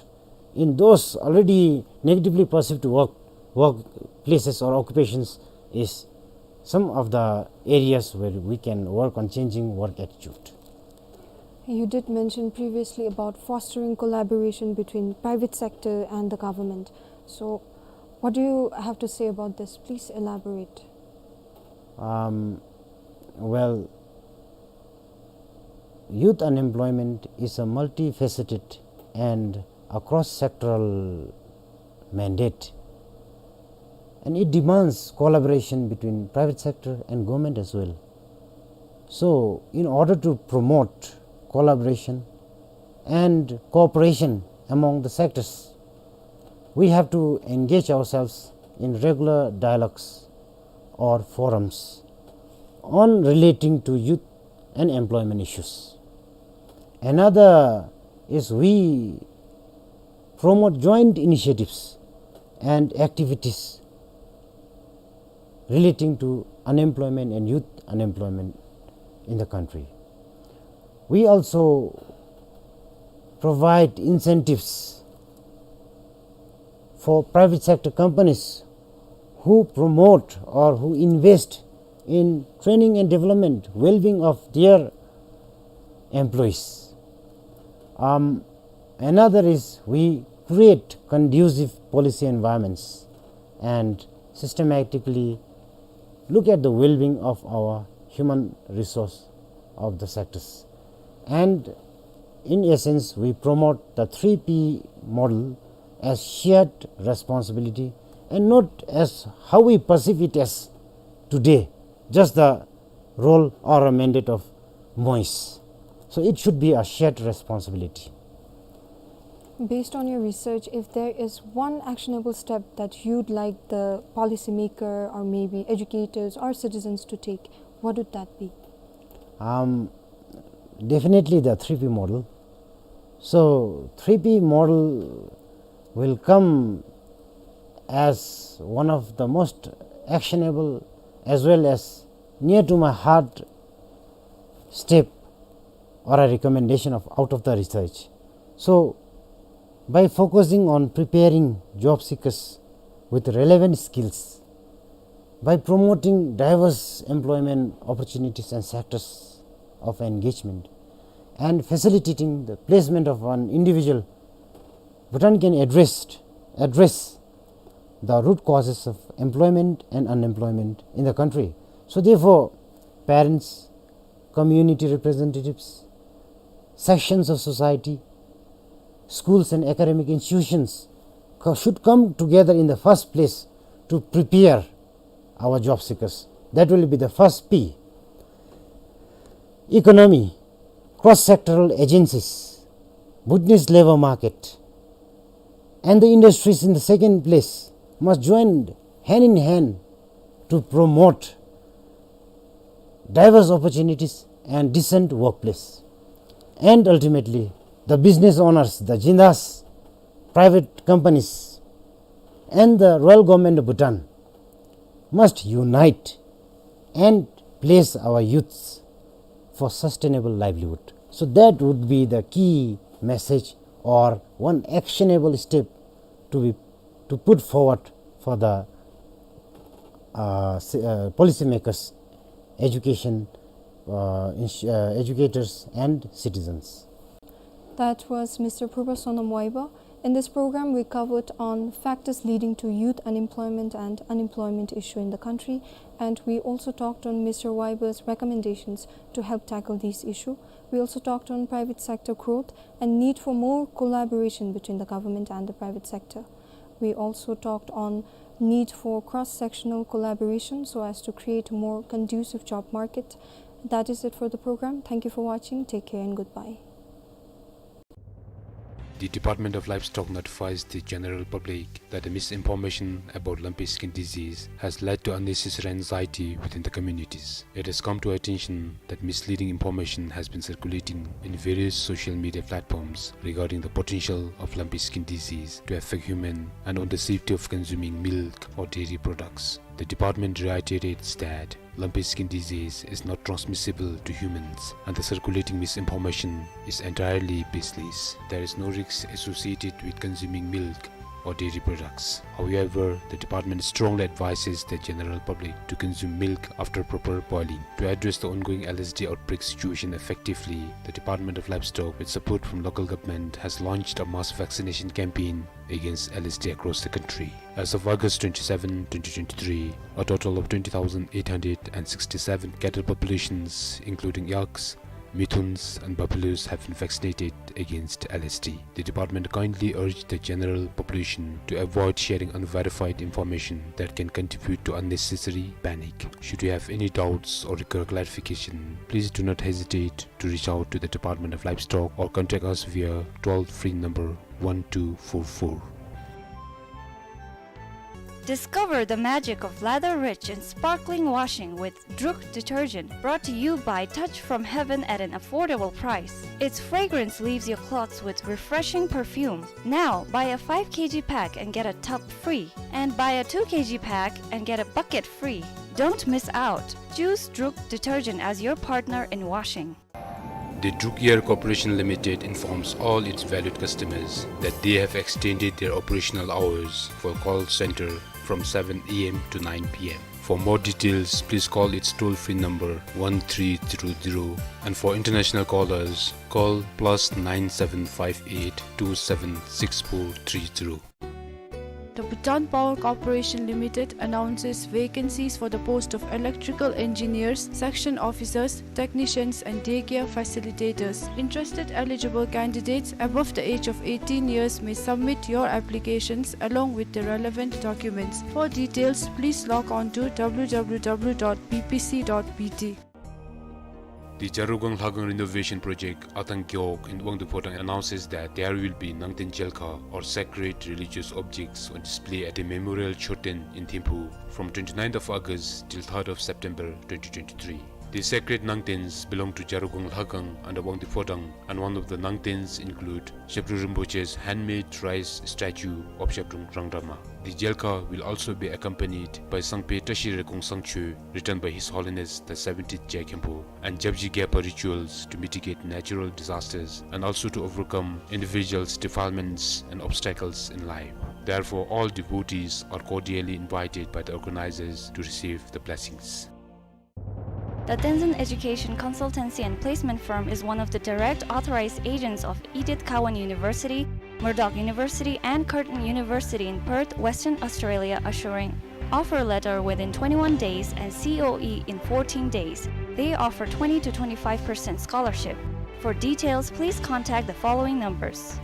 in those already negatively perceived work, workplaces or occupations is some of the areas where we can work on changing work attitude. You did mention previously about fostering collaboration between private sector and the government. So, what do you have to say about this? Please elaborate. Um, well, youth unemployment is a multifaceted and a cross-sectoral mandate, and it demands collaboration between private sector and government as well. So, in order to promote collaboration and cooperation among the sectors, we have to engage ourselves in regular dialogues or forums on relating to youth and employment issues. Another is we promote joint initiatives and activities relating to unemployment and youth unemployment in the country. We also provide incentives for private sector companies who promote or who invest in training and development, well-being of their employees. Um, another is we create conducive policy environments and systematically look at the well-being of our human resource of the sectors. And in essence, we promote the three P model as shared responsibility and not as how we perceive it as today, just the role or a mandate of MOIS. So it should be a shared responsibility. Based on your research, if there is one actionable step that you'd like the policymaker or maybe educators or citizens to take, what would that be? Um, definitely the three P model. So three P model will come as one of the most actionable as well as near to my heart step or a recommendation of out of the research. So, by focusing on preparing job seekers with relevant skills, by promoting diverse employment opportunities and sectors of engagement, and facilitating the placement of an individual, Bhutan can address, address the root causes of employment and unemployment in the country. So therefore, parents, community representatives, sections of society, schools and academic institutions co- should come together in the first place to prepare our job seekers. That will be the first P. Economy, cross-sectoral agencies, Bhutanese labor market, and the industries in the second place must join hand in hand to promote diverse opportunities and decent workplace. And ultimately, the business owners, the Jindas, private companies, and the Royal Government of Bhutan must unite and place our youths for sustainable livelihood. So that would be the key message or one actionable step to be, to put forward for the, uh, ci- uh, policymakers, education, uh, ins- uh, educators and citizens. That was Mister Purba Sonam Waiba, In this program, we covered on factors leading to youth unemployment and unemployment issue in the country, and we also talked on Mister Weiber's recommendations to help tackle this issue. We also talked on private sector growth and need for more collaboration between the government and the private sector. We also talked on need for cross-sectional collaboration so as to create a more conducive job market. That is it for the program. Thank you for watching. Take care and goodbye. The Department of Livestock notifies the general public that the misinformation about lumpy skin disease has led to unnecessary anxiety within the communities. It has come to our attention that misleading information has been circulating in various social media platforms regarding the potential of lumpy skin disease to affect human and on the safety of consuming milk or dairy products. The department reiterates that lumpy skin disease is not transmissible to humans, and the circulating misinformation is entirely baseless. There is no risk associated with consuming milk or dairy products. However, the department strongly advises the general public to consume milk after proper boiling. To address the ongoing L S D outbreak situation effectively, the Department of Livestock, with support from local government, has launched a mass vaccination campaign against L S D across the country. As of August twenty-seven, twenty twenty-three, a total of twenty thousand eight hundred and sixty-seven cattle populations, including yaks, mithuns, and buffaloes, have been vaccinated against L S D. The department kindly urge the general population to avoid sharing unverified information that can contribute to unnecessary panic. Should you have any doubts or require clarification, please do not hesitate to reach out to the Department of Livestock or contact us via toll-free number one two four four. Discover the magic of lather-rich and sparkling washing with Druk detergent, brought to you by Touch from Heaven at an affordable price. Its fragrance leaves your clothes with refreshing perfume. Now, buy a five kilogram pack and get a tub free. And buy a two kilogram pack and get a bucket free. Don't miss out. Choose Druk detergent as your partner in washing. The Druk Air Corporation Limited informs all its valued customers that they have extended their operational hours for call center from seven A M to nine P M. For more details, please call its toll-free number one three zero zero, and for international callers, call plus nine seven five eight two seven six four three zero. The Bhutan Power Corporation Limited announces vacancies for the post of electrical engineers, section officers, technicians, and daycare facilitators. Interested eligible candidates above the age of eighteen years may submit your applications along with the relevant documents. For details, please log on to W W W dot B P C dot B T. The Jarugang Lhagang Renovation Project, Atang Gewog in Wangdue Phodrang announces that there will be Nangten Jelkha, or sacred religious objects, on display at the Memorial Choten in Thimphu from twenty-ninth of August till third of September twenty twenty-three. The sacred Nangtens belong to Jarugang Lhagang under Wangdue Phodrang, and one of the Nangtens include Shapdrung Rinpoche's handmade rice statue of Shapdrung Rangdrama. The Jelkha will also be accompanied by Sangpe Tashi Rekong Sangcho, written by His Holiness the seventeenth Je Khenpo, and Japji Gyalpa rituals to mitigate natural disasters and also to overcome individuals' defilements and obstacles in life. Therefore, all devotees are cordially invited by the organizers to receive the blessings. The Tenzin Education Consultancy and Placement Firm is one of the direct authorized agents of Edith Cowan University, Murdoch University, and Curtin University in Perth, Western Australia, assuring offer letter within twenty-one days and C O E in fourteen days. They offer twenty to twenty-five percent scholarship. For details, please contact the following numbers.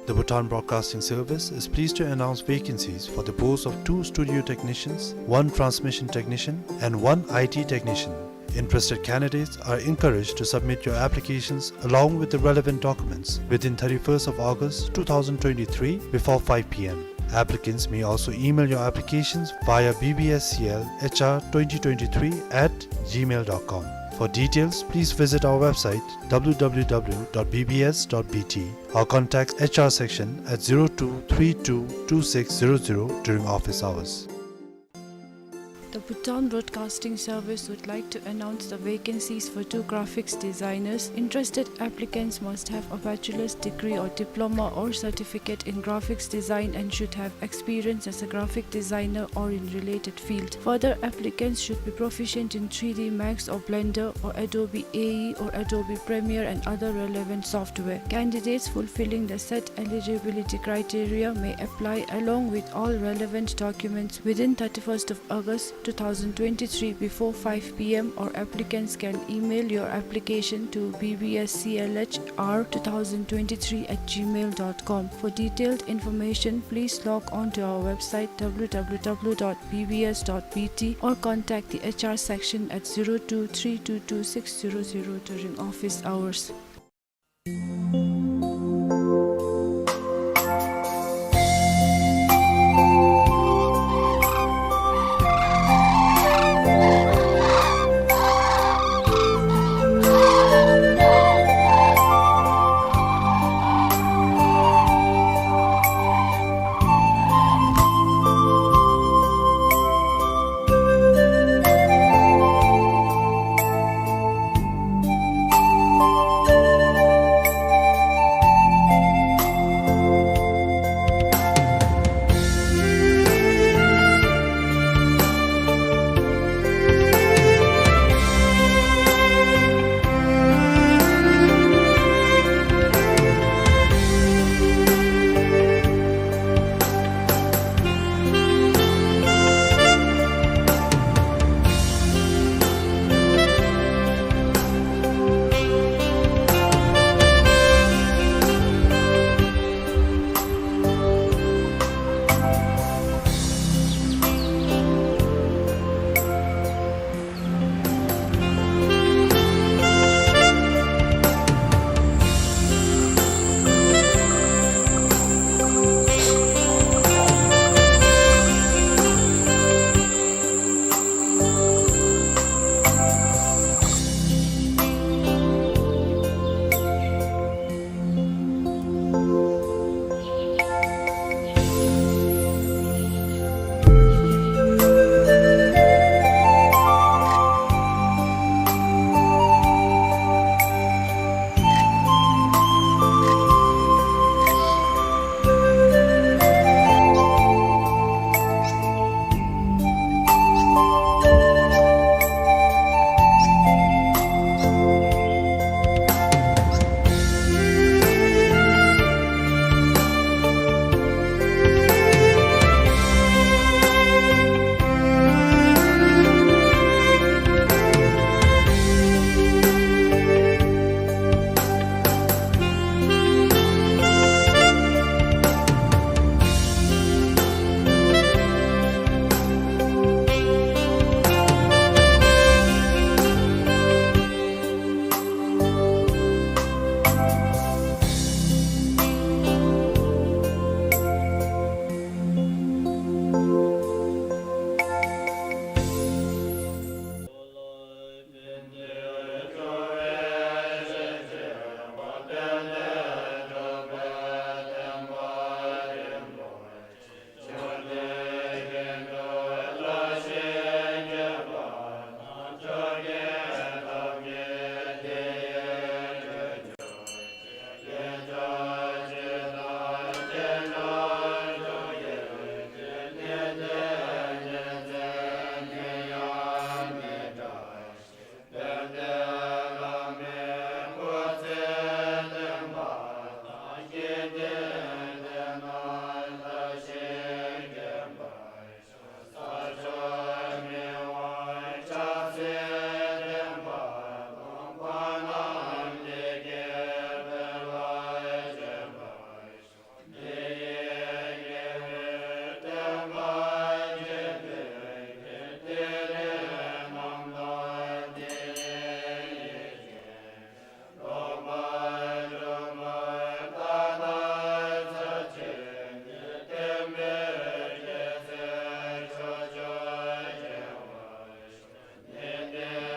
The Bhutan Broadcasting Service is pleased to announce vacancies for the post of two studio technicians, one transmission technician, and one I T technician. Interested candidates are encouraged to submit your applications along with the relevant documents within thirty-first of August two thousand twenty-three before five P M. Applicants may also email your applications via B B S C L H R twenty twenty-three at gmail dot com. For details, please visit our website, W W W dot B B S dot B T, or contact H R section at zero two three two two six zero zero during office hours. The Bhutan Broadcasting Service would like to announce the vacancies for two graphics designers. Interested applicants must have a bachelor's degree or diploma or certificate in graphics design and should have experience as a graphic designer or in related field. Further, applicants should be proficient in three D Max or Blender or Adobe A E or Adobe Premiere and other relevant software. Candidates fulfilling the set eligibility criteria may apply along with all relevant documents within thirty-first of August two thousand twenty-three before five P M, or applicants can email your application to B B S C L H R two thousand twenty-three at gmail dot com. For detailed information, please log on to our website W W W dot B B S dot B T or contact the H R section at zero two three two two six zero zero during office hours.